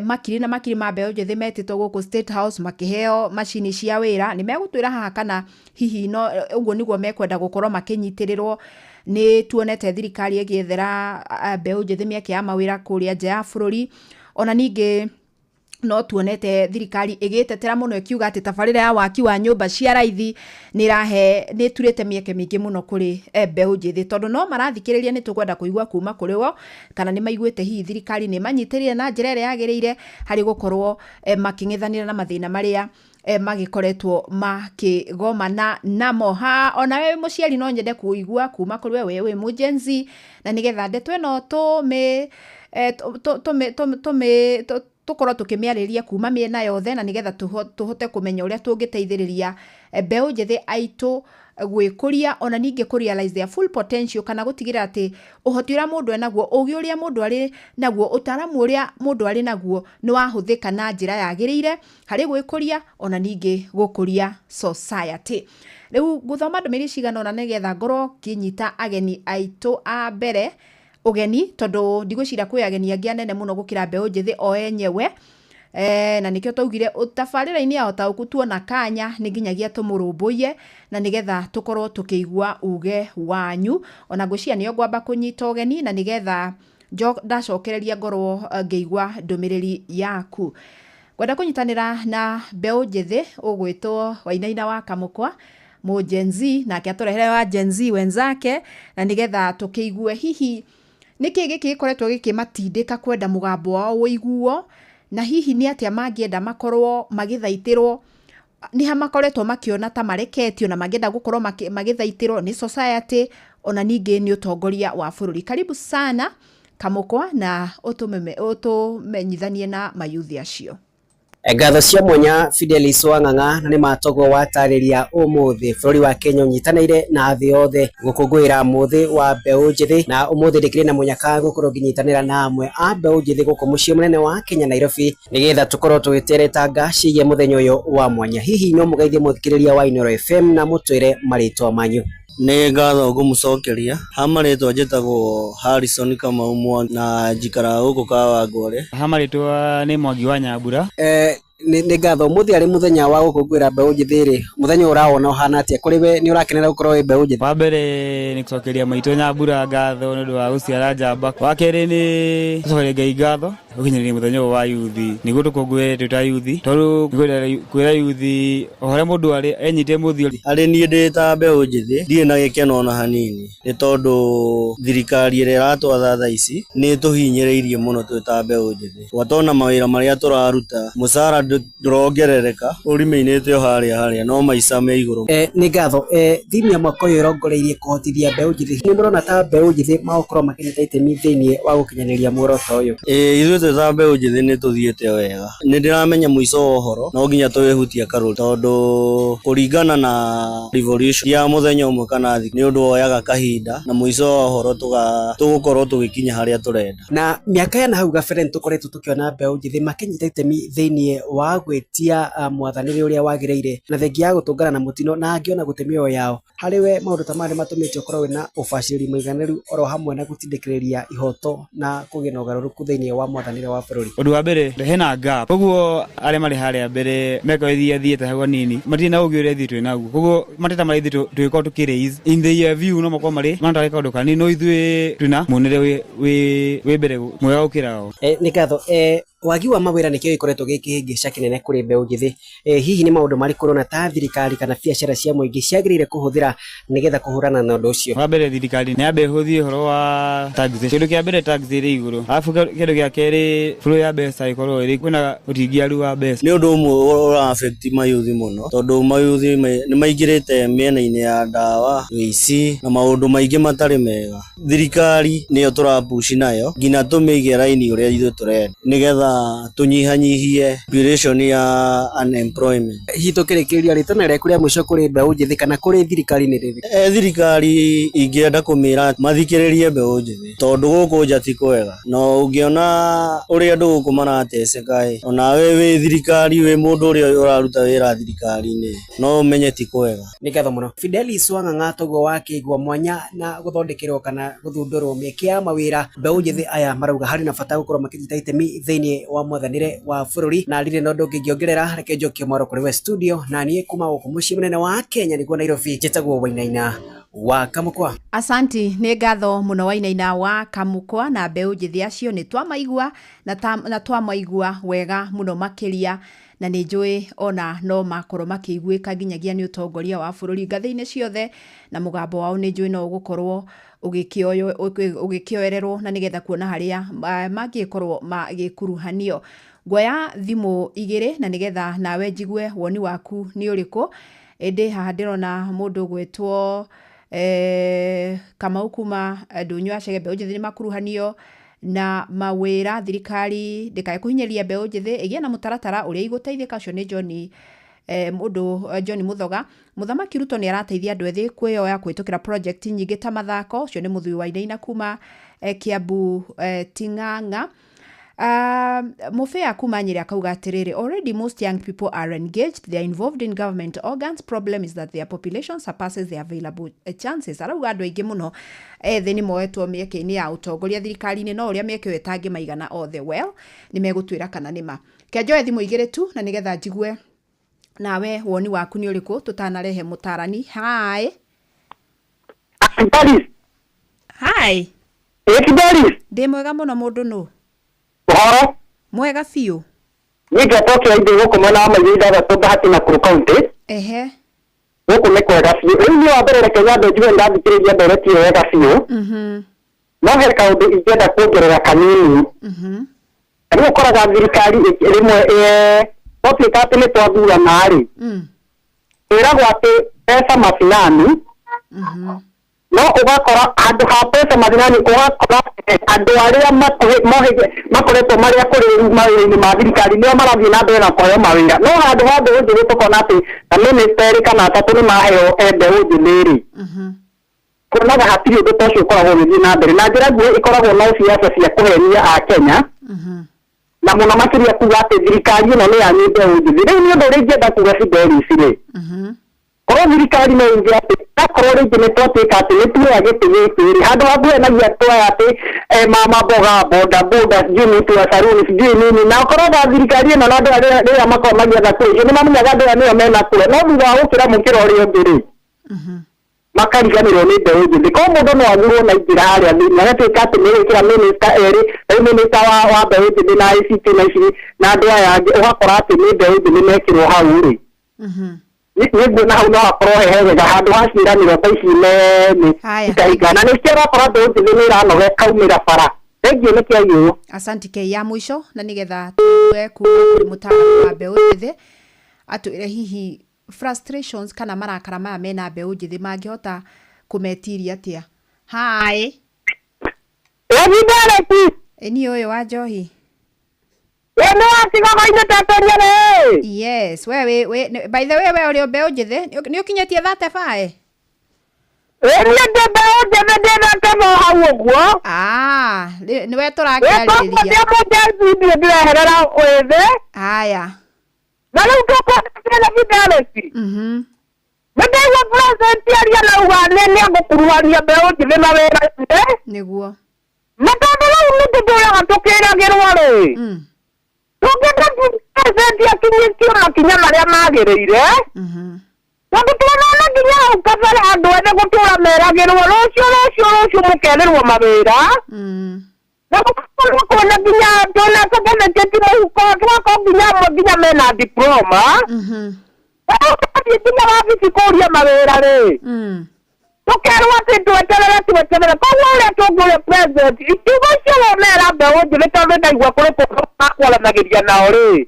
makiri na makiri ma mbeũ njĩthĩ metĩtwo gũkũ State House makĩheo macini cia wĩra. Nĩ megũtwĩra haha kana hihi no ũguo nĩguo mekwenda gũkorwo makĩnyitĩrĩrwo. Nĩ tuonete thirikari ĩgĩethera mbeũ njĩthĩ mĩeke ya mawĩra kũrĩa nja ya bũrũri. Ona ningĩ no tuonete thirikari ĩgĩtetera mũno ĩkiuga atĩ tabarĩra ya waki wa nyũmba cia raithi nĩ ĩturĩte mĩeke mĩingĩ mũno kũrĩ mbeũ njĩthĩ. Tondũ no marathikĩrĩria, nĩ tũkwenda kũigua kuma kũrĩ o kana nĩ maiguĩte hihi thirikari nĩ manyitĩrĩire na njĩra ĩrĩa yagĩrĩire harĩ gũkorwo makĩng'ethanĩra na mathĩna marĩa Magĩkoretwo makĩgomana namo ha. Onawe wĩ mũciari, no nyende kũigua kuma kũrĩ we, wĩ mũ Gen Z, na nĩgetha ndeto ĩno tũmĩ tũmĩ tũmĩ tũkorwo tũkĩmĩarĩria kuma mĩena yothe, na nĩgetha tũhote kũmenya ũrĩa tũngĩteithĩrĩria mbeũ njĩthĩ aitũ gwĩkũria, ona ningĩ kũ realize their full potential, kana gũtigĩrĩra atĩ ũhoti ũrĩa mũndũ enaguo, ũgĩ ũrĩa mũndũ arĩ naguo, ũtaaramu ũrĩa mũndũ arĩ naguo nĩ wahũthĩka na njĩra yagĩrĩire harĩ gwĩkũria, ona ningĩ gũkũria society. Rĩu ngũthoma ndũmĩrĩri cigana ũna nĩgetha ngorwo ngĩnyita ageni aitũ a mbere ũgeni, tondũ ndigwĩciria kwĩ ageni angĩ anene mũno gũkĩra mbeũ njĩthĩ o enyewe. Na nĩkĩo twaugire tabarĩra-inĩ ya ũtaũku tuona kanya nĩ nginyagia tũmũrũmbũiye, na nĩgetha tũkorwo tũkĩigua uge wanyu. Ona ngwĩciria nĩo ngwamba kũnyita ũgeni, na nĩgetha ndacokereria ngorwo ngĩigua ndũmĩrĩri yaku. Ngwenda kũnyitanĩra na mbeũ njĩthĩ ũgwĩtwo Wainaina wa Kamũkwa, mũ Gen Z, nake atũrehere wa Gen Z wenzake, na nĩgetha tũkĩigue hihi nĩkĩ gĩkĩ gĩkoretwo gĩkĩmatindĩka kwenda mũgambo wao ũiguo, na hihi nĩ atĩa mangĩenda makorwo magĩthaitĩrwo, nĩ ha makoretwo makĩona ta mareketio na mangĩenda gũkorwo magĩthaitĩrwo nĩ society, ona ningĩ nĩ ũtongoria wa bũrũri. Karibu sana Kamũkwa, na ũtũmenyithanie na mayuthi acio. Ngatho cia mwanya Fidelis Wang'ang'a, na nĩ matoguo watarĩria ũmũthĩ bũrũri wa Kenya ũnyitanĩire na thĩ yothe gũkũngũĩra mũthĩ wa mbeũ njĩthĩ. Na ũmũthĩ ndĩkĩrĩ na mũnyaka gũkorwo ngĩnyitanĩra na amwe a mbeũ njĩthĩ gũkũ mũciĩ mũnene wa Kenya, Nairobi, nĩgetha tũkorwo tũgĩteretanga ciĩgiĩ mũthenya ũyũ wa mwanya. Hihi no mũgeithie mũthikĩrĩria wa Inooro FM na mũtwĩre marĩtwa manyu? Nĩ ngatho ngũmũcokeria. Ha marĩtwa njĩtagwo Harrison Kamau Mwangi na njikaraga gũkũ Kawangware. Ha marĩtwa nĩ Mwangi wa Nyambura. Nĩ ngatho. Ũmũthĩ arĩ mũthenya wa gũkũngũĩra mbeũ njĩthĩ rĩ, mũthenya ũyũ ũrawona ũhana atĩa kũrĩ we? Nĩ ũrakenera gũkorwo wĩ mbeũ njĩthĩ? Wa mbere nĩ gũcokeria maitũ Nyambura ngatho nĩ ũndũ wa gũciara njamba. Wa kerĩ nĩ gũcokeria Ngai ngatho gũkinyĩria mũthenya ũyũ wa yuthi, nĩguo tũkũngũĩre twĩ ta yuthi, tondũ nĩngwenda kwĩra yuthi o harĩa mũndũ arĩ enyite mũthio. Harĩ niĩ ndĩ ta mbeũ njĩthĩ, ndirĩ na gĩkeno ona hanini, nĩ tondũ thirikari ĩrĩa ĩratwatha thaa ici nĩ ĩtũhinyĩrĩirie mũno twĩ ta mbeũ njĩthĩ. Gwata ona mawĩra marĩa tũraruta, mũcara ndũrongerereka, ũrĩmĩinĩte o harĩa harĩa, no maica me igũrũ. Nĩ ngatho. Theme ya mwaka ũyũ ĩrongoreirie kũhotithia mbeũ njĩthĩ. Nĩ mũrona ta mbeũ njĩthĩ magũkorwo makĩnyita itemi thĩinĩ wa gũkinyanĩria muoroto ũyũ? Ĩĩ, ithuĩ twĩ ta mbeũ njĩthĩ nĩ tũthiĩte wega. Nĩ ndĩramenya mũico wa ũhoro no nginya twĩhutie karũri, tondũ kũringana na revolution ya mũthenya ũmwe kana thikũ, nĩ ũndũ woyaga kahinda, na mũico wa ũhoro tũgũkorwo tũgĩkinya harĩa tũrenda. Na mĩaka ya na hau gabere nĩ tũkoretwo tũkĩona mbeũ njĩthĩ makĩnyita itemi thĩinĩ wa gwĩtia mwathanĩre ũrĩa wagĩrĩire, na thengia ya gũtũngana na mũtino na angĩ ona gũte mĩoyo yao. Harĩ we, maũndũ ta maya nĩ matũmĩte ũkorwo wĩna ũbacĩrĩri mũiganĩru oro hamwe na gũtindĩkĩrĩria ihoto na kũgĩa na ũgarũrũku thĩinĩ wa mwathanĩre wa bũrũri? Ũndũ wa mbere, hena gap, koguo arĩa marĩ harĩa mbere meka ithiĩ athiĩte hau hanini matirĩ na ũgĩ ũrĩa ithuĩ twĩ naguo, koguo mateta marĩa ithuĩ tũgĩkorwo tũkĩ raise in the year view no makorwo marĩ manatarĩ kaũndũ kanini, no ithuĩ twĩna muonere wĩ mbere mwega gũkĩra o. Nĩ ngatho. Wagi wa mawĩra nĩkĩo gĩkoretwo gĩ kĩhĩngĩca kĩnene kũrĩ mbeũ njĩthĩ. Hihi nĩ maũndũ marĩkũ ũrona ta thirikari kana biacara cia mũingĩ ciagĩrĩire kũhũthĩra nĩgetha kũhũrana na ũndũ ũcio? Wa mbere, thirikari nĩ yambe ĩhũthie ũhoro wa tax. Kĩndũ kĩa mbere, tax ĩrĩ igũrũ, arabu kĩndũ gĩa kerĩ, flow ya mbeca ĩkorwo ĩrĩ kwĩna ũtingiaru wa mbeca. Nĩ ũndũ ũmwe ũra affect mayuthi mũno, tondũ mayuthi nĩ maingĩrĩte mĩena-inĩ ya ndawa, ũici na maũndũ maingĩ matarĩ mega. Thirikari nĩyo tũrapush nayo nginya tũmĩige raini ũrĩa ithuĩ tũrenda, nĩgetha tũnyihanyihie population ya unemployment. Hihi tũkĩrĩkĩrĩria, rĩtana rĩaku rĩa mũico kũrĩ mbeũ njĩthĩ kana kũrĩ thirikari nĩ rĩrĩkũ? Thirikari ingĩenda kũmĩra mathikĩrĩrie mbeũ njĩthĩ, tondũ gũkũ nja ti kwega, na ũngĩona ũrĩa andũ gũkũ marateceka ĩ, onawe wĩ thirikari, wĩ mũndũ ũrĩa ũraruta wĩra thirikari-inĩ, no ũmenye ti kwega. Nĩ ngatho mũno Fidelis Wang'ang'a. Toguo wakĩigua mwanya na gũthondekerwo kana gũthundũrwo mĩeke ya mawĩra, mbeũ njĩthĩ aya marauga harĩ na bata gũkorwo makĩnyita itemi thĩinĩ wa mwathanĩre wa bũrũri. Na rĩrĩ na ũndũ ũngĩ ingĩongerera, reke njokie mwaro kũrĩ we studio. Na niĩ kuma gũkũ mũciĩ mũnene wa Kenya, nĩguo Nairobi, njĩtagwo Wainaina wa Kamũkwa. Asanti, nĩ ngatho mũno Wainaina wa Kamũkwa, na mbeũ njĩthĩ acio nĩ twamaigua na twamaigua wega mũno makĩria. Na nĩ njũĩ ona no makorwo makĩiguĩka nginyagia nĩ ũtongoria wa bũrũri ngathĩ-inĩ ciothe, na mũgambo wao nĩ njũĩ no ũgũkorwo ũgĩkĩoererwo na nĩgetha kuona harĩa mangĩkorwo magĩkuruhanio. Nguoya thimũ igĩrĩ na nĩgetha nawe njigue woni waku nĩ ũrĩkũ. Ĩndĩ haha ndĩrona mũndũ ũgwĩtwo Kamau kuma ndũnyũ ya Chege, mbeũ njĩthĩ nĩ makuruhanio na mawĩra, thirikari ndĩkae kũhinyĩrĩria mbeũ njĩthĩ, ĩgĩe na mũtaratara ũrĩa igũteithĩka. Ũcio nĩ John mũndũ John Muthoga. Mũthamaki Ruto nĩ arateithia andũ ethĩ kwĩyoya kũhĩtũkĩra project nyingĩ ta mathako. Ũcio nĩ Mũthui wa Inaina kuma Kiambu Ting'ang'a. Mufea kuma Nyeri akauga atĩrĩrĩ, already most young people are engaged, they are involved in government organs, problem is that their population surpasses the available chances. Arauga andũ aingĩ mũno ethĩ nĩ moetwo mĩeke-inĩ ya ũtongoria thirikari-inĩ, no ũrĩa mĩeke ĩyo ĩtangĩmaigana othe. Well, nĩ megũtwĩra kana nĩ ma. Ke njoe thimũ igĩrĩ tu na nĩgetha njigue nawe woni waku nĩ ũrĩkũ tũtanarehe mũtarani. Hi. Hi. Ndĩ mwega mũno mũndũ nũ? Ũhoro? Mwega biũ. Niĩ ngetwo Kĩaindĩ gũkũ mwena wa Maitho Ithathatũ, Bahati, Nakuru County. Gũkũ nĩ kwega biũ. Rĩu niĩ wa mbere reke nyambe njuge nĩndathikĩrĩria ndereti ĩyo wega biũ. No he kaũndũ ingĩenda kuongerera kanini. Rĩu ũkoraga thirikari rĩmwe twatuĩka atĩ nĩ twathurana rĩ, twĩragwo atĩ mbeca macinani, no ũgakora handũ ha mbeca macinani ũgakora andũ arĩa makoretwo marĩ akũrĩru mawĩra-inĩ ma thirikari nĩo marathiĩ na mbere na kũheo mawĩra, no handũ ha mbeũ njĩthĩ tũkona atĩ ta mĩnĩsta erĩ kana atatũ nĩ maheo mbeũ njĩthĩ rĩ, kuonaga hatirĩ ũndũ ta ũcio ũkoragwo ũgĩthiĩ na mbere. Na njĩra nguhĩ ĩkoragwo no ciaca cia kũhenia Akenya, na mũno makĩria kuga atĩ thirikari ĩno nĩ yanyu mbeũ njĩthĩ. Rĩu nĩ ũndũ ũrĩa ingĩenda kuga Fidelis rĩ, korwo thirikari no yuge atĩ akorwo rĩngĩ nĩ twatuĩka atĩ nĩ tuoya gĩtĩ gĩkĩ rĩ, handũ ha kũhenagia andũ aya atĩ mama mboga, boda boda, sijui mtu wa saruni, sijui nini, na ũkoraga thirikari ĩno na andũ aya rĩrĩa makoragwo magĩetha kura icio nĩ mamenyaga andũ aya nĩo mena kura, no thutha wa gũkĩra mũkĩra ũrĩa ũngĩ rĩ, makariganĩrwo nĩ mbeũ njĩthĩ. Korwo mũndũ no athurwo na aingĩra harĩa thĩinĩ agatuĩka atĩ nĩ gwĩkĩra mĩnĩsta erĩ, rĩu mĩnĩsta wa mbeũ njĩthĩ na ICT na ici na andũ aya angĩ, ũgakora atĩ nĩ mbeũ njĩthĩ mekĩrwo hau rĩ, nĩ nguona hau no hakorwo he hega handũ ha ciĩranĩro ta ici nene ikahinga, na nĩcio ũrakora mbeũ njĩthĩ nĩ ĩranoga ĩkaumĩra bara. Thengiũ nĩ kĩaiyũ. Asanti K ya mũico na nĩgetha tũigue kuma kũrĩ mũtaaramu wa mbeũ njĩthĩ atwĩre hihi frustrations kana marakara maya mena mbeũ njĩthĩ mangĩhota kũmetiria atĩa. Hi. Ĩ niĩ ũyũ wa njohi. Nĩ watigaga-inĩ tetũria rĩ. Yes, we wĩ by the way, we ũrĩ o mbeũ njĩthĩ, nĩ ũkinyĩtie 35? Ĩ niĩ ndĩ mbeũ njĩthĩ, ndĩ 34 hau ũguo. Ah, nĩwe Ĩ tũrakĩarĩrĩria. Ndĩ mũnjenzi, niĩ ndĩreherera wĩthĩ. Haya. Na rĩu tũkũndĩra Fidelis. Nĩ ndaigua president aria na uga nĩ egũkuruhania mbeũ njĩthĩ na wĩra-inĩ. Nĩguo. Na tondũ rĩu nĩ tũtũraga tũkĩragĩrwo rĩ, tũngĩenda president akinyĩtio makinya marĩa magĩrĩire, tondũ tuonana nginya hau kabere andũ ethĩ gũtũra meragĩrwo rũciũ rũciũ rũciũ mũkerĩrwo mawĩra, na gũgakorwo kwĩna nginya twĩna certificate mũhuko, tũgakorwo nginya amwe nginya mena diploma, tũgathiĩ nginya wabici kũria mawĩra rĩ, tũkerwo atĩ tweterere tweterere. Koguo ũrĩa tũngĩũria president ikiugo icio wonera mbeũ njĩthĩ, tondũ ndaigua kũrĩ kũndũ makwaranagĩria nao rĩ,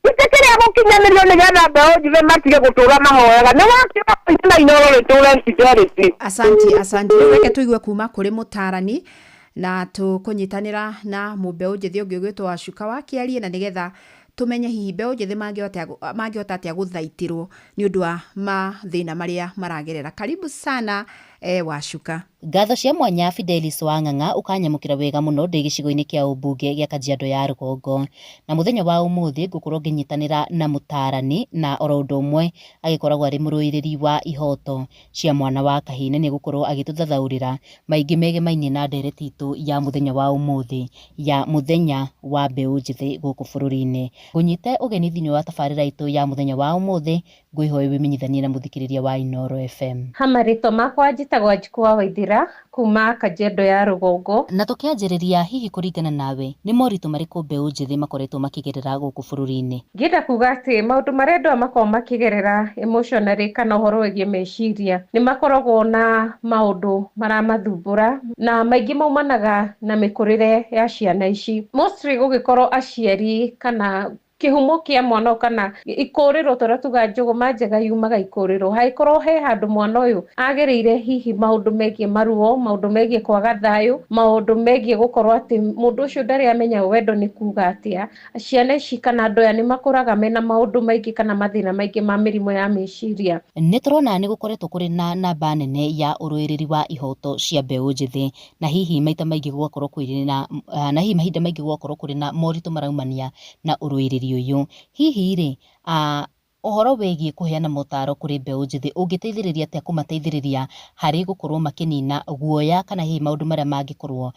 gĩtĩ kĩrĩa gũkinyanĩrio nĩgetha mbeũ njĩthĩ matige gũtũra mahoyaga nĩ wakĩra na Inoro rĩtũre Fidelity. Asanti, asanti. Rĩu reke tũigue kuma kũrĩ mũtarani na tũkũnyitanĩra na mũmbeũ njĩthĩ ũngĩ ũgwĩtwo Wacuka wa Kĩarie, na nĩgetha tũmenye hihi mbeũ njĩthĩ mangĩhota atĩa gũthaitĩrwo nĩ ũndũ wa mathĩna marĩa maragerera. Karibu sana Wacuka. Ngatho cia mwanya Fidelis wa Ng'ang'a, ũkanyamũkĩra wega mũno ndĩ gĩcigo-inĩ kĩa ũmbunge gĩa Kajiado ya Rũgongo. Na mũthenya wa ũmũthĩ ngũkorwo ngĩnyitanĩra na mũtarani na oro ũndũ ũmwe agĩkoragwo arĩ mũrũĩrĩri wa ihoto cia mwana wa kahĩĩ, na nĩegũkorwo agĩtũthathaũrĩra maingĩ megemainie na ndereti itũ ya mũthenya wa ũmũthĩ ya mũthenya wa mbeũ njĩthĩ gũkũ bũrũri-inĩ. Ngũnyite ũgeni thĩinĩ wa tabarĩra itũ ya mũthenya wa ũmũthĩ. Ngwĩhoe wĩmenyithanie na mũthikĩrĩria wa Inooro FM. Ha marĩtwa makwa njĩtagwo Wanjikũ wa Waithĩra kuma Kajiado ya Rũgongo. Na tũkĩanjĩrĩria, hihi kũringana nawe, nĩ moritũ marĩkũ mbeũ njĩthĩ makoretwo makĩgerera gũkũ bũrũri-inĩ? Ngĩenda kuga atĩ maũndũ marĩa andũ aya makoragwo makĩgerera emotionally kana ũhoro wĩgiĩ meciria nĩ makoragwo na maũndũ maramathumbũra na maingĩ maumanaga na mĩkũrĩre ya ciana ici. Mostly gũgĩkorwo aciari kana kĩhumo kĩa mwana ũyũ kana ikũrĩro tũrĩa tuga njũgũma njega yumaga ikũrĩro, hangĩkorwo he handũ mwana ũyũ agereire hihi maũndũ megiĩ maruo, maũndũ megiĩ kwaga thayũ, maũndũ megiĩ gũkorwo atĩ mũndũ ũcio ndarĩ amenya wendo nĩ kuga atĩa, ciana ici kana andũ aya nĩ makũraga mena maũndũ maingĩ kana mathĩna maingĩ ma mĩrimũ ya meciria. Nĩ tũrona nĩ gũkoretwo kũrĩ na namba nene ya ũrũĩrĩri wa ihoto cia mbeũ njĩthĩ, na hihi maita maingĩ gũgakorwo kũrĩ na, na hihi mahinda maingĩ gũgakorwo kũrĩ na moritũ maraumania na ũrũĩrĩri ũyũ. Hihi rĩ, ũhoro wĩgiĩ kũheana motaro kũrĩ mbeũ njĩthĩ ũngĩteithĩrĩria atĩa kũmateithĩrĩria harĩ gũkorwo makĩnina guoya kana hihi maũndũ marĩa mangĩkorwo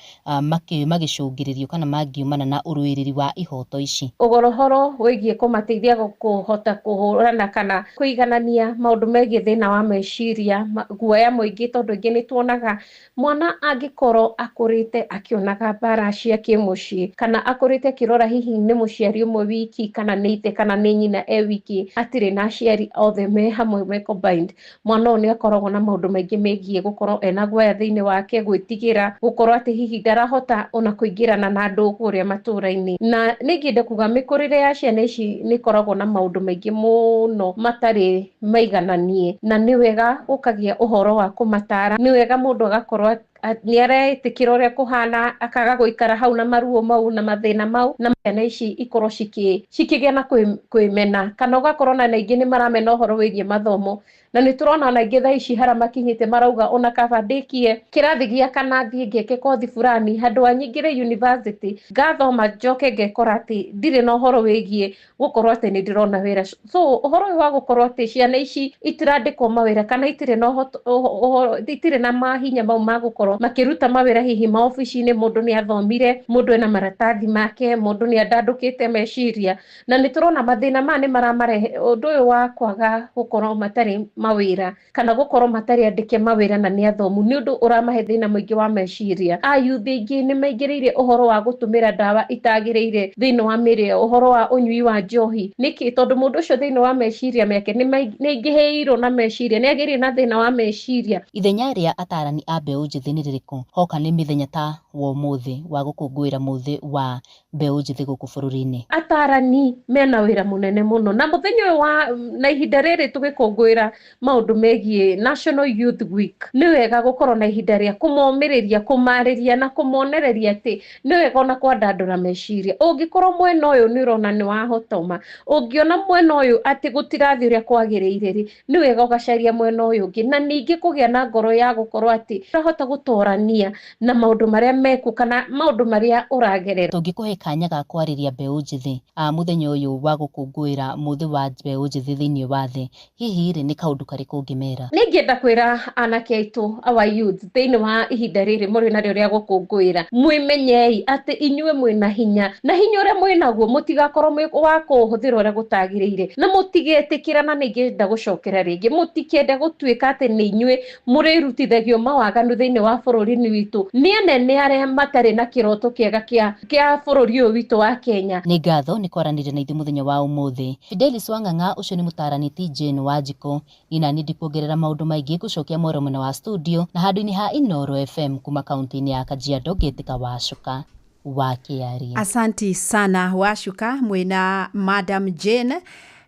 magĩcũngĩrĩrio kana mangiumana na ũrũĩrĩri wa ihoto ici? Ũhoro wĩgiĩ kũmateithia kũhota kũhũrana kana kũiganania maũndũ megiĩ thĩna wa meciria, guoya mũingĩ, tondũ aingĩ nĩ tuonaga mwana angĩkorwo akũrĩte akĩonaga mbara cia kĩmũciĩ kana akũrĩte akĩrora hihi nĩ mũciari ũmwe wiki kana nĩ ithe kana nĩ nyina e wiki, atirĩ na aciari othe me hamwe me combined, mwana ũyũ nĩ akoragwo na maũndũ maingĩ megiĩ gũkorwo ena guoya thĩinĩ wake, gwĩtigĩra, gũkorwo atĩ hihi ndarahota ona kũingĩrana na andũ kũrĩa matũra-inĩ. Na nĩ ingĩenda kuga mĩkũrĩre ya ciana ici nĩ ĩkoragwo na maũndũ maingĩ mũno matarĩ maigananie, na nĩ wega gũkagĩa ũhoro wa kũmatara, nĩ wega mũndũ agakorwo nĩ aretĩkĩra ũrĩa kũhana, akaga gũikara hau na maruo mau na mathĩna mau, na ciana ici ikorwo cikĩgĩa na kwĩmena, kana ũgakorwo na aingĩ nĩ maramena ũhoro wĩgiĩ mathomo, na nĩ tũrona ona aingĩ thaa ici harĩa makinyĩte marauga ona kaba ndĩkie kĩrathi gĩa kana thiĩ ngeke kothi fulani handũ ha nyingĩre university ngathoma njoke ngekora atĩ ndirĩ na ũhoro wĩgiĩ gũkorwo atĩ nĩ ndĩrona wĩra. So ũhoro ũyũ wa gũkorwo atĩ ciana ici itirandĩkwo mawĩra kana itirĩ na ũhoro, itirĩ na mahinya mau ma gũkorwo makĩruta mawĩra hihi maobici-inĩ, mũndũ nĩ athomire, mũndũ ena maratathi make, mũndũ nĩ andandũkĩte meciria, na nĩ tũrona mathĩna maya nĩ maramarehe ũndũ ũyũ wa kwaga gũkorwo matarĩ mawĩra kana gũkorwo matarĩ andĩke mawĩra na nĩ athomu, nĩ ũndũ ũramahe thĩna mũingĩ wa meciria. Ayuthi aingĩ nĩ maingĩrĩire ũhoro wa gũtũmĩra ndawa itagĩrĩire thĩinĩ wa mĩĩrĩ yao, ũhoro wa ũnyui wa njohi. Nĩkĩ? Tondũ mũndũ ũcio thĩinĩ wa meciria make nĩ aingĩhĩirwo na meciria, nĩ agĩrĩire na thĩna wa meciria. Ithenya rĩa atarani a mbeũ njĩthĩ nĩ rĩrĩkũ hoka nĩ mĩthenya ta wa ũmũthĩ wa gũkũngũĩra mũthĩ wa mbeũ njĩthĩ gũkũ bũrũri-inĩ? Atarani mena wĩra mũnene mũno, na mũthenya ũyũ wa na ihinda rĩrĩ tũgĩkũngũĩra maũndũ megiĩ National Youth Week, nĩ wega gũkorwo na ihinda rĩa kũmomĩrĩria, kũmarĩria na kũmonereria atĩ nĩ wega ona kwandandũra meciria. Ũngĩkorwo mwena ũyũ nĩ ũrona nĩ wahotoma, ũngĩona mwena ũyũ atĩ gũtirathiĩ ũrĩa kwagĩrĩire rĩ, nĩ wega ũgacaria mwena ũyũ ũngĩ, na ningĩ kũgĩa na ngoro ya gũkorwo atĩ ũrahota gũtorania na maũndũ marĩa mekuo kana maũndũ marĩa ũragerera. Tũngĩkũhe kanya ga kwarĩria mbeũ njĩthĩ mũthenya ũyũ wa gũkũngũĩra mũthĩ wa mbeũ njĩthĩ thĩinĩ wa thĩ, hihi rĩ nĩ kaũndũ karĩkũ ũngĩmera? Nĩ ingĩenda kwĩra anake aitũ, our youth, thĩinĩ wa ihinda rĩrĩ mũrĩ narĩo rĩa gũkũngũĩra, mwĩmenyei atĩ inyuĩ mwĩna hinya, na hinya ũrĩa mwĩnaguo mũtigakorwo mwĩ wa kũũhũthĩra ũrĩa gũtagĩrĩire, na mũtigetĩkĩra, na nĩ ingĩenda gũcokera rĩngĩ, mũtikende gũtuĩka atĩ nĩ inyuĩ mũrĩrutithagio mawaganu thĩinĩ wa bũrũri-inĩ witũ nĩ anene arĩa matarĩ na kĩroto kĩega kĩa bũrũri ũyũ witũ wa Kenya. Nĩ ngatho nĩ kwaranĩria na ithuĩ mũthenya wa ũmũthĩ. Fidelis Wang'ang'a ũcio nĩ mũtarani ti Jane Wanjikũ. Niĩ nani ndikuongerera maũndũ maingĩ, ngũcokia mwero mwena wa studio na handũ-inĩ ha Inooro FM kuma kaunti-inĩ ya Kajiado ngĩtĩka Wacuka wa Kĩarie. Asanti sana Wacuka mwĩna Madam Jane,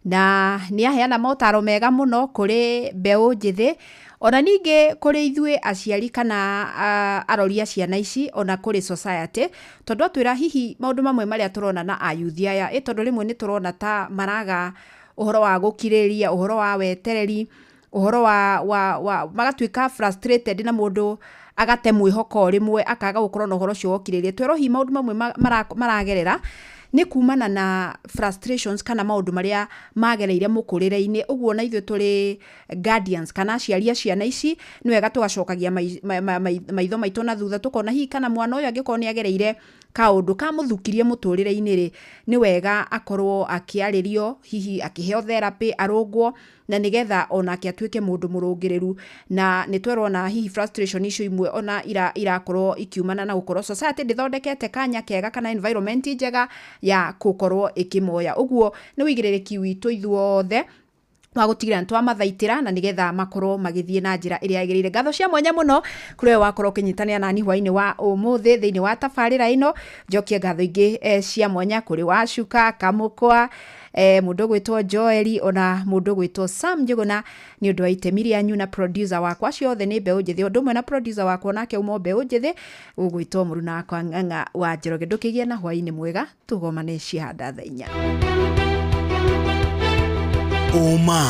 na nĩ aheana motaro mega mũno kũrĩ mbeũ njĩthĩ, ona ningĩ kũrĩ ithuĩ aciari kana arori a ciana ici, ona kũrĩ society, tondũ atwĩra hihi maũndũ mamwe marĩa tũrona na ayuthi aya, tondũ rĩmwe nĩ tũrona ta maraga ũhoro wa gũkirĩrĩria, ũhoro wa wetereri, ũhoro wa magatuĩka frustrated na mũndũ agate mwĩhoko rĩmwe, akaga gũkorwo na ũhoro ũcio wa ũkirĩrĩria. Twerwo hihi maũndũ mamwe maragerera nĩ kumana na frustrations kana maũndũ marĩa magereire mũkũrĩre-inĩ. Ũguo na ithuĩ tũrĩ guardians kana aciari a ciana ici, nĩ wega tũgacokagia maitho maitũ na thutha, tũkona hihi kana mwana ũyũ angĩkorwo nĩ agereire Kaũndũ kamũthukirie mũtũrĩre-inĩ rĩ, nĩ wega akorwo akĩarĩrio, hihi akĩheo therapy, arũngwo, na nĩgetha onake atuĩke mũndũ mũrũngĩrĩru. Na nĩ twerwo ona hihi frustration icio imwe ona irakorwo ikiumana na gũkorwo society ndĩthondekete kanya kega kana environment njega ya gũkorwo ĩkĩmoya. Ũguo nĩ wĩigĩrĩrĩki witũ ithuothe wa gũtigĩrĩra nĩ twamathaitĩra na nĩgetha makorwo magĩthiĩ na njĩra ĩrĩa yagĩrĩire. Ngatho cia mwanya mũno kũrĩ we wakorwo ũkĩnyitanĩra nani hwainĩ wa ũmũthĩ thĩinĩ wa tabarĩra ĩno. Njokie ngatho ingĩ cia mwanya kũrĩ Wacuka Kamũkwa, mũndũ ũgwĩtwo Joeli, ona mũndũ ũgwĩtwo Sam Njũgũna nĩ ũndũ wa itemi rĩanyu, na producer wakwa, acio othe nĩ mbeũ njĩthĩ, ũndũ ũmwe na producer wakwa nake uma mbeũ njĩthĩ ũgwĩtwo mũruna wakwa Ng'ang'a wa Njoroge. Ndũkĩgĩe na hwainĩ mwega, tũgomane cihanda thaa 4. Ũma.